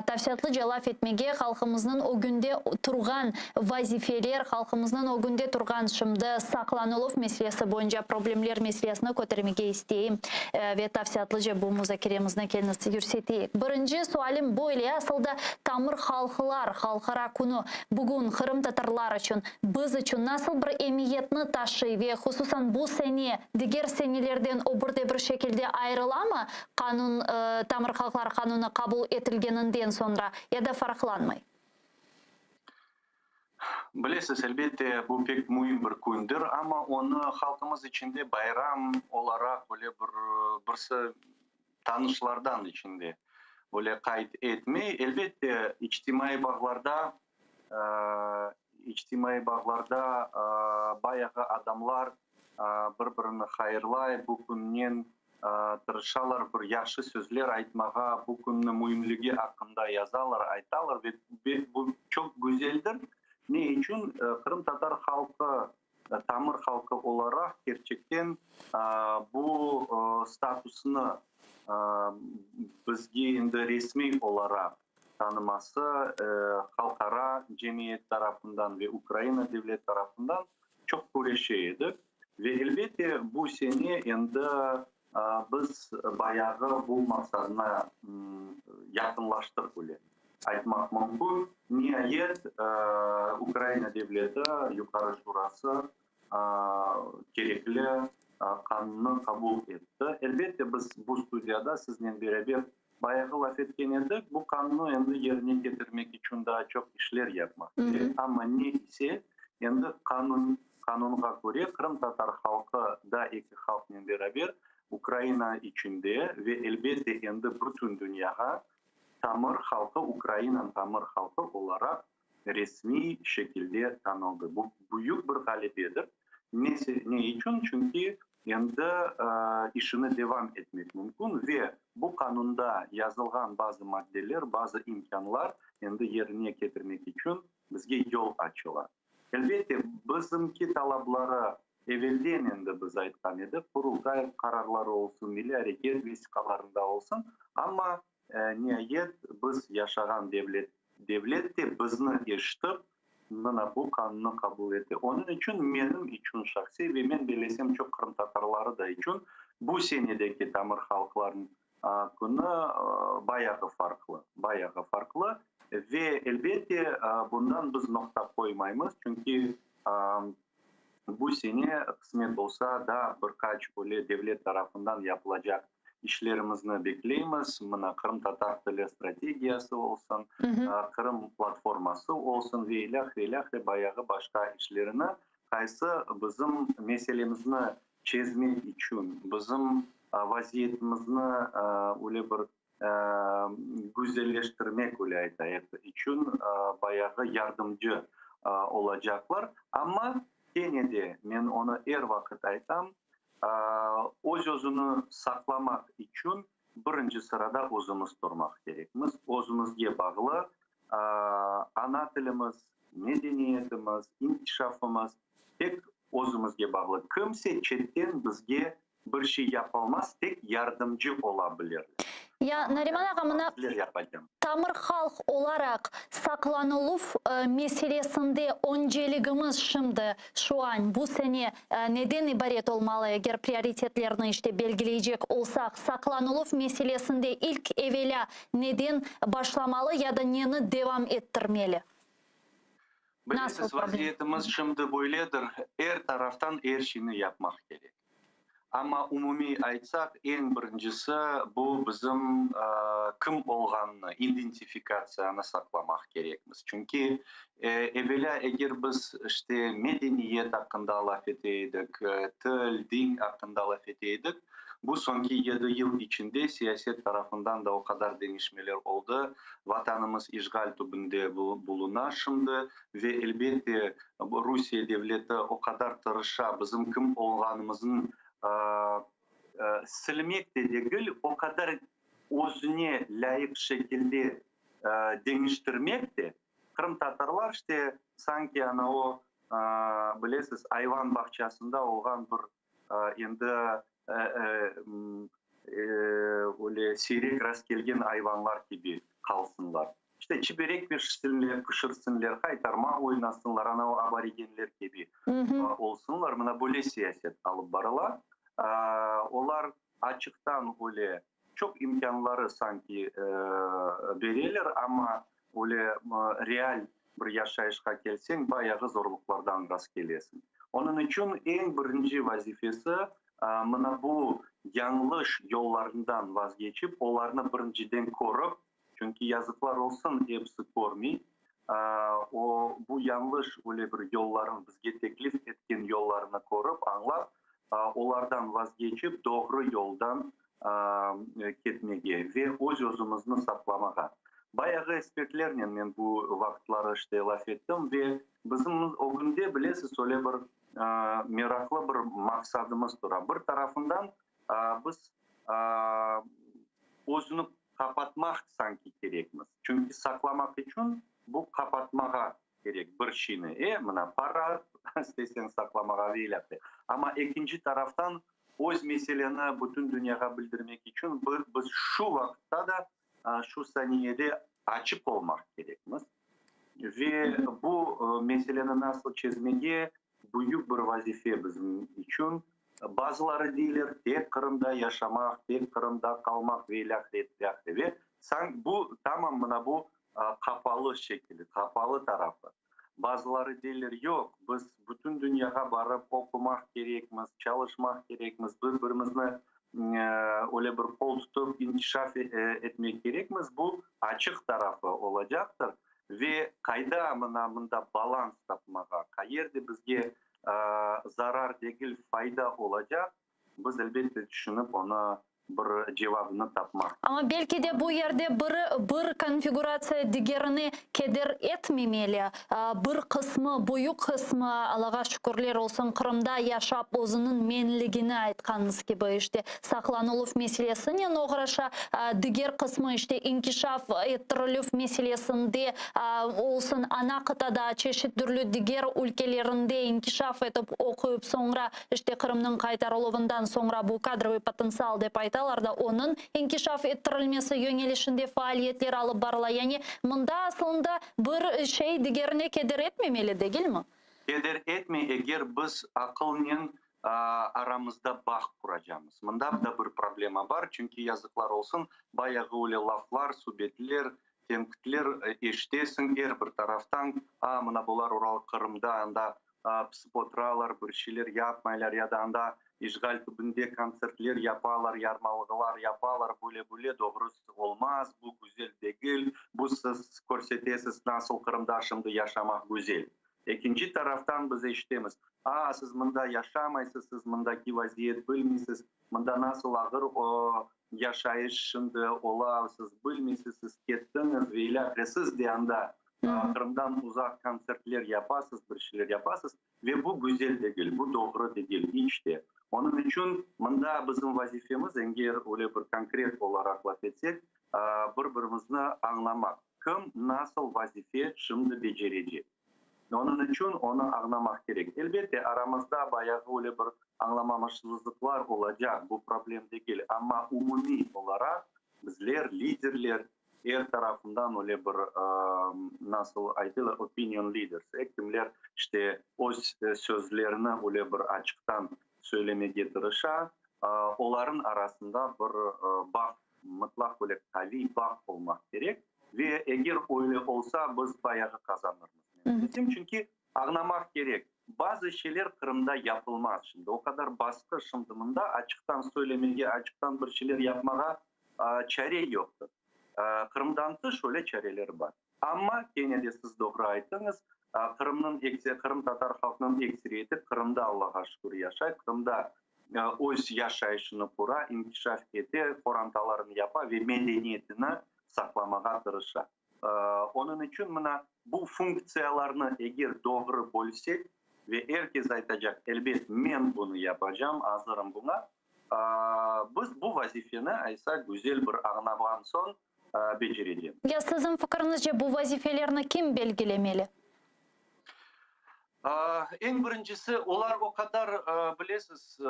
tafsilâtlıca laf etmege, halqımıznıñ ögünde turğan vazifeler, halqımıznıñ ögünde turğan şimdi saqlanıluv meselesi boyunca problemler meselesini kötermege isteyim ve tafsilâtlıca bu muzakeremizni keliñiz yürseteyik. Birinci sualim böyle, asıl da tamır halqlar halqara künü bugün qırımtatarlar içün, biz içün nasıl bir emiyetni taşıy ve hususan bu sene diger senelerden o bir de bir şekilde ayırılamı, qanun, tamır halqlar qanunı qabul etilgeninden soñra ya da farqlanmay? Bilesiz, elbette, bu pek müim bir kündir, amma onı halqımız içinde bayram olaraq öyle bir birisi tanışlardan içinde öyle qayd etmey. Elbette, içtimaiy bağlarda, içtimaiy bağlarda bayağı adamlar bir-birini hayırlay, bu künnen tırışalar bir yahşı sözler aytmağa, bu künniñ müimligi aqqında yazalar, aytalar ve bu çoq güzeldir. Ne içün? Qırımtatar halqı tamır halqı olaraq kerçekten bu statusnı bizge endi resmiy olaraq tanıması halqara cemiyet tarafından ve Ukraina devlet tarafından çoq küreşe edik. Ve elbette bu sene endi biz bayağı bu maqsadına yaqınlaştıq bile aytmaq mümkün. Niayet, Ukraina devleti Yuqarı Şurası kerekli. Qanunnı qabul etti. Elbette, biz bu studiyada siznen beraber bayağı laf etken edik. Bu qanunnı endi yerine ketirmek içün daa çoq işler yapmaq kerek. Amma ne ise, endi qanun, qanunğa köre qırımtatar halqı da eki halqnen beraber Ukraina içinde ve elbette endi bütün dünyağa tamır halqı, Ukrainanıñ tamır halqı olaraq resmiy şekilde tanıldı. Bu büyük bir ğalebedir. Ne içün? Çünki endi işini devam etmek mümkün ve bu qanunda yazılğan bazı maddeler, bazı imkânlar endi yerine ketirmek içün bizge yol açıla. Elbette, bizimki talapları evelden endi biz aytqan edik, Qurultay qararları olsun, Milliy areket vesiqalarında olsun, amma Niayet, biz yaşağan devlet, devlet de bizni eşitip, mına bu qanunnı qabul etti. Onıñ içün menim içün şahsiy ve men bellesem çoq qırımtatarları da içün bu senedeki tamır halqlarnıñ künü bayağı farqlı, bayağı farqlı. Ve elbette, bundan biz noqta qoymaymız, çünki bu sene, qısmet olsa, daa bir qaç öyle devlet tarafından yapılacaq İşlerimizni bekleymiz, mına qırımtatar tili strategiyası olsun, Qırım platforması olsun ve ilâhre, ilâhre bayağı başqa işlerini, qaysı bizim meselemizni çezmek içün, bizim vaziyetimizni öyle bir güzelleştirmek, öyle aytayıq, içün bayağı yardımcı olacaqlar. Amma kene de men onı er vaqıt aytam, Öz-özüni saqlamaq içün birinci sırada özümiz turmaq kerekmiz. Özümizge bağlı ana tilimiz, medeniyetimiz, inkişafımız tek özümizge bağlı. Kimse çetten bizge bir şey yapalmaz, tek yardımcı ola bilirler. Ya, Nariman ağa, mına tamır halq olaraq saqlanıluv meselesinde önceligimiz şimdi, şu an, bu sene neden ibaret olmalı, eger prioritetlerni işte belgileycek olsaq, saqlanıluv meselesinde ilk evelâ neden başlamalı ya da neni devam ettirmeli? Bilesiz, vaziyetimiz şimdi böyledir, er taraftan er şeyni yapmaq kerek. Amma umumiy aytsaq, eñ birincisi, bu bizim kim olğanını, identifikatsiyanı saqlamaq kerekmiz. Çünki evelâ eger biz işte medeniyet aqqında laf ete edik, til, din aqqında laf ete edik, bu soñki yedi yıl içinde siyaset tarafından da o qadar deñişmeler oldı, Vatanımız işğal tübünde buluna şimdi ve, elbette, Rusiye devleti o qadar tırışa bizim kim olğanımıznı silmek de degil, o qadar özüne lâyıq şekilde deñiştirmek de, qırımtatarlar işte sanki ana o, bilesiz, ayvan bağçasında olğan bir Endi öyle siyrek rastkelgen ayvanlar kibi qalsınlar. İşte, çiberek pişirsinler, pişirsinler, qaytarma oynasınlar, ana o aborigenler kibi olsunlar. Mına böyle siyaset alıp barıla. Olar açıqtan öyle çoq imkânları sanki bereler, amma öyle real bir yaşayışqa kelseñ, bayağı zorluqlardan rastkelesiñ. Onıñ içün eñ birinci vazifesi, mına bu yañlış yollarından vazgeçip, olarnı birinciden körip, çünki yazıqlar olsun, episi körmey, o, bu yañlış öyle bir yolların, bizge teklif etken yollarını körip, añlap, olardan vazgeçip, doğru yoldan ketmege ve öz-özümizni saqlamağa. Bayağı ekspertlernen men bu vaqıtları işte laf ettim ve bizim ögünde, bilesiz, öyle bir meraqlı bir maqsadımız tura. Bir tarafından biz özüni qapatmaq sanki kerekmiz, çünki saqlamaq içün bu qapatmağa kerek bir şeyni, e, mına, para isteseñ saqlamağa ve ilâhre. Amma ekinci taraftan, öz meseleni bütün dünyağa bildirmek içün biz şu vaqıtta da, şu saniyede açıq olmaq kerekmiz. Ve bu meseleni nasıl çezmege, büyük bir vazife bizim içün. Bazıları deyler, tek Qırımda yaşamaq, tek Qırımda qalmaq ve ilâhre, ilâhre. Ve bu tamam mına bu qapalı şekili, qapalı tarafı. Bazıları deyler, yoq, biz bütün dünyağa barıp oqumaq kerekmiz, çalışmaq kerekmiz, bir-birimizni öyle bir qol tutıp inkişaf etmek kerekmiz. Bu açıq tarafı olacaqtır. Ve qayda mına mında balans tapmağa, qayerde bizge zarar degil, fayda olacaq, biz, elbette, tüşünip, onı bir cevabını tapmaq. Amma belki de bu yerde bir bir konfiguratsiya digerine keder etmemeli. Bir qısmı, büyük qısmı, Allağa şükürler olsun, Qırımda yaşap özüniñ menligini, aytqanıñız kibi, işte, saqlanıluv meselesinen oğraşa, diger qısmı, işte, inkişaf ettirilüv meselesinde olsun, ana qıtada, çeşit türlü diger ülkelerinde inkişaf etip oquyıp, soñra İşte, Qırımnıñ qaytarıluvından soñra bu kadrovıy potentsial dep aytalar da, onıñ inkişaf ettirilmesi yöñelişinde faaliyetler alıp barıla. Yani, mında aslında bir şey digerine keder etmemeli, degilmi? Keder etmey, eger biz aqılnen aramızda bağ quracamız. Mında da bir problema bar, çünki, yazıqlar olsun, bayağı öyle laflar, subetler, tenqitler eşitesiñ er bir taraftan, a, mına bular Ural, Qırımda, anda pısıp oturalar, bir şeyler yapmaylar ya da anda işğal tübünde kontsertler yapalar, yarmalığılar yapalar, böyle-böyle, doğrusı olmaz, bu güzel degil, bu siz körsetesiz, nasıl Qırımda şimdi yaşamaq güzel. Ekinci taraftan biz eşitemiz, a, siz mında yaşamaysız, siz mındaki vaziyet bilmeysiz, mında nasıl ağır yaşayış şimdi ola, siz bilmeysiz, siz kettiñiz ve ilâhre, siz de anda Qırımdan uzaq kontsertler yapasız, bir şeyler yapasız ve bu güzel degil, bu doğru degil iç de. Onıñ içün mında bizim vazifemiz, eger öyle bir konkret olaraq laf etsek, bir-birimizni añlamaq, kim nasıl vazife şimdi becerecek. Onıñ içün onı añlamaq kerek. Elbette, aramızda bayağı öyle bir añlamamışsızlıqlar olacaq, bu problem degil, amma umumiy olaraq bizler, liderler, er tarafından öyle bir, nasıl aytıla, opinion leaders, e, kimler işte öz sözlerini öyle bir açıqtan söylemege tırışa, olarnıñ arasında bir bağ, mıtlaq böyle qaviy bağ olmaq kerek. Ve eger öyle olsa, biz bayağı qazanırmız, men bilsem, çünki añlamaq kerek, bazı şeyler Qırımda yapılmaz şimdi, o qadar basqı şimdi mında, açıqtan söylemege, açıqtan bir şeyler yapmağa çare yoqtır. Qırımdan tış öyle çareler bar. Amma, kene de siz doğru ayttıñız, Qırımnıñ, qırımtatar halqınıñ ekseriyeti Qırımda, Allağa şükür, yaşay, Qırımda öz yaşayışını qura, inkişaf ete, qorantalarını yapa ve medeniyetini saqlamağa tırışa. Onıñ içün mına bu funktsiyalarnı eger doğru bölsek ve er kes aytacaq, elbet, men bunı yapacam, azırım buña, biz bu vazifeni aysa güzel bir añlağan soñ becerecemiz. Ya siziñ fikiriñizce bu vazifelerni kim belgilemeli? Eñ birincisi, olar o qadar, bilesiz,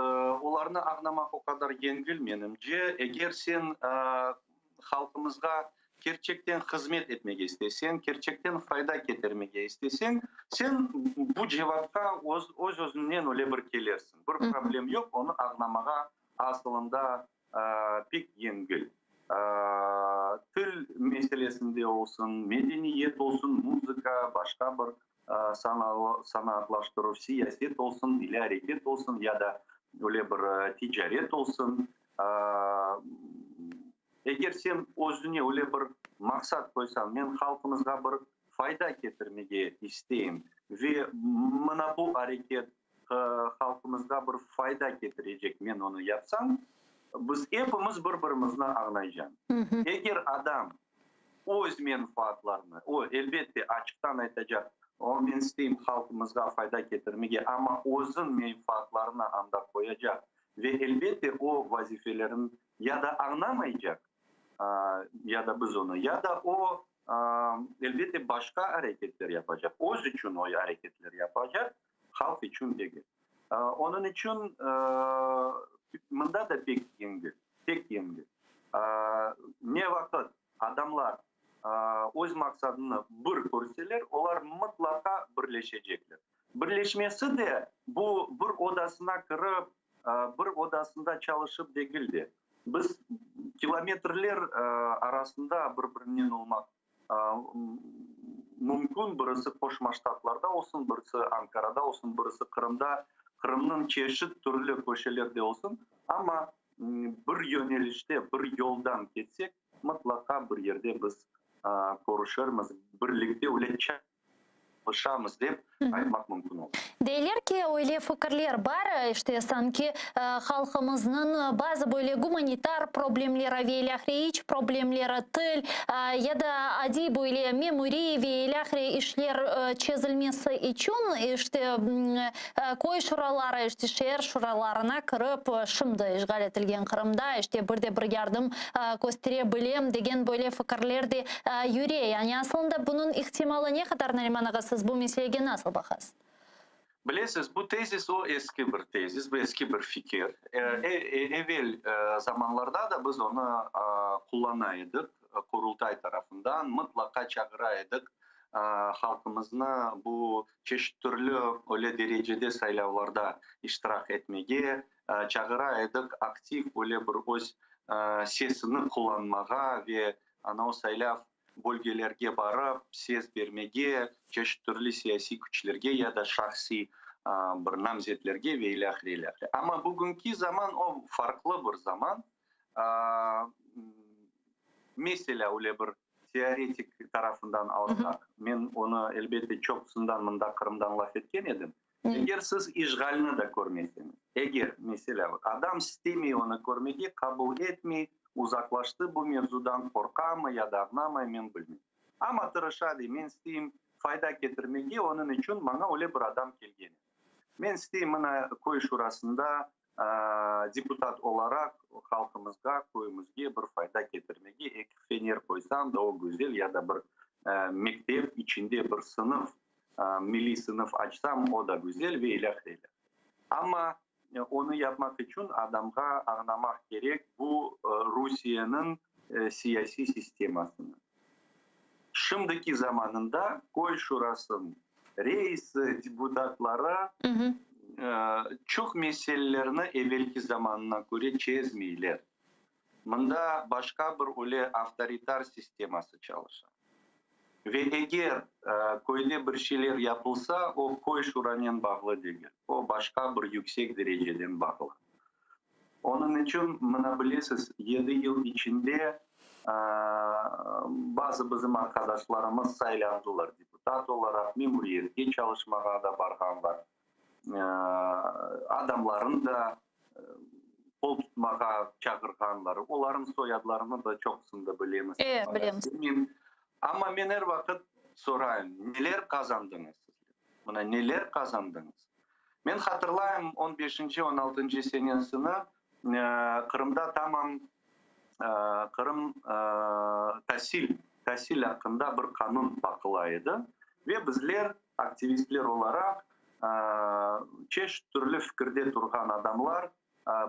olarnı añlamaq o qadar yengil, menimce. Eger sen halqımızğa kerçekten hızmet etmege isteseñ, kerçekten fayda ketirmege isteseñ, sen bu cevapqa öz-özünden öyle bir kelersiñ. Bir problem yoq, onı añlamağa asılında pek yengil. Til meselesinde olsun, medeniyet olsun, muzıka, başqa bir sanaatlaştıruv, siyaset olsun, milliy areket olsun ya da öyle bir ticaret olsun. Eger sen özüne öyle bir maqsat qoysañ, men halqımızğa bir fayda ketirmege isteyim ve mına bu areket halqımızğa bir fayda ketirecek, men onı yapsam, biz epimiz bir-birimizni añlaycamız. Eger adam öz menfaatlarını, o, elbette, açıqtan aytacaq, o, men isteyim halqımızğa fayda ketirmege, amma özüñ menfaatlarını anda qoyacaq ve, elbette, o vazifelerin ya da añlamaycaq, ya da biz onı, ya da o, elbette, başqa areketler yapacaq, öz içün o areketler yapacaq, halq içün degil. Onıñ içün mında da pek yengil, pek yengil. Ne vaqıt adamlar öz maqsadını bir körseler, olar mıtlaqa birleşecekler. Birleşmesi de bu bir odasına kirip, bir odasında çalışıp degil de, biz kilometrler arasında bir-birinen olmaq. Mümkün, birisi Qoşma Ştatlarda olsun, birisi Ankarada olsun, birisi Qırımda, Qırımnıñ çeşit türlü köşelerde olsun, amma bir yönelişte, bir yoldan ketsek, mıtlaqa bir yerde biz körüşirmiz, birlikte öyle çalışamız dep aytmaq mümkün olur. Deyler ki, öyle fikirler bar, işte, sanki halqımıznıñ bazı böyle gumanitar problemleri ve ilâhre iç problemleri, til ya da adiy böyle memuriy ve ilâhre işler çezilmesi içün, işte, köy şuraları, işte, şeer şuralarına kirip, şimdi işğal etilgen Qırımda, işte, bir de bir yardım köstere bilem degen böyle fikirler de yüre. Yani aslında bunıñ ihtimalı ne qadar, Nariman ağa, siz bu meselege nasıl baqasız? Bilesiz, bu tezis o eski bir tezis, bu eski bir fikir. Evel zamanlarda da biz onı qullana edik, Qurultay tarafından mıtlaqa çağıra edik halqımıznı bu çeşit türlü öyle derecede saylavlarda iştirak etmege, çağıra edik aktiv öyle bir öz sesini qullanmağa ve ana o saylav bölgelerge barıp ses bermege, çeşit türlü siyasiy küçlerge ya da şahsiy bir namzetlerge ve ilâhre, ilâhre. Amma bugünki zaman o farqlı bir zaman. Meselâ, öyle bir teoretik tarafından alsaq, men onı, elbette, çoqusından mında Qırımdan laf etken edim, eger siz işğalni da körmeseñiz, eger, meselâ, adam istemey onı körmege, qabul etmey, uzaqlaştı bu mevzudan, qorqamı ya da añlamay, men bilmeyim. Amma tırışa, dey, men isteyim fayda ketirmege, onıñ içün maña öyle bir adam kelgen edi. Men isteyim mına köy şurasında deputat olaraq halqımızğa, köyümizge bir fayda ketirmege, eki fener qoysam da o güzel ya da bir mektep içinde bir sınıf, milliy sınıf açsam o da güzel ve ilâhre. Amma onı yapmaq içün adamğa añlamaq kerek bu Rusiyeniñ siyasiy sistemasını. Şimdiki zamanında köy şurasınıñ reisi, deputatları çoq meselelerni evelki zamanına köre çezmeyler. Mında başqa bir öyle avtoritar sisteması çalışa. Ve eger köyde bir şeyler yapılsa, o köy şuranen bağlı degil, o başqa bir yüksek dereceden bağlı. Onıñ içün, mına bilesiz, yedi yıl içinde bazı bizim arqadaşlarımız saylandılar deputat olaraq, memuriyetke çalışmağa da barğanlar, adamların da qol tutmağa çağırğanlar, olarnıñ soyadlarını da çoqusını da bilemiz. E, bilemiz. Amma men er vaqıt sorayım, neler qazandıñız sizler? Mına neler qazandıñız? Men hatırlayım, on beşinci, on altıncı senesini Qırımda tamam Qırım tasil, tasil aqqında bir qanun baqıla edi ve bizler, aktivistler olaraq, çeşit türlü fikirde turğan adamlar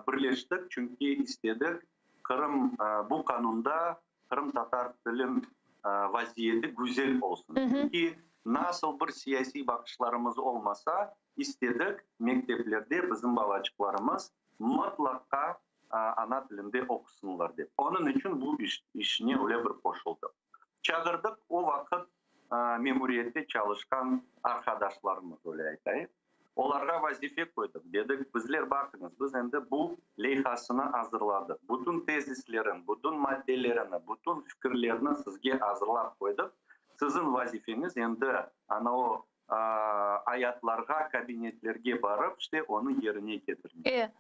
birleştik, çünki istedik Qırım bu qanunda qırımtatar tilin vaziyeti güzel olsun. Çünki nasıl bir siyasiy baqışlarımız olmasa, istedik mekteplerde bizim balaçıqlarımız mıtlaqqa ana tilinde oqusınlar dep. Onıñ içün bu işine öyle bir qoşuldıq. Çağırdıq o vaqıt memuriyette çalışqan arqadaşlarımız, öyle aytayıq. Olarğa vazife qoydıq, dedik, bizler, baqıñız, biz endi bu leyhasını azırladıq, bütün tezislerin, bütün maddelerini, bütün fikirlerni sizge azırlap qoydıq, siziñ vazifeñiz endi ana o ayatlarğa, kabinetlerge barıp, işte, onı yerine ketirmek.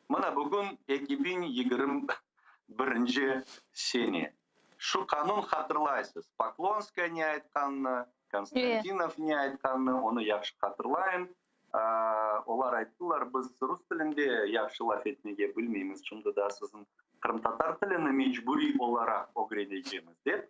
Mına bugün 2021 sene. Şu qanun hatırlaysız, Poklonskaya ne aytqanını, Konstantinov ne aytqanını, onı yahşı hatırlayım. Olar ayttılar, biz rus tilinde yahşı laf etmege bilmeymiz, şimdi daa siziñ qırımtatar tilini mecburiy olaraq ögrenecemiz, dep.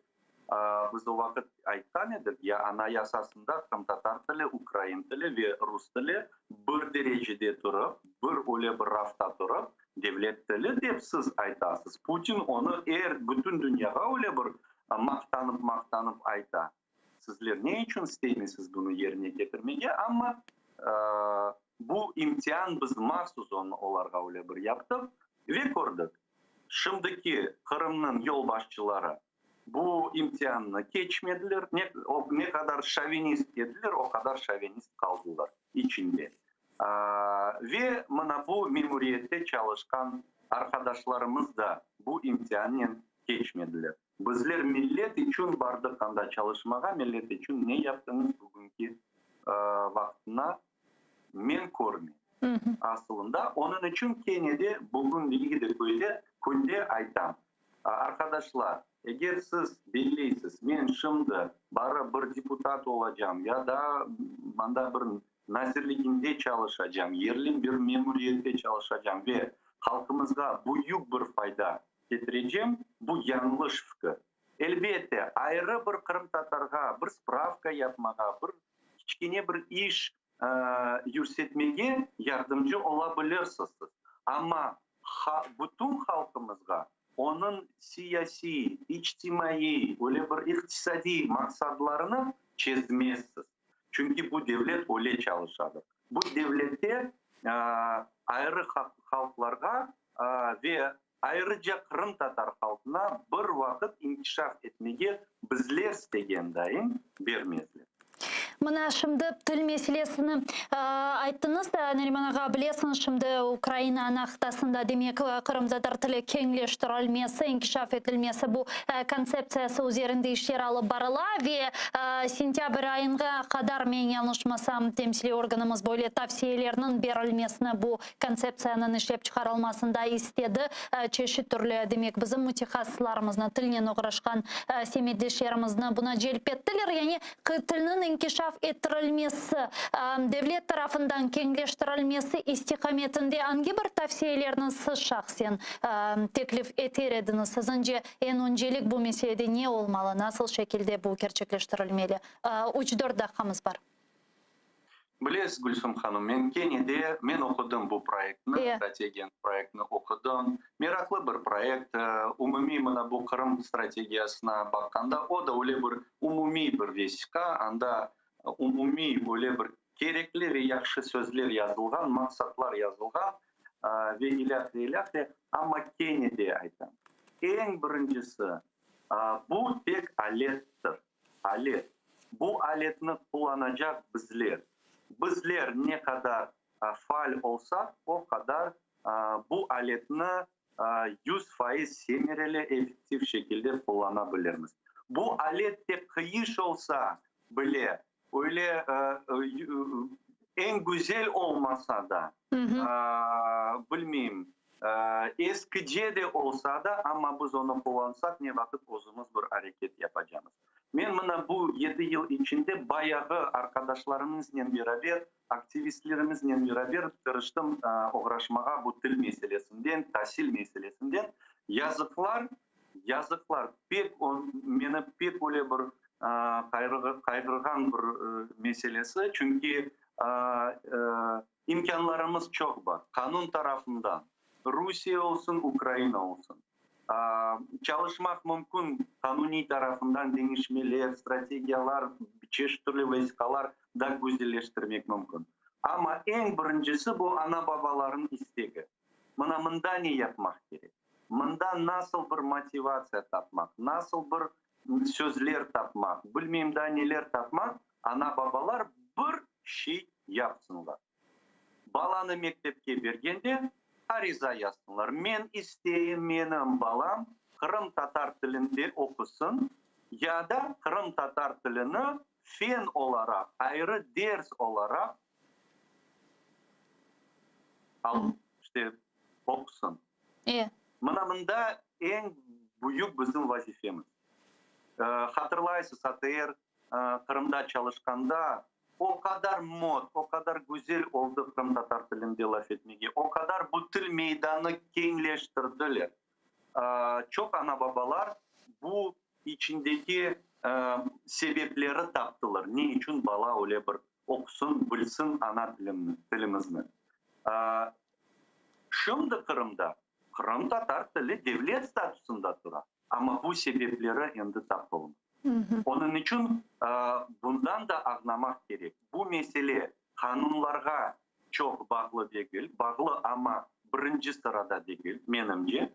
Biz o vaqıt aytqan edik, ya Anayasasında qırımtatar tili, ukrain tili ve rus tili bir derecede turıp, bir öyle bir rafta turıp, devlet tili dep siz aytasız. Putin onı er, bütün dünyağa öyle bir maqtanıp-maqtanıp ayta. Sizler ne içün istemeysiz bunı yerine ketirmege? Amma bu imtian biz mahsus onı olarğa öyle bir yaptıq ve kördik. Şimdiki Qırımnıñ yolbaşçıları. Bu imtiannı keçmediler. Ne, ne qadar şovinist ediler, o qadar şovinist qaldılar içinde. Ve mına bu memuriyette çalışqan arqadaşlarımız da bu imtiannen keçmediler. Bizler millet içün bardıq anda çalışmağa, millet içün ne yaptıñız bugünki vaqtına men körmeyim. Asılında, onıñ içün kene de bugündeki de köyde, künde aytam, arqadaşlar, eger siz belleysiz, men şimdi barıp bir deputat olacam ya da mında bir nazirliginde çalışacam, yerli bir memuriyette çalışacam ve halqımızğa büyük bir fayda ketirecem, bu yañlış fikir. Elbette, ayrı bir qırımtatarğa bir spravka yapmağa, bir kiçkene bir iş yürsetmege yardımcı ola bilirsiz, amma bütün halqımızğa onıñ siyasiy, içtimaiy, öyle bir iqtisadiy maqsadlarını çezmezsiz. Çünki bu devlet öyle çalışadır. Bu devlette ayrı halqlarğa ve ayrıca qırımtatar halqına bir vaqıt inkişaf etmege bizler istegen dayın bermezler. Mına şimdi til meselesini ayttıñız da, Nariman ağa, bilesiñiz, şimdi Ukraina ana qıtasında, demek, qırımtatar tili keñleştirilmesi, inkişaf etilmesi bu kontseptsiyası üzerinde işler alıp barıla ve sentâbr ayınğa qadar, men yañlışmasam, temsiliy organımız böyle tavsiyelerniñ berilmesini bu kontseptsiyanıñ işlep çıqarılmasında istedi. Çeşit türlü, demek, bizim mütehassıslarımıznı, tilnen oğraşqan semetdeşlerimizni buna celp ettiler. Yani, tilniñ inkişaf ettirilmesi, devlet tarafından keñleştirilmesi istiqametinde angi bir tavsiyelerni siz şahsen teklif eter ediñiz? Siziñce, eñ öncelik bu meselede ne olmalı, nasıl şekilde bu kerçekleştirilmeli? Üç-dört daqqamız bar. Bilesiz, Gülsüm hanım, men kene de, men oqudım bu proyektni, strategiyanıñ proyektini oqudım. Meraqlı bir proyekt. Umumiy mına bu Qırım strategiyasına baqqanda, o da öyle bir umumiy bir vesiqa, anda umumiy öyle bir kerekli ve yahşı sözler yazılğan, maqsatlar yazılğan ve ilâhre, ilâhre. Amma kene de aytam, eñ birincisi, bu tek alettir. Alet. Bu aletni qullanacaq bizler. Bizler ne qadar faal olsaq, o qadar bu aletni 100% semereli, effektiv şekilde qullana bilirmiz. Bu alet tek qıyış olsa bile, öyle eñ güzel olmasa da, bilmeyim, eskice de olsa da, amma biz onı qullansaq, ne vaqıt özümiz bir areket yapacamız. Men mına bu yedi yıl içinde bayağı arqadaşlarımıznen beraber, aktivistlerimiznen beraber tırıştım oğraşmağa bu til meselesinden, tasil meselesinden. Yazıqlar, yazıqlar, pek meni pek öyle bir qayğırğan bir meselesi, çünki imkânlarımız çoq bar, qanun tarafından, Rusiye olsun, Ukraina olsun. Çalışmaq mümkün, qanuniy tarafından deñişmeler, strategiyalar, çeşit türlü vesiqalar da güzelleştirmek mümkün. Amma eñ birincisi bu ana-babalarnıñ istegi. Mına mında ne yapmaq kerek? Mında nasıl bir motivatsiya tapmaq, nasıl bir sözler tapmaq, bilmeyim daa neler tapmaq, ana-babalar bir şey yapsınlar. Balanı mektepke bergende ariza yazsınlar, men isteyim menim balam qırımtatar tilinde oqusın ya da qırımtatar tilini fen olaraq, ayrı ders olaraq al, işte, oqusın. Mına mında eñ büyük bizim vazifemiz. Hatırlaysız, ATR Qırımda çalışqanda o qadar mod, o qadar güzel oldı qırımtatar tilinde laf etmege, o qadar bu til meydanı keñleştirdiler. Çoq ana-babalar bu içindeki sebepleri taptılar, ne içün bala öyle bir oqusın, bilsin ana tilimizni. Şimdi Qırımda qırımtatar tili devlet statusında tura. Amma bu sebepleri endi tapılmay. Onıñ içün bundan da añlamaq kerek, bu mesele qanunlarğa çoq bağlı degil, bağlı, amma birinci sırada degil, menimce,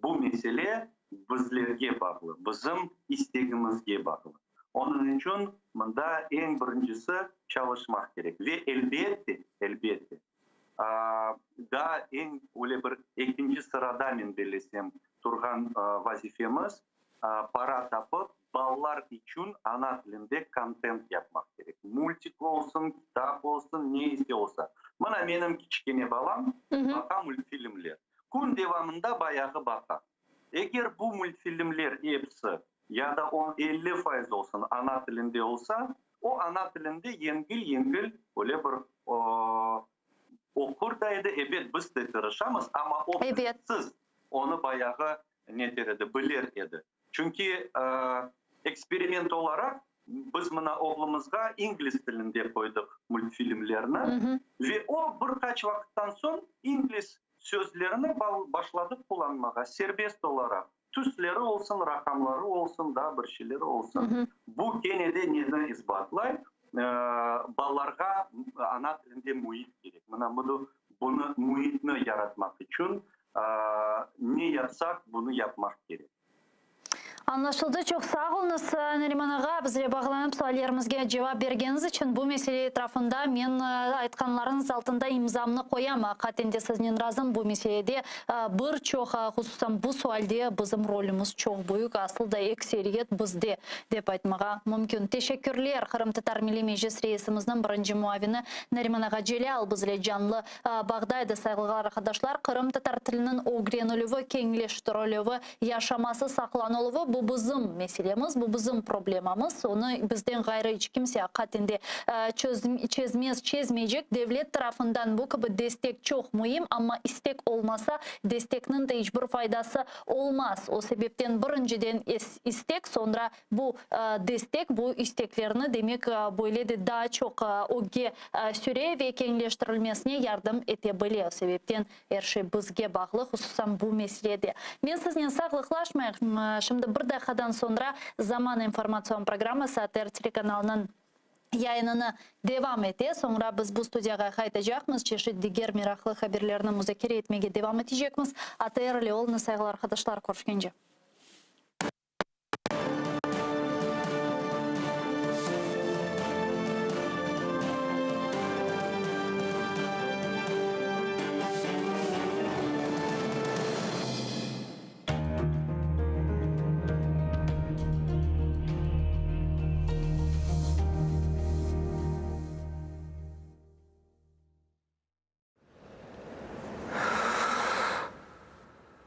bu mesele. bizlerge bağlı, bizim istegimizge bağlı. Onıñ içün mında eñ birincisi çalışmaq kerek. Ve elbette, elbette, daa eñ öyle bir ekinci sırada men bellesem turğan vazifemiz, para tapıp, balalar içün ana tilinde kontent yapmaq kerek. Multik olsun, kitap olsun, ne ise olsa. Mına menim kiçkene balam baqa multfilmler. Kün devamında bayağı baqa. Eger bu multfilmler episi ya da on 50% olsun ana tilinde olsa, o ana tilinde yengil-yengil öyle bir oqur da edi. Ebet, biz de tırışamız, amma o bizsiz onı bayağı neter edi, biler edi. Çünki eksperiment olaraq biz mına oğlumızğa ingliz tilinde qoydıq multfilmlerni ve o bir qaç vaqıttan soñ ingliz sözlerini başladı qullanmağa serbest olaraq, tüsleri olsun, raqamları olsun, daa bir şeyleri olsun. Bu kene de neni isbatlay? Balalarğa ana tilinde müit kerek. Mına bunı, müitni yaratmaq içün ne yapsaq, bunı yapmaq kerek. Añlaşıldı. Çoq sağ oluñız, Nariman ağa, bizle bağlanıp suallerimizge cevap bergeniñiz içün. Bu mesele etrafında men aytqanlarıñız altında imzamnı qoyam. Aqiqaten de siznen razım, bu meselede bir çoq, hususan bu sualde bizim rolümiz çoq büyük, asıl da ekseriyet bizde, dep aytmağa mümkün. Teşekkürler. Qırımtatar Milliy Meclis reisimizniñ birinci muavini Nariman ağa Celâl bizle canlı Bağda edi, sayğılı arqadaşlar, qırımtatar tiliniñ ögrenilüvi, keñleştirilüvi, yaşaması, saqlanıluvı, bu bizim meselemiz, bu bizim problemamız, onı bizden ğayrı iç kimse aqiqaten de çezmez, çezmeycek. Devlet tarafından bu kibi destek çoq müim, amma istek olmasa, destekniñ de iç bir faydası olmaz. O sebepten birinciden istek, soñra Bu destek, bu isteklerni, demek, böyle de daa çoq ögge süre ve keñleştirilmesine yardım ete bile. O sebepten er şey bizge bağlı, hususan bu meselede. Men siznen sağlıqlaşmayıq. Şimdi bir daqiqadan soñra Zaman informatsion programması ATR telekanalınıñ yayınını devam ete. Soñra biz bu studiyağa qaytacaqmız, çeşit diger meraqlı haberlerni muzakere etmege devam etecekmiz. ATR ile oluñız, sayğılı arqadaşlar, körüşkence.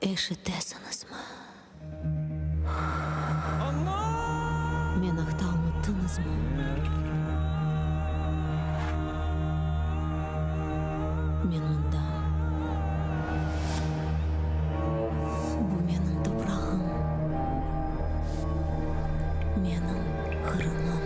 Eşitesiñizmi? Men aqta unuttıñızmı? Men mındam. Bu menim toprağım. Menim Qırımım.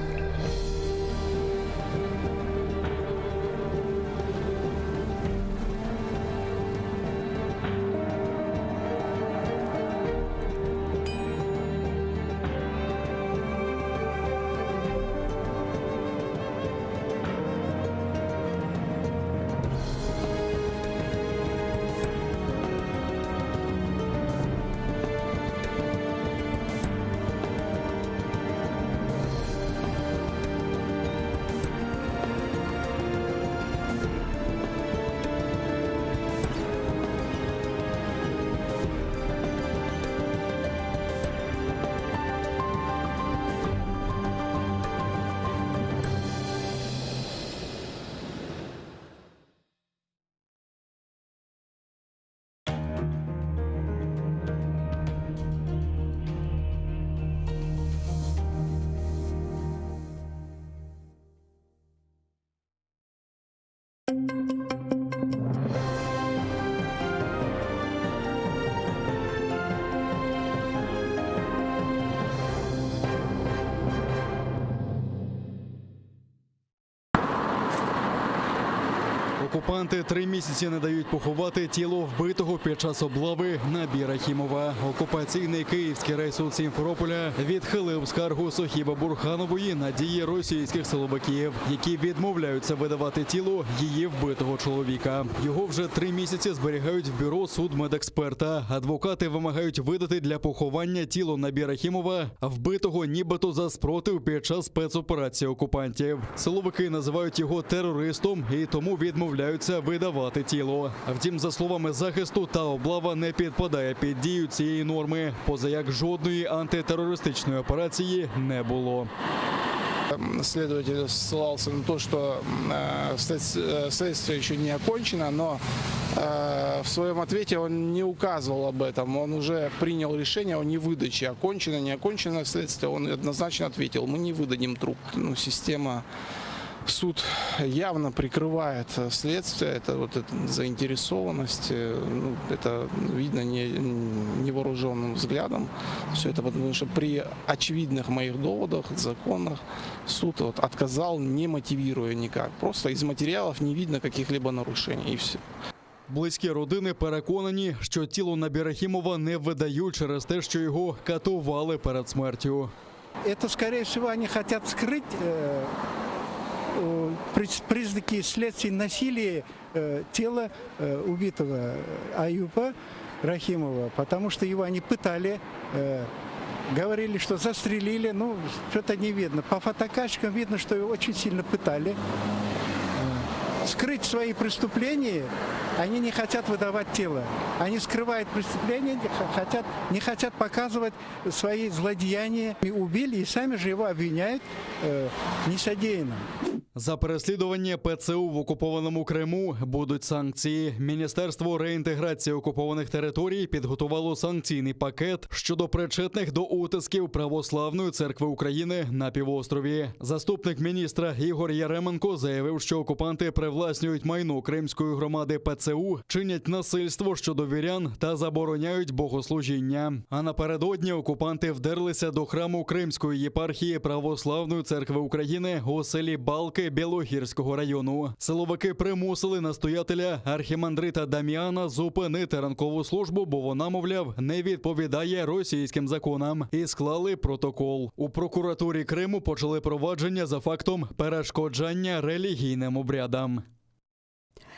Окупанти три місяці не дають поховати тіло вбитого під час облави Набі Рахімова. Окупаційний київський райсуд Сімферополя відхилив скаргу Сохіба Бурханової на дії російських силовиків, які відмовляються видавати тіло її вбитого чоловіка. Його вже три місяці зберігають в бюро судмедексперта. Адвокати вимагають видати для поховання тіло Набі Рахімова, вбитого нібито за спротив під час спецоперації окупантів. Силовики називають його терористом і тому відмовляються видавати тіло. Втім, за словами захисту, та облава не підпадає під дію цієї норми, позаяк жодної антитерористичної операції не було. Следователь ссылался на то, что э, след- э, следствие еще не окончено, но э, в своем ответе он не указывал об этом. Он уже принял решение о невыдаче. Окончено, не окончено следствие, он однозначно ответил, мы не выдадим труп. Ну, система суд явно прикрывает э, следствие, это вот эта заинтересованность, э, ну, это видно не, невооруженным взглядом. Все это потому что при очевидных моих доводах, законах, суд вот отказал, не мотивируя никак. Просто из материалов не видно каких-либо нарушений и все. Близькі родини переконані, що тіло Набі Рахімова не видають через те, що його катували перед смертю. Это, скорее всего, они хотят скрыть э, э, приз- признаки следствия насилия э, тела э, убитого Аюпа Рахимова, потому что его они пытали, э, говорили, что застрелили, ну, что-то не видно. По фотокарточкам видно, что его очень сильно пытали. Э, Скрыть свои преступления они не хотят выдавать тело. Они скрывают преступления, не хотят, не хотят показывать свои злодеяния. И убили, и сами же его обвиняют э, в несодеянном. За переслідування ПЦУ в окупованому Криму будуть санкції. Міністерство реінтеграції окупованих територій підготувало санкційний пакет щодо причетних до утисків Православної церкви України на півострові. Заступник міністра Ігор Яременко заявив, що окупанти привласнюють майно кримської громади ПЦУ, чинять насильство щодо вірян та забороняють богослужіння. А напередодні окупанти вдерлися до храму Кримської єпархії Православної церкви України у селі Балки Білогірського району. Силовики примусили настоятеля архімандрита Даміана зупинити ранкову службу, бо вона, мовляв, не відповідає російським законам, і склали протокол. У прокуратурі Криму почали провадження за фактом перешкоджання релігійним обрядам.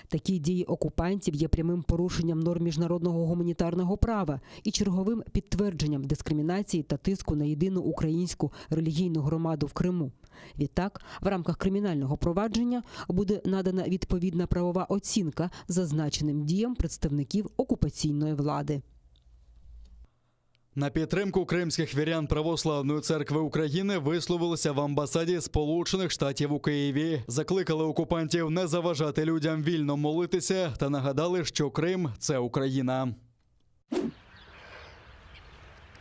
Такі дії окупантів є прямим порушенням норм міжнародного гуманітарного права і черговим підтвердженням дискримінації та тиску на єдину українську релігійну громаду в Криму. Відтак, в рамках кримінального провадження буде надана відповідна правова оцінка зазначеним діям представників окупаційної влади. На підтримку кримських вірян Православної церкви України висловилися в амбасаді Сполучених Штатів у Києві. Закликали окупантів не заважати людям вільно молитися та нагадали, що Крим це Україна.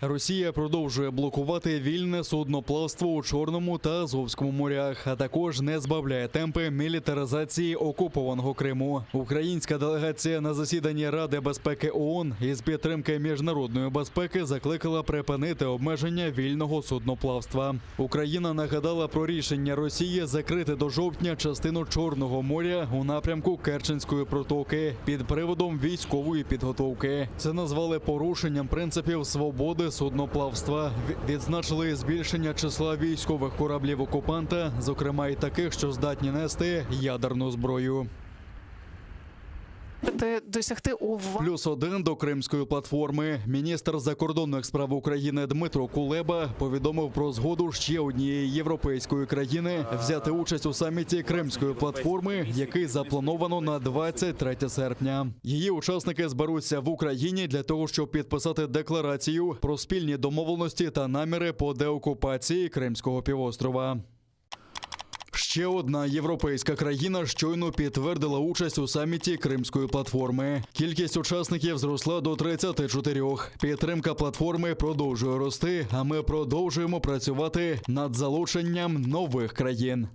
Росія продовжує блокувати вільне судноплавство у Чорному та Азовському морях, а також не збавляє темпи мілітаризації окупованого Криму. Українська делегація на засіданні Ради безпеки ООН із підтримки міжнародної безпеки закликала припинити обмеження вільного судноплавства. Україна нагадала про рішення Росії закрити до жовтня частину Чорного моря у напрямку Керченської протоки під приводом військової підготовки. Це назвали порушенням принципів свободи судноплавства. Відзначили збільшення числа військових кораблів окупанта, зокрема й таких, що здатні нести ядерну зброю. Досягти уваги. Плюс один до кримської платформи. Міністр закордонних справ України Дмитро Кулеба повідомив про згоду ще однієї європейської країни взяти участь у саміті Кримської платформи, який заплановано на 23 серпня. Її учасники зберуться в Україні для того, щоб підписати декларацію про спільні домовленості та наміри по деокупації Кримського півострова. Ще одна європейська країна щойно підтвердила участь у саміті Кримської платформи. Кількість учасників зросла до 34. Підтримка платформи продовжує рости, а ми продовжуємо працювати над залученням нових країн.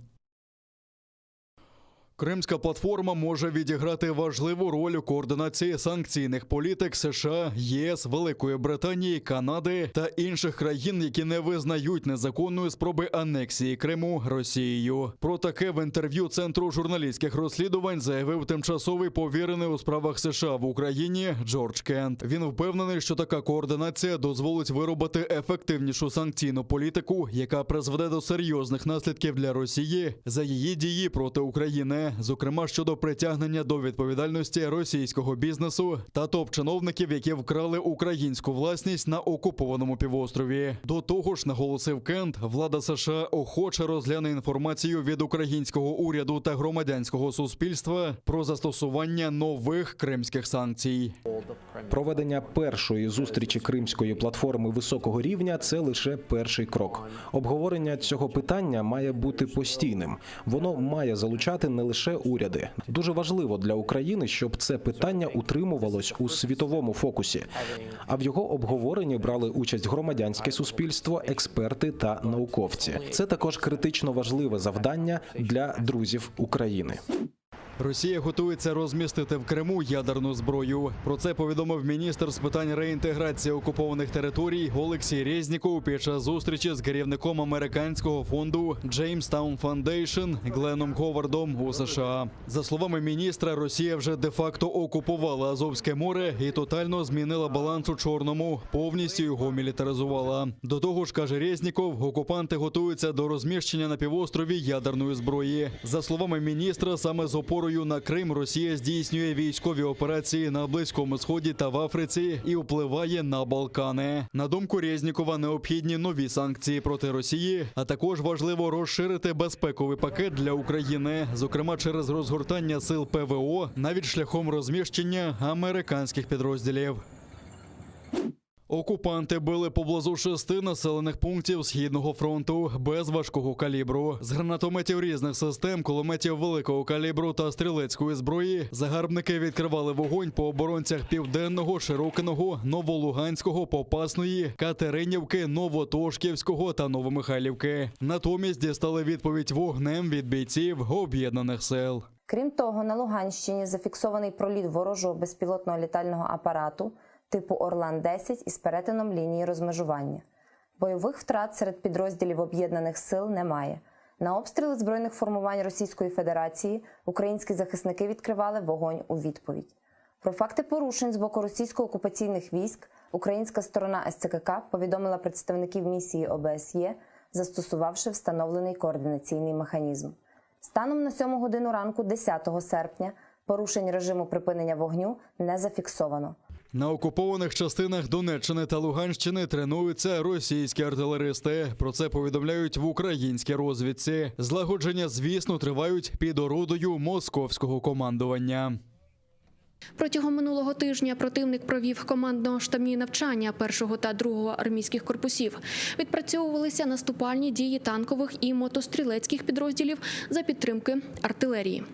Кримська платформа може відіграти важливу роль у координації санкційних політик США, ЄС, Великої Британії, Канади та інших країн, які не визнають незаконної спроби анексії Криму Росією. Про таке в інтерв'ю Центру журналістських розслідувань заявив тимчасовий повірений у справах США в Україні Джордж Кент. Він впевнений, що така координація дозволить виробити ефективнішу санкційну політику, яка призведе до серйозних наслідків для Росії за її дії проти України, зокрема щодо притягнення до відповідальності російського бізнесу та топ-чиновників, які вкрали українську власність на окупованому півострові. До того ж, наголосив Кент, влада США охоче розгляне інформацію від українського уряду та громадянського суспільства про застосування нових кримських санкцій. Проведення першої зустрічі Кримської платформи високого рівня це лише перший крок. Обговорення цього питання має бути постійним. Воно має залучати не лише уряди. Дуже важливо для України, щоб це питання утримувалось у світовому фокусі. А в його обговоренні брали участь громадянське суспільство, експерти та науковці. Це також критично важливе завдання для друзів України. Росія готується розмістити в Криму ядерну зброю. Про це повідомив міністр з питань реінтеграції окупованих територій Олексій Резніков під час зустрічі з керівником американського фонду Jamestown Foundation Гленном Говардом у США. За словами міністра, Росія вже де-факто окупувала Азовське море і тотально змінила баланс у Чорному, повністю його мілітаризувала. До того ж, каже Резніков, окупанти готуються до розміщення на півострові ядерної зброї. За словами міністра, саме з опорою на Крим Росія здійснює військові операції на Близькому Сході та в Африці і впливає на Балкани. На думку Резнікова, необхідні нові санкції проти Росії, а також важливо розширити безпековий пакет для України, зокрема через розгортання сил ПВО, навіть шляхом розміщення американських підрозділів. Окупанти били поблизу шести населених пунктів східного фронту без важкого калібру. З гранатометів різних систем, кулеметів великого калібру та стрілецької зброї загарбники відкривали вогонь по оборонцях південного, Широкиного, Новолуганського, Попасної, Катеринівки, Новотошківського та Новомихайлівки. Натомість дістали відповідь вогнем від бійців об'єднаних сил. Крім того, на Луганщині зафіксований проліт ворожого безпілотного літального апарату типу Орлан-10 із перетином лінії розмежування. Бойових втрат серед підрозділів об'єднаних сил немає. На обстріли збройних формувань Російської Федерації українські захисники відкривали вогонь у відповідь. Про факти порушень з боку російсько-окупаційних військ українська сторона СЦКК повідомила представників місії ОБСЄ, застосувавши встановлений координаційний механізм. Станом на 7 годину ранку 10 серпня порушень режиму припинення вогню не зафіксовано. На окупованих частинах Донеччини та Луганщини тренуються російські артилеристи. Про це повідомляють в українській розвідці. Злагодження, звісно, тривають під орудою московського командування. Протягом минулого тижня противник провів командно-штабні навчання першого та другого армійських корпусів. Відпрацьовувалися наступальні дії танкових і мотострілецьких підрозділів за підтримки артилерії.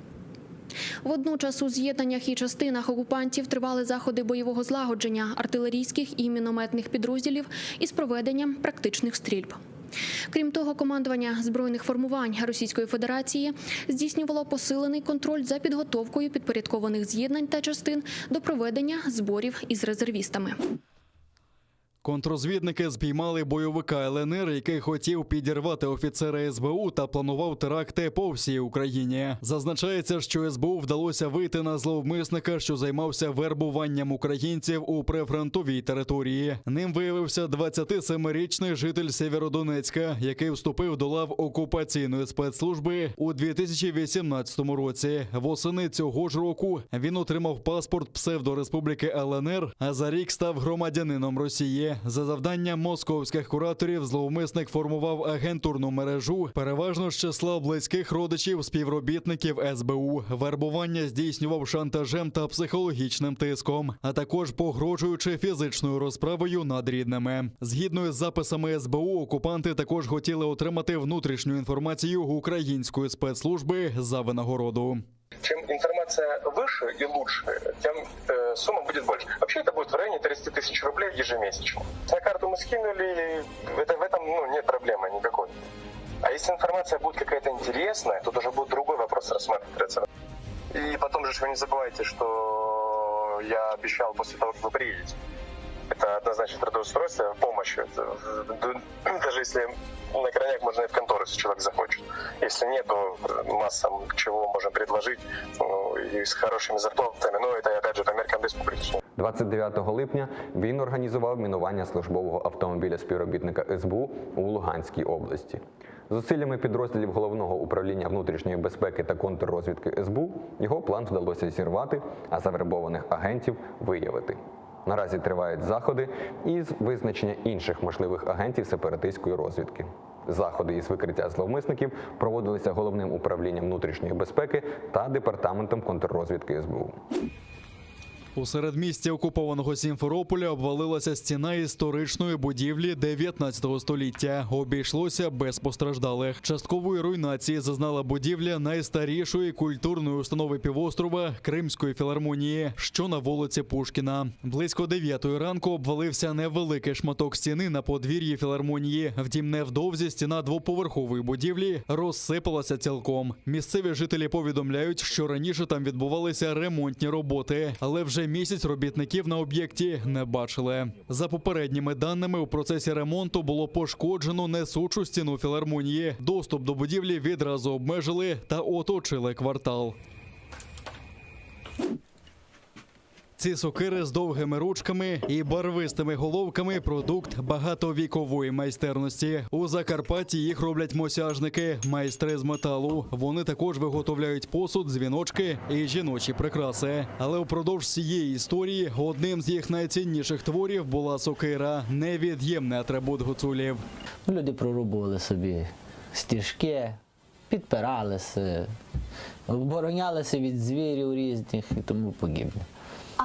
Водночас у з'єднаннях і частинах окупантів тривали заходи бойового злагодження артилерійських і мінометних підрозділів із проведенням практичних стрільб. Крім того, командування збройних формувань Російської Федерації здійснювало посилений контроль за підготовкою підпорядкованих з'єднань та частин до проведення зборів із резервістами. Контрозвідники спіймали бойовика ЛНР, який хотів підірвати офіцера СБУ та планував теракти по всій Україні. Зазначається, що СБУ вдалося вийти на зловмисника, що займався вербуванням українців у прифронтовій території. Ним виявився 27-річний житель Сєвєродонецька, який вступив до лав окупаційної спецслужби у 2018 році. Восени цього ж року він отримав паспорт псевдореспубліки ЛНР, а за рік став громадянином Росії. За завданням московських кураторів зловмисник формував агентурну мережу, переважно з числа близьких родичів співробітників СБУ. Вербування здійснював шантажем та психологічним тиском, а також погрожуючи фізичною розправою над рідними. Згідно із записами СБУ, окупанти також хотіли отримати внутрішню інформацію української спецслужби за винагороду. Чем информация выше и лучше, тем э, сумма будет больше. Вообще это будет в районе 30 тысяч рублей ежемесячно. На карту мы скинули, это, в этом ну, нет проблемы никакой. А если информация будет какая-то интересная, тут уже будет другой вопрос рассматриваться. потом же ж вы не забывайте, что я обещал после того, как вы приедете. Это однозначно трудоустройство, помощь. Это, даже если на крайняк можно и в контору, если человек захочет. Если нет, то масса чего можем предложить, ну, и с хорошими зарплатами. Но это, опять же, по меркам республики. 29 липня він організував мінування службового автомобіля співробітника СБУ у Луганській області. Зусиллями підрозділів Головного управління внутрішньої безпеки та контррозвідки СБУ його план вдалося зірвати, а завербованих агентів виявити. Наразі тривають заходи із визначення інших можливих агентів сепаратистської розвідки. Заходи із викриття зловмисників проводилися головним управлінням внутрішньої безпеки та департаментом контррозвідки СБУ. У середмісті окупованого Сімферополя обвалилася стіна історичної будівлі 19 століття. Обійшлося без постраждалих. Часткової руйнації зазнала будівля найстарішої культурної установи півострова Кримської філармонії, що на вулиці Пушкіна. Близько 9 ранку обвалився невеликий шматок стіни на подвір'ї філармонії. Втім, невдовзі стіна двоповерхової будівлі розсипалася цілком. Місцеві жителі повідомляють, що раніше там відбувалися ремонтні роботи, але вже місяць робітників на об'єкті не бачили. За попередніми даними, у процесі ремонту було пошкоджено несучу стіну філармонії. Доступ до будівлі відразу обмежили та оточили квартал. Ці сокири з довгими ручками і барвистими головками продукт багатовікової майстерності. У Закарпатті їх роблять мосяжники, майстри з металу. Вони також виготовляють посуд, дзвіночки і жіночі прикраси. Але впродовж цієї історії одним з їх найцінніших творів була сокира невід'ємний атрибут гуцулів. Люди прорубували собі стіжки, підпиралися, оборонялися від звірів різних і тому подібне.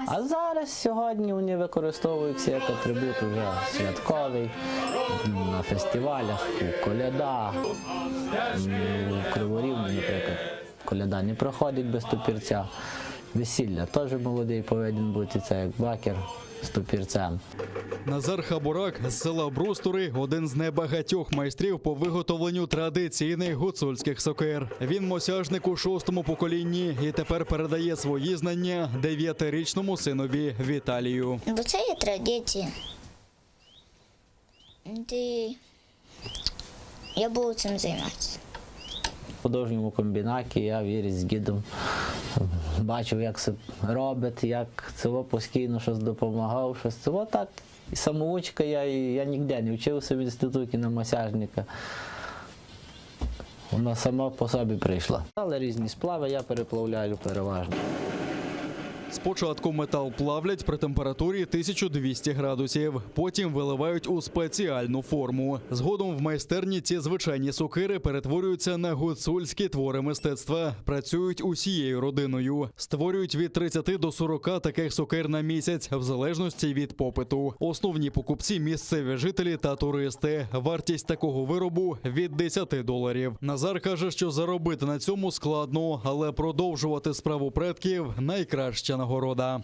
А зараз сьогодні вони використовуються як атрибут уже святковий, на фестивалях, у коляда, у Криворівні, наприклад, коляда не проходить без топірця. Весілля теж молодий повинен бути, це як бакер з топірцем. Назар Хабурак з села Брустури один з небагатьох майстрів по виготовленню традиційних гуцульських сокир. Він мосяжник у шостому поколінні і тепер передає свої знання дев'ятирічному синові Віталію. Бо це є традиція. Ти... Я буду цим займатися. В художньому комбінаті я вірю з дідом. Бачив, як це робить, як це постійно щось допомагав, щось це так. І самоучка я, і я ніде не вчився в інституті на масажника. Вона сама по собі прийшла. Але різні сплави я переплавляю переважно. Спочатку метал плавлять при температурі 1200 градусів, потім виливають у спеціальну форму. Згодом в майстерні ці звичайні сокири перетворюються на гуцульські твори мистецтва. Працюють усією родиною. Створюють від 30 до 40 таких сокир на місяць, в залежності від попиту. Основні покупці місцеві жителі та туристи. Вартість такого виробу від 10 доларів. Назар каже, що заробити на цьому складно, але продовжувати справу предків найкраща нагорода.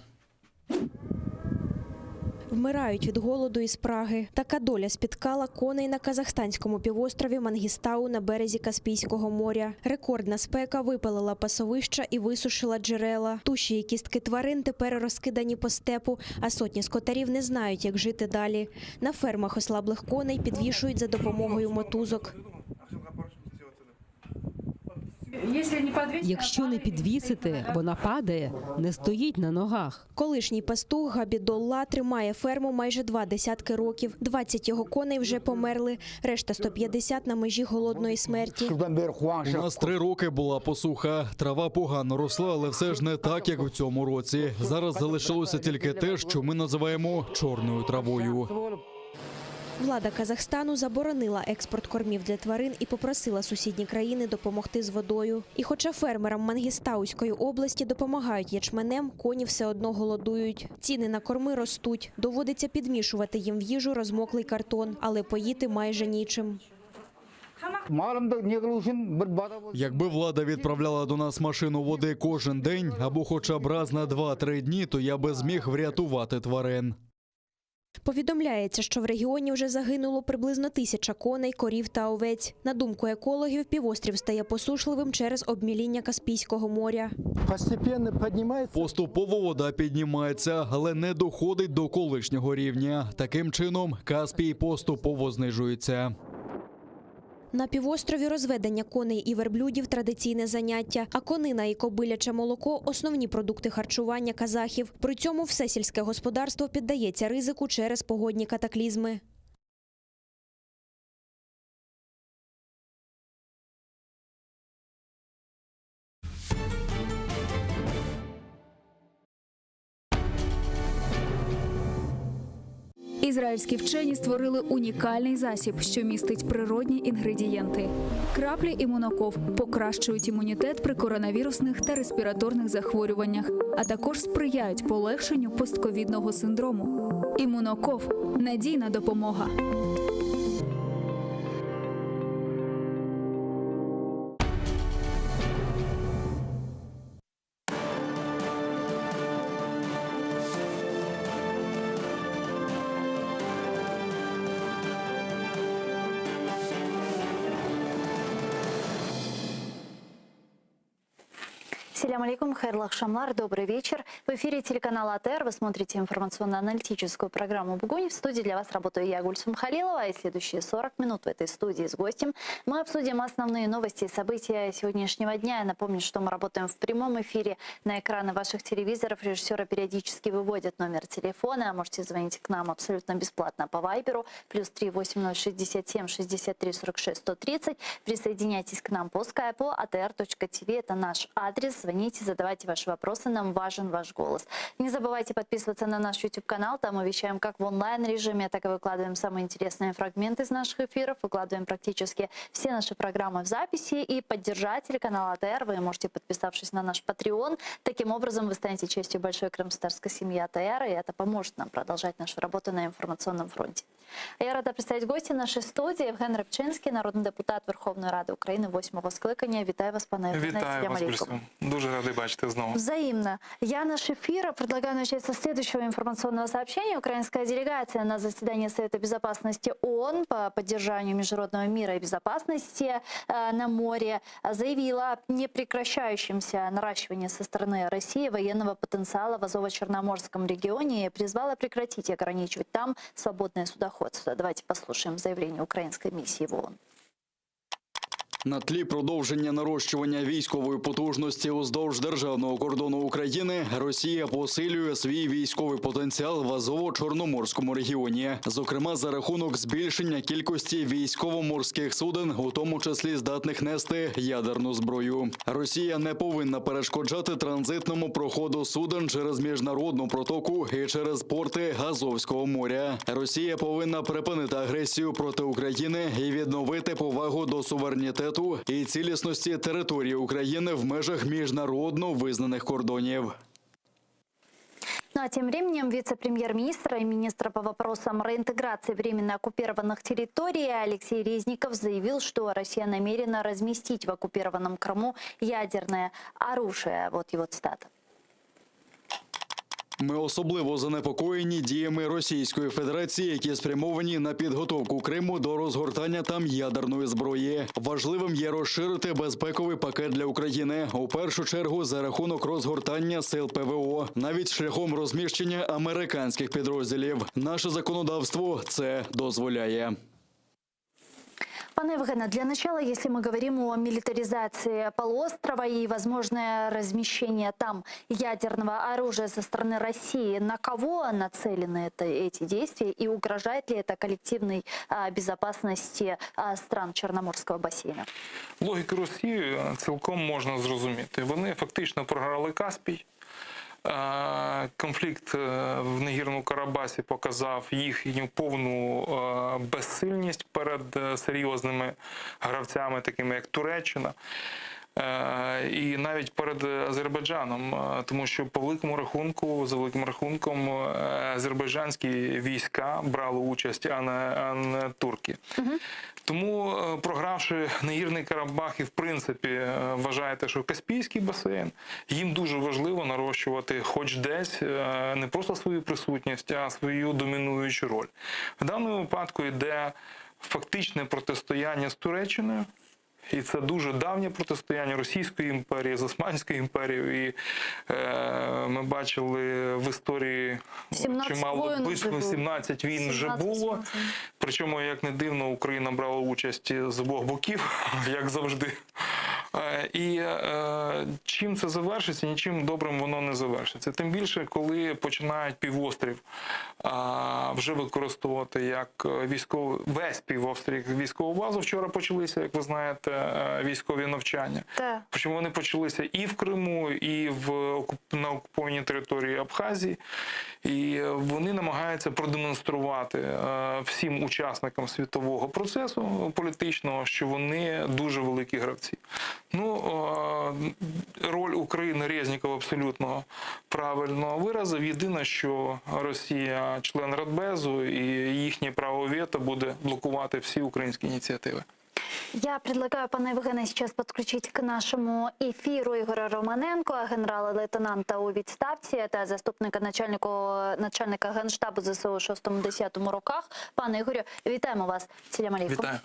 Вмирають від голоду і спраги. Така доля спіткала коней на казахстанському півострові Мангістау на березі Каспійського моря. Рекордна спека випалила пасовища і висушила джерела. Туші і кістки тварин тепер розкидані по степу, а сотні скотарів не знають, як жити далі. На фермах ослаблих коней підвішують за допомогою мотузок. Якщо не підвісити, вона падає, не стоїть на ногах. Колишній пастух Габідолла тримає ферму майже два десятки років. 20 його коней вже померли, решта 150 на межі голодної смерті. У нас три роки була посуха. Трава погано росла, але все ж не так, як в цьому році. Зараз залишилося тільки те, що ми називаємо чорною травою. Влада Казахстану заборонила експорт кормів для тварин і попросила сусідні країни допомогти з водою. І хоча фермерам Мангістауської області допомагають ячменем, коні все одно голодують. Ціни на корми ростуть. Доводиться підмішувати їм в їжу розмоклий картон, але поїти майже нічим. Якби влада відправляла до нас машину води кожен день або хоча б раз на 2-3 дні, то я би зміг врятувати тварин. Повідомляється, що в регіоні вже загинуло приблизно тисяча коней, корів та овець. На думку екологів, півострів стає посушливим через обміління Каспійського моря. Постепенно поднимается. Поступово вода піднімається, але не доходить до колишнього рівня. Таким чином, Каспій поступово знижується. На півострові розведення коней і верблюдів – традиційне заняття, а конина і кобиляче молоко – основні продукти харчування казахів. При цьому все сільське господарство піддається ризику через погодні катаклізми. Ізраїльські вчені створили унікальний засіб, що містить природні інгредієнти. Краплі імуноков покращують імунітет при коронавірусних та респіраторних захворюваннях, а також сприяють полегшенню постковідного синдрому. Імуноков надійна допомога. Селям алейкум, хайырлы aqşamlar, добрый вечер. В эфире телеканала АТР вы смотрите информационно-аналитическую программу «Бугунь». В студии для вас работаю я, Гульсум Халилова. И следующие 40 минут в этой студии с гостем мы обсудим основные новости и события сегодняшнего дня. Я напомню, что мы работаем в прямом эфире на экраны ваших телевизоров. Режиссеры периодически выводят номер телефона. Можете звонить к нам абсолютно бесплатно по Вайберу. Плюс 3 8067 63 46 130. Присоединяйтесь к нам по скайпу atr.tv. Это наш адрес. Звоните, задавайте ваши вопросы. Нам важен ваш голос. Не забывайте подписываться на наш YouTube-канал. Там мы вещаем как в онлайн-режиме, так и выкладываем самые интересные фрагменты из наших эфиров. Выкладываем практически все наши программы в записи. И поддержать телеканал АТР вы можете, подписавшись на наш Patreon. Таким образом, вы станете частью большой крымскотатарской семьи АТР, и это поможет нам продолжать нашу работу на информационном фронте. А Я рада представить гостя нашей студии Євген Рибчинський, народний депутат Верховної Ради України восьмого скликання. Вітаю вас, пане Євгене. Вітаю Селям вас, алейкум. Гульсум. Дуже радий бачити знову. Взаимно. Я наш эфир предлагаю начать со следующего информационного сообщения. Украинская делегация на заседании Совета Безопасности ООН по поддержанию международного мира и безопасности э, на море заявила о непрекращающемся наращивании со стороны России военного потенциала в Азово-Черноморском регионе и призвала прекратить и ограничивать там свободное судоходство. Давайте послушаем заявление украинской миссии в ООН. На тлі продовження нарощування військової потужності уздовж державного кордону України Росія посилює свій військовий потенціал в Азово-Чорноморському регіоні, зокрема за рахунок збільшення кількості військово-морських суден, у тому числі здатних нести ядерну зброю. Росія не повинна перешкоджати транзитному проходу суден через міжнародну протоку і через порти Азовського моря. Росія повинна припинити агресію проти України і відновити повагу до суверенітету і цілісності території України в межах міжнародно визнаних кордонів. Ну а тем временем вице-премьер-министр и министр по вопросам реинтеграции временно оккупированных территорий Алексей Резников заявил, что Россия намерена разместить в оккупированном Крыму ядерное оружие. Вот его цитата. Ми особливо занепокоєні діями Російської Федерації, які спрямовані на підготовку Криму до розгортання там ядерної зброї. Важливим є розширити безпековий пакет для України у першу чергу за рахунок розгортання сил ПВО, навіть шляхом розміщення американських підрозділів. Наше законодавство це дозволяє. Пане Евгене, для начала, если мы говорим о милитаризации полуострова и возможное размещение там ядерного оружия со стороны России, на кого нацелены это, эти действия и угрожает ли это коллективной а, безопасности а, стран Черноморского бассейна? Логіку Росії цілком можна зрозуміти. Вони фактично програли Каспій. Е, Конфлікт е, в Нагірному Карабасі показав їхню повну е, безсильність перед е, серйозними гравцями, такими як Туреччина. Е, І навіть перед Азербайджаном, е, тому що по великому рахунку, за великим рахунком, е, азербайджанські війська брали участь, а не, а не турки. Тому, е, програвши Нагірний Карабах і в принципі е, вважаєте, що Каспійський басейн, їм дуже важливо нарощувати хоч десь е, не просто свою присутність, а свою домінуючу роль. В даному випадку йде фактичне протистояння з Туреччиною. І це дуже давнє протистояння Російської імперії з Османською імперією. І е, ми бачили в історії 17 чимало воєн вже битв, було. 17 війн вже 17, було. 17. Причому, як не дивно, Україна брала участь з обох боків, як завжди. Е, І е, чим це завершиться, нічим добрим воно не завершиться. Тим більше, коли починають півострів а, вже використовувати як військову весь півострів як військову базу. Вчора почалися, як ви знаєте, е, військові навчання. Так. Причому вони почалися і в Криму, і в окуп- на окупованій території Абхазії. І е, вони намагаються продемонструвати е, всім учасникам світового процесу політичного, що вони дуже великі гравці. Ну, е, роль України Резніков абсолютно правильно виразив. Єдине, що Росія член Радбезу і їхнє право вето буде блокувати всі українські ініціативи. Я предлагаю пана Євгена сейчас подключить к нашему эфиру Ігоря Романенко, генерала-лейтенанта у відставці та заступника начальнику, начальника Генштабу ЗСУ у 6-10 роках. Пане Ігорю, вітаємо вас. Селям алейкум. Вітаю.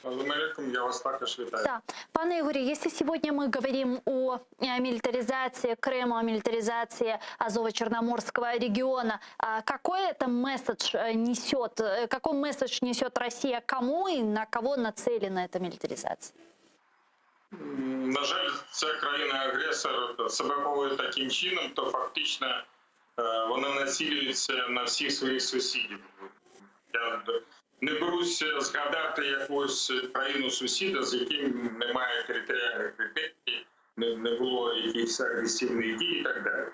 Салам алейкум, я вас також вітаю. Да. Пане Игорю, если сегодня мы говорим о э, милитаризации Крыма, о милитаризации Азово-Черноморского региона, а какой это месседж э, несет, э, какой месседж несет Россия кому и на кого нацелена эта милитаризация? М, На жаль, ця країна-агресор себе поводить таким чином, то фактично е, вона націлюється на всіх своїх сусідів. Я не беруся згадати якусь країну сусіда, з яким немає територіальних претензій, не, не було якихось агресивних дій і так далі.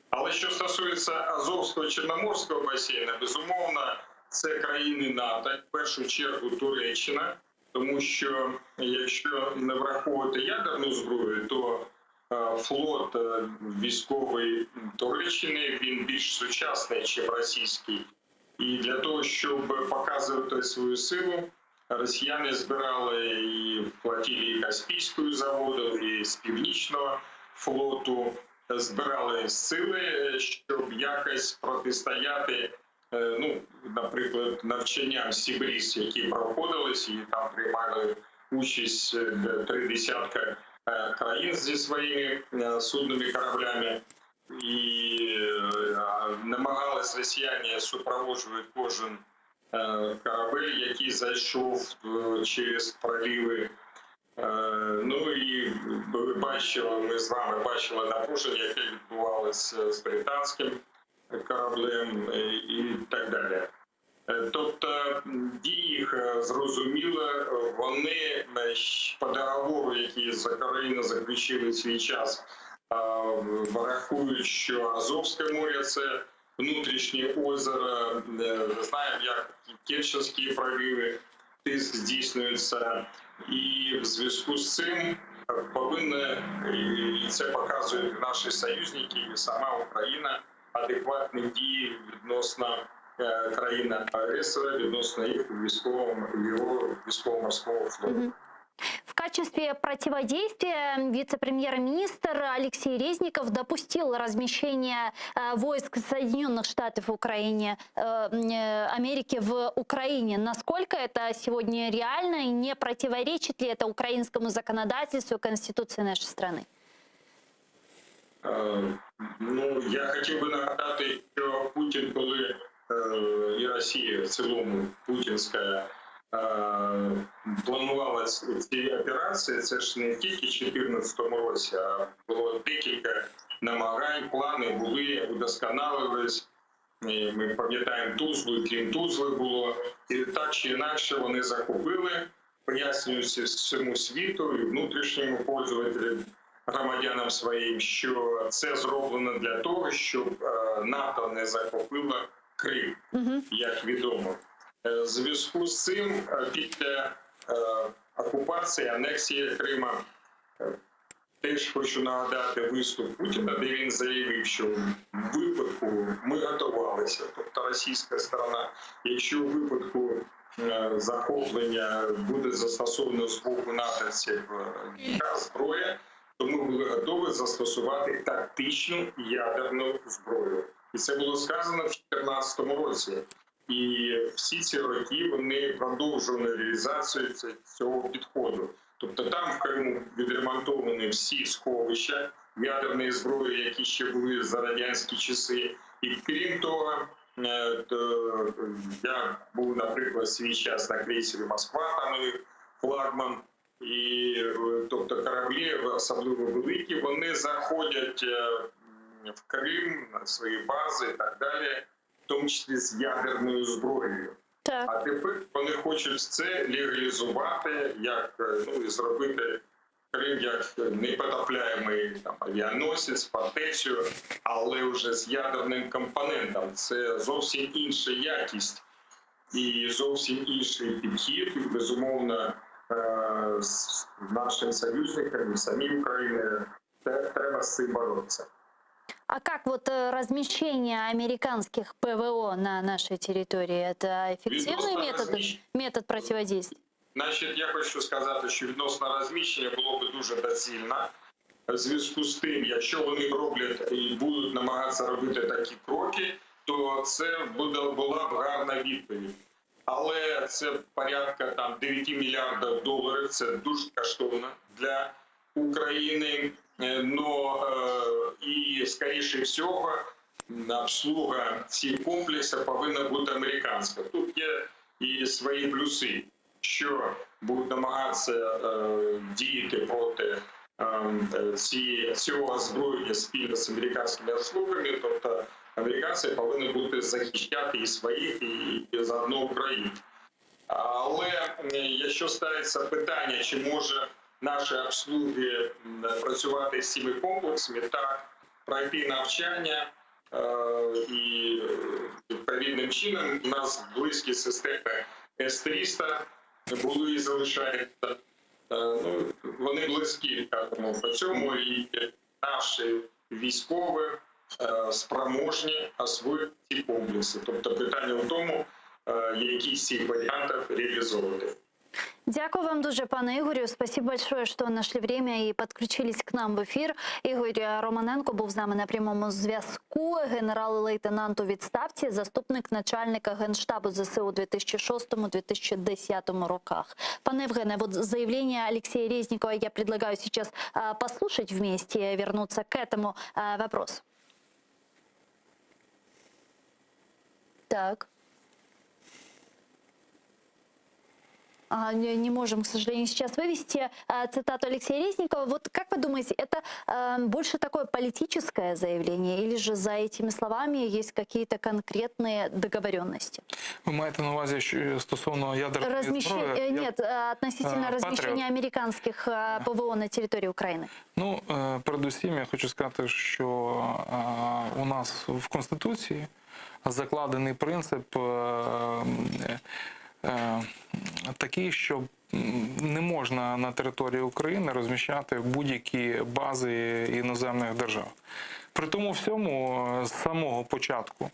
Але що стосується Азовського Чорноморського басейну, безумовно, це країни НАТО, в першу чергу Туреччина, тому що якщо не враховувати ядерну зброю, то е, флот е, військовий Туреччини він більш сучасний, ніж російський. І для того, щоб показувати свою силу, росіяни збирали і флотилії Каспійської заводили, і з північного флоту збирали сили, е, щоб якось протистояти, е, ну, наприклад, навчанням Sea Breeze, які проходились, і там приймали участь е, три десятка е, країн зі своїми е, суднами, кораблями. І е, намагались росіяни супроводжувати кожен е, корабель, який зайшов е, через проливи. Е, Ну і ви бачили, ми з вами бачили напруження, яке відбувалося з британським кораблем е, і так далі. Е, Тобто м, дії їх е, зрозуміло, вони е, щ- по договору, який за країна заключили в свій час, е, рахують, що Азовське море це внутрішнє озеро. Е, Знаємо, як Керченські проливи тиск здійснюється, і в зв'язку з цим повинна, і це показують наші союзники, і сама Україна, адекватні дії відносно е, країни-агресора, відносно їх військового його військово-морського флоту. В качестве противодействия вице-премьер-министр Алексей Резников допустил размещение э, войск Соединенных Штатов Украине, э, э, Америки в Украине. Насколько это сегодня реально и не противоречит ли это украинскому законодательству и Конституции нашей страны? Е, Ну, я хотів би нагадати, що Путін, коли е, і Росія в цілому путінська е, планувала ці ці операції, це ж не тільки в 2014 році, а було декілька намагань, плани були, удосконалились. І Ми пам'ятаємо Тузлу, і крім Тузли було. І так чи інакше вони захопили, пояснюють всьому світу і внутрішньому пользователю, громадянам своїм, що це зроблено для того, щоб е, НАТО не захопило Крим, як відомо. Е, В зв'язку з цим, е, після е, окупації, анексії Крима. Теж хочу нагадати виступ Путіна, де він заявив, що в випадку ми готувалися, тобто російська сторона, якщо у випадку е, захоплення буде застосовано з боку натовців е, зброя, то ми були готові застосувати тактичну ядерну зброю. І це було сказано в 2014 році. І всі ці роки вони продовжували реалізацію цього підходу. Тобто там в Криму відремонтовані всі сховища ядерної зброї, які ще були за радянські часи. І крім того, е, то я був, наприклад, свій час на крейсері Москва, там і флагман, і е, тобто кораблі, особливо великі, вони заходять е, в Крим на свої бази і так далі, в тому числі з ядерною зброєю. Так. А тепер вони хочуть це легалізувати, як е, ну і зробити Крим як непотопляємий там авіаносець, фортецю, але вже з ядерним компонентом. Це зовсім інша якість і зовсім інший підхід. І, безумовно, е, з нашим союзникам і самій Україні треба з цим боротися. А как вот э, размещение американских ПВО на нашей территории? Это эффективный Відносно метод, размещ- метод противодействия? Значить, я хочу сказати, що відносно розміщення було би дуже доцільно. В зв'язку з тим, якщо вони роблять і будуть намагатися робити такі кроки, то це буде була б гарна відповідь. Але це порядка там 9 мільярдів доларів. Це дуже коштовно для України. Е, Но е, і скоріше всього, обслуга цих комплексів повинна бути американська. Тут є і свої плюси, що будуть намагатися е, діяти проти е, ці, цього озброєння спільно з американськими обслугами, тобто американці повинні бути захищати і своїх, і, і заодно Україну. Але якщо ставиться питання, чи може наші обслуги працювати з цими комплексами, так, пройти навчання е, і е, відповідним чином у нас близькі системи С-300 були і залишаються. Е, Ну, вони близькі скажімо, по цьому, і наші військові спроможні освоїти ці комплекси. Тобто питання в тому, які з цих варіантів реалізовувати. Дякую вам дуже, пане Ігорю. Спасибо большое, что нашли время и подключились к нам в эфир. Ігор Романенко був з нами на прямому зв'язку. Генерал-лейтенант у відставці, заступник начальника Генштабу ЗСУ у 2006-2010 роках. Пане Євгене, вот заявление Алексея Резникова я предлагаю сейчас а, послушать вместе, вернуться к этому а, вопросу. Так. А, не, не можем, к сожалению, сейчас вывести а, цитату Алексея Резникова. Вот как вы думаете, это э, больше такое политическое заявление или же за этими словами есть какие-то конкретные договоренности? Ви маєте на увазі що стосовно ядерної Размещ... зброї? э, Я- Нет, э, относительно А, размещения Патриот. американских э, ПВО на территории Украины. Ну, е, передусім, я хочу сказати, що е, у нас в Конституції закладений принцип е, е, такий, що не можна на території України розміщати будь-які бази іноземних держав. При тому всьому, з самого початку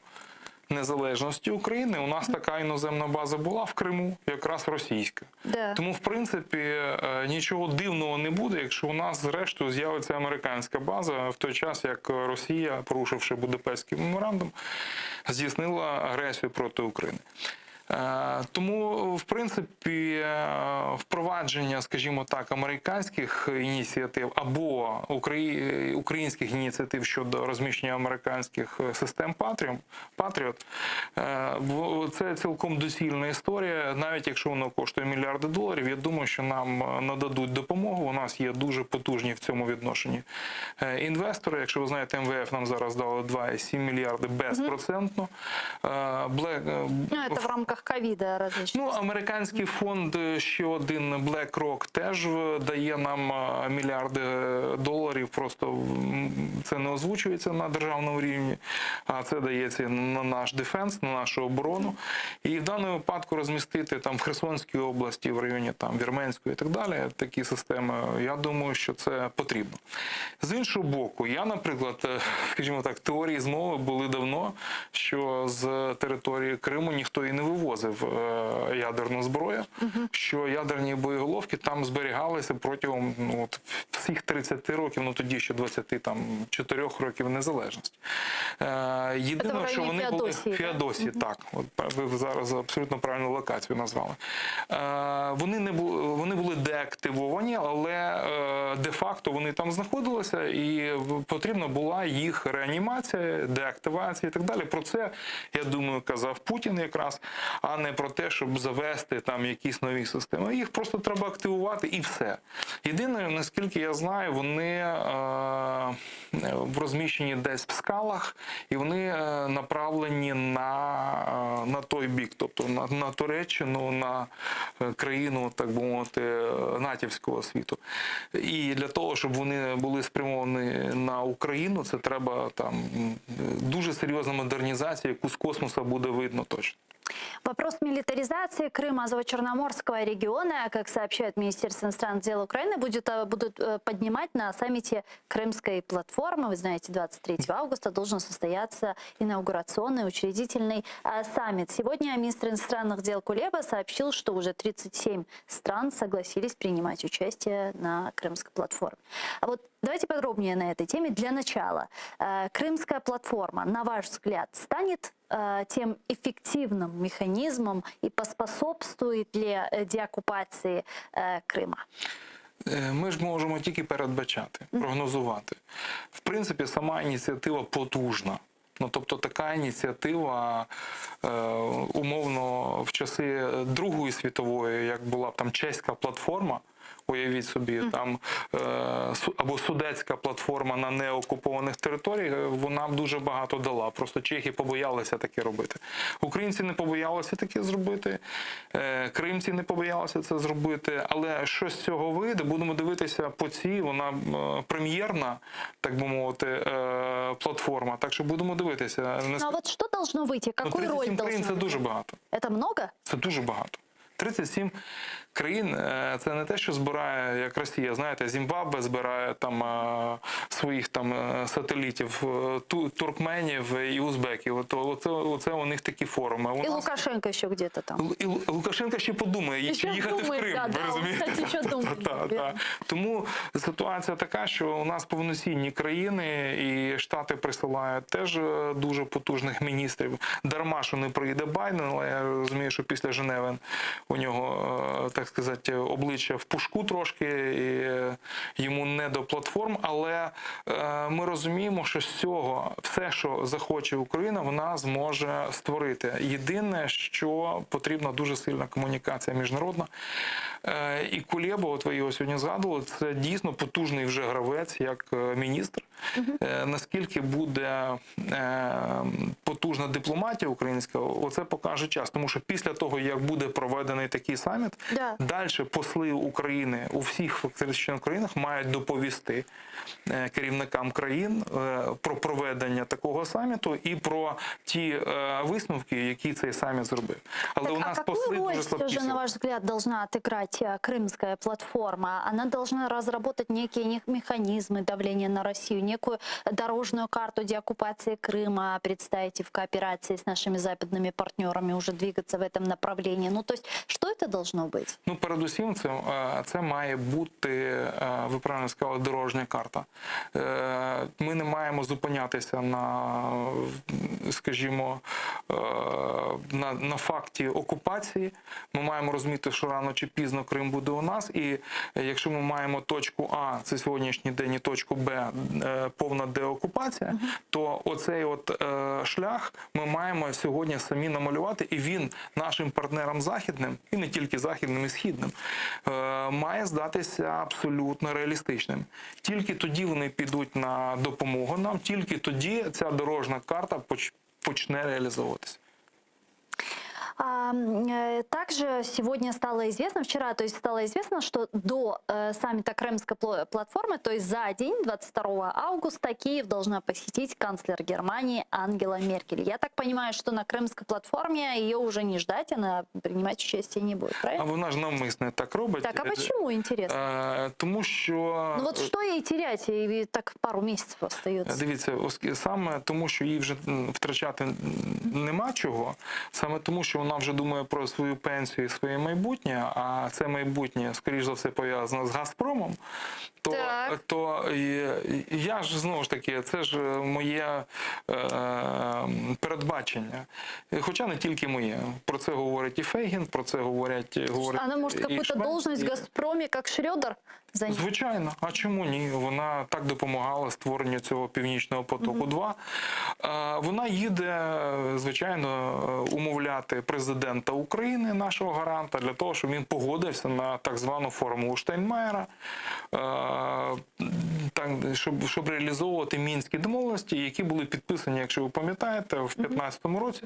незалежності України у нас така іноземна база була в Криму, якраз російська. Да. Тому, в принципі, е, нічого дивного не буде, якщо у нас зрештою з'явиться американська база в той час, як Росія, порушивши Будапештський меморандум, здійснила агресію проти України. Е, Тому, в принципі, е, впровадження, скажімо так, американських ініціатив або українських ініціатив щодо розміщення американських систем Патріот, е, це цілком доцільна історія, навіть якщо воно коштує мільярди доларів. Я думаю, що нам нададуть допомогу. У нас є дуже потужні в цьому відношенні інвестори. Якщо ви знаєте, МВФ нам зараз дали 2,7 мільярди безпроцентно. Black, Ну, это в рамках. рамках ковида различных. Ну, американський фонд е, ще один BlackRock теж е, дає нам е, мільярди е, доларів. Просто м, це не озвучується на державному рівні, а це дається на наш defense, на нашу оборону. І в даному випадку розмістити там в Херсонській області, в районі там Вірменської і так далі, такі системи. Я думаю, що це потрібно. З іншого боку, я, наприклад, е, скажімо так, теорії змови були давно, що з території Криму ніхто і не вивозив е, ядерну зброю, що ядерні боєголовки там зберігалися протягом ну, от, всіх 30 років, ну тоді ще 24 років незалежності. Е, Це єдине, в що районі вони були Феодосії, да? Феодосії, так. От ви зараз абсолютно правильну локацію назвали. Е, вони не були, вони були деактивовані, але е, де-факто вони там знаходилися, і потрібна була їх реанімація, деактивація і так далі. Про це, я думаю, казав Путін якраз, а не про те, щоб завести там якісь нові системи. Їх просто треба активувати і все. Єдине, наскільки я знаю, вони е, розміщені десь в скалах, і вони е, направлені на, е, на той бік, тобто на, на Туреччину, на е, країну, так би мовити, е, натівського світу. І для того, щоб вони були спрямовані на Україну, це треба там м, дуже серйозна модернізація, яку з космоса буде видно точно. Вопрос милитаризации Крыма, Азово-Черноморского региона, как сообщает Министерство иностранных дел Украины, будет, э, будут э, поднимать на саммите Крымской платформы. Вы знаете, 23 августа должен состояться инаугурационный учредительный э, саммит. Сегодня министр иностранных дел Кулеба сообщил, что уже 37 стран согласились принимать участие на Крымской платформе. А вот давайте подробнее на этой теме. Для начала, э, Крымская платформа, на ваш взгляд, станет э, тем эффективным механизмом и поспособствует ли э, деоккупации э, Крыма? Е, Ми ж можемо тільки передбачати, прогнозувати. В принципі, сама ініціатива потужна. Ну, тобто така ініціатива, е, умовно, в часи Другої світової, як була б там чеська платформа, уявіть собі, там е, су- або судетська платформа на неокупованих територіях, е, вона б дуже багато дала. Просто чехи побоялися таке робити. Українці не побоялися таке зробити, е, кримці не побоялися це зробити. Але що з цього вийде, будемо дивитися по цій, вона е, прем'єрна, так би мовити, е, платформа. Так що будемо дивитися. Ну а вот что должно выйти? Ну, Какую роль 37 країн должно це дуже багато. Это много? Це дуже багато. 37 країн е, це не те, що збирає як Росія. Знаєте, Зімбабве збирає там е, своїх там е, сателітів, е, ту- туркменів і узбеків. От, оце, оце у них такі форуми. У И нас Лукашенко еще где-то там. і Лу- Лукашенко ще подумає, Ще чи їхати думає, в Крим. да, ви да, он, розумієте? кстати, ще Та, думає, та, та. Тому ситуація така, що у нас повноцінні країни і Штати присилають теж е, дуже потужних міністрів. Дарма, що не приїде Байден, але я розумію, що після Женеви у нього, е, так сказати, обличчя в пушку трошки, і е, йому не до платформ. Але е, ми розуміємо, що з цього все, що захоче Україна, вона зможе створити. Єдине, що потрібна дуже сильна комунікація міжнародна. Е, І Кулеба, от ви його сьогодні згадували, це дійсно потужний вже гравець як е, міністр. Е, Наскільки буде е, потужна дипломатія українська, оце покаже час. Тому що після того, як буде проведений такий саміт, Да. далі посли України у всіх фактично країнах мають доповісти е, керівникам країн е, про проведення такого саміту і про ті е, висновки, які цей саміт зробив. Але Так, у а нас какую посли роль дуже все слабкі. же, на сьогодні. ваш взгляд, должна отыграть э, крымская платформа? Она должна разработать некие нех- механизмы давления на Россию, некую дорожную карту деоккупации Крыма представить и в кооперации с нашими западными партнерами уже двигаться в этом направлении. Ну, то есть, что это должно быть? Ну, передусім, це, е, це має бути, е, ви правильно сказали, дорожня карта. Е, Ми не маємо зупинятися на, скажімо, е, на, на факті окупації. Ми маємо розуміти, що рано чи пізно Крим буде у нас. І якщо ми маємо точку А, це сьогоднішній день, і точку Б, е, повна деокупація, то оцей от е, шлях ми маємо сьогодні самі намалювати, і він нашим партнерам західним, і не тільки західним, і східним, е, має здатися абсолютно реалістичним. Тільки тоді вони підуть на допомогу нам, тільки тоді ця дорожна карта поч- почне реалізовуватися. А, э, также сегодня стало известно, вчера, то есть стало известно, что до э, саммита Крымской платформы, то есть за день, 22 августа, Киев должна посетить канцлер Германии Ангела Меркель. Я так понимаю, что на Крымской платформе ее уже не ждать, она принимать участие не будет, А правильно? вона ж навмисне так робить. Так, а почему, интересно? Е, Тому що Ну вот что ей терять, ей так пару месяцев остается. Дивіться, оск- саме тому, що їй вже м, втрачати м, нема чого, саме тому, що вона вже думає про свою пенсію і своє майбутнє, а це майбутнє, скоріш за все, пов'язано з Газпромом, то, то е, я ж знову ж таки, це ж моє е, передбачення. Хоча не тільки моє. Про це говорить і Фейгін, про це говорять говорить Она может і какую-то Швець, должность і- в «Газпроме», как Шредер, занять? Звичайно, а чому ні? Вона так допомагала створенню цього північного потоку. 2 Вона їде, звичайно, умовляти президента України, нашого гаранта, для того, щоб він погодився на так звану формулу Штайнмаєра, е, так, щоб, щоб реалізовувати мінські домовленості, які були підписані, якщо ви пам'ятаєте, в 2015 році,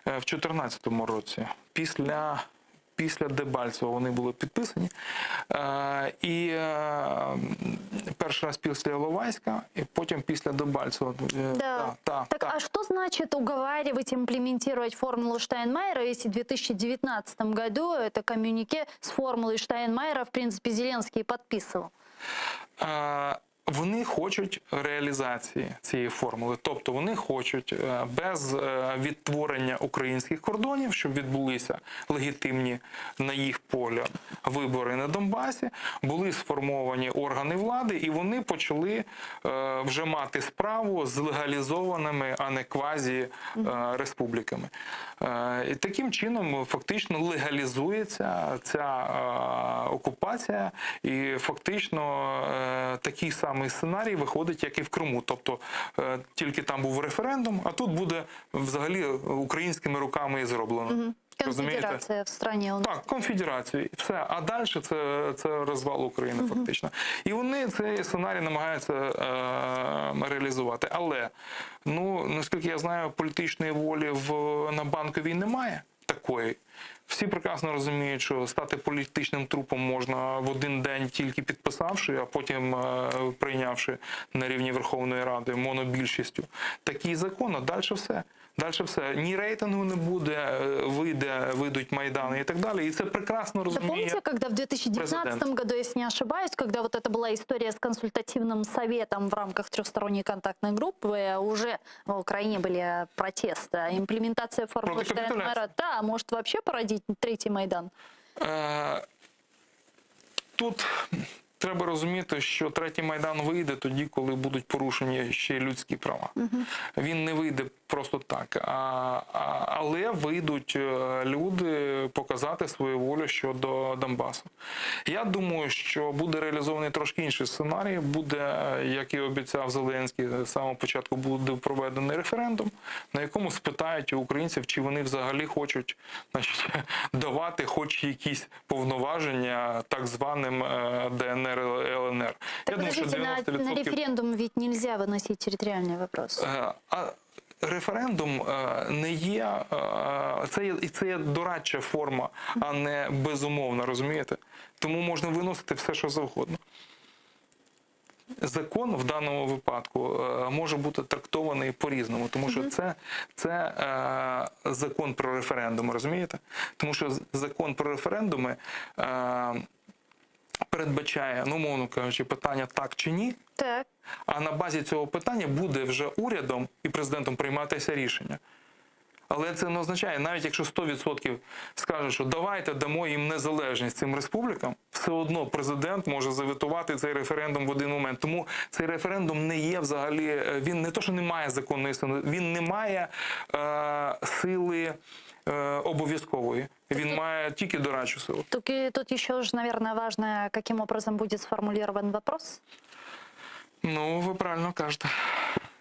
е, в 2014 році, після після Дебальцева вони були підписані. Е, і е, перший раз після Іловайська, і потім після Дебальцева. Е, Да. та, Так, а что значит уговаривать имплементировать формулу Штайнмайера, если в 2019 году это коммюнике с формулой Штайнмайера, в принципе, Зеленский подписывал? Е, Вони хочуть реалізації цієї формули, тобто вони хочуть е, без е, відтворення українських кордонів, щоб відбулися легітимні на їх полі вибори на Донбасі, були сформовані органи влади, і вони почали е, вже мати справу з легалізованими, а не квазі е, республіками. Е, І таким чином фактично легалізується ця е, окупація, і фактично е, такий самий сценарій виходить, як і в Криму. Тобто е, тільки там був референдум, а тут буде взагалі українськими руками і зроблено. Мгм. Розумієте? Конфедерация в стране у нас. Так, конфедерацію, все. А далі це, це розвал України, фактично. І вони цей сценарій намагаються е, реалізувати. Але, ну, наскільки я знаю, політичної волі в, на банковій немає такої. Всі прекрасно розуміють, що стати політичним трупом можна в один день тільки підписавши, а потім е, прийнявши на рівні Верховної Ради монобільшістю такий закон, а далі все. Далі все. Ні рейтингу не буде, е, вийде, вийдуть майдани і так далі. І це прекрасно Да розуміє. помните, когда в 2019 президент. году, если не ошибаюсь, когда вот это была история с консультативным советом в рамках трехсторонней контактной группы, уже в Украине были протесты. А Имплементация формулы Против капитуляции. Штайнмайера, да, может вообще породить третий Майдан. Е, Тут треба розуміти, що третій майдан вийде тоді, коли будуть порушені ще й людські права. Він не вийде просто так, а, а, але вийдуть е, люди показати свою волю щодо Донбасу. Я думаю, що буде реалізований трошки інший сценарій. Буде, е, як і обіцяв Зеленський, з самого початку буде проведений референдум, на якому спитають у українців, чи вони взагалі хочуть значить, давати хоч якісь повноваження так званим е, ДНР ЛНР. Так Я думаю, що подождите, на, 90% на референдум ведь нельзя выносить территориальный вопрос. Е, А референдум е, не є е, це є і це є дорадча форма, а не безумовна, розумієте? Тому можна виносити все, що завгодно. Закон в даному випадку е, може бути трактований по-різному, тому що це, це е, закон про референдум, розумієте? Тому що з- закон про референдуми е, передбачає, ну, умовно кажучи, питання так чи ні. Так. А на базі цього питання буде вже урядом і президентом прийматися рішення. Але це не означає, навіть якщо 100% скаже, що давайте дамо їм незалежність цим республікам, все одно президент може заветувати цей референдум в один момент. Тому цей референдум не є взагалі, е, він не то, що не має законної сили, він не має е, сили е, обов'язкової. Він має тільки дорадчу силу. Тут, и- тут еще же, наверное, важно, каким образом будет сформулирован вопрос. Ну, ви правильно кажете.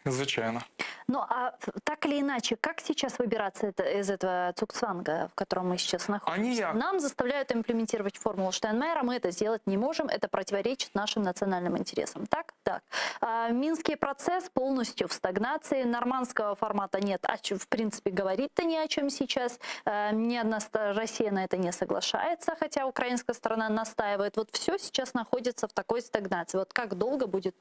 Звичайно. Ну, а так или иначе, как сейчас выбираться это- из этого цугцванга, в котором мы сейчас находимся? ніяк. Нам заставляют имплементировать формулу Штайнмайера, мы это сделать не можем, это противоречит нашим национальным интересам, так? так. А, Минский процесс полностью в стагнации, нормандского формата нет, а в принципе говорить-то ни о чем сейчас. Э, ни одна Россия на это не соглашается, хотя украинская сторона настаивает. Вот все сейчас находится в такой стагнации. Вот как долго будет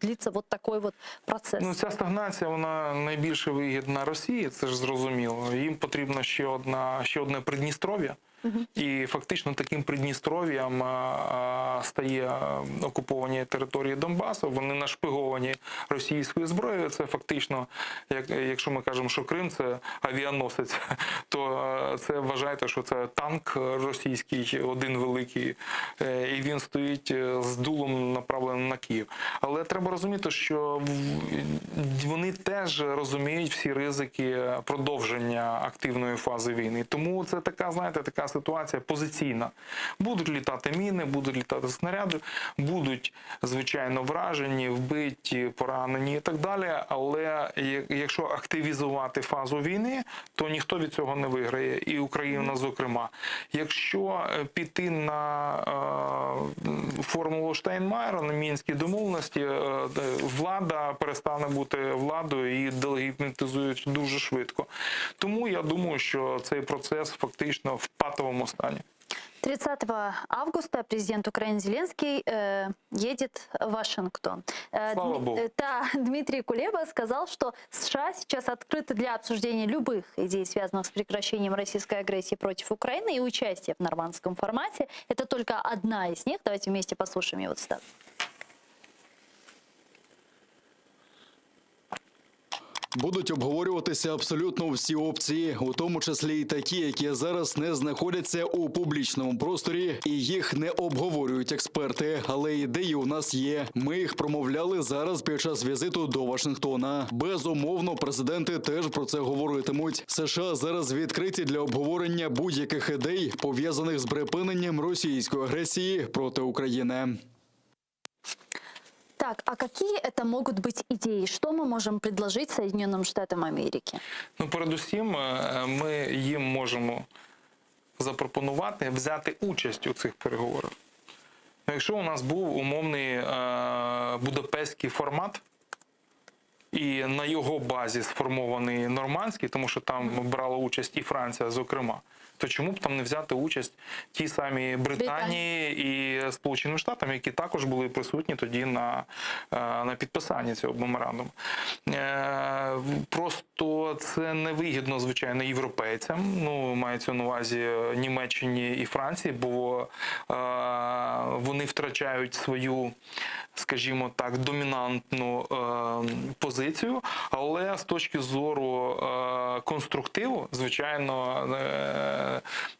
длиться вот такой вот процесс? Ну, ця стагнація вона найбільше вигідна Росії, це ж зрозуміло. Їм потрібно ще одна ще одне Придністров'я. І фактично таким Придністров'ям стає окуповані території Донбасу. Вони нашпиговані російською зброєю. Це фактично, як, якщо ми кажемо, що Крим це авіаносець, то це вважайте, що це танк російський, один великий, е, і він стоїть е, з дулом направленим на Київ. Але треба розуміти, що вони теж розуміють всі ризики продовження активної фази війни. Тому це така, знаєте, така ситуація позиційна. Будуть літати міни, будуть літати снаряди, будуть звичайно вражені, вбиті, поранені і так далі. Але якщо активізувати фазу війни, то ніхто від цього не виграє, і Україна, зокрема. Якщо е, піти на е, формулу Штайнмаєра, на мінські домовленості, е, влада перестане бути владою і делегітимізують дуже швидко. Тому я думаю, що цей процес фактично в патовому стані. 30 августа президент Украины Зеленский э, едет в Вашингтон. Э, Слава Дми- Богу. э, Да, Дмитрий Кулеба сказал, что США сейчас открыты для обсуждения любых идей, связанных с прекращением российской агрессии против Украины и участия в нормандском формате. Это только одна из них. Давайте вместе послушаем его цитату. Будуть обговорюватися абсолютно всі опції, у тому числі і такі, які зараз не знаходяться у публічному просторі, і їх не обговорюють експерти. Але ідеї у нас є. Ми їх промовляли зараз під час візиту до Вашингтона. Безумовно, президенти теж про це говоритимуть. США зараз відкриті для обговорення будь-яких ідей, пов'язаних з припиненням російської агресії проти України. Так, а какие это могут быть идеи? Что мы можем предложить Соединенным Штатам Америки? Ну, передусім, е, ми їм можемо запропонувати взяти участь у цих переговорах. Ну, якщо у нас був умовний е, будапештський формат, і на його базі сформований нормандський, тому що там брала участь і Франція, зокрема, то чому б там не взяти участь ті самі Британії і Сполученим Штатам, які також були присутні тоді на, е, на підписанні цього меморандуму? Е, Просто це невигідно, звичайно, європейцям. Ну, мається на увазі Німеччині і Франції, бо е, вони втрачають свою, скажімо так, домінантну е, позицію. Але з точки зору е, конструктиву, звичайно, е,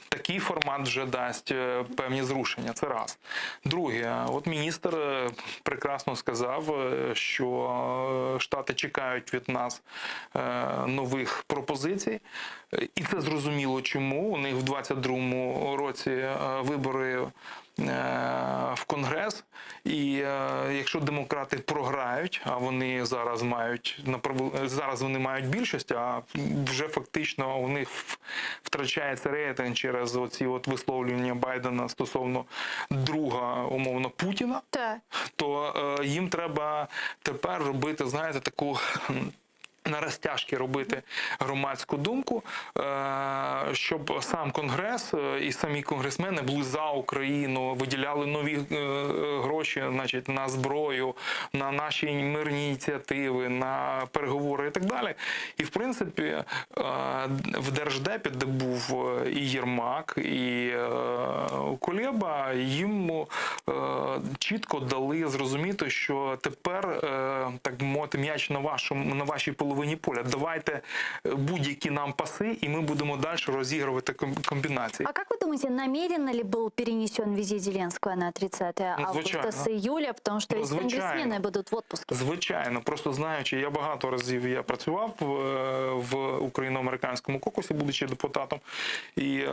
такий формат вже дасть е, певні зрушення. Це раз. Друге, от міністр е, прекрасно сказав, е, що Штати чекають від нас нових пропозицій. І це зрозуміло чому. У них в 22-му році вибори в Конгрес. І якщо демократи програють, а вони зараз мають зараз вони мають більшість, а вже фактично у них втрачається рейтинг через оці от висловлювання Байдена стосовно друга, умовно, Путіна, Так. то е, їм треба тепер робити, знаєте, таку. На розтяжки робити громадську думку, е, щоб сам Конгрес е, і самі конгресмени були за Україну, виділяли нові е, гроші, значить, на зброю, на наші мирні ініціативи, на переговори і так далі. І в принципі, в Держдепі, де був і Єрмак, і Кулеба, їм чітко дали зрозуміти, що тепер, так мовити, м'яч на вашому на вашій половині поля. Давайте е, будь-які нам паси, і ми будемо далі розігрувати комбінації. А как вы думаете, намеренно ли был перенесен визит Зеленского на 30 Ну, августа звичайно. с июля, потому что Ну, ведь звичайно. конгрессмены будут в отпуске? Звичайно, просто знаючи, я багато разів я працював в, в україно-американському кокусі, будучи депутатом, і.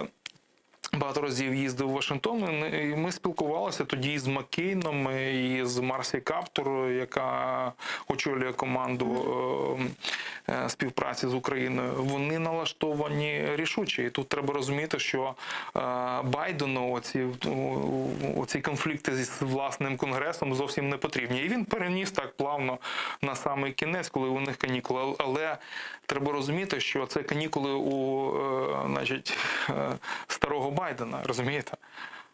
Багато разів їздив в Вашингтон, і ми спілкувалися тоді і з Маккейном, і з Марсі Каптур, яка очолює команду е, е, співпраці з Україною. Вони налаштовані рішуче. І тут треба розуміти, що е, Байдену оці, оці конфлікти з власним конгресом зовсім не потрібні. І він переніс так плавно на самий кінець, коли у них канікули. Але треба розуміти, що це канікули у е, значить, е, старого Байдена, розумієте?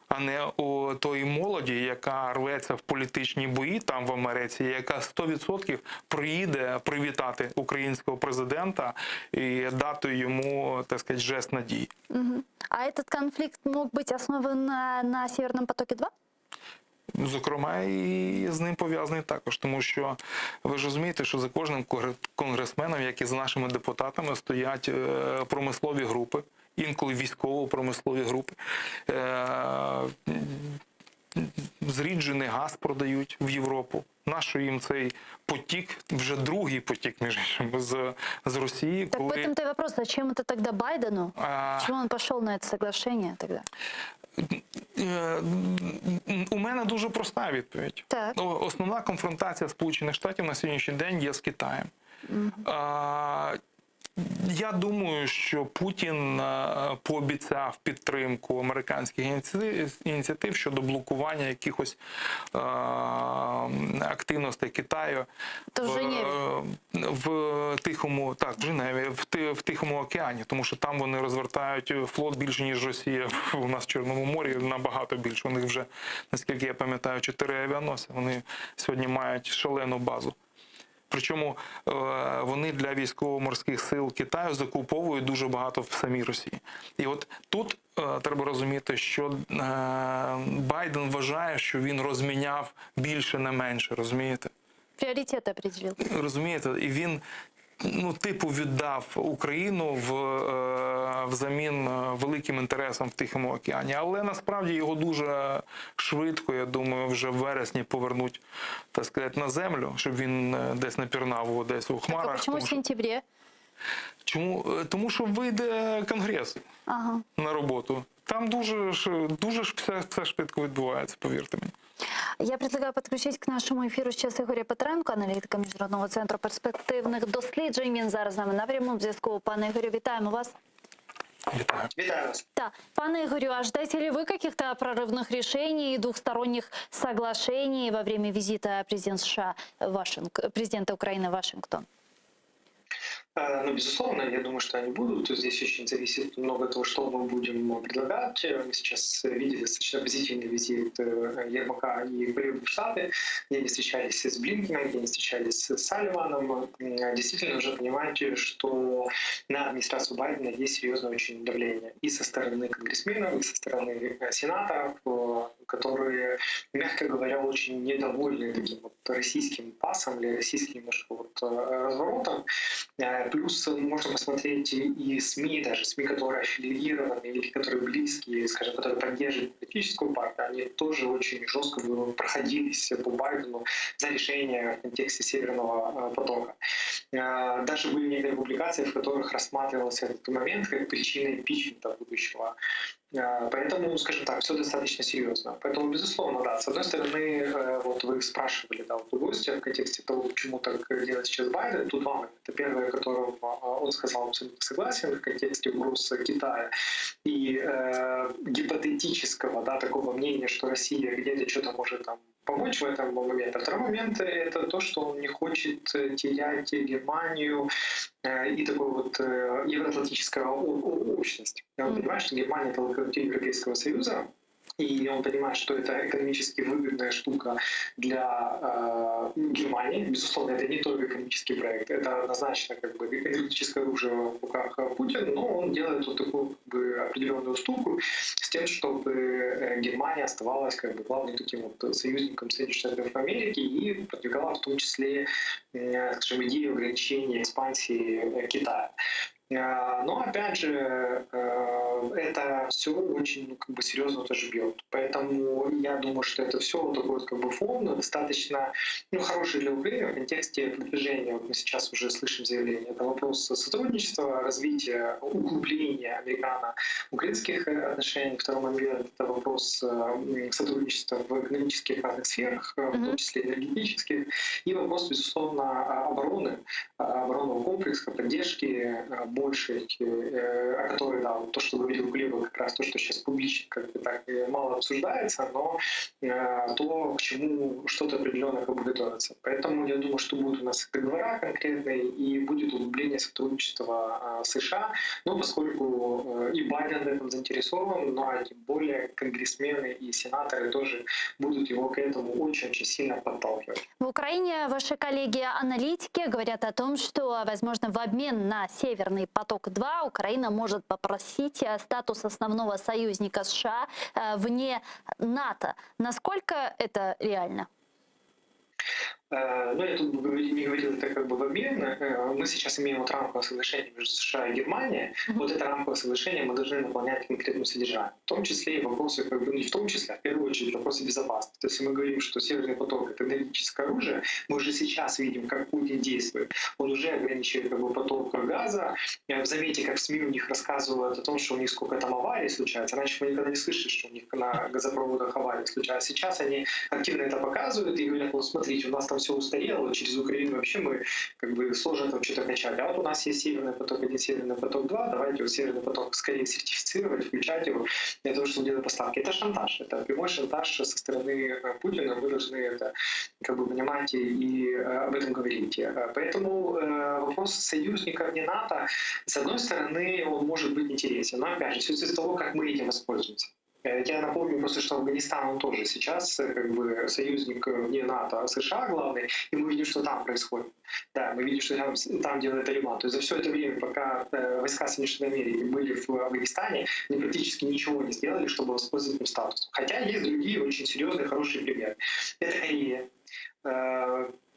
А не у тої молоді, яка рветься в політичні бої там в Америці, яка 100% приїде привітати українського президента і дати йому, так сказати, жест надії. Мгм. А этот конфликт мог быть основан на, на Северном потоке-2? Зокрема, і з ним пов'язаний також, тому що ви ж розумієте, що за кожним конгре- конгресменом, як і за нашими депутатами, стоять е, промислові групи, інколи військово-промислові групи. Е, Зріджений газ продають в Європу. Нащо їм цей потік, вже другий потік, між іншим, з, з Росії, Так в этом-то и вопрос, зачем это тогда Байдену? А. Почему он пошел на это соглашение тогда? Е, У мене дуже проста відповідь. Так. Ну, Основна конфронтація Сполучених Штатів на сьогоднішній день є з Китаєм. А, Я думаю, що Путін е, пообіцяв підтримку американських ініціатив- ініціатив щодо блокування якихось е, активностей Китаю То в Женеві. в Тихому, так, в Женеві, в, Ти- в Тихому океані, тому що там вони розвертають флот більше, ніж Росія у нас в Чорному морі, набагато більше. У них вже, наскільки я пам'ятаю, чотири авіаносці. Вони сьогодні мають шалену базу. Причому е, вони для військово-морських сил Китаю закуповують дуже багато в самій Росії. І от тут е, треба розуміти, що е, Байден вважає, що він розміняв більше на менше, розумієте? Приоритеты определил. Розумієте, і він ну, типу, віддав Україну в, е, взамін е, великим інтересам в Тихому океані. Але насправді його дуже швидко, я думаю, вже в вересні повернуть, так сказати, на землю, щоб він е, десь не пірнав десь у Так, а хмарах. почему Тому в що, сентябре? чому? Е, Тому що вийде Конгрес Ага. на роботу. Там дуже ж дуже ж все, все швидко відбувається, повірте мені. Я предлагаю подключить к нашему эфиру сейчас Ігоря Петренко, аналітика Міжнародного центру перспективних досліджень. Він зараз з нами на прямому зв'язку. Пане Ігорю, вітаємо вас. Вітаю. Вітаю вас. Да. Пане Игорю, а ждете ли вы каких-то прорывных решений и двухсторонних соглашений во время визита президента США в Вашинг... президента Украины в Вашингтон? Э, Ну, безусловно, я думаю, что они будут. Здесь очень зависит много того, что мы будем предлагать. Мы сейчас видели достаточно позитивный визит э, Ермака и Кулебы в Штаты, где они встречались с Блинкеном, где они встречались с Салливаном. М, Действительно нужно понимать, что на администрацию Байдена есть серьезное очень давление и со стороны конгрессменов, и со стороны э, сенаторов, э, которые, мягко говоря, очень недовольны таким вот российским пасом или российским немножко вот э, разворотом. Э, Плюс можно посмотреть и СМИ, даже СМИ, которые аффилированы или которые близкие, скажем, которые поддерживают политическую партию, они тоже очень жестко проходились по Байдену за решение в контексте Северного э, потока. Э, Даже были некоторые публикации, в которых рассматривался этот момент как причина импичмента будущего. Э, Поэтому, скажем так, все достаточно серьезно. Поэтому, безусловно, да, с одной стороны, э, вот вы спрашивали, да, вот у гостя в контексте того, почему так делает сейчас Байден, тут два момента. Первое, о котором э, он сказал, абсолютно согласен в контексте угроз Китая и э, гипотетического, да, такого мнения, что Россия где-то что-то может там помочь в этом моменте. А второй момент — это то, что он не хочет э, терять Германию э, и такую вот э, евроатлантическую о- о- общность. Он понимает, что Германия — это локомотив Европейского Союза, и он понимает, что это экономически выгодная штука для э, Германии. Безусловно, это не только экономический проект, это однозначно как бы энергетическое оружие в руках Путина, но он делает вот такую как бы, определенную уступку с тем, чтобы э, Германия оставалась как бы главным таким вот союзником Соединенных Штатов Америки и продвигала в том числе, э, скажем, идею ограничения экспансии э, Китая. Но опять же, это все очень ну, как бы серьезно тоже бьет. Поэтому я думаю, что это все вот такой вот как бы фон достаточно ну, хороший для Украины в контексте продвижения. Вот мы сейчас уже слышим заявление. Это вопрос сотрудничества, развития, углубления американо-украинских отношений. Второй момент — это вопрос сотрудничества в экономических разных сферах, в том числе энергетических. И вопрос, безусловно, обороны, оборонного комплекса, поддержки большей, о которой, да, вот то, что говорил Кулеба, как раз то, что сейчас публично как бы так мало обсуждается, но то, к чему что-то определенное как бы готовится. Поэтому я думаю, что будут у нас договора конкретные и будет углубление сотрудничества США, но поскольку и Байден в этом заинтересован, ну а тем более конгрессмены и сенаторы тоже будут его к этому очень-очень сильно подталкивать. В Украине ваши коллеги-аналитики говорят о том, что, возможно, в обмен на Северный поток-2 Украина может попросить статус основного союзника США вне НАТО. Насколько это реально? Ну, я тут не говорил это как бы в обмен. Мы сейчас имеем вот рамковое соглашение между США и Германией. Mm-hmm. Вот это рамковое соглашение мы должны наполнять конкретным содержанием. В том числе и вопросы, как бы, не в том числе, а в первую очередь вопросы безопасности. То есть мы говорим, что Северный поток — это энергетическое оружие, мы уже сейчас видим, как Путин действует. Он уже ограничивает как бы, поток газа. Заметьте, как в СМИ у них рассказывают о том, что у них сколько там аварий случается. Раньше мы никогда не слышали, что у них на газопроводах аварии случаются. Сейчас они активно это показывают и говорят, ну смотрите, у нас там все устарело, через Украину вообще мы как бы сложно там что-то качать. А вот у нас есть Северный поток-1, Северный поток-2, давайте вот Северный поток скорее сертифицировать, включать его для того, чтобы делать поставки. Это шантаж, это прямой шантаж со стороны Путина, мы должны это как бы понимать и, и об этом говорить. Поэтому вопрос союзников не НАТО, с одной стороны, он может быть интересен, но опять же, все зависит от того, как мы этим воспользуемся. Я напомню просто, что Афганистан, он тоже сейчас как бы союзник вне НАТО, а США главный, и мы видим, что там происходит. Да, мы видим, что там, там делает Талибан. То есть за все это время, пока войска Соединенных Штатов Америки были в Афганистане, они практически ничего не сделали, чтобы воспользоваться этим статусом. Хотя есть другие очень серьезные, хорошие примеры. Это Корея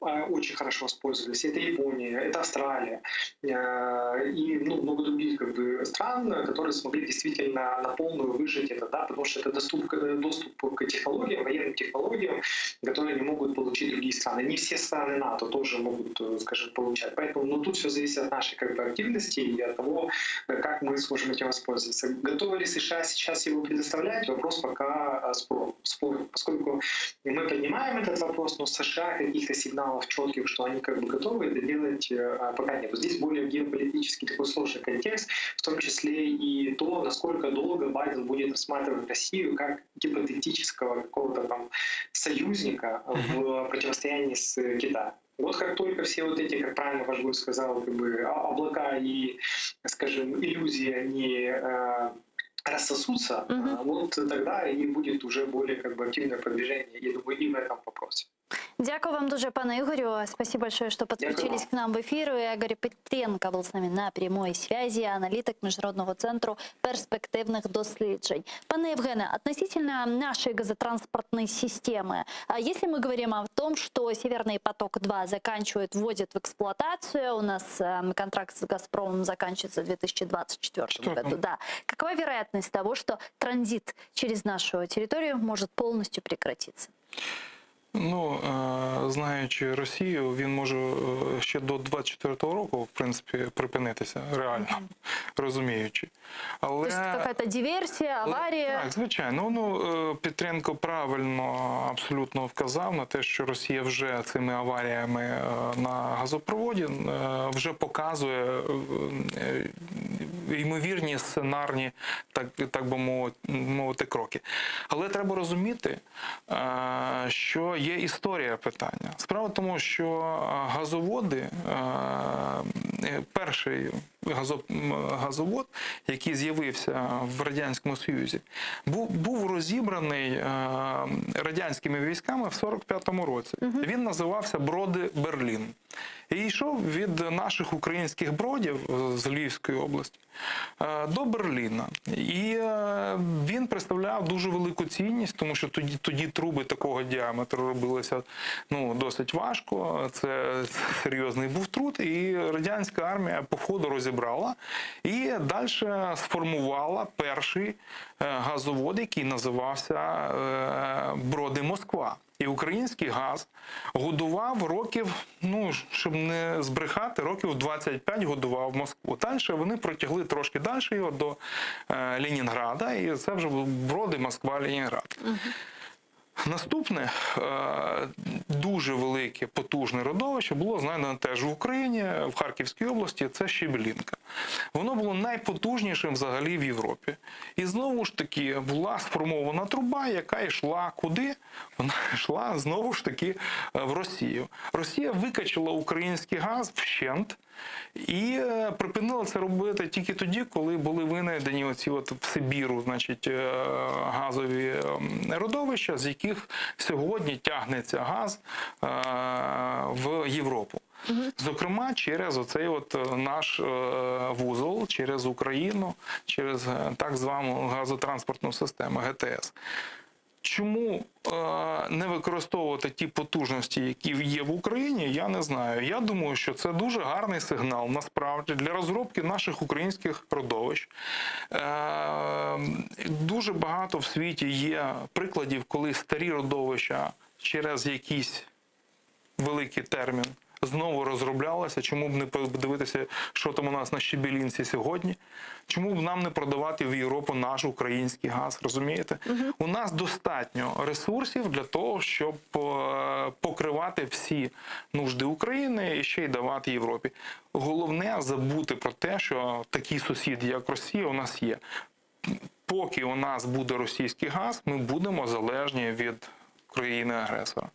очень хорошо воспользовались. Это Япония, это Австралия и ну, много других как бы, стран, которые смогли действительно на полную выжить это, да, потому что это доступ, доступ к технологиям, военным технологиям, которые не могут получить другие страны. Не все страны НАТО тоже могут, скажем, получать. Поэтому ну, тут все зависит от нашей как бы, активности и от того, как мы сможем этим воспользоваться. Готовы ли США сейчас его предоставлять? Вопрос пока спорный, поскольку мы поднимаем этот вопрос, но США каких-то сигналов четких, что они как бы готовы это делать, пока нет. Здесь более геополитический такой сложный контекст, в том числе и то, насколько долго Байден будет рассматривать Россию как гипотетического какого-то там союзника в противостоянии с Китаем. Вот как только все вот эти, как правильно ваш гость сказал, как бы облака и, скажем, иллюзии, они рассосутся, mm-hmm. вот тогда и будет уже более как бы активное продвижение, я думаю, и в этом вопросе. Дякую вам дуже, пане Игорю. Спасибо большое, что подключились Дякую. к нам в эфир. Игорь Петренко был с нами на прямой связи, аналитик Міжнародного центру перспективних досліджень. Пане Євгене, относительно нашей газотранспортной системы, если мы говорим о том, что Северный поток-2 заканчивает, вводит в эксплуатацию, у нас контракт с «Газпромом» заканчивается в 2024 Что году, да. Какова вероятность того, что транзит через нашу территорию может полностью прекратиться? Ну, знаючи Росію, він може ще до 24-го року, в принципі, припинитися, реально, mm -hmm. розуміючи. Але... Тобто якась диверсія, аварія? Так, звичайно. Ну, Петренко правильно абсолютно вказав на те, що Росія вже цими аваріями на газопроводі вже показує ймовірні сценарні, так, так би мовити, кроки. Але треба розуміти, що є історія питання. Справа в тому, що газоводи, перший газовод, який з'явився в Радянському Союзі, був, був розібраний радянськими військами в 45-му році. Він називався Броди Берлін. І йшов від наших українських бродів е, з Львівської області е, до Берліна. І е, він представляв дуже велику цінність, тому що тоді, тоді труби такого діаметру робилися ну, досить важко. Це серйозний був труд. І радянська армія по ходу розібрала і далі сформувала перший е, газовод, який називався е, Броди Москва. І український газ годував років, ну щоб не збрехати, років 25 годував Москву. Далі вони протягли трошки далі його до е, Ленінграда, і це вже був Броди, Москва, Ленінград. Наступне е, дуже велике потужне родовище було знайдено теж в Україні, в Харківській області. Це Щебелінка. Воно було найпотужнішим взагалі в Європі. І знову ж таки була сформована труба, яка йшла куди? Вона йшла знову ж таки е, в Росію. Росія викачала український газ вщент. І е, припинила це робити тільки тоді, коли були винайдені оці от в Сибіру, значить, е, газові ем, родовища, з яких сьогодні тягнеться газ е, в Європу. Зокрема, через оцей от е, наш е, вузол, через Україну, через е, так звану газотранспортну систему ГТС. Чому е, не використовувати ті потужності, які є в Україні, я не знаю. Я думаю, що це дуже гарний сигнал насправді для розробки наших українських родовищ. Е, дуже багато в світі є прикладів, коли старі родовища через якийсь великий термін знову розроблялася. Чому б не подивитися, що там у нас на Щебелінці сьогодні? Чому б нам не продавати в Європу наш український газ? Розумієте? У нас достатньо ресурсів для того, щоб е, покривати всі нужди України і ще й давати Європі. Головне забути про те, що такий сусід, як Росія, у нас є. Поки у нас буде російський газ, ми будемо залежні від країни-агресора.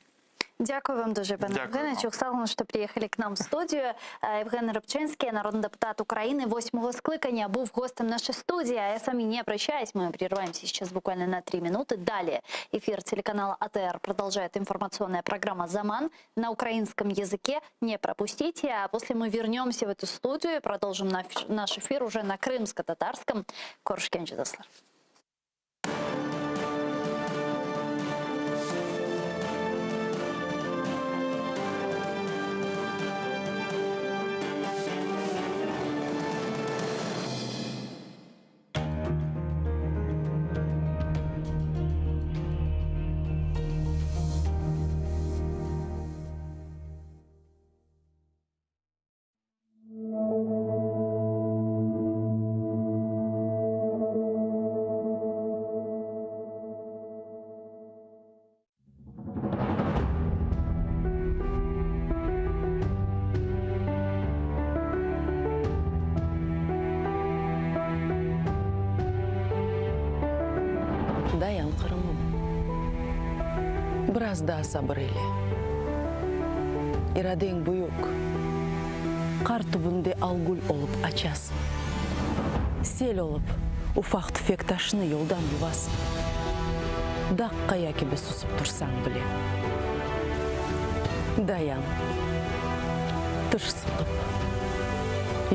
Дякую вам дуже, пане Дякую Євгене. вам. Çok sağ olun, що приїхали к нам в студію. Е, Євген Рибчинський, народний депутат України восьмого скликання, був гостем нашей студии. А я с вами не прощаюсь. Мы прерываемся сейчас буквально на три минуты. Далее эфир телеканала АТР продолжает информационная программа «Заман» на украинском языке. Не пропустите. А после мы вернемся в эту студию и продолжим наш- наш эфир уже на крымско-татарском. Körüşkence dostlar. Dayan, Qırımım, biraz daa sabır ile. İradeñ büyük, qar tübünde algül olıp açasıñ. Sel olıp, ufaq-tüfek taşnı yoldan yuvasıñ. Dağ qaya kibi susıp tursañ bile. Dayan, tiş sıqıp,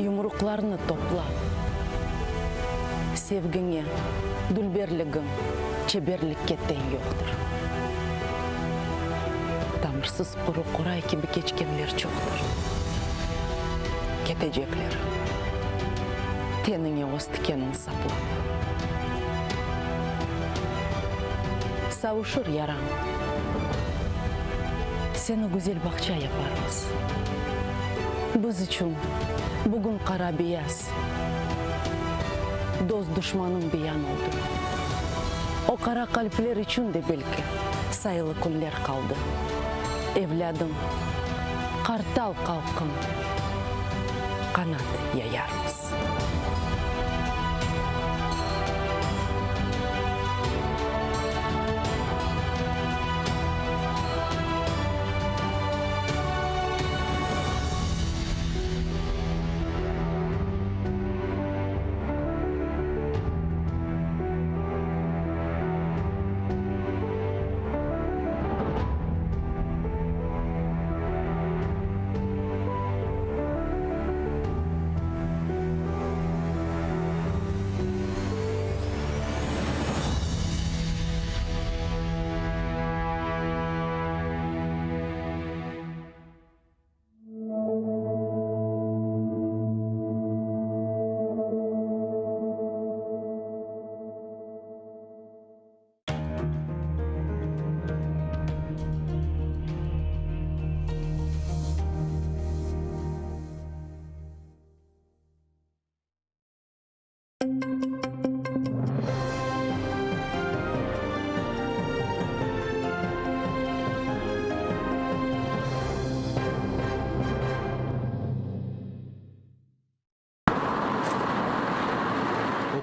yumruqlarnı topla. Sevgiñe, dülberligiñ çeberlikke teñ yoqtır. Tamırsız quru qoray kibi keçkenler çoqtır. Ketecekler, teniñe öz tikenin saplap. Savuşır yarañ. Seni güzel bağça yaparmız. Biz içün bugün qara-beyaz, dost-duşmanıñ beyan oldı. O qara qalpler içün de belki sayılı künler qaldı. Evlâdım, qartal qalqın, qanat yayarmız.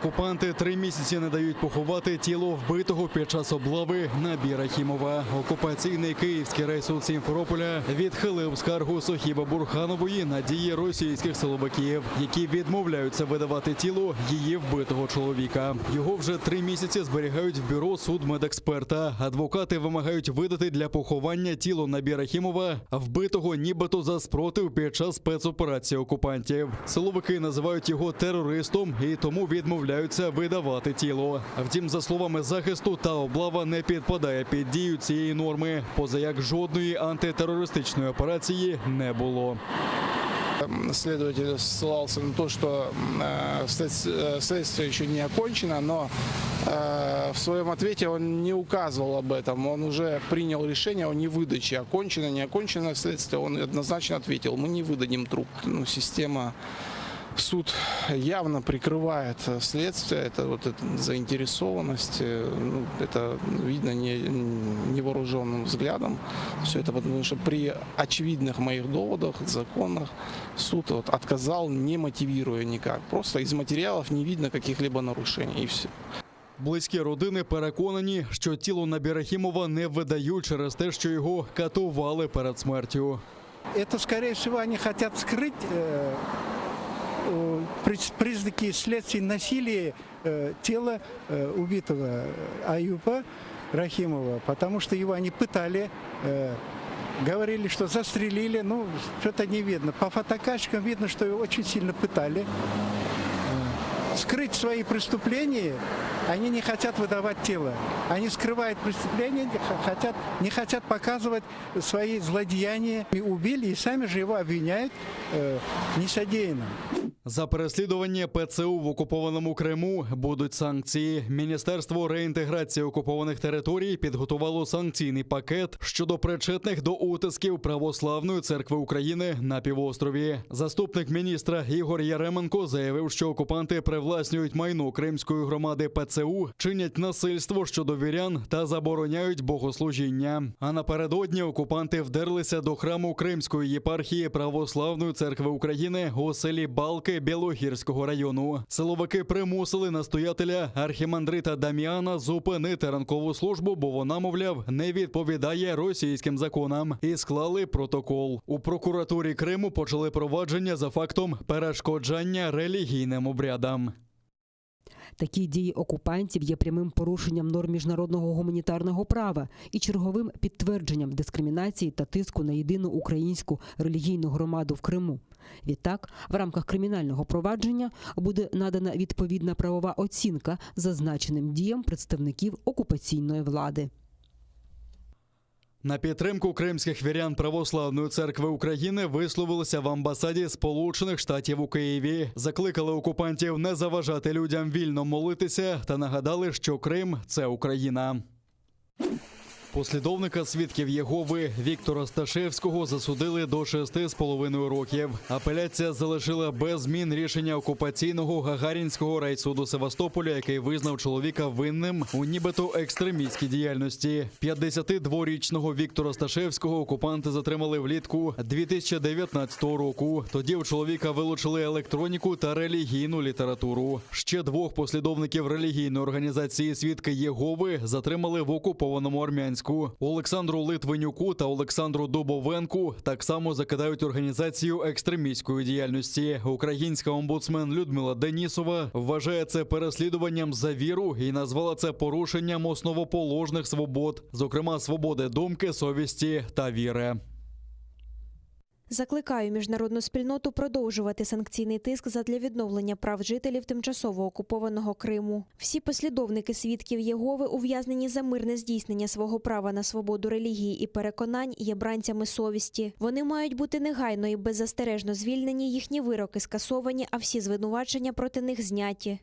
Окупанти три місяці не дають поховати тіло вбитого під час облави Набі Рахімова. Окупаційний київський райсуд Сімферополя відхилив скаргу Сохіба Бурханової на дії російських силовиків, які відмовляються видавати тіло її вбитого чоловіка. Його вже три місяці зберігають в бюро судмедексперта. Адвокати вимагають видати для поховання тіло Набі Рахімова, вбитого нібито за спротив під час спецоперації окупантів. Силовики називають його терористом і тому відмовляються видавати тіло. Втім, за словами захисту, та облава не підпадає під дію цієї норми, позаяк жодної антитерористичної операції не було. Следователь ссылался на то, что э, след- э, следствие еще не окончено, но э, в своем ответе он не указывал об этом. Он уже принял решение о невыдаче. Окончено, не окончено следствие, он однозначно ответил, мы не выдадим труп. Ну, система суд явно прикрывает э, следствие, это вот эта заинтересованность, э, ну, это видно не, невооруженным взглядом. Все это потому, что при очевидных моих доводах, законах, суд вот отказал, не мотивируя никак. Просто из материалов не видно каких-либо нарушений и все. Близькі родини переконані, що тіло Набі Рахімова не видають через те, що його катували перед смертю. Это, скорее всего, они хотят скрыть э, э, приз- признаки следствий насилия э, тела э, убитого э, Аюпа Рахимова, потому что его они пытали, э, говорили, что застрелили, ну, что-то не видно. По фотокачкам видно, что его очень сильно пытали. Э, Скрыть свои преступления они не хотят выдавать тело. Они скрывают преступления, не х- хотят, не хотят показывать свои злодеяния. И убили, и сами же его обвиняют э, в несодеянном. За переслідування ПЦУ в окупованому Криму будуть санкції. Міністерство реінтеграції окупованих територій підготувало санкційний пакет щодо причетних до утисків Православної церкви України на півострові. Заступник міністра Ігор Яременко заявив, що окупанти привласнюють майно кримської громади ПЦУ, чинять насильство щодо вірян та забороняють богослужіння. А напередодні окупанти вдерлися до храму Кримської єпархії Православної церкви України у селі Балки Білогірського району. Силовики примусили настоятеля архімандрита Даміана зупинити ранкову службу, бо вона, мовляв, не відповідає російським законам, і склали протокол. У прокуратурі Криму почали провадження за фактом перешкоджання релігійним обрядам. Такі дії окупантів є прямим порушенням норм міжнародного гуманітарного права і черговим підтвердженням дискримінації та тиску на єдину українську релігійну громаду в Криму. Відтак, в рамках кримінального провадження буде надана відповідна правова оцінка зазначеним діям представників окупаційної влади. На підтримку кримських вірян Православної церкви України висловилися в амбасаді Сполучених Штатів у Києві. Закликали окупантів не заважати людям вільно молитися та нагадали, що Крим це Україна. Послідовника свідків Єгови Віктора Сташевського засудили до 6,5 років. Апеляція залишила без змін рішення окупаційного Гагарінського райсуду Севастополя, який визнав чоловіка винним у нібито екстремістській діяльності. 52-річного Віктора Сташевського окупанти затримали влітку 2019 року. Тоді у чоловіка вилучили електроніку та релігійну літературу. Ще двох послідовників релігійної організації Свідки Єгови затримали в окупованому Армянську. Олександру Литвинюку та Олександру Дубовенку так само закидають організацію екстремістської діяльності. Українська омбудсмен Людмила Денісова вважає це переслідуванням за віру і назвала це порушенням основоположних свобод, зокрема свободи думки, совісті та віри. Закликаю міжнародну спільноту продовжувати санкційний тиск задля відновлення прав жителів тимчасово окупованого Криму. Всі послідовники свідків Єгови, ув'язнені за мирне здійснення свого права на свободу релігії і переконань, є бранцями совісті. Вони мають бути негайно і беззастережно звільнені, їхні вироки скасовані, а всі звинувачення проти них зняті.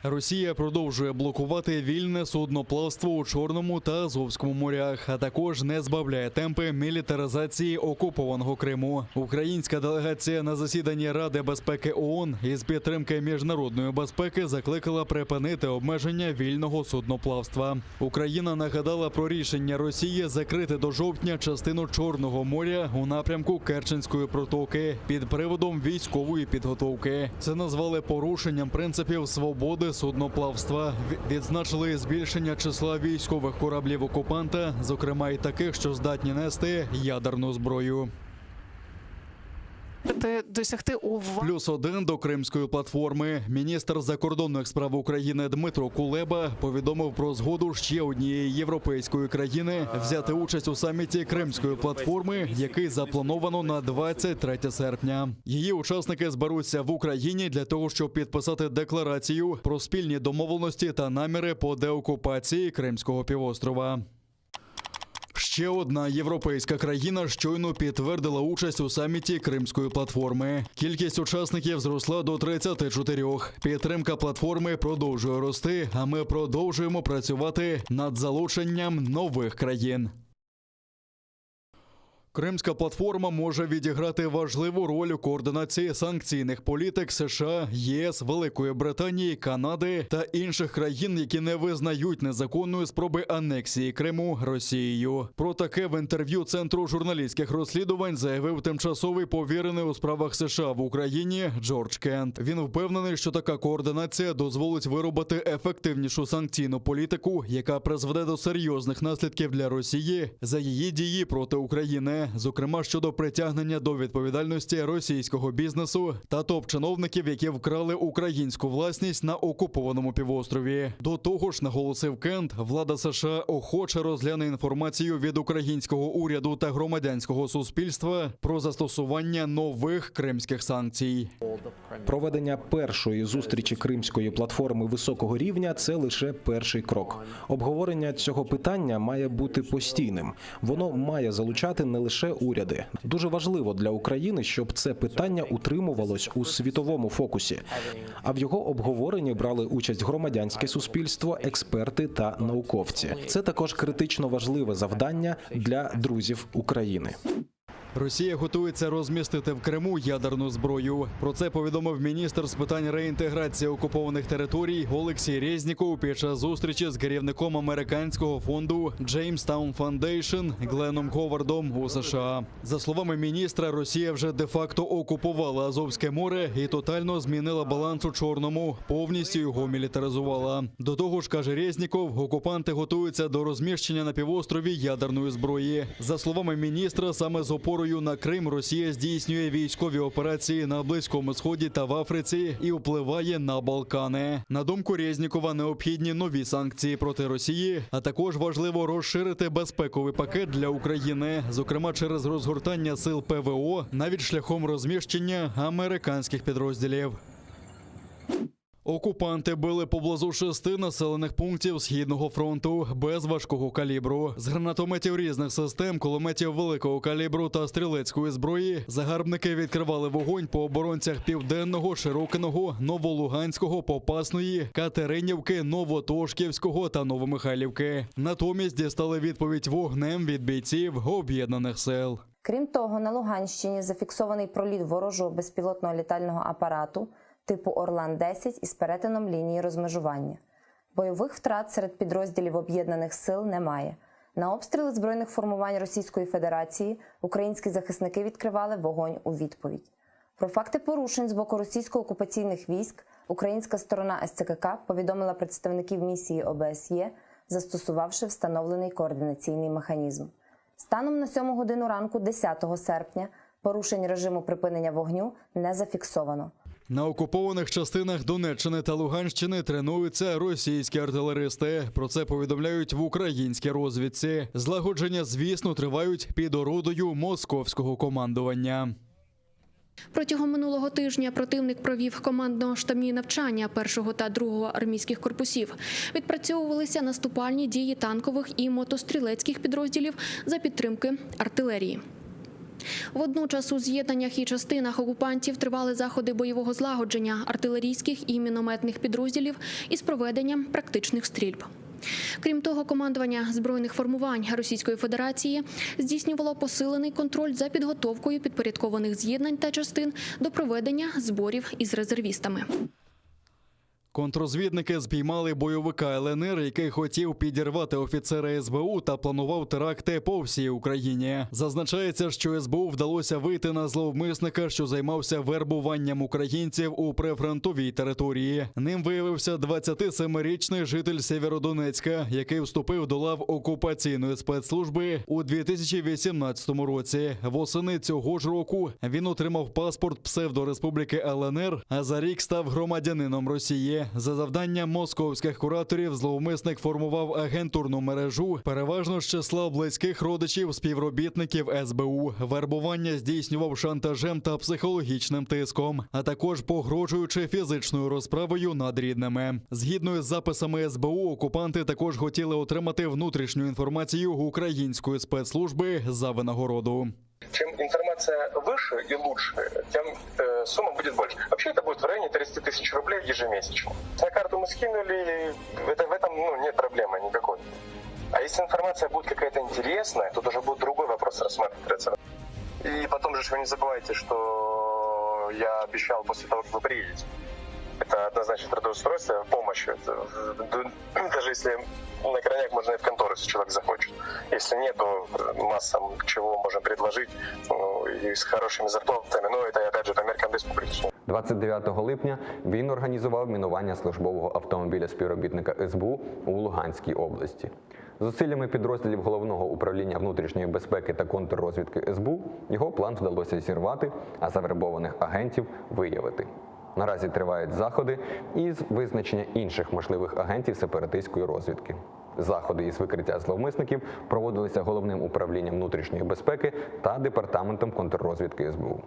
Росія продовжує блокувати вільне судноплавство у Чорному та Азовському морях, а також не збавляє темпи мілітаризації окупованого Криму. Українська делегація на засіданні Ради безпеки ООН із підтримки міжнародної безпеки закликала припинити обмеження вільного судноплавства. Україна нагадала про рішення Росії закрити до жовтня частину Чорного моря у напрямку Керченської протоки під приводом військової підготовки. Це назвали порушенням принципів свободи судноплавства. В- Відзначили збільшення числа військових кораблів окупанта, зокрема й таких, що здатні нести ядерну зброю. Досягти уваги. Плюс один до кримської платформи. Міністр закордонних справ України Дмитро Кулеба повідомив про згоду ще однієї європейської країни взяти участь у саміті Кримської платформи, який заплановано на 23 серпня. Її учасники зберуться в Україні для того, щоб підписати декларацію про спільні домовленості та наміри по деокупації Кримського півострова. Ще одна європейська країна щойно підтвердила участь у саміті Кримської платформи. Кількість учасників зросла до 34. Підтримка платформи продовжує рости, а ми продовжуємо працювати над залученням нових країн. Кримська платформа може відіграти важливу роль у координації санкційних політик США, ЄС, Великої Британії, Канади та інших країн, які не визнають незаконної спроби анексії Криму Росією. Про таке в інтерв'ю Центру журналістських розслідувань заявив тимчасовий повірений у справах США в Україні Джордж Кент. Він впевнений, що така координація дозволить виробити ефективнішу санкційну політику, яка призведе до серйозних наслідків для Росії за її дії проти України, зокрема щодо притягнення до відповідальності російського бізнесу та топ-чиновників, які вкрали українську власність на окупованому півострові. До того ж, наголосив Кент, влада США охоче розгляне інформацію від українського уряду та громадянського суспільства про застосування нових кримських санкцій. Проведення першої зустрічі Кримської платформи високого рівня це лише перший крок. Обговорення цього питання має бути постійним. Воно має залучати не лише уряди. Дуже важливо для України, щоб це питання утримувалось у світовому фокусі. А в його обговоренні брали участь громадянське суспільство, експерти та науковці. Це також критично важливе завдання для друзів України. Росія готується розмістити в Криму ядерну зброю. Про це повідомив міністр з питань реінтеграції окупованих територій Олексій Резніков під час зустрічі з керівником американського фонду Jamestown Foundation Гленом Говардом у США. За словами міністра, Росія вже де-факто окупувала Азовське море і тотально змінила баланс у Чорному, повністю його мілітаризувала. До того ж, каже Резніков, окупанти готуються до розміщення на півострові ядерної зброї. За словами міністра, саме з опорою на Крим Росія здійснює військові операції на Близькому Сході та в Африці і впливає на Балкани. На думку Резнікова, необхідні нові санкції проти Росії, а також важливо розширити безпековий пакет для України, зокрема через розгортання сил ПВО, навіть шляхом розміщення американських підрозділів. Окупанти били поблизу шести населених пунктів східного фронту без важкого калібру. З гранатометів різних систем, кулеметів великого калібру та стрілецької зброї загарбники відкривали вогонь по оборонцях південного, Широкиного, Новолуганського, Попасної, Катеринівки, Новотошківського та Новомихайлівки. Натомість дістали відповідь вогнем від бійців об'єднаних сил. Крім того, на Луганщині зафіксований проліт ворожого безпілотного літального апарату типу Орлан-10 із перетином лінії розмежування. Бойових втрат серед підрозділів об'єднаних сил немає. На обстріли збройних формувань Російської Федерації українські захисники відкривали вогонь у відповідь. Про факти порушень з боку російсько-окупаційних військ українська сторона СЦКК повідомила представників місії ОБСЄ, застосувавши встановлений координаційний механізм. Станом на 7 годину ранку 10 серпня порушень режиму припинення вогню не зафіксовано. На окупованих частинах Донеччини та Луганщини тренуються російські артилеристи. Про це повідомляють в українській розвідці. Злагодження, звісно, тривають під орудою московського командування. Протягом минулого тижня противник провів командно-штабні навчання першого та другого армійських корпусів. Відпрацьовувалися наступальні дії танкових і мотострілецьких підрозділів за підтримки артилерії. Водночас у з'єднаннях і частинах окупантів тривали заходи бойового злагодження артилерійських і мінометних підрозділів із проведенням практичних стрільб. Крім того, командування збройних формувань Російської Федерації здійснювало посилений контроль за підготовкою підпорядкованих з'єднань та частин до проведення зборів із резервістами. Контрозвідники спіймали бойовика ЛНР, який хотів підірвати офіцера СБУ та планував теракти по всій Україні. Зазначається, що СБУ вдалося вийти на зловмисника, що займався вербуванням українців у прифронтовій території. Ним виявився 27-річний житель Сєвєродонецька, який вступив до лав окупаційної спецслужби у 2018 році. Восени цього ж року він отримав паспорт псевдореспубліки ЛНР, а за рік став громадянином Росії. За завданням московських кураторів зловмисник формував агентурну мережу, переважно з числа близьких родичів співробітників СБУ. Вербування здійснював шантажем та психологічним тиском, а також погрожуючи фізичною розправою над рідними. Згідно із записами СБУ, окупанти також хотіли отримати внутрішню інформацію української спецслужби за винагороду. Чем информация выше и лучше, тем э, сумма будет больше. Вообще это будет в районе 30 тысяч рублей ежемесячно. На карту мы скинули, это, в этом ну, нет проблемы никакой. А если информация будет какая-то интересная, тут уже будет другой вопрос рассматриваться. И потом же ж вы не забывайте, что я обещал после того, как вы приедете. Это однозначно трудоустройство, помощь. Это, даже если на крайняк можно и в контору, если человек захочет. Если нет, то масса чего можем предложить ну, и с хорошими зарплатами. Но это, опять же, по меркам республики. 29 липня він організував мінування службового автомобіля співробітника СБУ у Луганській області. Зусиллями підрозділів Головного управління внутрішньої безпеки та контррозвідки СБУ його план вдалося зірвати, а завербованих агентів виявити. Наразі тривають заходи із визначення інших можливих агентів сепаратистської розвідки. Заходи із викриття зловмисників проводилися головним управлінням внутрішньої безпеки та департаментом контррозвідки СБУ.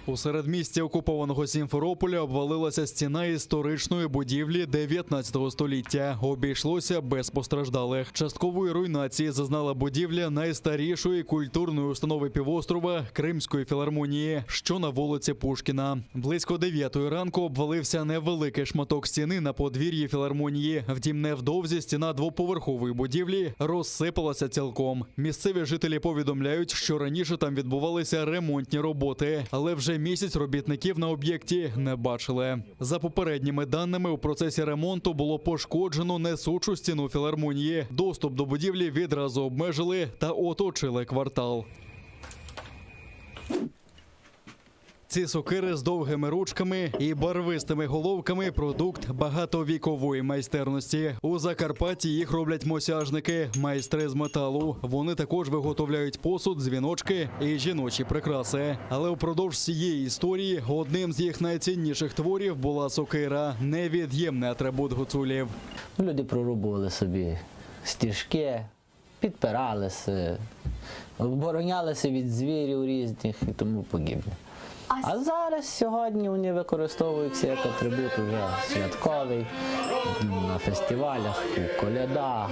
У середмісті окупованого Сімферополя обвалилася стіна історичної будівлі 19 століття. Обійшлося без постраждалих. Часткової руйнації зазнала будівля найстарішої культурної установи півострова Кримської філармонії, що на вулиці Пушкіна. Близько 9 ранку обвалився невеликий шматок стіни на подвір'ї філармонії. Втім, невдовзі стіна двоповерхової будівлі розсипалася цілком. Місцеві жителі повідомляють, що раніше там відбувалися ремонтні роботи, але вже місяць робітників на об'єкті не бачили. За попередніми даними, у процесі ремонту було пошкоджено несучу стіну філармонії. Доступ до будівлі відразу обмежили та оточили квартал. Ці сокири з довгими ручками і барвистими головками продукт багатовікової майстерності. У Закарпатті їх роблять мосяжники, майстри з металу. Вони також виготовляють посуд, дзвіночки і жіночі прикраси. Але впродовж цієї історії одним з їх найцінніших творів була сокира невід'ємний атрибут гуцулів. Люди прорубували собі стіжки, підпиралися, оборонялися від звірів різних і тому подібне. А зараз сьогодні вони використовуються як атрибут уже святковий, на фестивалях, коляда,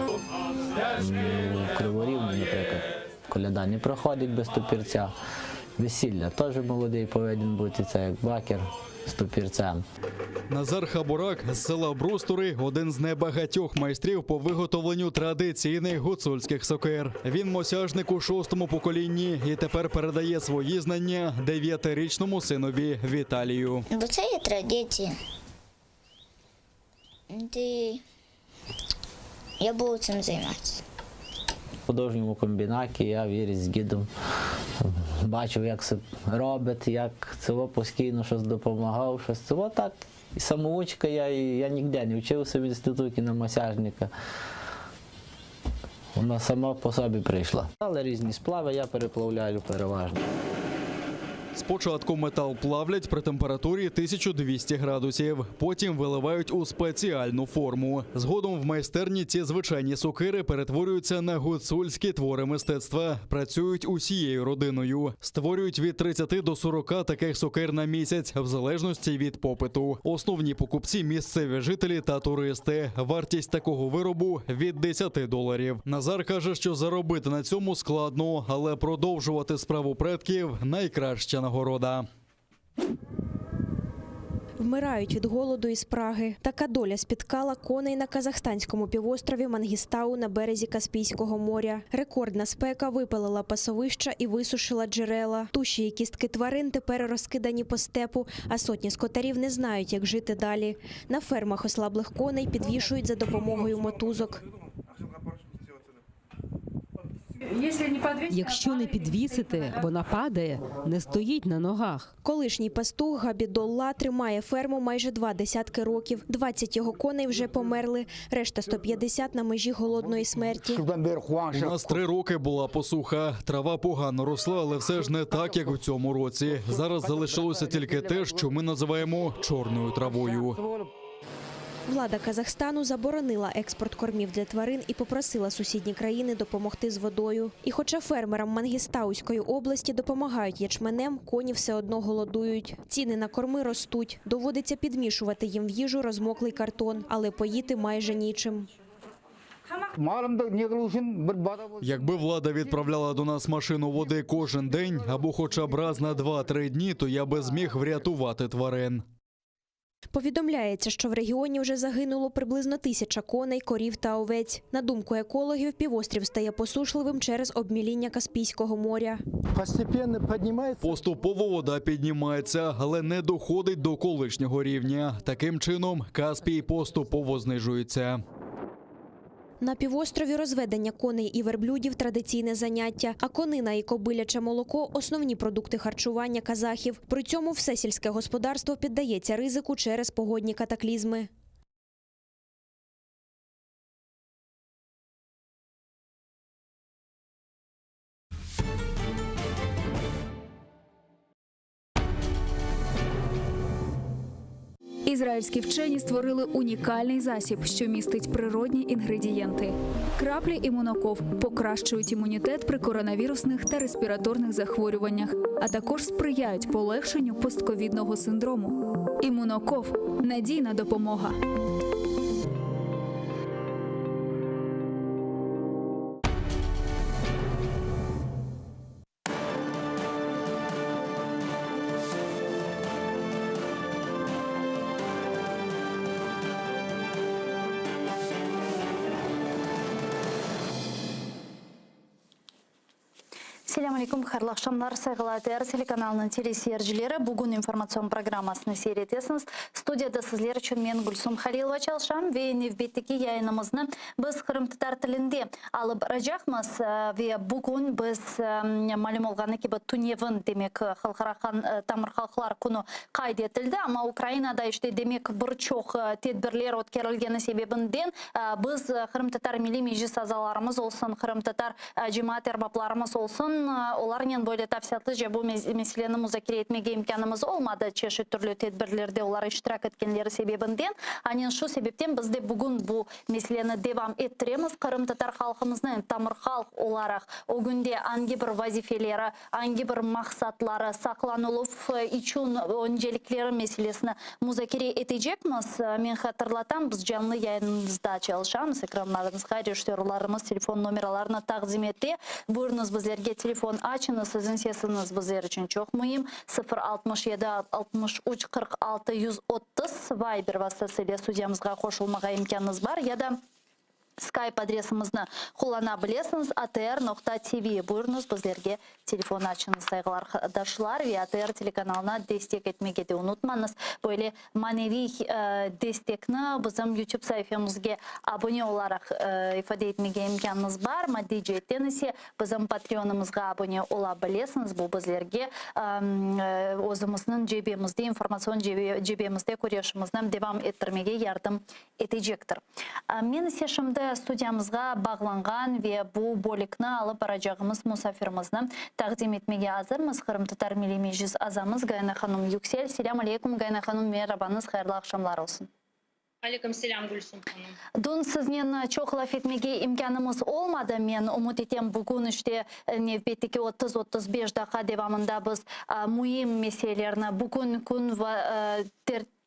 у Криворівні, наприклад, коляда не проходить без топірця. Весілля теж молодий повинен бути, це як бакер з топірцем. Назар Хабурак з села Брустури один з небагатьох майстрів по виготовленню традиційних гуцульських сокир. Він мосяжник у шостому поколінні і тепер передає свої знання дев'ятирічному синові Віталію. Бо це є традиція. Ти... Я буду цим займатися. В художньому комбінаті я вірю з дідом. Бачив, як це робить, як це постійно щось допомагав, щось це так. І самоучка я, і я ніде не вчився в інституті на масяжника. Вона сама по собі прийшла. Але різні сплави я переплавляю переважно. Спочатку метал плавлять при температурі 1200 градусів, потім виливають у спеціальну форму. Згодом в майстерні ці звичайні сокири перетворюються на гуцульські твори мистецтва. Працюють усією родиною. Створюють від 30 до 40 таких сокир на місяць, в залежності від попиту. Основні покупці місцеві жителі та туристи. Вартість такого виробу від 10 доларів. Назар каже, що заробити на цьому складно, але продовжувати справу предків найкраща нагорода. Вмирають від голоду і спраги. Така доля спіткала коней на казахстанському півострові Мангістау на березі Каспійського моря. Рекордна спека випалила пасовища і висушила джерела. Туші і кістки тварин тепер розкидані по степу, а сотні скотарів не знають, як жити далі. На фермах ослаблих коней підвішують за допомогою мотузок. Якщо не підвісити, вона падає, не стоїть на ногах. Колишній пастух Габідолла тримає ферму майже два десятки років. 20 його коней вже померли, решта 150 на межі голодної смерті. У нас три роки була посуха. Трава погано росла, але все ж не так, як в цьому році. Зараз залишилося тільки те, що ми називаємо чорною травою. Влада Казахстану заборонила експорт кормів для тварин і попросила сусідні країни допомогти з водою. І хоча фермерам Мангістауської області допомагають ячменем, коні все одно голодують. Ціни на корми ростуть. Доводиться підмішувати їм в їжу розмоклий картон, але поїти майже нічим. Якби влада відправляла до нас машину води кожен день або хоча б раз на 2-3 дні, то я би зміг врятувати тварин. Повідомляється, що в регіоні вже загинуло приблизно тисяча коней, корів та овець. На думку екологів, півострів стає посушливим через обміління Каспійського моря. Постепенно поднимается. Поступово вода піднімається, але не доходить до колишнього рівня. Таким чином, Каспій поступово знижується. На півострові розведення коней і верблюдів – традиційне заняття, а конина і кобиляче молоко – основні продукти харчування казахів. При цьому все сільське господарство піддається ризику через погодні катаклізми. Ізраїльські вчені створили унікальний засіб, що містить природні інгредієнти. Краплі імуноков покращують імунітет при коронавірусних та респіраторних захворюваннях, а також сприяють полегшенню постковідного синдрому. Імуноков надійна допомога. Selâm aleyküm, hayırlı aqşamlar, sayğılı ATR telekanalınıñ teleseyircileri. Bugün informatsion programmasını seyir etesiñiz. Studiyada sizler içün men, Gülsum Halilova, çalışam ve nevbetteki yayınımıznı biz qırımtatar tilinde alıp baracaqmız. Ve bugün biz, malüm olğanı kibi, tünevin, demek, Halqara tamır halqlar künü qayd etildi, amma Ukrainada, işte, demek, bir çoq tedbirler ötkerilgeni sebebinden biz, Qırımtatar Milliy Meclis azalarımız olsun, qırımtatar cemaat erbaplarımız olsun, olarnen böyle tafsilâtlıca bu meseleni muzakere etmege imkânımız olmadı, çeşit türlü tedbirlerde olar iştirak etkenleri sebebinden. Anen şu sebepten biz de bugün bu meseleni devam ettiremiz. Qırımtatar halqımıznıñ tamır halq olaraq ögünde angi bir vazifeleri, angi bir maqsatları, saqlanıluv içün öncelikleri meselesini muzakere etecekmiz. Men hatırlatam, biz canlı yayınımızda çalışamız, ekranlarımızğa rejissörlarımız telefon nomeralarını taqdim ete. Buyurıñız, bizlerge telefon açıñız, siziñ sesiñiz bizler içün çoq müim, 0 67 63 46 130, Viber vastası ile studiyamızğa qoşulmağa imkânıñız bar ya da Skype adresimizni qullana bilesiñiz, atr noqta tv. Buyurıñız, bizlerge telefon açıñız, sayğılı arqadaşlar, ve ATR telekanalına destek etmege de unutmañız. Böyle maneviy destekni bizim YouTube saifemizge abone olaraq ifade etmege imkânıñız bar. Maddiy ceetten ise bizim Patreonımızğa abone ola bilesiñiz. Bu bizlerge özümizniñ cebemizde, informatsion cebemizde küreşimizni devam ettirmege yardım etecektir. Men ise şimdi. şimdi studiyamızğa bağlanğan ve bu bölükni alıp baracağımız musafirimizni taqdim etmege azırmız, Qırımtatar Milliy Meclis azamız Gayana hanım Yüksel. Selâm aleykum, Gayana hanım, merabañız, hayırlı aqşamlar olsun. Aleyküm selâm, Gülsüm hanım. Dün siznen çoq laf etmege imkânımız olmadı. Men ümüt etem, bugün işte nevbetteki 30-35 daqqa devamında biz müim meselelerni, bugün kün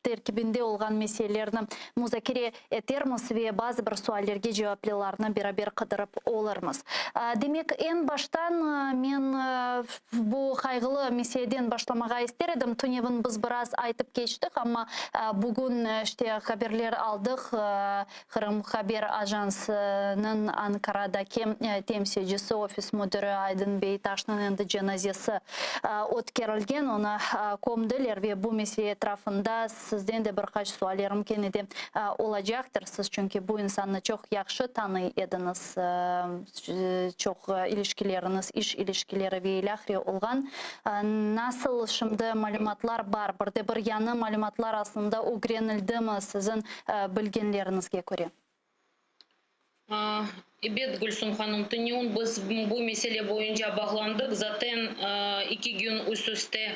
terkibinde olğan meselelerni muzakere etermiz ve bazı bir suallerge cevaplarnı beraber qıdırıp olurmız. Demek, eñ baştan men bu qayğılı meseleden başlamağa ister edim. Tünevin biz biraz aytıp keçtik, amma bugün işte haberler aldıq, Qırım haber ajansınıñ Ankaradaki temsilcisi, ofis müdiri Aydın Beytaşnıñ endi cenazesi ötkerilgen, onı kömdiler ve bu mesele etrafında sizden de bir qaç suallerim kene de olacaqtır. Siz çünki bu insannı çoq yahşı tanıy ediñiz, çoq ilişkileriñiz, iş ilişkileri ve ilâhre olğan. Nasıl şimdi malümatlar bar, bir de bir yañı malümatlar aslında ögrenildimi siziñ bilgenleriñizge köre? Ebet, Gülsüm hanım, tünevin biz bu mesele boyunca bağlandıq. Zaten eki kün üst üste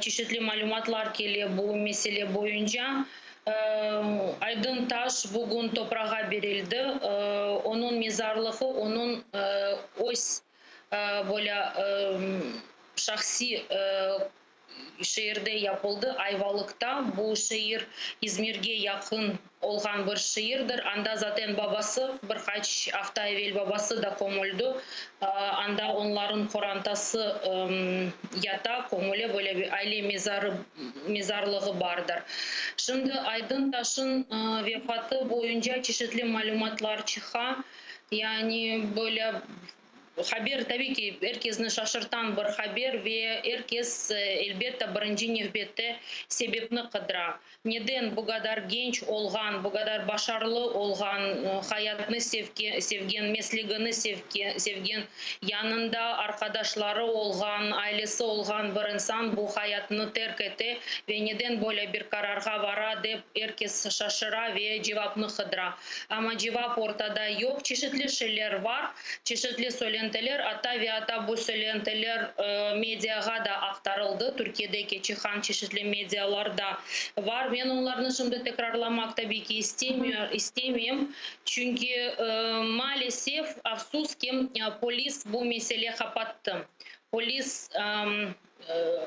çeşitli malümatlar kele bu mesele boyunca. Aydın Taş bugün toprağa berildi. Onıñ mezarlığı onıñ öz böyle şahsiy şeerde yapıldı, Ayvalıqta. Bu şeer İzmirge yaqın olğan bir şeerdir. Anda zaten babası, bir qaç afta evel babası da kömüldi. Anda onların qorantası yata, kömüle, böyle bir aile mezarı, mezarlığı bardır. Şimdi Aydın Taş'ın vefatı boyunca çeşitli malümatlar çıqa. Yani böyle Haber, tabiy ki, er kesni şaşırtan bir haber ve er kes, elbette, birinci nevbette sebepni qıdıra. Neden bu qadar genç olğan, bu qadar başarılı olğan, hayatnı sevgen, meslegini sevgen, yanında arqadaşları olğan, ailesi olğan bir insan bu hayatnı terk ete ve neden böyle bir qararğa vara dep er kes şaşıra ve cevapnı qıdıra. Amma cevap ortada yoq. Çeşitli şeyler bar, çeşitli söylentiler, atta ve atta bu söylentiler mediağa da aqtarıldı, Türkiyedeki çıqqan çeşitli medialarda bar. Men onlarnı şimdi tekrarlamaq tabiy ki istemeyim, çünki maalesef, afsus ki, polis bu mesele qapattı. Polis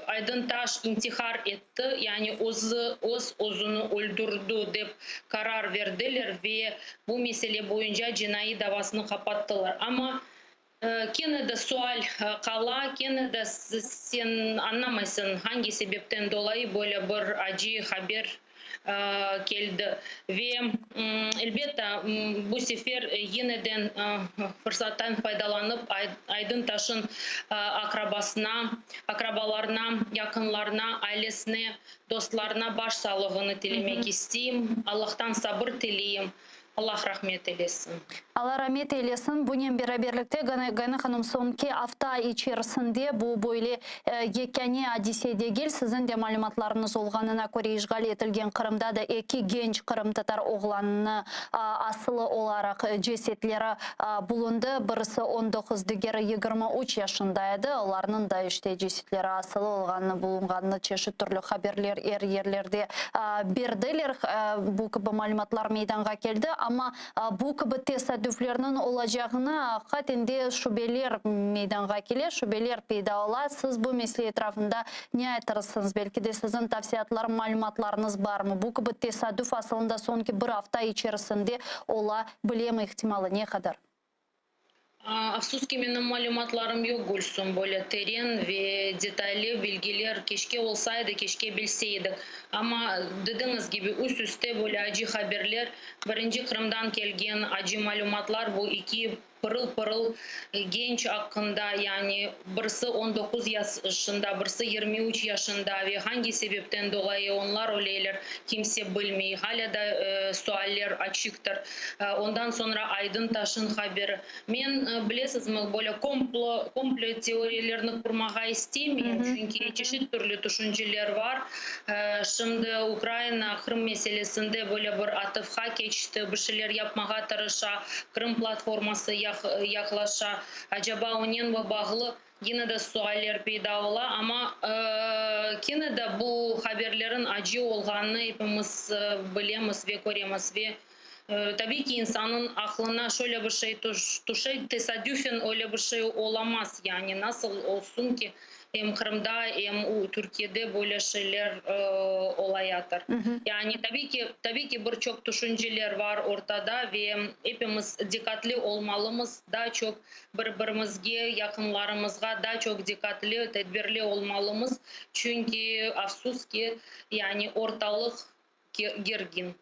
Aydın Taş intihar etti, yani özü öz özüni öldürdi dep qarar berdiler ve bu mesele boyunca cinaiy davasını qapattılar. Amma kene de sual qala, kene de sen añlamaysıñ, angi sebepten dolayı böyle bir acı haber keldi. Ve, elbette, bu sefer yeniden fırsattan faydalanıp, Aydın Taş'ın aqrabasına, aqrabalarına, yaqınlarına, ailesine, dostlarına baş sağlığını tilemek isteyim. Allahtan sabır tileyim. Allah rahmet eylesin. Alla ramet eylesin. Bunen beraberlikte, Gayana hanım, soñki afta içerisinde bu böyle yekâne adise degil. Siziñ de malümatlarıñız olğanına köre, işğal etilgen Qırımda da eki genç qırımtatar oğlanını asılı olaraq cesetleri bulundı. Birisi 19, digeri 23 yaşında edi. Olarnıñ da işte cesetleri asılı olğanını, bulunğanını çeşit türlü haberler er yerlerde berdiler. Bu kibi malümatlar meydanğa keldi, amma bu kibi tesadüflerniñ olacağına aqiqaten de şübeler meydanğa kele, şübeler peyda ola. Siz bu mesele etrafında ne aytırsıñız? Belki de siziñ tavsiyatlar, malümatlarıñız barmı? Bu kibi tesadüf asılında soñki bir afta içerisinde ola bilemi, ihtimalı ne qadar? Afsus ki, menim malümatlarım yoq, Gülsüm, böyle teren ve detaylı bilgiler keşke olsaydı, keşke bilseydik. Amma, dediñiz kibi, üst-üste böyle acı haberler, birinci Qırımdan kelgen acı malümatlar, bu eki. Pırıl-pırıl genç aqqında, yani birisi on doquz yaşında, birisi 23 yaşında ve hangi sebepten dolayı onlar öleyler, kimse bilmey, halâ da sualler açıqtır. Ondan soñra Aydın Taşın haberi. Men, bilesizmi, böyle komplo, komplo teoriyalarını qurmağa istemeyim, çünki çeşit türlü tüşünceler bar. Şimdi Ukraina Qırım meselesinde böyle bir atıfqa keçti, bir şeyler yapmağa tırışa, Qırım platforması yaqlaşa. Acaba onen bağlı yine de sualler peyda ola, amma kene de bu haberlerin acı olğanını epimiz bilemiz ve köremiz. Ve tabiiy ki, insannıñ aqlına şöyle bir şey tüşe, tesadüfen öyle bir şey olamaz, yani nasıl olsun ki, Em Qırımda, em Türkiyede böyle şeyler olayatır. Yani tabiiy ki, tabiiy ki, bir çoq tüşünceler bar ortada ve epimiz diqqatli olmalımız, daa çoq bir-birimizge, yaqınlarımızğa daa çoq diqqatli, tedbirli olmalımız, çünki, afsus ki, yani ortalıq gergin.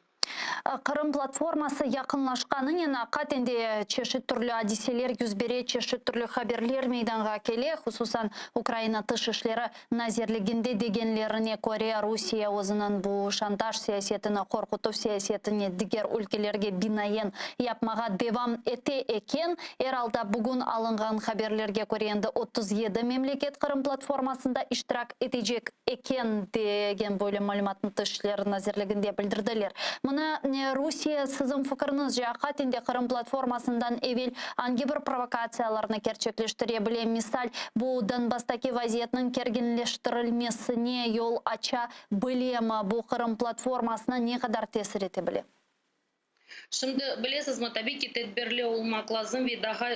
Qırım platforması yaqınlaşqanınen aqiqaten de çeşit türlü adiseler yüz bere, çeşit türlü haberler meydanğa kele. Hususan, Ukraina Tış işleri nazirliginde degenlerine köre, Rusiye özüniñ bu şantaj siyasetini, qorqutuv siyasetini diger ülkelerge binaen yapmağa devam ete eken. Er alda, bugün alınğan haberlerge köre, endi 37 memleket Qırım platformasında iştirak etecek eken, degen böyle malümatnı Tış işler nazirliginde bildirdiler. Mına, Rusiye, siziñ fikiriñizce, aqiqaten de Qırım platformasından evel angi bir provokatsiyalarnı kerçekleştire bile? Misal, bu Donbasstaki vaziyetniñ kerginleştirilmesine yol aça bilemi? Bu Qırım platformasına ne qadar tesir ete bile? Şimdi, bilesizmi, tabiy ki, tedbirli olmaq lazım ve daha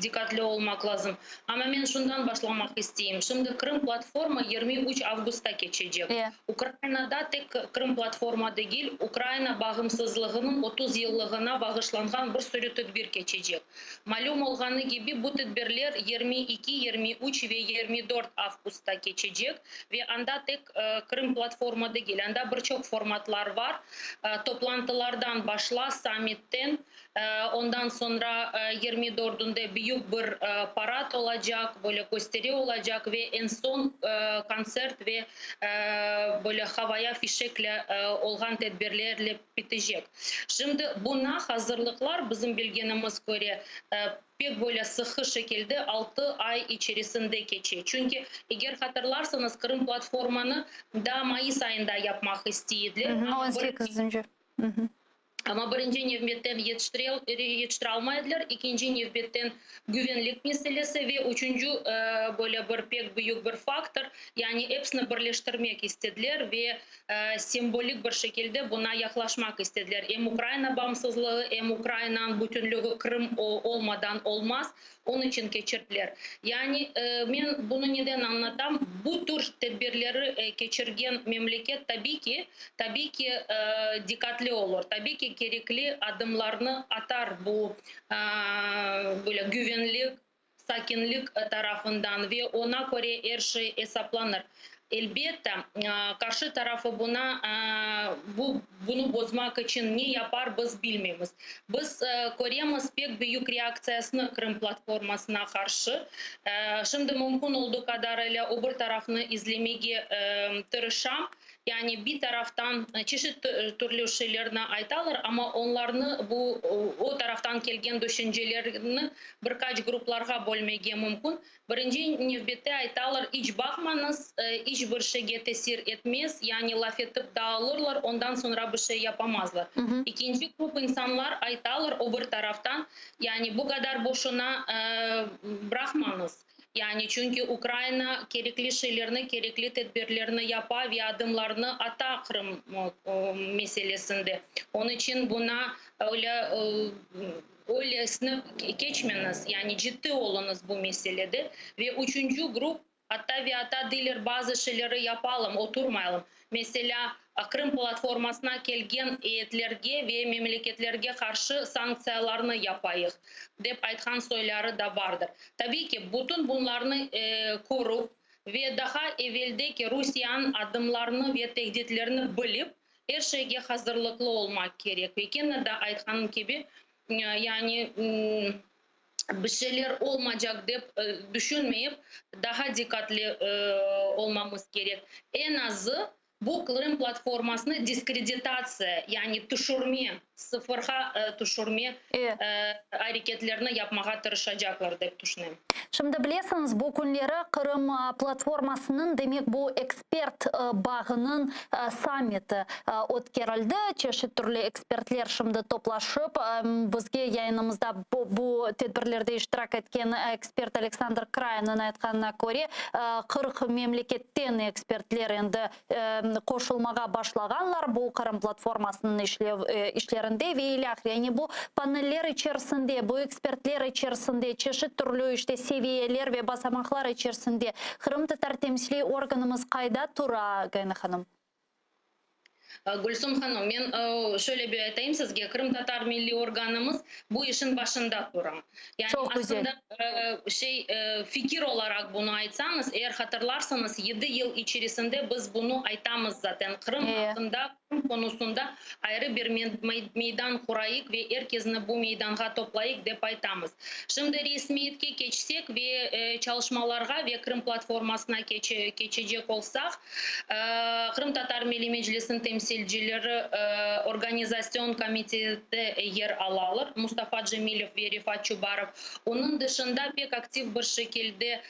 diqqatli olmaq lazım. Amma men şundan başlamaq isteyim. Şimdi Qırım platforma 23 avgustta keçecek. Ukrainada tek Qırım platforma degil, Ukraina bağımsızlığınıñ 30 yıllığına bağışlanğan bir sürü tedbir keçecek. Malüm olğanı kibi, bu tedbirler 22, 23 ve 24 avgustta keçecek ve anda tek Qırım platforma degil, anda bir çoq formatlar bar. Toplantılardan başla, sammitten, ondan soñra yirmi dördünde büyük bir parad olacaq, böyle kösteri olacaq ve eñ soñ kontsert ve böyle havaya fişekle olğan tedbirlerle bitecek. Şimdi buna hazırlıqlar, bizim bilgenimiz köre, pek böyle sıqı şekilde altı ay içerisinde keçe. Çünki, eger hatırlarsıñız, Qırım platformanı daa mayıs ayında yapmaq istey ediler, amma On sekizinci. Amma birinci nevbetten yetiştire almay ediler, ekinci nevbetten güvenlik meselesi ve üçünci böyle bir pek büyük bir faktor, yani episini birleştirmek istediler ve sembolik bir şekilde buña yaqlaşmaq istediler. Em Ukraina bağımsızlığı, em Ukrainanıñ bütünlügi Qırım olmadan olmaz, onıñ içün keçirdiler. Yani men bunı neden añlatam, bu tür tedbirleri keçirgen memleket tabiy ki, tabiy ki, diqqatli olur, tabiy ki, kerekli adımlarnı atar bu böyle güvenlik, sakinlik tarafından ve oña köre er şey esaplanır. Elbette, qarşı tarafı buña, bu, bunı bozmaq içün ne yapar, biz bilmeymiz. Biz köremiz pek büyük reaktsiyasını Qırım platformasına qarşı. Şimdi mümkün olduğu qadarıyla o bir tarafnı izlemege tırışam. Yani bir taraftan çeşit türlü şeylerni aytalar, amma onlarnı bu o taraftan kelgen düşüncelerni bir qaç gruplarğa bölmege mümkün. Birinci nevbette aytalar, iç baqmañız, iç bir şeyge tesir etmez, yani laf etip dağılırlar, ondan soñra bir şey yapamazlar. İkinci grup insanlar aytalar o bir taraftan, yani bu qadar boşuna bıraqmañız. Yani çünki Ukrayina kerekli şeylerni, kerekli tedbirlerni yapa ve adımlarnı ata Qırım meselesinde. Onıñ içün buña öyle öylesine keçmeñiz, yani ciddi oluñız bu meselede. Ve üçünci grup, atta ve atta deyler, bazı şeyleri yapalım, oturmayalım. Meselâ, Qırım platformasına kelgen eyetlerge ve memleketlerge qarşı sanktsiyalarnı yapayıq, dep aytqan soyları da bardır. Tabiiy ki, bütün bunlarnı körüp ve daha eveldeki Rusiyanıñ adımlarını ve tehditlerini bilip, er şeyge hazırlıqlı olmaq kerek. Ve kene de aytqanım kibi, yani. Bir şeyler olmaycaq dep düşünmeyip, daha diqqatli olmamız kerek. Eñ azı bu Qırım platformasını diskreditatsiya, yani tüşürme, sıfırğa tüşürme areketlerini yapmağa tırışacaqlar dep tüşünem. Şimdi bilesiñiz, bu künleri Qırım platformasınıñ, demek bu ekspert bağınıñ sammiti ötkerildi. Çeşit türlü ekspertler şimdi toplaşıp, bizge yayınımızda bu tedbirlerde iştirak etken ekspert Aleksandr Krayevniñ aytqanına köre, 40 memleketten ekspertler endi qoşulmağa başlağanlar bu Qırım platformasınıñ işlev işlerinde ve ilâhre. Yani bu paneller içerisinde, bu ekspertler içerisinde, çeşit türlü işte seviyeler ve basamaqlar içerisinde qırımtatar temsiliy organımız qayda tura, Gayana hanım? Gülsum hanım, men şöyle bir aytayım sizge, qırımtatar milliy organımız bu işin başında tura. Yani Çoq güzel. aslında şey fikir olaraq bunı aytsañız, eğer hatırlarsıñız, yedi yıl içerisinde biz bunı aytamız zaten, Qırım aqqında, Qırım konusunda ayrı bir meydan qurayıq ve er kesni bu meydanğa toplayıq dep aytamız. Şimdi resmiyetke keçsek ve çalışmalarğa ve Qırım platformasına keçecek olsaq, Qırımtatar Milliy Meclisiniñ temsilcileri Organizasyon komitette yer alalar, Mustafa Cemilev ve Refat Çubarov. Onıñ dışında pek aktiv bir şekilde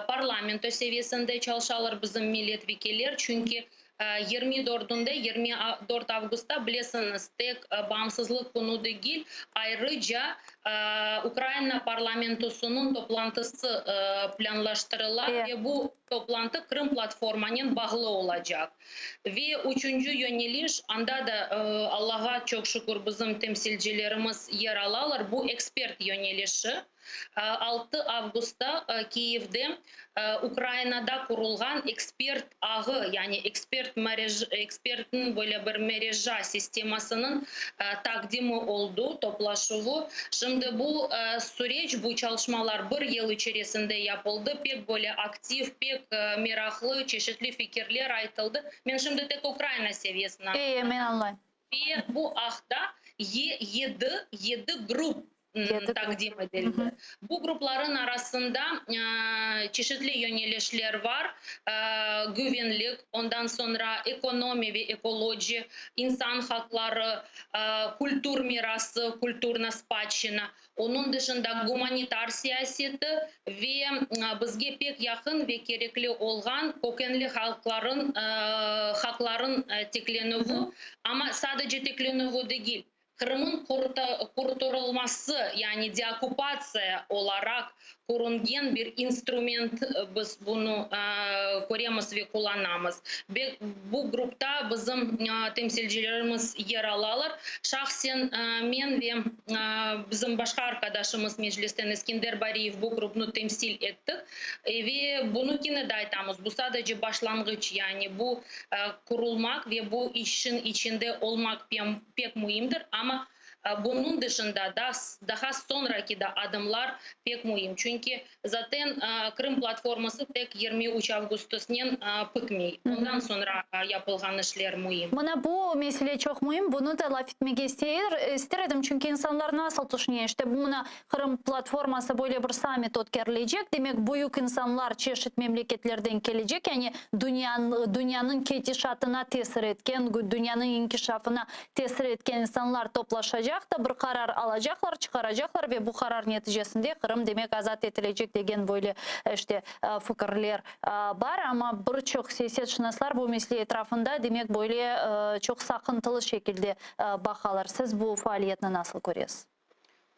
parlamento seviyesinde çalışalar bizim milletvekiller, çünki 24-nde, 24 avgustta, bilesiñiz, tek Bağımsızlıq künü degil, ayrıca Ukraina parlamentosınıñ toplantısı plânlaştırıla ve bu toplantı Qırım platformanen bağlı olacaq. Ve üçünci yöneliş, anda da, Allağa çoq şükür, bizim temsilcilerimiz yer alalar, bu ekspert yönelişi. 6 avgustta Kiyevde Ukrainada qurulğan ekspert ağı, yani ekspert ekspertniñ böyle bir mereja sistemasınıñ taqdimi oldı, toplaşuvı. Şimdi bu süreç, bu çalışmalar bir yıl içerisinde yapıldı, pek böyle aktiv, pek meraqlı, çeşitli fikirler aytıldı. Men şimdi tek Ukraina seviyesini E, men añlayım. Ve bu aqta yedi, yedi grup taqdim etildi. Bu grupların arasında çeşitli yönelişler var, güvenlik, ondan soñra ekonomi ve ekoloji, insan haqları, kültür mirası, kültürna spatşçina, onıñ dışında gumanitar siyaseti ve bizge pek yaqın ve kerekli olğan kökenli halqların haqların tiklenüvi, amma sadece tiklenüvi degil, Qırımıñ qurtarılması, yani deokkupatsiya olaraq körüngen bir instrument, biz bunı köremiz ve qullanamız. Bu grupta bizim temsilcilerimiz yer alalar. Şahsen men ve bizim başqa arqadaşımız Meclisten Eskender Bariyev bu grupnı temsil ettik. Ve bunı kene de aytamız, bu sadece başlanğıç, yani bu qurulmaq ve bu işin içinde olmaq pek müimdir, amma bunıñ dışında da daha soñraki da adımlar pek müim, çünki zaten Qırım platforması tek 23 avgustosnen bitmey, ondan soñra yapılğan işler müim. Mına bu mesele çoq müim, bunı da laf etmege ister edim, çünki insanlar nasıl tüşüne, işte mına Qırım platforması böyle bir sammit ötkerilecek, demek büyük insanlar çeşit memleketlerden kelecek, yani dünyanıñ ketişatına tesir etken, dünyanıñ inkişafına tesir etken insanlar toplaşacaq da bir qarar alacaqlar, çıqaracaqlar ve bu qarar neticesinde Qırım demek azat etilecek degen böyle işte fikirler bar. Amma bir çoq siyasetşınaslar bu mesele etrafında demek böyle çoq saqıntılı şekilde baqalar. Siz bu faaliyetni nasıl köresiz?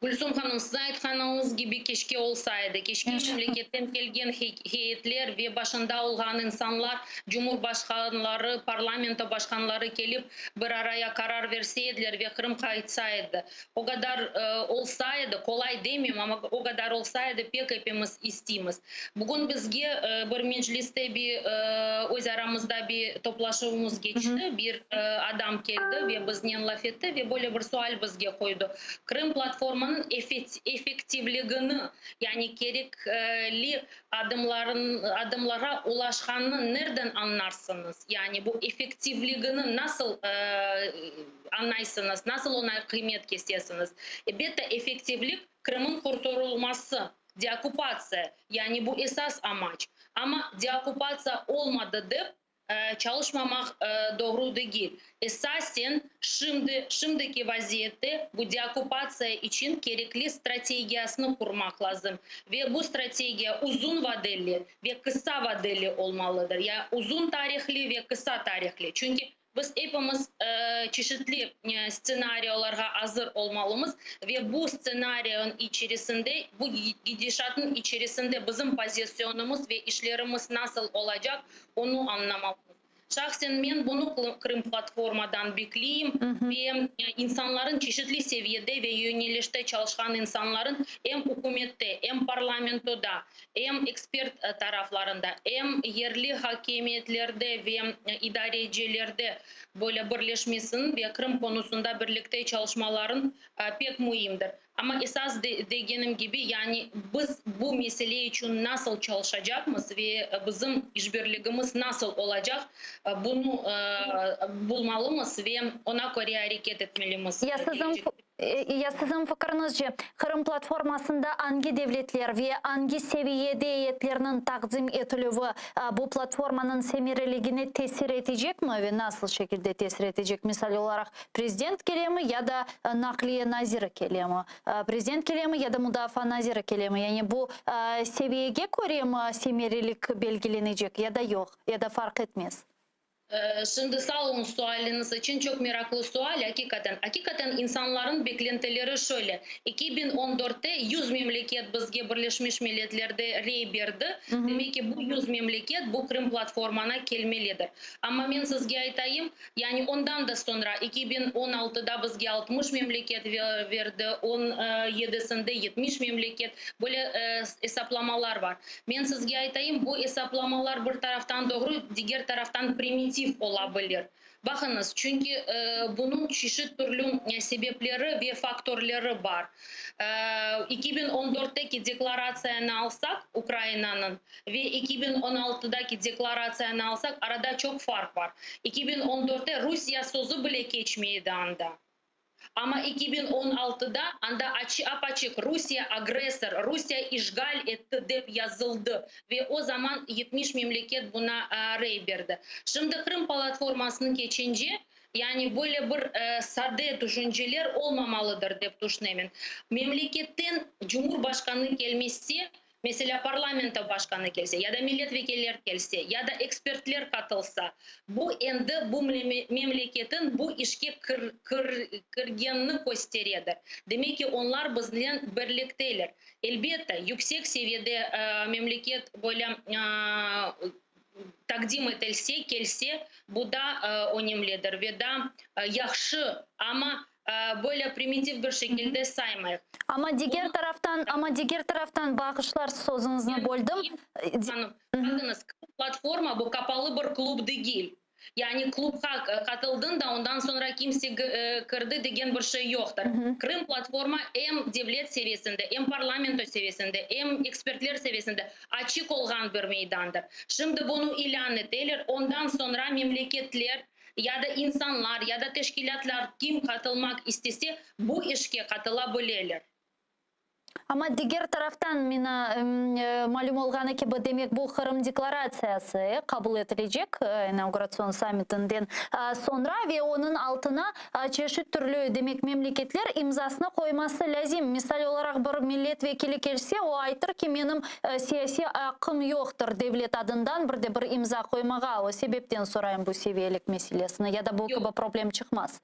Gülsum hanım, siziñ aytqanıñız kibi keşke olsa edi. Keşke memleketten kelgen heyetler ve başında olğan insanlar, cumhurbaşqanları, parlamento başqanları kelip bir araya qarar verse ediler ve Qırım qaytsa edi. O qadar olsa edi, qolay demeyim, amma o qadar olsa edi, pek epimiz isteymiz. Bugün bizge bir mecliste bir öz aramızda bir toplaşuvımız keçti, bir adam keldi ve biznen laf etti ve böyle bir sual bizge qoydı, Qırım platformanı. Platformanıñ effektivligini, yani kerekli adımlarğa ulaşqanını nereden añlarsıñız? Yani bu effektivligini nasıl añlaysıñız, nasıl oña qıymet kesesiñiz? Elbette, effektivlik Qırımnıñ qurtarılması, deokkupatsiya, yani bu esas amaç. Amma deokkupatsiya olmadı dep, çalışmamaq doğru degil. Esasen, şimdi, şimdiki vaziyette bu deokkupatsiya içün kerekli strategiyasını qurmaq lazım. Ve bu strategiya uzun vadeli ve qısa vadeli olmalıdır. Ya uzun tarihli ve qısa tarihli. Çünki biz epimiz çeşitli stsenariyalarğa azır olmalımız ve bu stsenariyanıñ içerisinde, bu gidişatnıñ içerisinde bizim pozisyonımız ve işlerimiz nasıl olacaq, onı añlamalımız. Şahsen men bunı Qırım platformadan bekleyim ve insanların çeşitli seviyede ve yönelişte çalışqan insanların em ükümette, em parlamentoda, em ekspert taraflarında, em yerli hakimiyetlerde ve idarecilerde böyle birleşmesiniñ ve Qırım qonusında birlikte çalışmaların pek müimdir. Amma esas degenim kibi, yani biz bu mesele içün nasıl çalışacaqmız ve bizim işbirligimiz nasıl olacaq, bunı bulmalımız ve oña köre areket etmelimiz. Ya siziñ Ya siziñ fikiriñizce, Qırım platformasında angi devletler ve angi seviyede eyetlerniñ taqdim etilüvi bu platformanıñ semereligine tesir etecekmi ve nasıl şekilde tesir etecek? Misal olaraq, prezident kelemi ya da naqliye naziri kelemi? Prezident kelemi ya da mudafaa naziri kelemi? Yani bu seviyege köremi semerelik belgilenecek ya da yoq, ya da farq etmez? Şimdi sağ oluñ sualiñiz içün, çoq meraqlı sual, aqiqaten. Aqiqaten insanların beklentileri şöyle, 2014-te 100 memleket bizge Birleşmiş Milletlerde rey berdi, demek ki, bu 100 memleket bu Qırım platformana kelmelidir. Amma men sizge aytayım, yani ondan da soñra 2016-da bizge 60 memleket berdi, on yedisinde 70 memleket, böyle esaplamalar bar. Men sizge aytayım, bu esaplamalar bir taraftan doğru, diger taraftan primitiv ola bilir. Baqıñız, çünki bunıñ çeşit türlü sebepleri ve faktorları bar. 2014-teki deklaratsiyanı alsaq, Ukrainanıñ, ve 2016-daki deklaratsiyanı alsaq, arada çoq farq bar. 2014-te Rusiye sözü bile keçmey edi anda. Amma 2016-da anda ap-açıq Rusiye agressor, Rusiye işğal etti dep yazıldı ve o zaman 70 memleket buña rey berdi. Şimdi Qırım platformasını keçince, yani böyle bir sade tüşünceler olmamalıdır dep tüşünemen. Memleketten Cumhurbaşqanı kelmese, Meselâ, parlamento başqanı kelse, ya da milletvekiller kelse, ya da ekspertler qatılsa, bu endi bu memleketin bu işke kirgenini kösteredir. Demek ki, onlar biznen birlikteler. Elbette, yüksek seviyede memleket böyle taqdim etilse, kelse, bu da önemlidir ve da yahşı, amma Böyle primitiv bir şekilde saymayıq. Amma diger taraftan, amma diger taraftan, bağışlar, sözüñizni böldim. Hanım, baqıñız, platforma bu qapalı bir klub degil. Yani klubqa qatıldıñ da, ondan soñra kimse kirdi degen bir şey yoqtır. Krım platforma em devlet seviyesinde, em parlamento seviyesinde, em ekspertler seviyesinde açıq olğan bir meydandır. Şimdi bunı ilân eteler, ondan soñra memleketler, ya da insanlar, ya da teşkilâtlar kim qatılmaq istese, bu işke qatıla bileler. Amma diger taraftan, mina malüm olğanı kibi, demek bu Qırım deklaratsiyası qabul etilecek inauguratsion sammitinden soñra ve onıñ altına çeşit türlü, demek, memleketler imzasını qoyması lâzim. Misal olaraq, bir millet vekili kelse, o aytır ki, menim Siyasiy aqqım yoqtır devlet adından bir de bir imza qoymağa, o sebepten sorayım bu seviyelik meselesini, ya da bu kibi problem çıqmaz.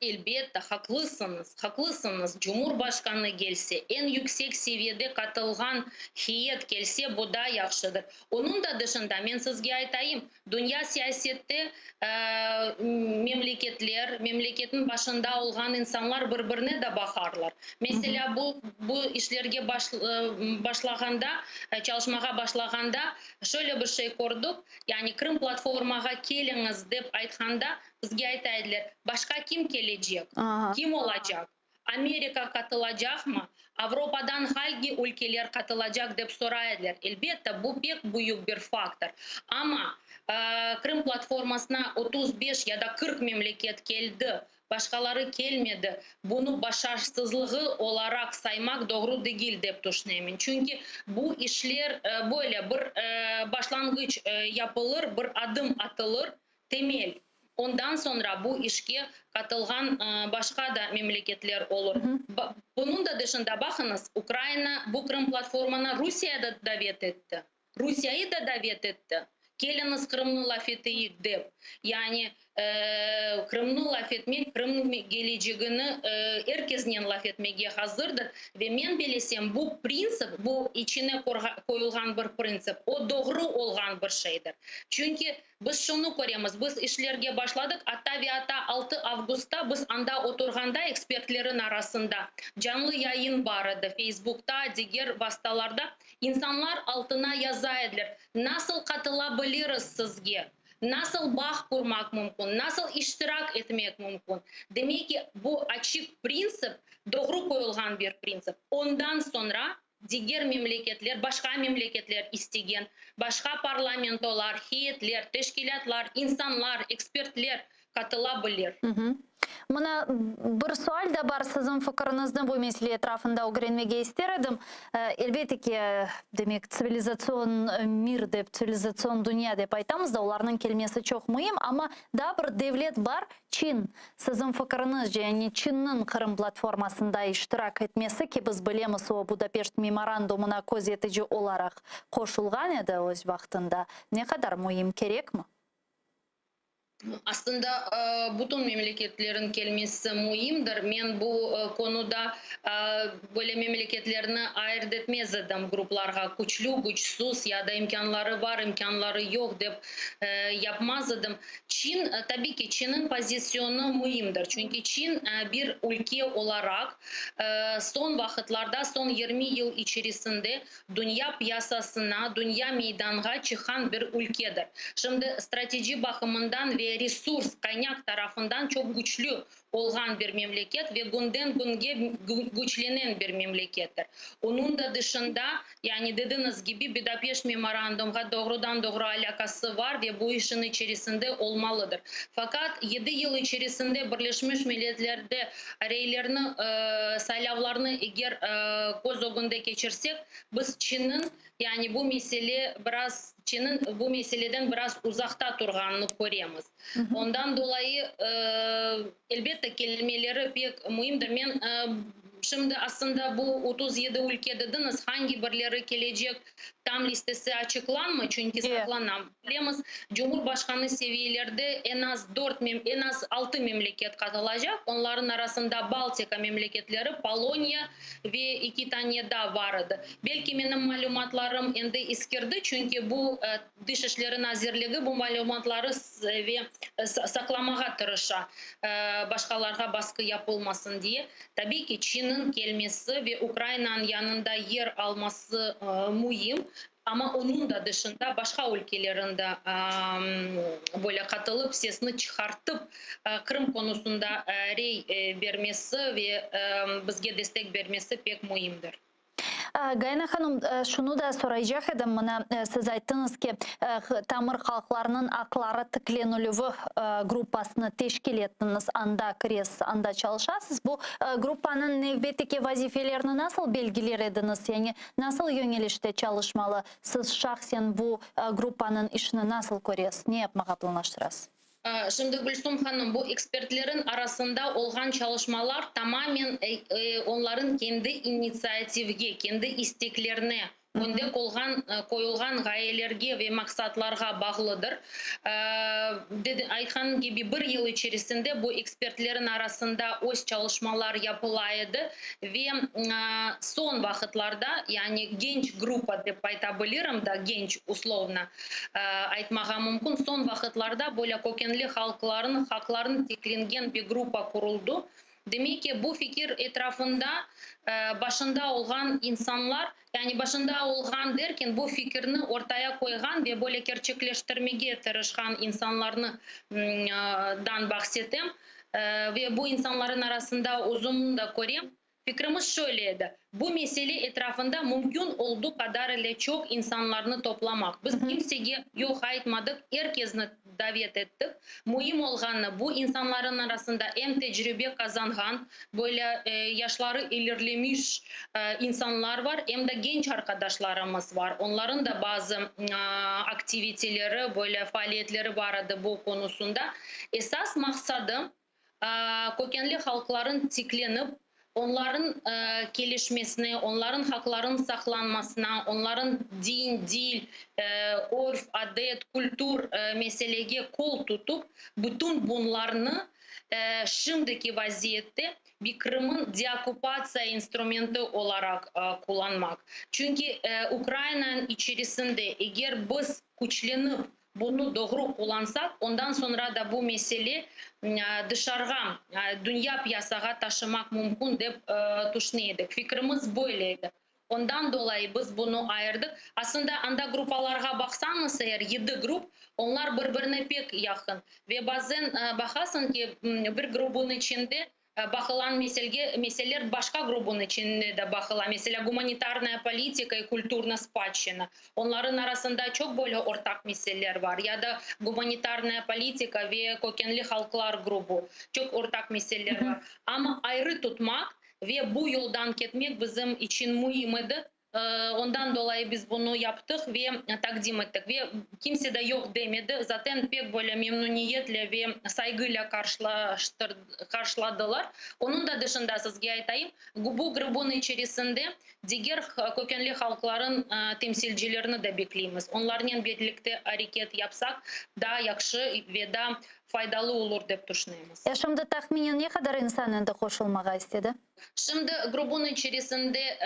Elbette, haqlısıñız, haqlısıñız, Cumhurbaşqanı kelse, eñ yüksek seviyede qatılğan heyet kelse, bu daa yahşıdır. Onıñ da dışında, men sizge aytayım, Dünya siyasette memleketler, memleketniñ başında olğan insanlar bir-birine de baqarlar. Meselâ, bu bu işlerge başlağanda, çalışmağa başlağanda şöyle bir şey kördik, yani Krım platformağa keliñiz dep aytqanda, bizge ayta ediler, başqa kim kelecek, kim olacaq? Amerika qatılacaqmı, Avropadan hangi ülkeler qatılacaq dep soray ediler. Elbette, bu pek büyük bir faktor. Amma Qırım platformasına 35 ya da 40 memleket keldi, başqaları kelmedi. Bunı başarısızlığı olaraq saymaq doğru degil, dep tüşünemen. Çünki bu işler böyle bir başlanğıç yapılır, bir adım atılır, temel. Ondan soñra bu işke qatılğan başqa da memleketler olur. Bunıñ da dışında, baqıñız, Ukraina bu Qırım platformana Rusiye da davet etti. Rusiyayı da davet etti, keliñiz Qırımnı laf eteyik dep. Yani Qırımnı laf etmek, Qırım kelecegini er kesnen laf etmege hazırdır. Ve men bilesem, bu printsip, bu içine qoyulğan bir printsip, o doğru olğan bir şeydir. Çünki biz şunı köremiz, biz işlerge başladıq, atta ve atta 6 avgustta biz anda oturğanda ekspertlerin arasında canlı yayın bar edi, Feysbukta, diger vastalarda insanlar altına yaza ediler, nasıl qatıla biliriz sizge, nasıl bağ qurmaq mümkün, nasıl iştirak etmek mümkün. Demek ki, bu açıq printsip, doğru qoyulğan bir printsip. Ondan soñra diger memleketler, başqa memleketler istegen, başqa parlamentolar, heyetler, teşkilâtlar, insanlar, ekspertler qatıla bilir. Mına, bir sual da bar, siziñ fikiriñizni bu mesele etrafında ögrenmege ister edim. Elbette ki, demek, tsivilizatsion mir dep, tsivilizatsion dünya dep aytamız da, olarnıñ kelmesi çoq müim, amma daa bir devlet bar, Çin. Siziñ fikiriñizce, yani Çinniñ Qırım platformasında iştirak etmesi, ki biz bilemiz, o Budapeşt memorandumına közetici olaraq qoşulğan edi öz vaqtında, ne qadar müim, kerekmi? Aslında bütün memleketlerin kelmesi müimdir. Men bu konuda böyle memleketlerni ayırt etmez edim gruplarğa, küçlü, küçsüz ya da imkânları bar, imkânları yoq dep yapmaz edim. Çin, tabiy ki, Çinniñ pozisyonı müimdir, çünki Çin bir ülke olaraq soñ vaqıtlarda, soñ 20 yıl içerisinde dünya piyasasına, dünya meydanğa çıqqan bir ülkedir. Şimdi strateji baqımından ve resurs, qaynaq tarafından çoq küçlü olğan bir memleket ve künden künge küçlenen bir memlekettir. Onıñ da dışında, yani dediñiz kibi, Budapeşt memorandumğa doğrudan-doğru alâqası bar ve bu işin içerisinde olmalıdır. Faqat yedi yıl içerisinde Birleşmiş Milletlerde reylerni, saylavlarnı eger köz ögünde keçirsek, biz Çinniñ, yani bu mesele biraz, Çinniñ bu meseleden biraz uzaqta turğanını köremiz. Ondan dolayı, elbette, kelmeleri pek müimdir. Men şimdi aslında bu 37 ülke dediñiz, hangi birleri kelecek tam listesi açıqlanmay, çünki saqlana. Bilemiz, Cumhurbaşqanı seviyelerde eñ az dört, eñ az altı memleket qatılacaq, onların arasında Baltika memleketleri, Poloniya ve eki tane daa bar edi. Belki menim malümatlarım endi eskirdi, çünki bu Tış işleri nazirligi bu malümatları ve saqlamağa tırışa, başqalarğa basqı yapılmasın diye. Tabiiy ki, Çinniñ kelmesi ve Ukrainanıñ yanında yer alması müim, amma onıñ da dışında başqa ülkelerin de böyle qatılıp, sesini çıqartıp, Qırım konusında rey bermesi ve bizge destek bermesi pek müimdir. Gayana hanım, şunı da soraycaq edim, mına siz ayttıñız ki, tamır halqlarnıñ aqları tiklenilüvi gruppasını teşkil ettiñiz, anda kiresiz, anda çalışasız. Bu gruppanıñ nevbetteki vazifelerini nasıl belgiler ediñiz, yani nasıl yöñelişte çalışmalı? Siz şahsen bu gruppanıñ işini nasıl köresiz, ne yapmağa planlaştırasız? Şimdi, Gülsum hanım, bu ekspertlerin arasında olğan çalışmalar tamamen onların kendi initsiativge, kendi isteklerine, önde olğan, qoyulğan ğayelerge ve maqsatlarğa bağlıdır. Aytqanım kibi, bir yıl içerisinde bu ekspertlerin arasında öz çalışmalar yapıla edi ve soñ vaqıtlarda, yani genç gruppa dep ayta bilirim da, genç, uslovno, aytmağa mümkün, soñ vaqıtlarda böyle kökenli halqlarnıñ haqlarını tiklengen bir gruppa quruldı. Demek ki, bu fikir etrafında başında olğan insanlar, yani başında olğan derken, bu fikirni ortaya qoyğan ve böyle kerçekleştirmege tırışqan insanlarnı dan bahsetem. Ve bu insanların arasında özümni de körem. Fikrimiz şöyle edi, bu mesele etrafında mümkün olduğu qadar ile çoq insanlarnı toplamaq. Biz kimsege yoq aytmadıq, er kesni davet ettik. Müim olğanı, bu insanların arasında em tecribe qazanğan, böyle yaşları ilerlemiş insanlar var, em de genç arqadaşlarımız var. Onların da bazı aktiviteleri, böyle faaliyetleri bar edi bu konusunda. Esas maqsadı, kökenli halqların tiklenip, onların kelişmesine, onların haqların saqlanmasına, onların din, dil, örf, adet, kültür meselege qol tutup, bütün bunlarnı şimdiki vaziyette bir Qırımın deokkupatsiya instrumenti olaraq qullanmaq. Çünki Ukrainanıñ içerisinde eger biz küçlenip Bunı doğru qullansaq, ondan soñra da bu mesele dışarğa, dünya piyasağa taşımaq mümkün dep tüşüne edik. Fikrimiz böyle edi. Ondan dolayı biz bunı ayırdıq. Aslında anda gruppalarğa baqsañız eğer, yedi grup, onlar bir-birine pek yaqın. Ve bazen baqasıñ ki, bir grubunıñ içinde Baqılan meselge, meseleler başqa grubunıñ içinde de baqıla, meselâ, gumanitarnaya politika i kulturna spatşçina. Onların arasında çoq böyle ortaq meseleler bar. Ya da gumanitarnaya politika ve kökenli halqlar grubu, çoq ortaq meseleler bar. Amma ayrı tutmaq ve bu yoldan ketmek bizim içün müim edi. Ondan dolayı biz bunı yaptıq ve taqdim ettik. Ve kimse de yoq demedi, zaten pek böyle memnuniyetle ve saygıyla qarşıladılar. Onıñ da dışında sizge aytayım, bu grubunıñ içerisinde diger kökenli halqlarıñ temsilcilerini de bekleymiz. Onlarnen birlikte areket yapsaq, daa yahşı ve daa faydalı olur dep tüşünemiz. Ya şimdi tahminen ne qadar insan endi qoşulmağa istedi? Şimdi grubunıñ içerisinde,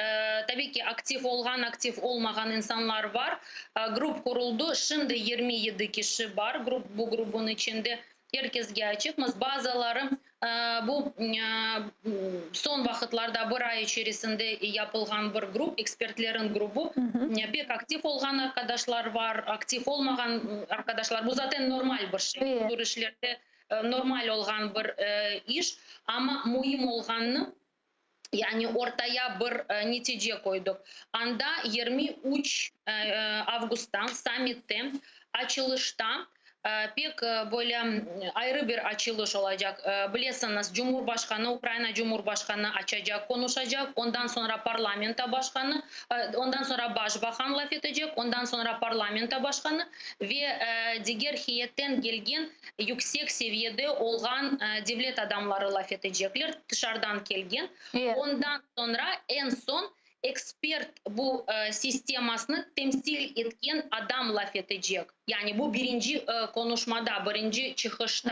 tabiy ki, aktiv olğan, aktiv olmağan insanlar bar. Grup quruldı, şimdi 27 kişi bar grup, bu grubunıñ içinde. Er kesge açıqmız. Bazıları bu soñ vaqıtlarda, bir ay içerisinde yapılğan bir grup, ekspertlerniñ grubu. Pek aktiv olğan arqadaşlar bar, aktiv olmağan arqadaşlar. Bu zaten normal bir şey. Bu tür işlerde normal olğan bir iş, amma müim olğanı, yani ortaya bir netice qoydıq. Anda 23 avgustta sammitte açılışta pek böyle ayrı bir açılış olacaq. Bilesiñiz, Cumhurbaşqanı, Ukraina Cumhurbaşqanı açacaq, qonuşacaq, ondan soñra parlamento başqanı, ondan soñra başbaqan laf etecek, ondan soñra parlamento başqanı ve diger heyetten kelgen yüksek seviyede olğan devlet adamları laf etecekler, tışarıdan kelgen. Ondan soñra, eñ soñ, ekspert bu sistemasını temsil etken adam laf etecek. Yani bu birinci qonuşmada, birinci çıqışta.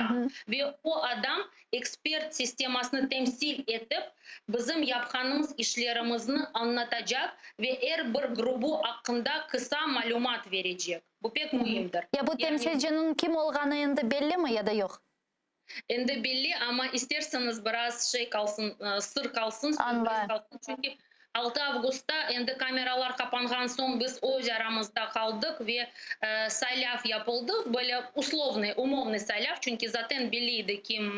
Ve o adam ekspert sistemasını temsil etip, bizim yapqanımız işlerimizni añlatacaq ve er bir grubu aqqında qısa malümat berecek. Bu pek müimdir. Ya bu temsilciniñ kim olğanı endi bellimi ya da yoq? Endi belli, amma isterseñiz biraz şey qalsın, sır qalsın, sürpriz qalsın, çünki 6 avgustta endi kameralar qapanğan soñ biz öz aramızda qaldıq ve saylav yapıldı, böyle uslovnıy, umovnıy saylav, çünki zaten belli edi kim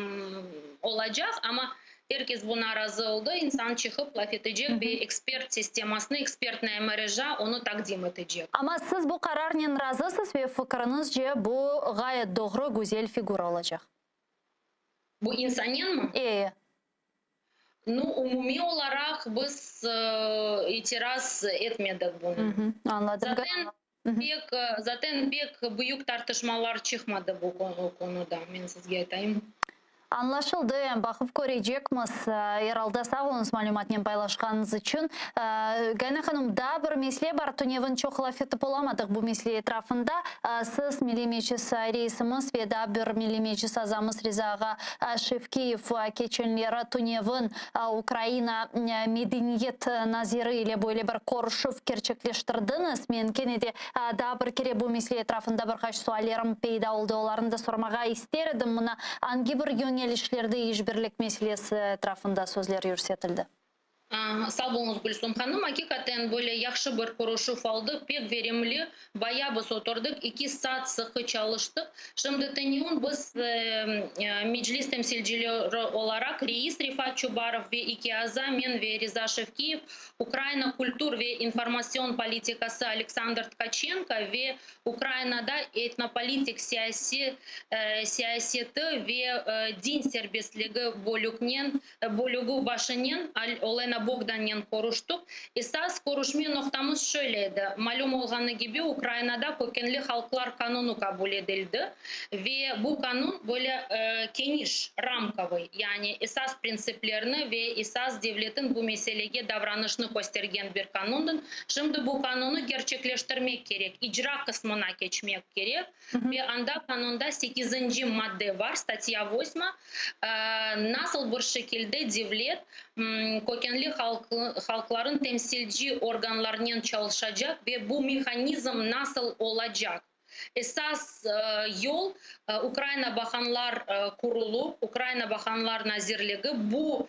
olacaq, amma Er kes buna razı oldı, insan çıqıp laf etecek ve ekspert sistemasını, ekspertnaya mereja, onı taqdim etecek. Amma siz bu qararnen razısız ve fikiriñizce bu ğayet doğru, güzel figura olacaq? Bu insanenmi? E. Nu, umumiy olaraq biz itiraz etmedik bunı. Añladım. Zaten pek, zaten pek büyük tartışmalar çıqmadı bu konuda, men sizge aytayım. Añlaşıldı, baqıp körecekmiz. Er alda sağ oluñız malümatnen paylaşqanıñız içün. Gayana hanım, daa bir mesele bar, tünevin çoq laf etip olamadıq bu mesele etrafında. Siz, Milliy Meclis reisimiz ve daa bir Milliy Meclis azamız Riza ağa Şevkiyev keçenleri tünevin Ukraina medeniyet naziri ile böyle bir körüşüv kerçekleştirdiñiz. Men kene de daa bir kere bu mesele etrafında bir qaç suallerim peyda oldı, olarnı da sormağa ister edim. Mına, angi bir yöñelişlerde işbirlik meselesi etrafında sözler yürsetildi? Sağ oluñız, Gülsum hanım. Aqiqaten, böyle yahşı bir körüşüv oldı, pek verimli. Baya biz oturdıq, eki saat sıqı çalıştıq. Şimdi tünevin biz Meclis temsilcileri olaraq reis Refat Çubarov ve eki aza, men ve Riza Şevkiyev, Ukraina kültür ve informatsion politikası Aleksandr Tkaçenko ve Ukrainada etnopolitik siyasiy siyaseti ve din serbestligi bölüknen bölügi başınen Olena Bogdannen körüştik. Esas körüşme noqtamız şöyle edi, malüm olğanı kibi, Ukrainada kökenli halqlar qanunı qabul edildi ve bu qanun böyle keniş, ramkovıy, yani esas printsiplerni ve esas devletin bu meselege davranışını köstergen bir qanundır. Şimdi bu qanunı kerçekleştirmek kerek, icra qısmına keçmek kerek. Ve anda qanunda sekizinci madde bar, statya vosma, nasıl bir şekilde devlet kökenli halqların temsilci organlarınen çalışacaq ve bu mehanizm nasıl olacaq. Esas yol, Ukraina Baqanlar Qurulu, Ukraina Baqanlar Nazirligi bu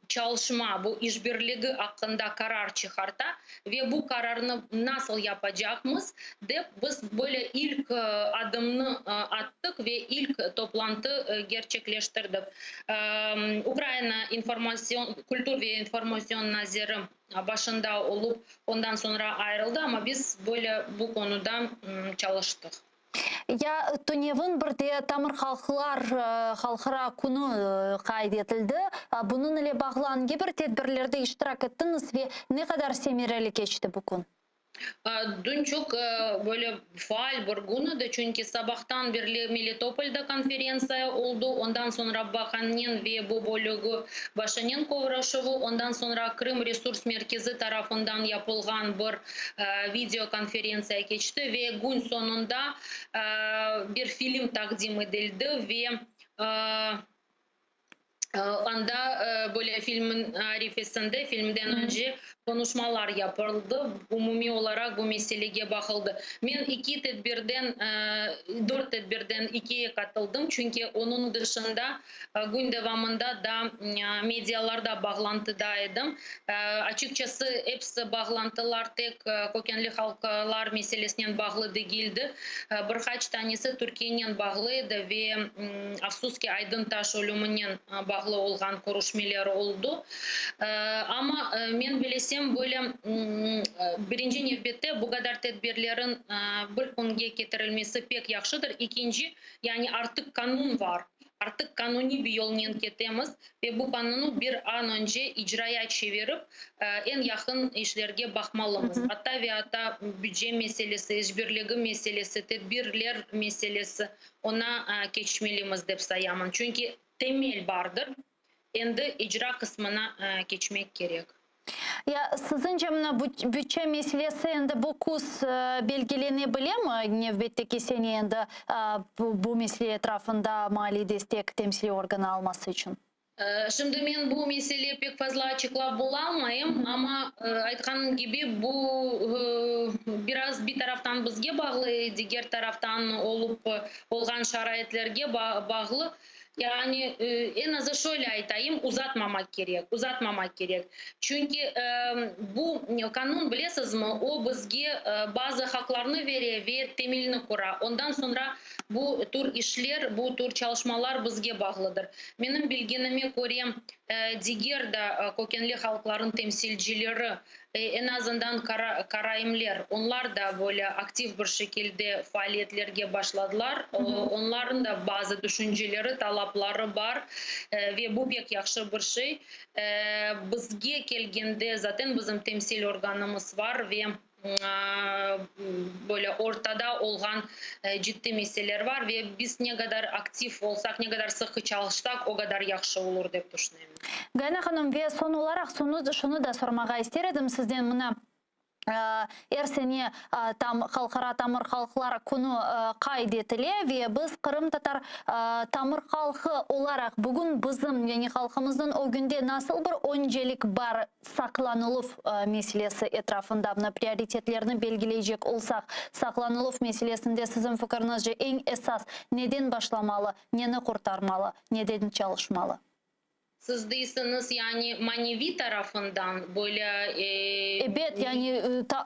çalışma, bu işbirligi aqqında qarar çıqarta ve bu qararnı nasıl yapacaqmız dep biz böyle ilk adımnı attıq ve ilk toplantı gerçekleştirdik. Ukraina informatsion, kültür ve informatsion naziri başında olıp, ondan soñra ayrıldı, amma biz böyle bu konuda çalıştıq. Ya tünevin bir de Tamır halqlar halqara künü qayd etildi. Bunıñ ile bağlı angi bir tedbirlerde iştirak ettiñiz ve ne qadar semereli keçti bu kün? Dün çoq böyle faal bir kün edi, çünki sabahtan berli Melitopolda konferentsiya oldı, ondan soñra baqannen ve bu bölügi başınen körüşüvi, ondan soñra Krım resurs merkezi tarafından yapılğan bir video konferentsiya keçti ve kün soñunda bir film taqdim etildi ve Anda böyle filmin arifesinde, filmden önce qonuşmalar yapıldı, umumiy olaraq bu meselege baqıldı. Men eki tedbirden, dört tedbirden ekiye qatıldım, çünki onıñ dışında kün devamında da medialarda bağlantıda edim. Açıqçası, episi bağlantılar tek kökenli halqlar meselesinen bağlı degildi. Bir qaç tanesi Türkiyenen bağlı edi ve, afsus ki, Aydın Taş ölüminen bağlı olğan körüşmeler oldı. Amma men bilesem, böyle birinci nevbette bu qadar tedbirlerin bir künge ketirilmesi pek yahşıdır. Ekinci, yani artıq qanun bar, artıq qanuniy bir yolnen ketemiz ve bu qanunı bir an önce icraya çevirip, eñ yaqın işlerge baqmalımız. Atta ve atta büdce meselesi, işbirligi meselesi, tedbirler meselesi, oña keçmelimiz, dep sayamın. Çünki temel bardır, endi icra qısmına keçmek kerek. Ya, siziñce, mına bütçe meselesi endi bu küz belgilene bilemi, nevbetteki sene endi bu mesele etrafında maliy destek temsiliy organı alması içün? Şimdi men bu mesele pek fazla açıqlap bolalmayım, amma aytqanım kibi, bu biraz bir taraftan bizge bağlı, diger taraftan olıp olğan şaraitlerge bağlı. Yani eñ azı şöyle aytayım, uzatmamaq kerek, uzatmamaq kerek. Çünki bu qanun, bilesizmi, o bizge bazı haqlarnı bere ve temelni qura. Ondan soñra bu tür işler, bu tür çalışmalar bizge bağlıdır. Menim bilgenime köre, diger da kökenli halqlarnıñ temsilcileri, eñ azından karaimler, onlar da böyle aktiv bir şekilde faaliyetlerge başladılar. Onlarnıñ da bazı tüşünceleri, talapları bar ve bu pek yahşı bir şey. Bizge kelgende, zaten bizim temsil organımız bar ve böyle ortada olğan ciddiy meseleler bar ve biz ne qadar aktiv olsaq, ne qadar sıqı çalışsaq, o qadar yahşı olur, dep tüşünem. Gayana hanım, ve soñ olaraq şunı da sormağa ister edim sizden, mına, er sene tam Halqara tamır halqlar künü qayd etile ve biz qırımtatar tamır halqı olaraq bugün bizim, yani halqımıznıñ ögünde nasıl bir öncelik bar saqlanıluv meselesi etrafında, mına prioritetlerni belgileycek olsaq, saqlanıluv meselesinde siziñ fikiriñizce eñ esas neden başlamalı, neni qurtarmalı, neden çalışmalı? Siz deysiñiz, yani maneviy tarafından böyle. Ebet, yani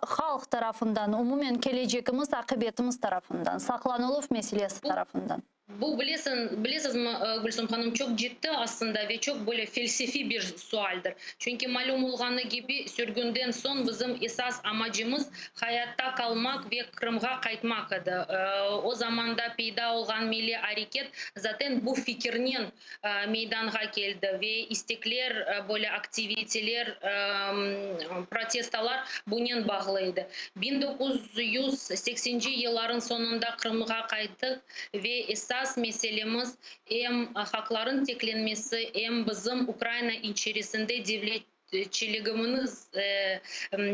halq tarafından, umumen kelecegimiz, aqibetimiz tarafından, saqlanıluv meselesi tarafından. Bu, bilesiñ, bilesizmi, Gülsüm hanım, çoq ciddi aslında ve çoq böyle felsefiy bir sualdir. Çünki malüm olğanı kibi, sürgünden soñ bizim esas amacımız hayatta qalmaq ve Qırımğa qaytmaq edi. O zamanda peyda olğan milliy areket zaten bu fikirnen meydanğa keldi ve istekler, böyle aktiviteler, protestolar bunen bağlı edi. 1980-ci yıllarıñ soñunda Qırımğa qayttıq ve esas meselemiz em haqların tiklenmesi, em bizim Ukraina içerisinde devlet devletçiligimiz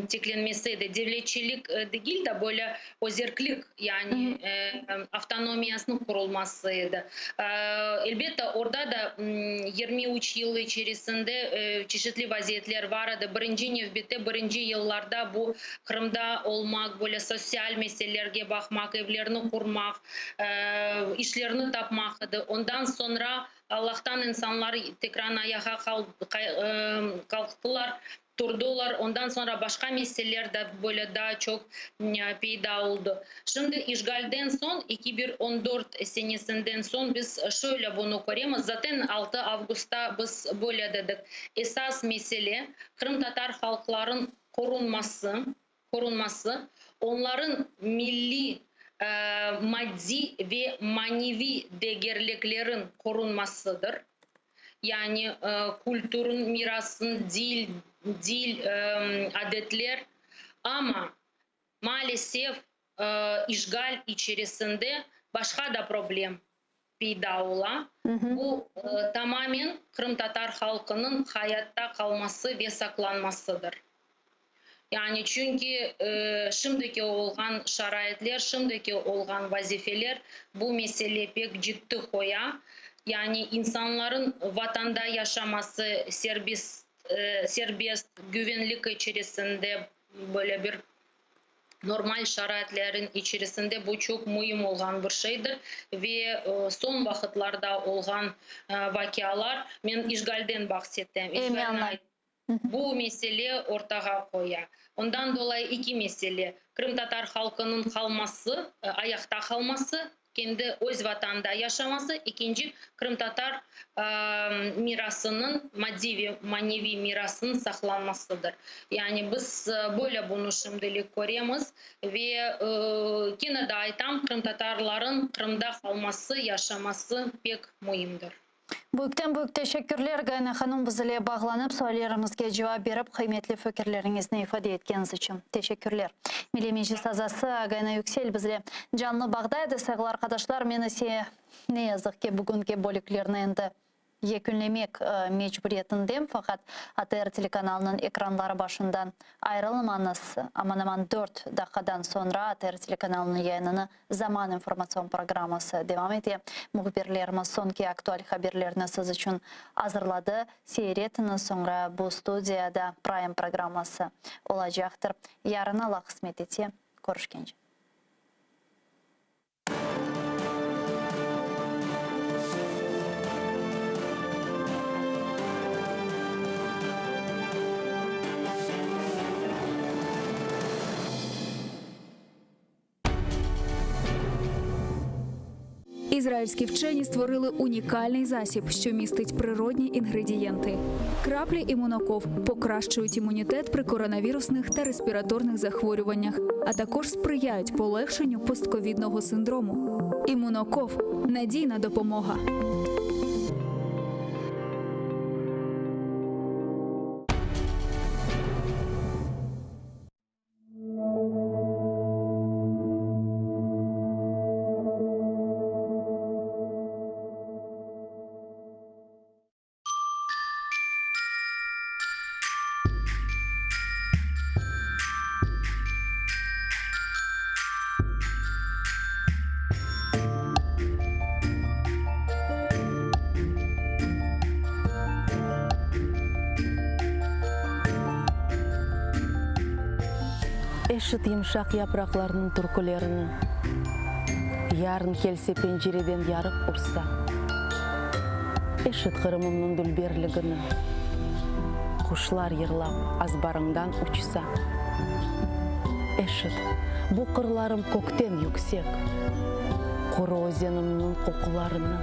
tiklenmesi edi. Devletçilik degil de, böyle özerklik, yani avtonomiyasınıñ qurulması edi. Elbette, orda da 23 yıl içerisinde çeşitli vaziyetler bar edi. Birinci nevbette, birinci yıllarda bu Qırımda olmaq, böyle sotsial meselelerge baqmaq, evlerni qurmaq, işlerni tapmaq edi. Ondan soñra Allahtan insanlar tekrar ayağa qalqtılar, turdılar, ondan soñra başqa meseleler de böyle daa çoq peyda oldı. Şimdi işğalden soñ, 2014 senesinden soñ biz şöyle bunı köremiz, zaten 6 avgustta biz böyle dedik, esas mesele qırımtatar halqlarıñ qorunması, qorunması, onların milliy, maddiy ve maneviy degerliklerin qorunmasıdır, yani kültürün, mirasın, dil, dil, adetler, amma, maalesef, işğal içerisinde başqa da problem peyda ola, bu tamamen qırımtatar halqınıñ hayatta qalması ve saqlanmasıdır. Yani çünki şimdiki olğan şaraitler, şimdiki olğan vazifeler bu mesele pek ciddi qoya. Yani insanların vatanda yaşaması, serbest, serbest, güvenlik içerisinde böyle bir normal şaraitlerin içerisinde bu çoq müim olğan bir şeydir ve soñ vaqıtlarda olğan vaqialar, men işğalden bahsetem, işğalni bu mesele ortağa qoya. Ondan dolayı iki mesele, qırımtatar halqınıñ qalması, ayaqta qalması, kendi öz Vatanda yaşaması, ekinci, qırımtatar mirasınıñ, maddiy ve maneviy mirasınıñ saqlanmasıdır. Yani biz böyle bunı şimdilik köremiz ve kene de aytam, qırımtatarlarıñ Qırımda qalması, yaşaması pek müimdir. Büyükten büyük teşekkürler, Gayana hanım, biz ile bağlanıp, suallerimizge cevap berip, qıymetli fikirleriñizni ifade etkeniñiz içün. Teşekkürler. Milliy Meclis azası Gayana Yüksel bizle canlı bağda edi. Sayğılı arqadaşlar, men ise, ne yazıq ki, bugünki bölüklerni endi yekünlemek mecburiyetindem, faqat ATR telekanalınıñ ekranları başından ayrılmañız, aman-aman dört daqqadan soñra ATR telekanalınıñ yayınını Zaman informatsion programması devam ete. Mühbirlerimiz soñki aktual haberlerni siz içün azırladı. Seyir etiñiz, soñra bu studiyada Prime programması olacaqtır. Yarın Alla qısmet etse, körüşkence. Ізраїльські вчені створили унікальний засіб, що містить природні інгредієнти. Краплі імуноков покращують імунітет при коронавірусних та респіраторних захворюваннях, а також сприяють полегшенню постковідного синдрому. Імуноков надійна допомога. Eşit yımşaq yapraqlarnıñ türkülerini, Yarın kelse pencereden yarıq ursa. Eşit Qırımımnıñ dülberligini, Quşlar yırlap azbarıñdan uçsa. Eşit, bu qırlarım kökten yüksek, Quru özenimniñ qoqularını.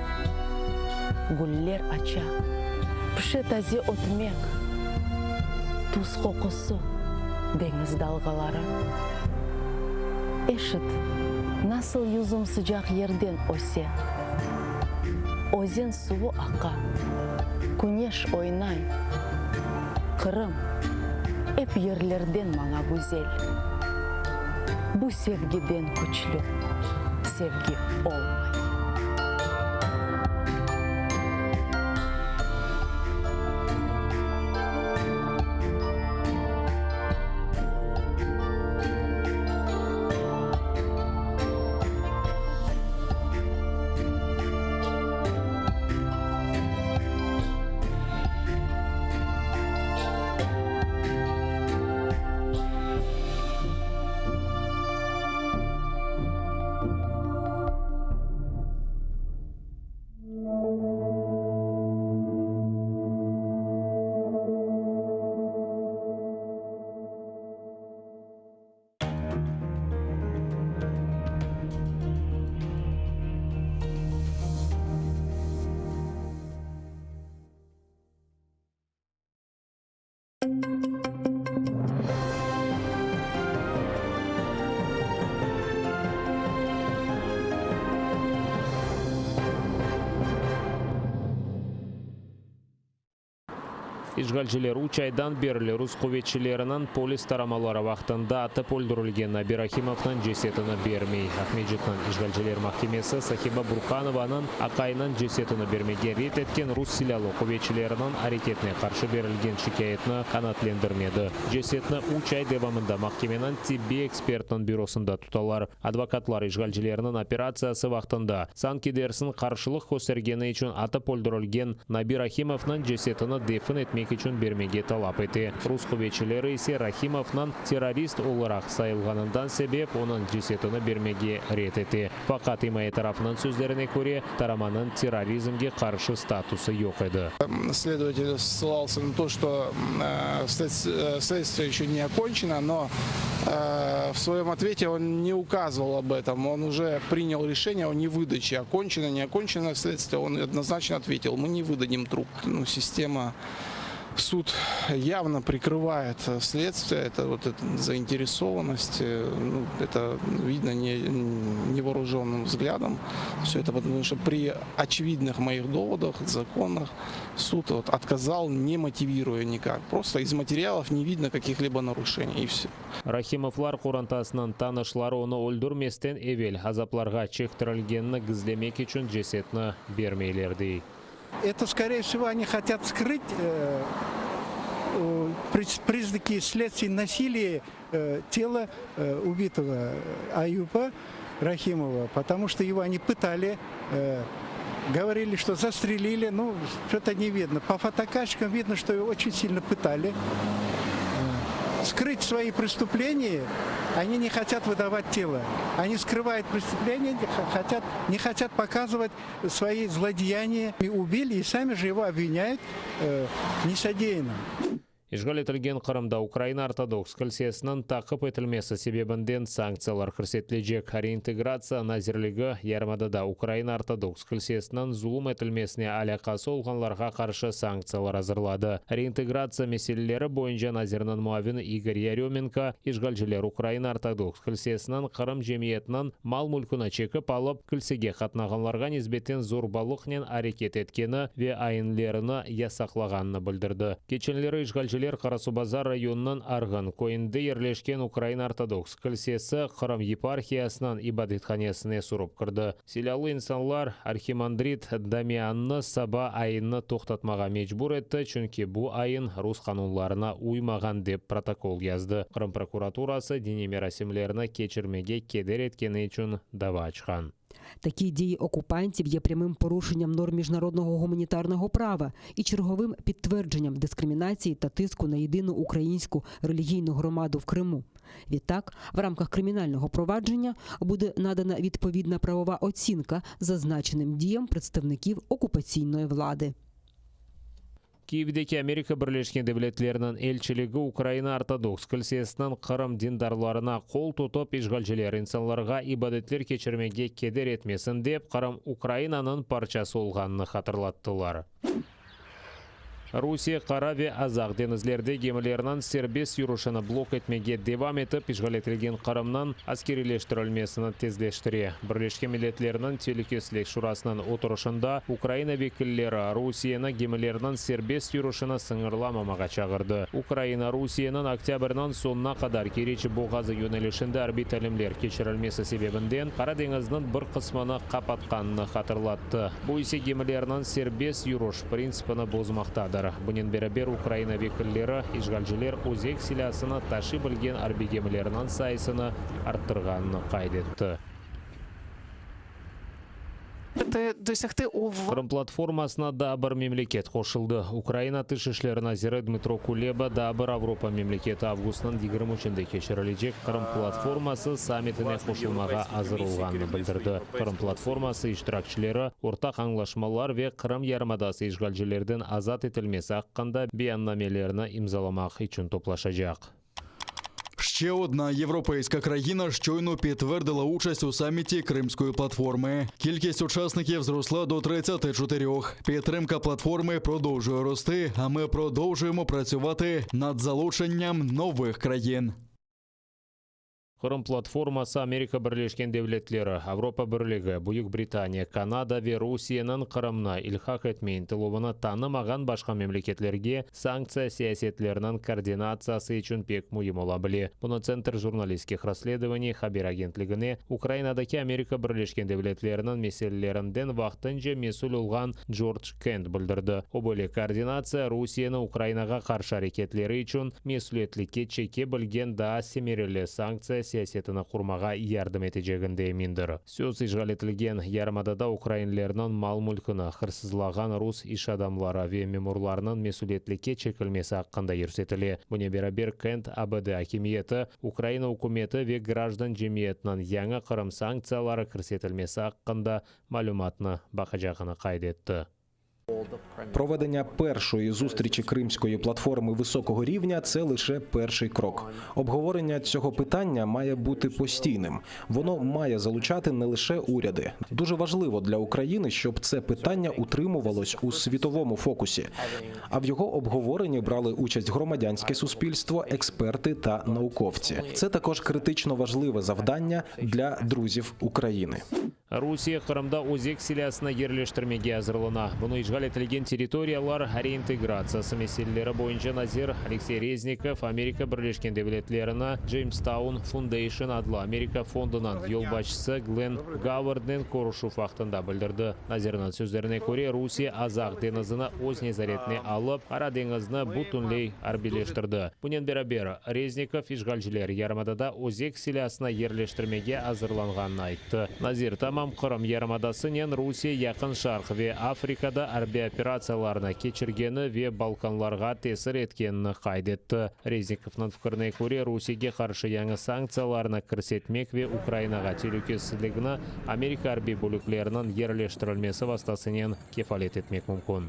Güller aça, pişe taze ötmek, Tuz qoqusı, deñiz dalğaları. Eşit, nasıl yüzüm sıcaq yerden öse. Özen suvu aqa, küneş oynay, Qırım, ep yerlerden maña güzel. Bu sevgiden küçlü sevgi olmay. İşğalciler üç aydan berli rus quvetçileriniñ polis taramaları vaqtında atıp öldürilgen Nabi Rahimovnıñ cesetini bermey. Aqmescitniñ işğalciler mahkemesi Sahiba Burhanovanıñ aqayınıñ cesetini bermege red etken rus silâlı quvetçileriniñ areketine qarşı berilgen şikâyetni qanaatlendirmedi. Cesetni üç ay devamında mahkemeniñ tibbiy ekspertiniñ bürosında tutalar. Advokatlar işğalcilerniñ operatsiyası vaqtında, sanki dersiñ qarşılıq köstergeni içün atıp öldürilgen Nabi Rahimovnıñ cesetini defin etmek içün bermege talap ete. Rus quvetçileri ise Rahimovnıñ terrorist olaraq sayılğanından sebep onıñ cesetini bermege red ete. Faqat imaye tarafınıñ sözlerine köre, taramanıñ terrorizmge qarşı statusı yoq edi. Следователь ссылался на то, что следствие еще не окончено, но в своем ответе он не указывал об этом. Он уже принял решение о невыдаче. Окончено, не окончено следствие, он однозначно ответил, мы не выдадим труп. Ну, система суд явно прикрывает следствие, это вот эта заинтересованность, ну, это видно не, невооруженным взглядом. Все это потому, что при очевидных моих доводах, законах, суд вот отказал, не мотивируя никак. Просто из материалов не видно каких-либо нарушений, и все. Rahimovlar qorantasınıñ tanışları onı öldürmesten evel azaplarğa çektirilgenini gizlemek içün cesetni bermeyler, dey. Это, скорее всего, они хотят скрыть э, признаки следствий насилия э, тела э, убитого Аюпа Рахимова, потому что его они пытали, говорили, что застрелили, ну, что-то не видно. По фотокачкам видно, что его очень сильно пытали. Скрыть свои преступления они не хотят выдавать тело. Они скрывают преступления, хотят, не хотят показывать свои злодеяния. И убили, и сами же его обвиняют э, в несодеянном. İşğal etilgen Qırımda Ukraina Ortodoks kilsesiniñ taqip etilmesi sebebinden sanktsiyalar kirsetilecek. Reintegratsiya nazirligi yarımadada Ukraina Ortodoks kilsesiniñ zulum etilmesine alâqası olğanlarğa qarşı sanktsiyalar azırladı. Reintegratsiya meseleleri boyunca nazirniñ muavini İgor Yarömenko, işğalciler Ukraina Ortodoks kilsesiniñ Qırım cemiyetiniñ mal-mülküni çekip alıp, kilsege qatnağanlarğa nisbeten zorbalıqnen areket etkeni ve ayinlerini yasaqlağanını bildirdi. Keçenleri işğalciler Qarasuvbazar rayonınıñ Arğın köyünde yerleşken Ukraina Ortodoks kilsesi Qırım yeparhiyasınıñ ibadethanesine surıp kirdi. Silâlı insanlar arhimandrit Damiannı saba ayinni toqtatmağa mecbur etti, çünki bu ayin rus qanunlarına uymağan, dep protokol yazdı. Qırım prokuraturası diniy merasimlerni keçirmege keder etkeni içün dava açqan. Такі дії окупантів є прямим порушенням норм міжнародного гуманітарного права і черговим підтвердженням дискримінації та тиску на єдину українську релігійну громаду в Криму. Відтак, в рамках кримінального провадження буде надана відповідна правова оцінка зазначеним діям представників окупаційної влади. Kyivdeki Amerika Birleşken Devletleriniñ elçiligi Ukraina Ortodoks kilsesiniñ Qırım dindarlarına qol tutıp, işğalciler insanlarğa ibadetler keçirmege keder etmesin dep, Qırım Ukrainanıñ parçası olğanını hatırlattılar. Rusiye Qara ve Azaq deñizlerde gemilerniñ serbest yürüşini blok etmege devam etip, işğal etilgen Qırımnıñ askeriyleştirilmesini tezleştire. Birleşken Milletlerniñ Telükesizlik Şurasınıñ oturışında Ukraina vekilleri Rusiyeni gemilerniñ serbest yürüşini sıñırlamamağa çağırdı. Ukraina Rusiyeniñ oktâbrniñ soñuna qadar Keriç boğazı yönelişinde arbiy talimler keçirilmesi sebebinden Qara deñizniñ bir qısmını qapatqanını hatırlattı. Bu ise gemilerniñ serbest yürüş printsipini bozmaqtadır. Bunen beraber Ukraina vekilleri, işğalciler özek silâsını taşıy bilgen arbiy gemilerniñ sayısını arttırğanını qayd etti. Qırım platformasına daa bir memleket qoşuldı. Ukraina Tış işler naziri Dmıtro Kuleba daa bir Avropa memleketi avgustnıñ 23-nde keçirilecek Qırım platforması sammitine qoşulmağa azır olğanını bildirdi. Qırım platforması iştirakçileri ortaq añlaşmalar ve Qırım yarımadası işğalcilerden azat etilmesi aqqında beyannamelerni imzalamaq içün toplaşacaq. Ще одна європейська країна щойно підтвердила участь у саміті Кримської платформи. Кількість учасників зросла до 34. Підтримка платформи продовжує рости, а ми продовжуємо працювати над залученням нових країн. Qırım platforması Amerika Birleşken Devletleri, Avropa Birligi, Büyük Britaniya, Kanada ve Rusiyeniñ Qırımnı ilhaq etme ıntıluvını tanımağan başqa memleketlerge sanktsiya siyasetleriniñ koordinatsiyası içün pek müim ola bile. Bunı Tsentr jurnalistskih rassledovaniy haber agentligine Ukrainadaki Amerika Birleşken Devletleriniñ meselelerinden vaqtınca mesül olğan Corc Kent bildirdi. O, böyle koordinatsiya Rusiyeni Ukrainağa qarşı areketleri içün mesüliyetlikke çeke bilgen daa semereli sanktsiya siyasetini qurmağa yardım eteceginde emindir. Söz işğal etilgen yarımadada ukrainlerniñ mal-mülkini hırsızlağan rus iş adamları ve memurlarınıñ mesüliyetlikke çekilmesi aqqında yürsetile. Bunen beraber Kent ABD akimiyeti, Ukraina ükümeti ve grajdan cemiyetiniñ yañı Qırım sanktsiyaları kirsetilmesi aqqında malümatnı baqacağını qayd etti. Проведення першої зустрічі Кримської платформи високого рівня це лише перший крок. Обговорення цього питання має бути постійним. Воно має залучати не лише уряди. Дуже важливо для України, щоб це питання утримувалось у світовому фокусі. А в його обговоренні брали участь громадянське суспільство, експерти та науковці. Це також критично важливе завдання для друзів України. Rusiye Qırımda özek silâsını yerleştirmege azırlana. Bunı işğal etilgen territoriyalar reintegratsiyası meseleleri boyunca nazir Aleksey Reznikov Amerika Birleşken Devletlerini Jamestown Foundation adlı Amerika fondunıñ yolbaşçısı Glenn Govardnen körüşüv vaqtında bildirdi. Nazirniñ sözlerine köre, Rusiye Azaq deñizini öz nezaretine alıp, Qara deñizni bütünley arbiyleştirdi. Bunen beraber, Reznikov işğalciler yarımadada özek silâsını yerleştirmege azırlanğanını ayttı. Nazir, tamam Qırım yarımadasınen Rusiye Yaqın Şarq ve Afrikada arbiy operatsiyalarnı keçirgeni ve Balkanlarğa tesir etkenini qayd etti. Reznikovnıñ fikrine köre, Rusiyege qarşı yañı sanktsiyalarnı kirsetmek ve Ukrainağa telükesizligini Amerika arbiy bölükleriniñ yerleştirilmesi vastasınen kefalet etmek mümkün.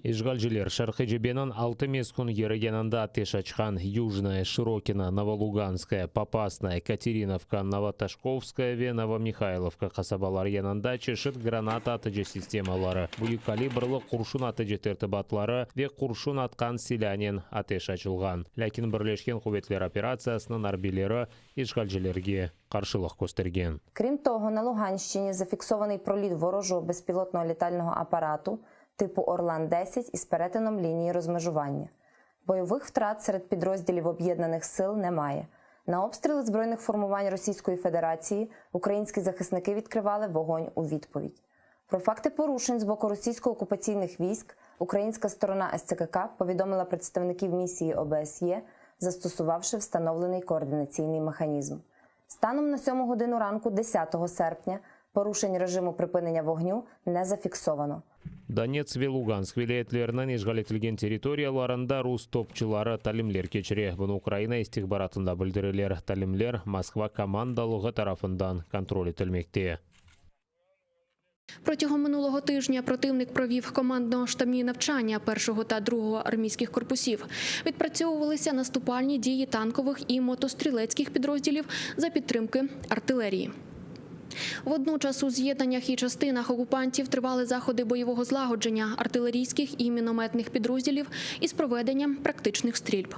İşğalciler Şarqiy cebeniñ altı meskün yeri yanında ateş açqan, Yujnoye, Şırokino, Novoluganskoye, Popasnaya, Katerinovka, Novotoşkovskoye ve Novomihaylovka qasabaları yanında çeşit granata atıcı sistemaları, büyük kalibrlı qurşun atıcı tertibatları ve qurşun atqan silânen ateş açılğan. Lâkin Birleşken quvetler operatsiyasınıñ arbiyleri işğalcilerge qarşılıq köstergen. Крім того, на Луганщині зафіксований проліт ворожого безпілотного літального апарату типу Орлан-10 із перетином лінії розмежування. Бойових втрат серед підрозділів об'єднаних сил немає. На обстріли збройних формувань Російської Федерації українські захисники відкривали вогонь у відповідь. Про факти порушень з боку російсько-окупаційних військ українська сторона СЦКК повідомила представників місії ОБСЄ, застосувавши встановлений координаційний механізм. Станом на 7 годину ранку 10 серпня порушень режиму припинення вогню не зафіксовано. Donetsk ve Lugansk vilâyetleriniñ işğal etilgen territoriyalarında rus topçuları talimler keçire. Bunı Ukraina istihbaratında bildireler. Talimler Moskva komandalığı tarafından kontrol etilmekte. Протягом минулого тижня противник провів командно-штабні навчання першого та другого армійських корпусів. Відпрацьовувалися наступальні дії танкових і мотострілецьких підрозділів за підтримки артилерії. Водночас у з'єднаннях і частинах окупантів тривали заходи бойового злагодження артилерійських і мінометних підрозділів із проведенням практичних стрільб.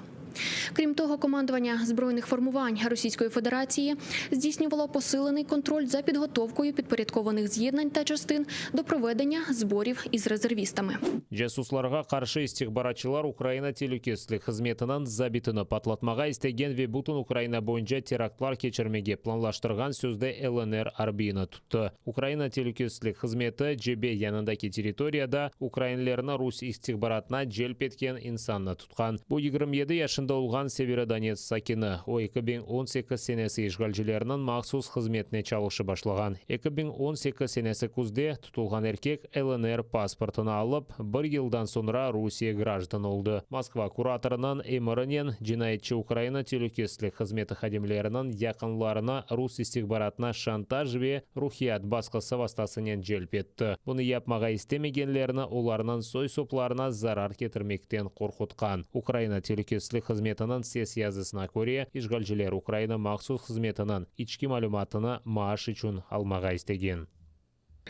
Крім того, командування збройних формувань Російської Федерації здійснювало посилений контроль за підготовкою підпорядкованих з'єднань та частин до проведення зборів із резервістами. Casuslarğa qarşı istihbaratçılar Ukraina telükesizlik hızmetiniñ zabitini patlatmağa istegen ve bütün Ukraina boyunca teraktlar keçirmege planlaştırğan sözde LNR arbiyini tuttı. Ukraina telükesizlik hızmeti cebe yanındaki territoriyada ukrainlerni rus istihbaratına celp etken insannı tutqan. Bu 27 yaşında olğan Severodonetsk sakini. O, 2018 senesi işğalcilerniñ mahsus hızmetine çalışıp başlağan. 2018 senesi küzde tutulğan erkek LNR pasportını alıp, bir yıldan soñra Rusiye grajdanı oldı. Moskva kuratorınıñ emirinen cinayetçi Ukraina telükesizlik hızmeti hadimleriniñ yaqınlarını rus istihbaratına şantaj ve ruhiyat basqısı vastasınen celp etti. Bunı yapmağa istemegenlerni olarnıñ soy-soplarına zarar ketirmekten qorqutqan. Ukraina telükesizlik hızmetiniñ ses yazısına köre, işğalciler Ukraina mahsus hızmetiniñ içki malümatını maaş içün almağa istegen.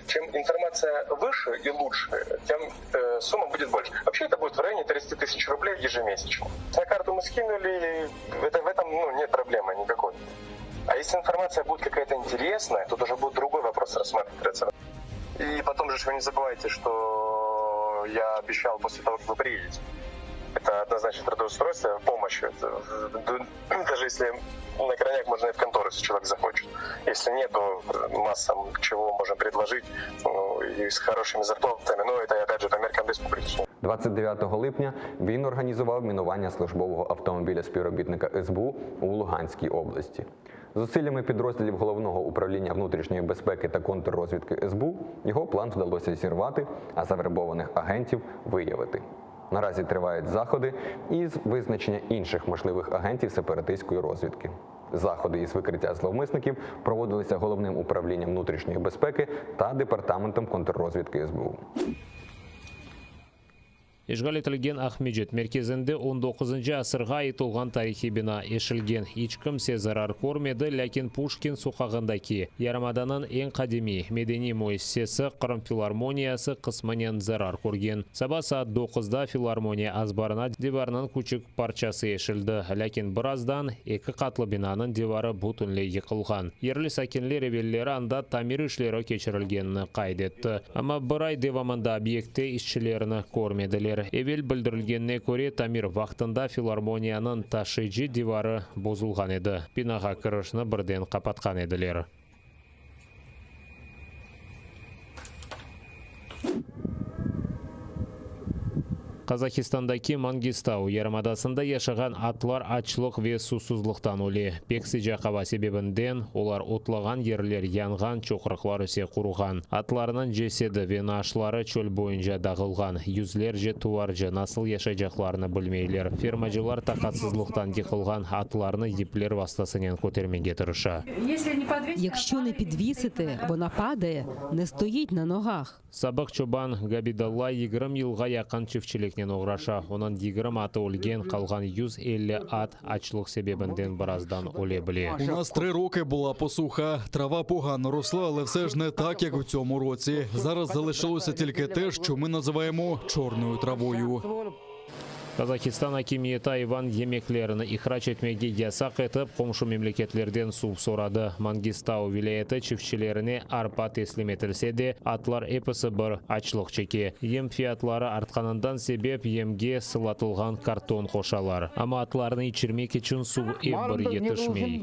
Чем информация выше и лучше, тем э, сумма будет больше. Вообще это будет в районе 30 тысяч рублей ежемесячно. На карту мы скинули, это, в этом ну, нет проблемы никакой. А если информация будет какая-то интересная, тут уже будет другой вопрос рассматриваться. И потом же вы не забывайте, что я обещал после того, как вы приедете. Это однозначно трудоустройство, помощь. Это, даже если на крайняк можно и в контору, если человек захочет. Если нет, то масса чего можем предложить ну, и с хорошими зарплатами. Но это, опять же, по меркам республики. 29 липня він організував мінування службового автомобіля співробітника СБУ у Луганській області. Зусиллями підрозділів Головного управління внутрішньої безпеки та контррозвідки СБУ його план вдалося зірвати, а завербованих агентів виявити. Наразі тривають заходи із визначення інших можливих агентів сепаратистської розвідки. Заходи із викриття зловмисників проводилися головним управлінням внутрішньої безпеки та департаментом контррозвідки СБУ. İşğal etilgen Aqmescit merkezinde on doquzıncı asırğa ait olğan tarihiy bina eşilgen. İç kimse zarar körmedi, lâkin Puşkin soqağındaki yarımadanıñ eñ qadimiy medeniy müessisesi, Qırım filarmoniyası qısmınen zarar körgen. Saba saat doquzda filarmoniya azbarına divarnıñ küçük parçası eşildi, lâkin birazdan eki qatlı binanıñ divarı bütünley yıqılğan. Yerli sakinler evelleri anda tamir işleri keçirilgenini qayd etti. Amma bir ay devamında obyektte işçilerni körmediler. Evel bildirilgenine köre, tamir vaqtında filarmoniyanıñ taşıyıcı divarı bozulğan edi, binağa kirişni birden qapatqan ediler. Qazahistandaki Mangistau yarımadasında yaşağan atlar açlıq ve susuzlıqtan öle. Pek sıcaq ava sebebinden olar otlağan yerler yanğan, çoqraqlar ise quruğan. Atlarnıñ cesedi ve naaşları çöl boyunca dağılğan. Yüzlerce tuvarcı nasıl yaşaycaqlarını bilmeyler. Fermacılar taqatsızlıqtan yıqılğan atlarnı yipler vastasınen kötermege tırışa. Якщо не підвісити, вона падає, не стоїть на ногах. Sabıq çoban Gabidalla 20 yılğa yaqın çiftçiliknen oğraşa. Onıñ 20 atı ölgen, qalğan 150 at açlıq sebebinden birazdan öle bile. У нас три роки була посуха. Трава погано росла, але все ж не так, як у цьому році. Зараз залишилося тільки те, що ми називаємо чорною травою. Qazahistan akimiyeti ayvan yemeklerini ihrac etmege yasaq etip, qomşu memleketlerden suv soradı. Mangistau vilâyeti çiftçilerine arpa teslim etilse de, atlar episi bir açlıq çeke. Yem fiyatları artqanından sebep yemge sılatılğan karton qoşalar. Amma atlarnı içirmek içün suv ep bir yetişmey.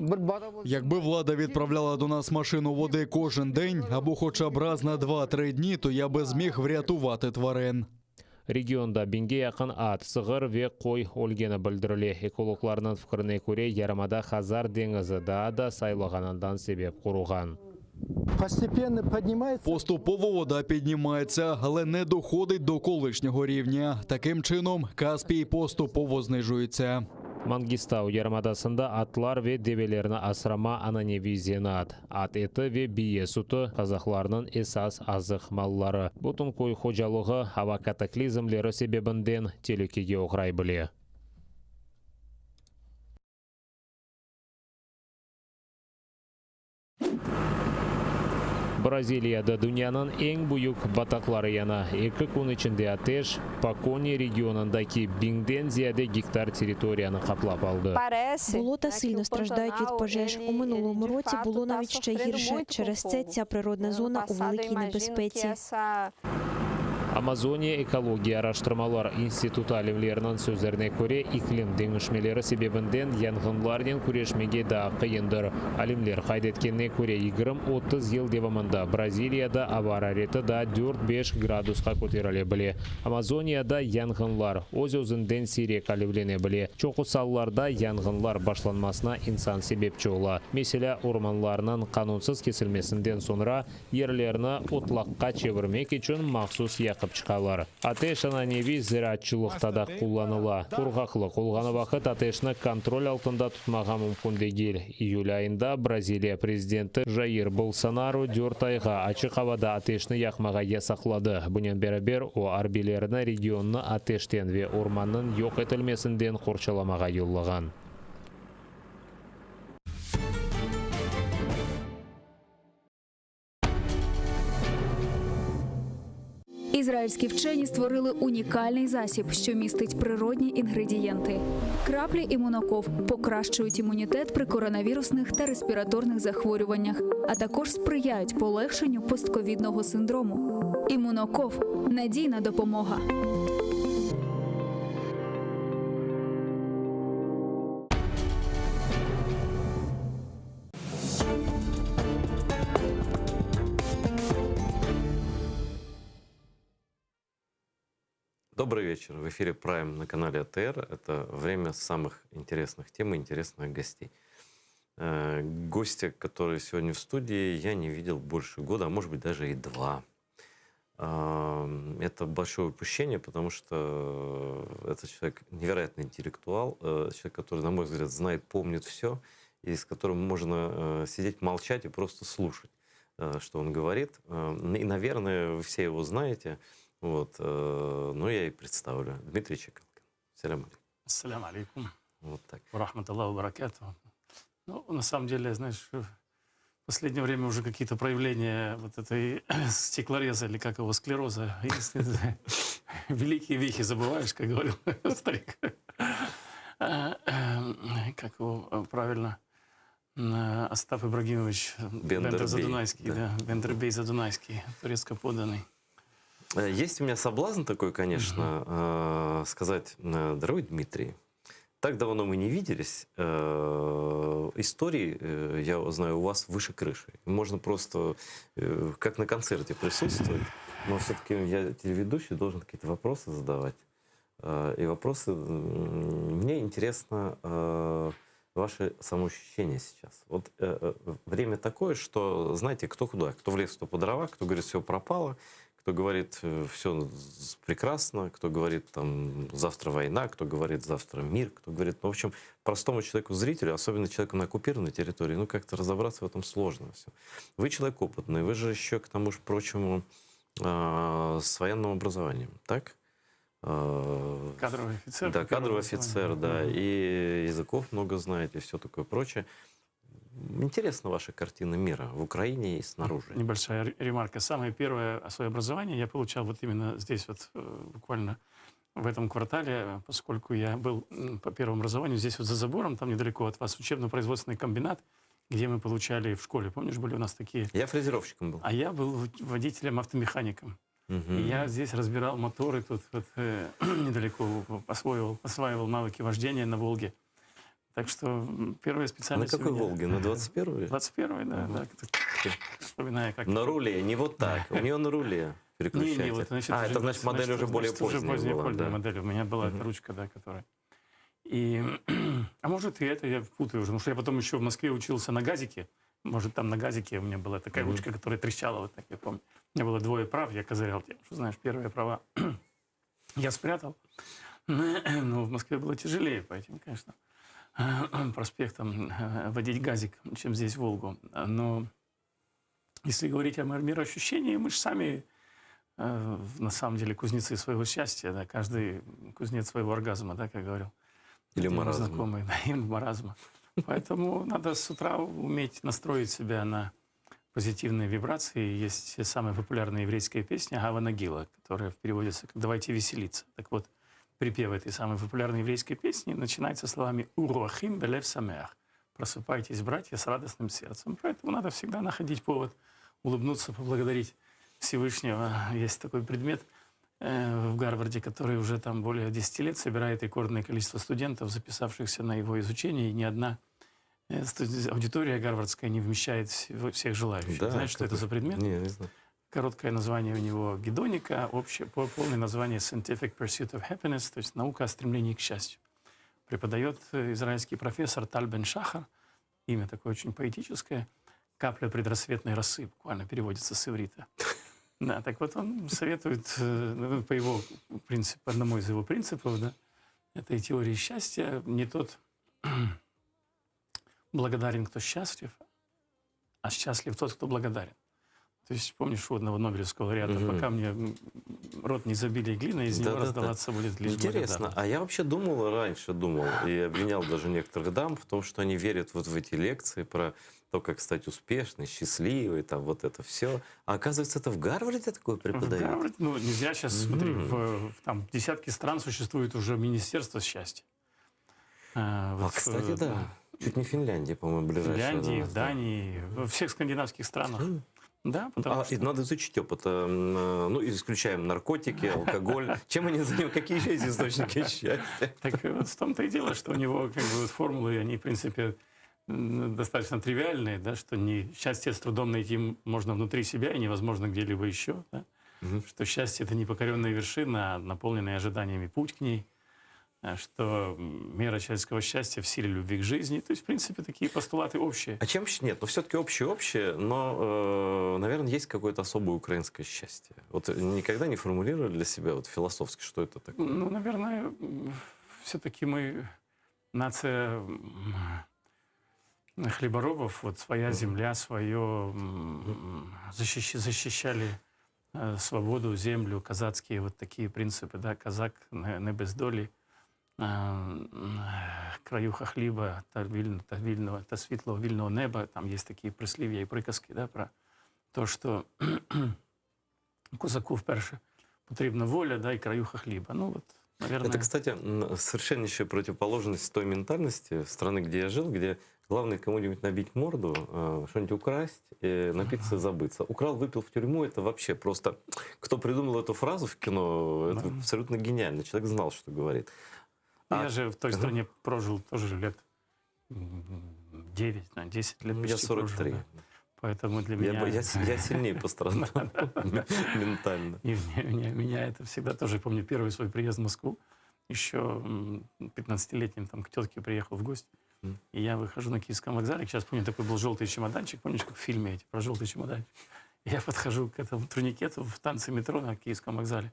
Якби влада відправляла до нас машину води кожен день або хоча б раз на 2-3 дні, то я би зміг врятувати тварин. Regionda biñge yaqın at, sığır ve qoy ölgeni bildirile. Ekologlarnıñ fikrine köre, yarımada Hazar deñizi daa da saylağanından sebep quruğan. Постепенно поднимается. Поступово вода піднімається, але не доходить до колишнього рівня. Таким чином, Каспій поступово знижується. Mangistau yarımadasında atlar ve develerni asrama ananeviy zenaat. At eti ve biye sütü, qazahlarnıñ esas azıq malları. Bütün köy hocalığı ava kataklizmleri sebebinden telükege oğray bile. Braziliyada dünyanıñ eñ büyük bataqları yana. Eki kün içinde ateş, Pakoni regionındaki biñden ziyade gektar territoriyanı qaplap aldı. Болота сильно страждають від пожеж. У минулому році було навіть ще гірше. Через це ця природна зона у великій небезпеці. Amazoniya ekologiya araştırmalar institutı alimleriniñ sözlerine köre, iklim deñişmeleri sebebinden yanğınlarnen küreşmege daa qıyındır. Alimler qayd etkenine köre, 20-30 yıl devamında Braziliyada ava arareti daa dört-beş gradusqa köterile bile. Amazoniyada yanğınlar öz-özünden siyrek alevlene bile. Çoqusı allarda yanğınlar başlanmasına insan sebepçi ola. Meselâ, ormanlarnıñ qanunsız kesilmesinden soñra Yerlerni otlaqqa çevirmek içün mahsus yaqıp çıqalar. Ateş ananeviy ziraatçılıqta da qullanıla. Qurğaqlıq olğanı vaqıt ateşni kontrol altında tutmağa mümkün degil. İyül ayında Braziliya prezidenti Jair Bolsonaru dört ayğa açıq avada ateşni yaqmağa yasaqladı. Bunen beraber, o, arbiylerni regionnı ateşten ve ormannıñ yoq etilmesinden qorçalamağa yollağan. Ізраїльські вчені створили унікальний засіб, що містить природні інгредієнти. Краплі імуноков покращують імунітет при коронавірусних та респіраторних захворюваннях, а також сприяють полегшенню постковідного синдрому. Імуноков надійна допомога. Добрый вечер. В эфире Prime на канале АТР. Это время самых интересных тем и интересных гостей. Э, гостя, который сегодня в студии, я не видел больше года, а может быть даже и два. Это большое упущение, потому что этот человек невероятный интеллектуал, э, человек, который, на мой взгляд, знает, помнит все, и с которым можно э, сидеть, молчать и просто слушать, э, что он говорит. И, наверное, вы все его знаете. Вот, но я и представлю. Дмитрий Чекалкин. Салям алейкум. Ассалям алейкум. Вот так. Рахматаллаху баракату. Ну, на самом деле, знаешь, в последнее время уже какие-то проявления вот этой стеклореза или как его, склероза. Великие вехи забываешь, как говорил старик. Э, э, как его э, правильно? Остап Ибрагимович Бендер Задунайский, да. да, Бендербей Задунайский, турецко поданный. Есть у меня соблазн такой, конечно, угу. сказать, дорогой Дмитрий, так давно мы не виделись. Э, истории, э, я знаю, у вас выше крыши. Можно просто, э, как на концерте, присутствовать. Но все-таки я телеведущий, должен какие-то вопросы задавать. И вопросы... Мне интересно ваше самоощущение сейчас. Вот время такое, что, знаете, кто куда, кто в лес, кто по дрова, кто говорит, все пропало, кто говорит, э, все прекрасно, кто говорит, там, завтра война, кто говорит, завтра мир, кто говорит... Ну, в общем, простому человеку-зрителю, особенно человеку на оккупированной территории, ну, как-то разобраться в этом сложно все. Вы человек опытный, вы же еще, к тому же прочему, э, с военным образованием, так? Э, кадровый офицер. Да, кадровый офицер, да, и языков много знаете, все такое прочее. Интересна ваша картина мира в Украине и снаружи. Небольшая ремарка. Самое первое свое образование я получал вот именно здесь, вот э, буквально в этом квартале, поскольку я был по первому образованию здесь вот за забором, там недалеко от вас, учебно-производственный комбинат, где мы получали в школе. Помнишь, были у нас такие... Я фрезеровщиком был. А я был водителем-автомехаником. Угу. И я здесь разбирал моторы, тут вот, э, недалеко освоивал, осваивал навыки вождения на Волге. Так что первая специальность... На какой меня... «Волге»? На 21-й? 21-й, да. Угу. да. Вспоминаю, как... На руле, не вот так. У нее на руле переключатель. Не, не, вот, значит, а, это значит модель значит, уже более значит, поздняя уже поздняя, была. поздняя да. модель. У меня была угу. эта ручка, да, которая... И, а может, и это я путаю уже, потому что я потом еще в Москве учился на газике. Может, там на газике у меня была такая mm ручка, которая трещала, вот так, я помню. У меня было двое прав, я козырял тем, что, знаешь, первые права я спрятал. Но в Москве было тяжелее, поэтому, конечно. проспектам водить газик, чем здесь Волгу. Но если говорить о мироощущении, мы же сами э, на самом деле кузнецы своего счастья, да, каждый кузнец своего оргазма, да, как говорил. Или один мой маразма. Знакомый, да, или маразма. Поэтому надо с утра уметь настроить себя на позитивные вибрации. Есть самая популярная еврейская песня Гава Нагила, которая переводится как «Давайте веселиться». Так вот, припев этой самой популярной еврейской песни начинается словами «עורו אחים בלב שמח». «Просыпайтесь, братья, с радостным сердцем». Поэтому надо всегда находить повод улыбнуться, поблагодарить Всевышнего. Есть такой предмет э, в Гарварде, который уже там более 10 лет собирает рекордное количество студентов, записавшихся на его изучение, и ни одна э, студ- аудитория гарвардская не вмещает всего- всех желающих. Да, Знаешь, что это какой? за предмет? Не, не знаю. Короткое название у него гедоника, общее, по- полное название Scientific Pursuit of Happiness, то есть наука о стремлении к счастью. Преподает э, израильский профессор Таль Бен Шахар, имя такое очень поэтическое, «Капля предрассветной росы», буквально переводится с иврита. Да, так вот он советует, э, ну, по его принципу, одному из его принципов, да, этой теории счастья, не тот благодарен, кто счастлив, а счастлив тот, кто благодарен. То есть, помнишь, у одного Нобелевского лауреата, Мгм. пока мне м, рот не забили глиной, из него Да-да-да. раздаваться будет лишь Интересно. благодарность. А я вообще думал раньше, думал, и обвинял даже некоторых дам в том, что они верят вот в эти лекции про то, как стать успешной, счастливой, там вот это все. А оказывается, это в Гарварде такое В преподают? Гарварде, ну, нельзя сейчас, смотри, Мгм. в, в там десятки стран существует уже Министерство счастья. А, А, вот, кстати, э, да. Чуть не Финляндия, по-моему, В ближайшая. до Финляндии, нас, в да. Дании, во всех скандинавских странах. Да, потому А, что... и надо изучить опыт. э, м, Ну, исключаем наркотики, алкоголь. Чем они занимаются? Какие еще есть источники счастья? Так вот в том-то и дело, что у него как бы вот формулы, они, в принципе, м, достаточно тривиальные, да, что не счастье с трудом найти можно внутри себя и невозможно где-либо еще, да? что счастье — это не покоренная вершина, а наполненный ожиданиями путь к ней, а что м, мера человеческого счастья в силе любви к жизни. То есть, в принципе, такие постулаты общие. А чем щ- нет? Ну, все-таки общее-общее, но, э, наверное, есть какое-то особое украинское счастье. Вот никогда не формулировали для себя вот философски, что это такое? Ну, наверное, все-таки мы нация м, хлеборобов, вот своя земля, свое защищали э, свободу, землю, казацкие вот такие принципы, да, казак не, не без долі, е, м, краюха хліба та вільно, та вільного, та світлого вільного неба. Там є такі прислів'я і приказки, да, про то, що козаку вперше потрібна воля, да, і краюха хліба. Ну, вот, наверное... Это, кстати, м, совершеннейшая противоположность той ментальности страны, где я жил, где главное кому-нибудь набить морду, э, что-нибудь украсть, э, напиться и забыться. Украл, выпил в тюрьму, это вообще просто... Кто придумал эту фразу в кино, это абсолютно гениально. Человек знал, что говорит. Ну, А- Я же в той Ага. стране прожил тоже лет 9, на 10 лет Ну, я почти 43. прожил, да. Поэтому для Я, меня... бы- я, с- я сильнее пострадал ментально. И меня, меня, меня это всегда тоже, помню, первый свой приезд в Москву, еще м, 15-летним там к тетке приехал в гости. И я выхожу на Киевском вокзале, сейчас помню, такой был желтый чемоданчик, помнишь, как в фильме эти про желтый чемоданчик. Я подхожу к этому турникету в станции метро на Киевском вокзале.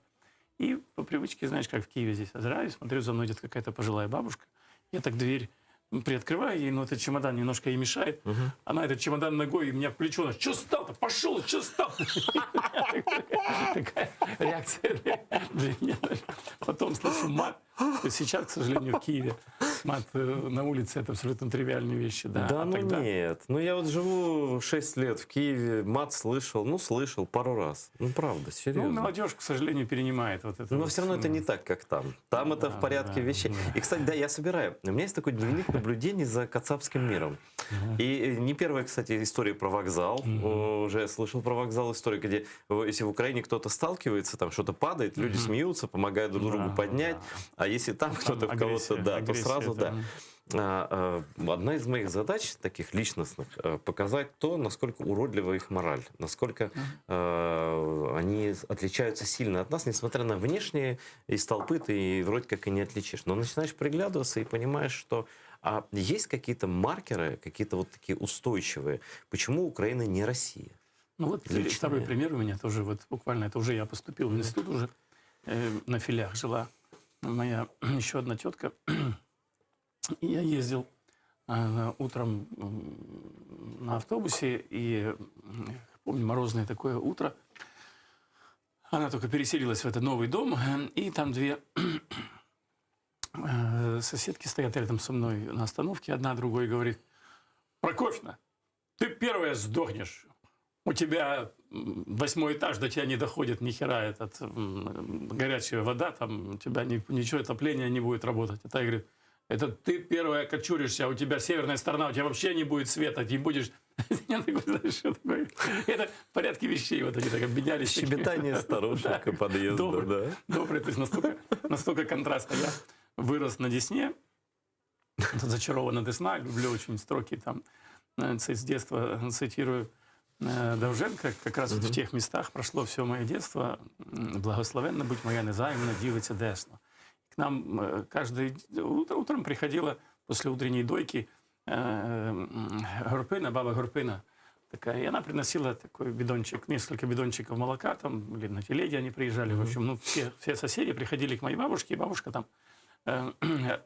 И по привычке, знаешь, как в Киеве здесь озираюсь, смотрю, за мной идет какая-то пожилая бабушка. Я так дверь приоткрываю ей, но этот чемодан немножко ей мешает. Она этот чемодан ногой и меня в плечо. Что стал-то? Пошел, что стал? Такая реакция для меня. знаешь. Потом слышу мат. То есть сейчас, к сожалению, в Киеве мат э, на улице это абсолютно тривиальные вещи. Да, Да, А ну тогда- нет. Ну я вот живу 6 лет в Киеве, мат слышал, ну слышал пару раз. Ну правда, серьезно. Ну, молодежь, к сожалению, перенимает вот это. Но вот, все равно это не так, как там. Там это в порядке вещей. И, кстати, да, я собираю. У меня есть такой дневник наблюдений за кацапским миром. И э, не первая, кстати, история про вокзал. Э, Уже я слышал про вокзал историю, где э, если в Украине кто-то сталкивается, там что-то падает, люди смеются, помогают друг другу поднять. А если там кто-то в кого-то, агрессия, да, то агрессия сразу, да. там. А, а, Одна из моих задач, таких личностных, э, показать то, насколько уродлива их мораль, насколько э, они отличаются сильно от нас, несмотря на внешние, из толпы ты вроде как и не отличишь. Но начинаешь приглядываться и понимаешь, что а есть какие-то маркеры, какие-то вот такие устойчивые. Почему Украина не Россия? Ну вот Личные. второй пример у меня тоже, вот буквально, это уже я поступил в институт уже, э, на филях жила моя еще одна тетка. И я ездил. Утром на автобусе, и помню, морозное такое утро, она только переселилась в этот новый дом, и там две э, соседки стоят рядом со мной на остановке, одна другой говорит, Прокофьевна, ты первая сдохнешь. У тебя восьмой этаж, до тебя не доходит ни хера этот, горячая вода, там у тебя ни, ничего, отопление не будет работать. А та говорит, это ты первая окочуришься, а у тебя северная сторона, у тебя вообще не будет света, ты будешь... Я такой, знаешь, что такое? Это в порядке вещей, вот они так обменялись. Щебетание старушек и подъезда, добрый, да. Добрый, то есть настолько, настолько контрастно. Я вырос на Десне, зачарована Десна, люблю очень строки там, э, с детства цитирую э, Довженко, как раз вот в тех местах прошло все мое детство. Благословенна будь моя незаймана дівиця Десна. К нам э, каждое утро, утром приходила после утренней дойки Горпина, баба Горпина, такая, и она приносила такой бидончик, несколько бидончиков молока, там, или на телеге они приезжали, в общем, ну, все, все соседи приходили к моей бабушке, и бабушка там э,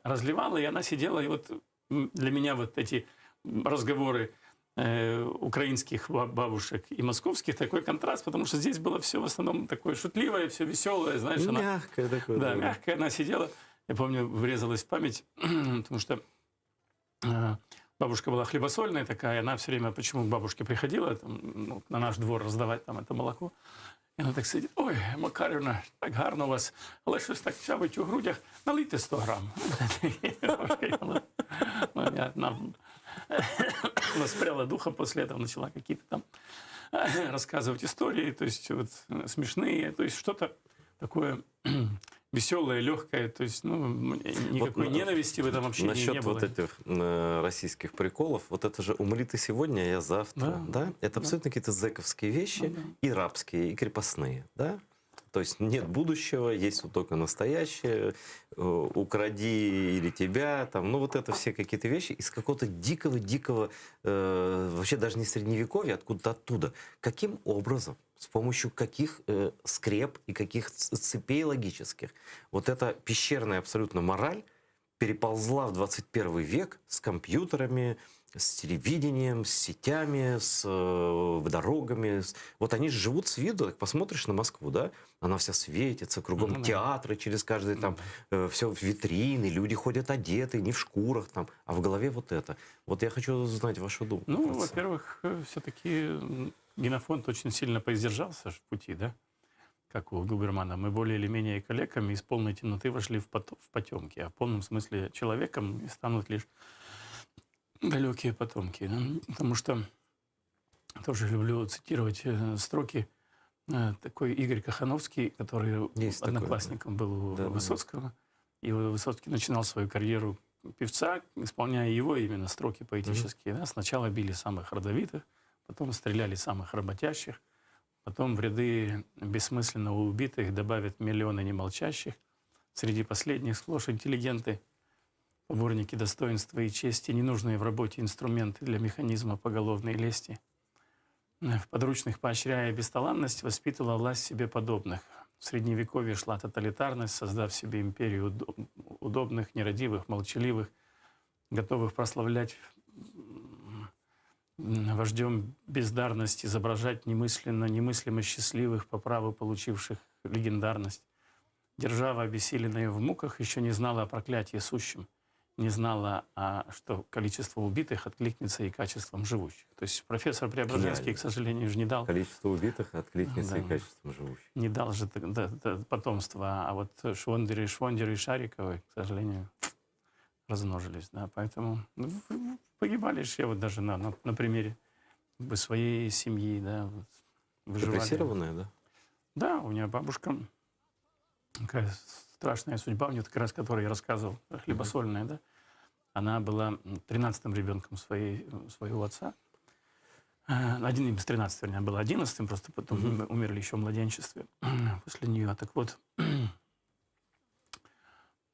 разливала, и она сидела, и вот для меня вот эти разговоры э, украинских бабушек и московских такой контраст, потому что здесь было все в основном такое шутливое, все веселое, знаешь. Она, мягкое такое. Да, мягкое. Она сидела, я помню, врезалась в память, потому что э, бабушка была хлебосольная такая, она все время, почему к бабушке приходила там, ну, на наш двор раздавать там это молоко, і вона так сидить, ой, Макарівна, так гарно у вас, але щось так чавить у грудях, налийте 100 грам. Она воспряла духом после этого, начала какие-то там рассказывать истории, то есть вот смешные, то есть что-то такое веселое, легкое, то есть ну, никакой вот, ненависти в этом общении насчет не было. вот этих э, российских приколов, вот это же «умри ты сегодня, а я завтра», да? да? Это абсолютно да. какие-то зэковские вещи, ну, да. и рабские, и крепостные, да? То есть нет будущего, есть вот только настоящее, э, укради или тебя, там, ну вот это все какие-то вещи из какого-то дикого-дикого, э, вообще даже не средневековья, откуда-то оттуда. Каким образом, с помощью каких э, скреп и каких цепей логических вот эта пещерная абсолютно мораль переползла в 21 век с компьютерами, с телевидением, с сетями, с э, дорогами. Вот они же живут с виду, так посмотришь на Москву, да, она вся светится, кругом ну, театры через каждый там, э, все витрины, люди ходят одеты, не в шкурах там, а в голове вот это. Вот я хочу узнать вашу думку. Ну, во-первых, э, все-таки генофонд очень сильно поиздержался в пути, да? как у Губермана, мы более или менее калеками из полной темноты вошли в, пот в потемки, а в полном смысле человеком станут лишь далекие потомки. Да? Потому что тоже люблю цитировать э, строки э, такой Игорь Кохановский, который Есть одноклассником такой, был у да, Высоцкого. Да. И Высоцкий начинал свою карьеру певца, исполняя его именно строки поэтические. Mm-hmm. Да? Сначала били самых родовитых, потом стреляли самых работящих, потом в ряды бессмысленно убитых добавят миллионы немолчащих. Среди последних сплошь интеллигенты – поборники достоинства и чести, ненужные в работе инструменты для механизма поголовной лести. В подручных, поощряя бесталанность, воспитывала власть себе подобных. В Средневековье шла тоталитарность, создав себе империю удобных, нерадивых, молчаливых, готовых прославлять вождем бездарность, изображать немысленно, немыслимо счастливых по праву получивших легендарность. Держава, обессиленная в муках, еще не знала о проклятии сущем не знала, а, что количество убитых откликнется и качеством живущих. То есть профессор Преображенский, Гениально. к сожалению, же не дал... Количество убитых откликнется да, и качеством живущих. Не дал же да, да, потомства, а вот Швондеры, Швондеры и Шариковы, к сожалению, размножились. Да, поэтому ну, погибали же я вот даже на, на, на примере как бы, своей семьи. Да, вот, выживали. Репрессированная, да? Да, у меня бабушка такая страшная судьба, у нее как раз, которую я рассказывал, хлебосольная, да, она была 13-м ребенком своей, своего отца. Э, один из 13, вернее, была 11-м, просто потом mm-hmm. умерли еще в младенчестве после нее. Так вот,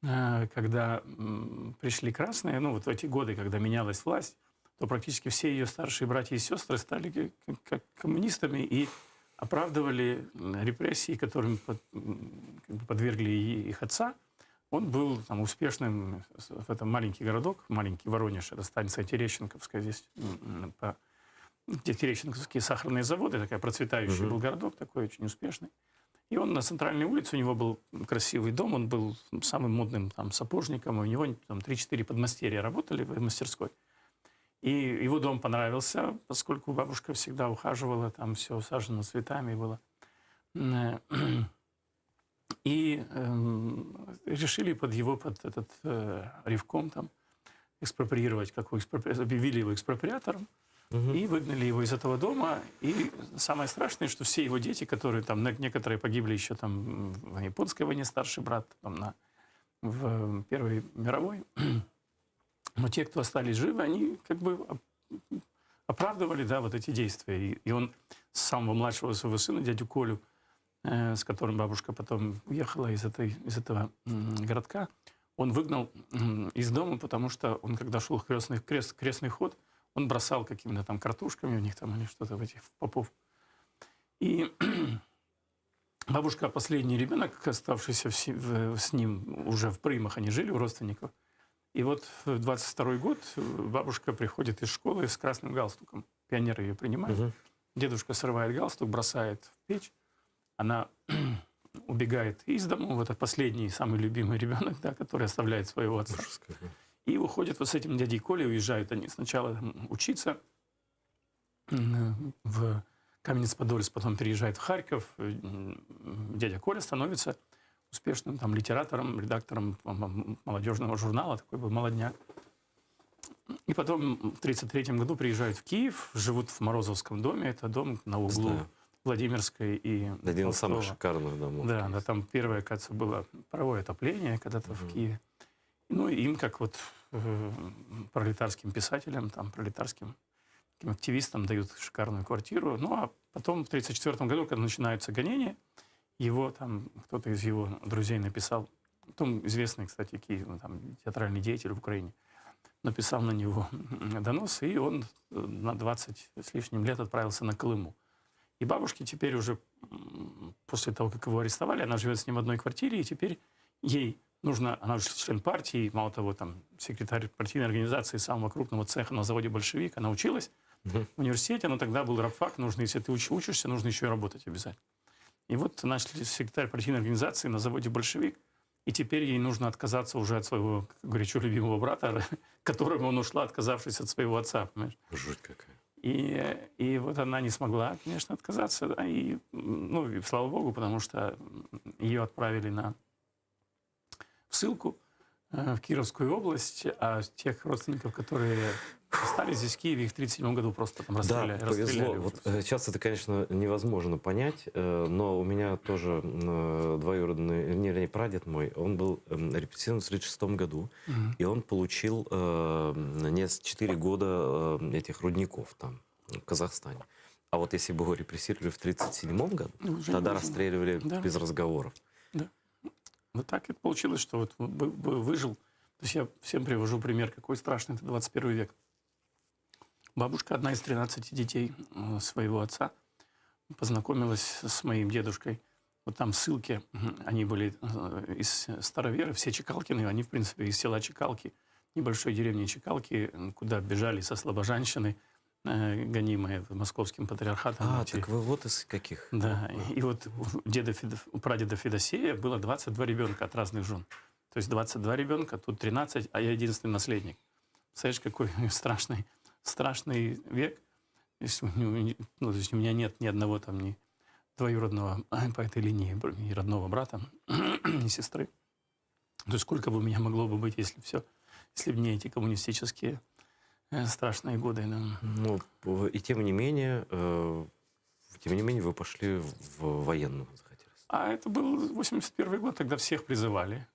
э, когда пришли красные, ну вот в эти годы, когда менялась власть, то практически все ее старшие братья и сестры стали как коммунистами и оправдывали репрессии, которым под, как бы подвергли их отца. Он был там успешным в этом маленький городок, маленький Воронеж, это станция Терещенковская здесь, по, где Терещенковские сахарные заводы, такая процветающий был городок, такой очень успешный. И он на центральной улице, у него был красивый дом, он был самым модным там сапожником, и у него там 3-4 подмастерья работали в мастерской. И его дом понравился, поскольку бабушка всегда ухаживала, там все усажено цветами было. И эм, решили под его, под этот э, ревком там экспроприировать, какой экспропри... объявили его экспроприатором, и выгнали его из этого дома. И самое страшное, что все его дети, которые там, некоторые погибли еще там в японской войне, старший брат там на, в Первой мировой, но те, кто остались живы, они как бы оправдывали, да, вот эти действия. И, и он с самого младшего своего сына, дядю Колю, э, с которым бабушка потом уехала из, этой, из этого городка, он выгнал из дома, потому что он, когда шел в крестный, крест, крестный ход, он бросал какими-то там картушками у них там или что-то в этих попов. И бабушка, последний ребенок, оставшийся в, в, с ним уже в Прымах, они жили у родственников. И вот в 22 год бабушка приходит из школы с красным галстуком. Пионеры ее принимают. Угу. Дедушка срывает галстук, бросает в печь. Она убегает из дому, вот этот последний, самый любимый ребенок, да, который оставляет своего отца. И уходит вот с этим дядей Колей, уезжают они сначала там, учиться в Каменец-Подольск, потом переезжает в Харьков. Дядя Коля становится успешным там литератором, редактором молодежного журнала, такой был молодняк. И потом в 1933 году приезжают в Киев, живут в Морозовском доме, это дом на углу Знаю. Владимирской и Один из самых шикарных домов. Да, да, там первое, кажется, было паровое отопление когда-то угу. в Киеве. Ну, и им, как вот э, пролетарским писателям, там, пролетарским таким активистам дают шикарную квартиру. Ну, а потом в 1934 году, когда начинаются гонения, его там, кто-то из его друзей написал, потом известный, кстати, Киев, ну, там, театральный деятель в Украине, написал на него донос, и он на 20 с лишним лет отправился на Колыму. И бабушке теперь уже, после того, как его арестовали, она живет с ним в одной квартире, и теперь ей нужно, она уже член партии, мало того, там, секретарь партийной организации самого крупного цеха на заводе «Большевик», она училась в университете, но тогда был рабфак, нужно, если ты уч, учишься, нужно еще и работать обязательно. И вот наш секретарь партийной организации на заводе «Большевик», и теперь ей нужно отказаться уже от своего горячо любимого брата, к которому он ушла, отказавшись от своего отца, понимаешь? Жуть какая. И, и вот она не смогла, конечно, отказаться. Да, и, ну, и слава богу, потому что ее отправили на в ссылку э, в Кировскую область, а тех родственников, которые остались здесь, в Киеве, их в 1937 году просто там расстреляли. Да, повезло. расстреляли Вот э, сейчас это, конечно, невозможно понять, э, но у меня тоже двоюродный, не, вернее, прадед мой, он был эм, репрессирован в 1936 году, Мгм. и он получил не 4 года этих рудников там, в Казахстане. А вот если бы его репрессировали в 1937 году, Ну, уже тогда не расстреливали Да. без разговоров. Да. Вот так и получилось, что вот выжил. То есть я всем привожу пример, какой страшный это 21 век. Бабушка, одна из 13 детей э, своего отца, познакомилась с моим дедушкой. Вот там в ссылке они были э, из Староверы, все Чекалкины, они, в принципе, из села Чекалки, небольшой деревни Чекалки, куда бежали со Слобожанщины, э, гонимые московским патриархатом. А, эти- так вы вот из каких? Да, и вот у, деда Федо- у прадеда Федосея было 22 ребенка от разных жен. То есть 22 ребенка, тут 13, а я единственный наследник. Представляешь, какой страшный, страшный век. Если у него ну, то есть у меня нет ни одного там ни двоюродного по этой линии, ни родного брата, ни сестры. То есть сколько бы у меня могло бы быть, если все, если бы не эти коммунистические э, страшные годы. Да. Ну, и тем не менее, э, тем не менее, вы пошли в военную, захотели. А это был 81 год, тогда всех призывали.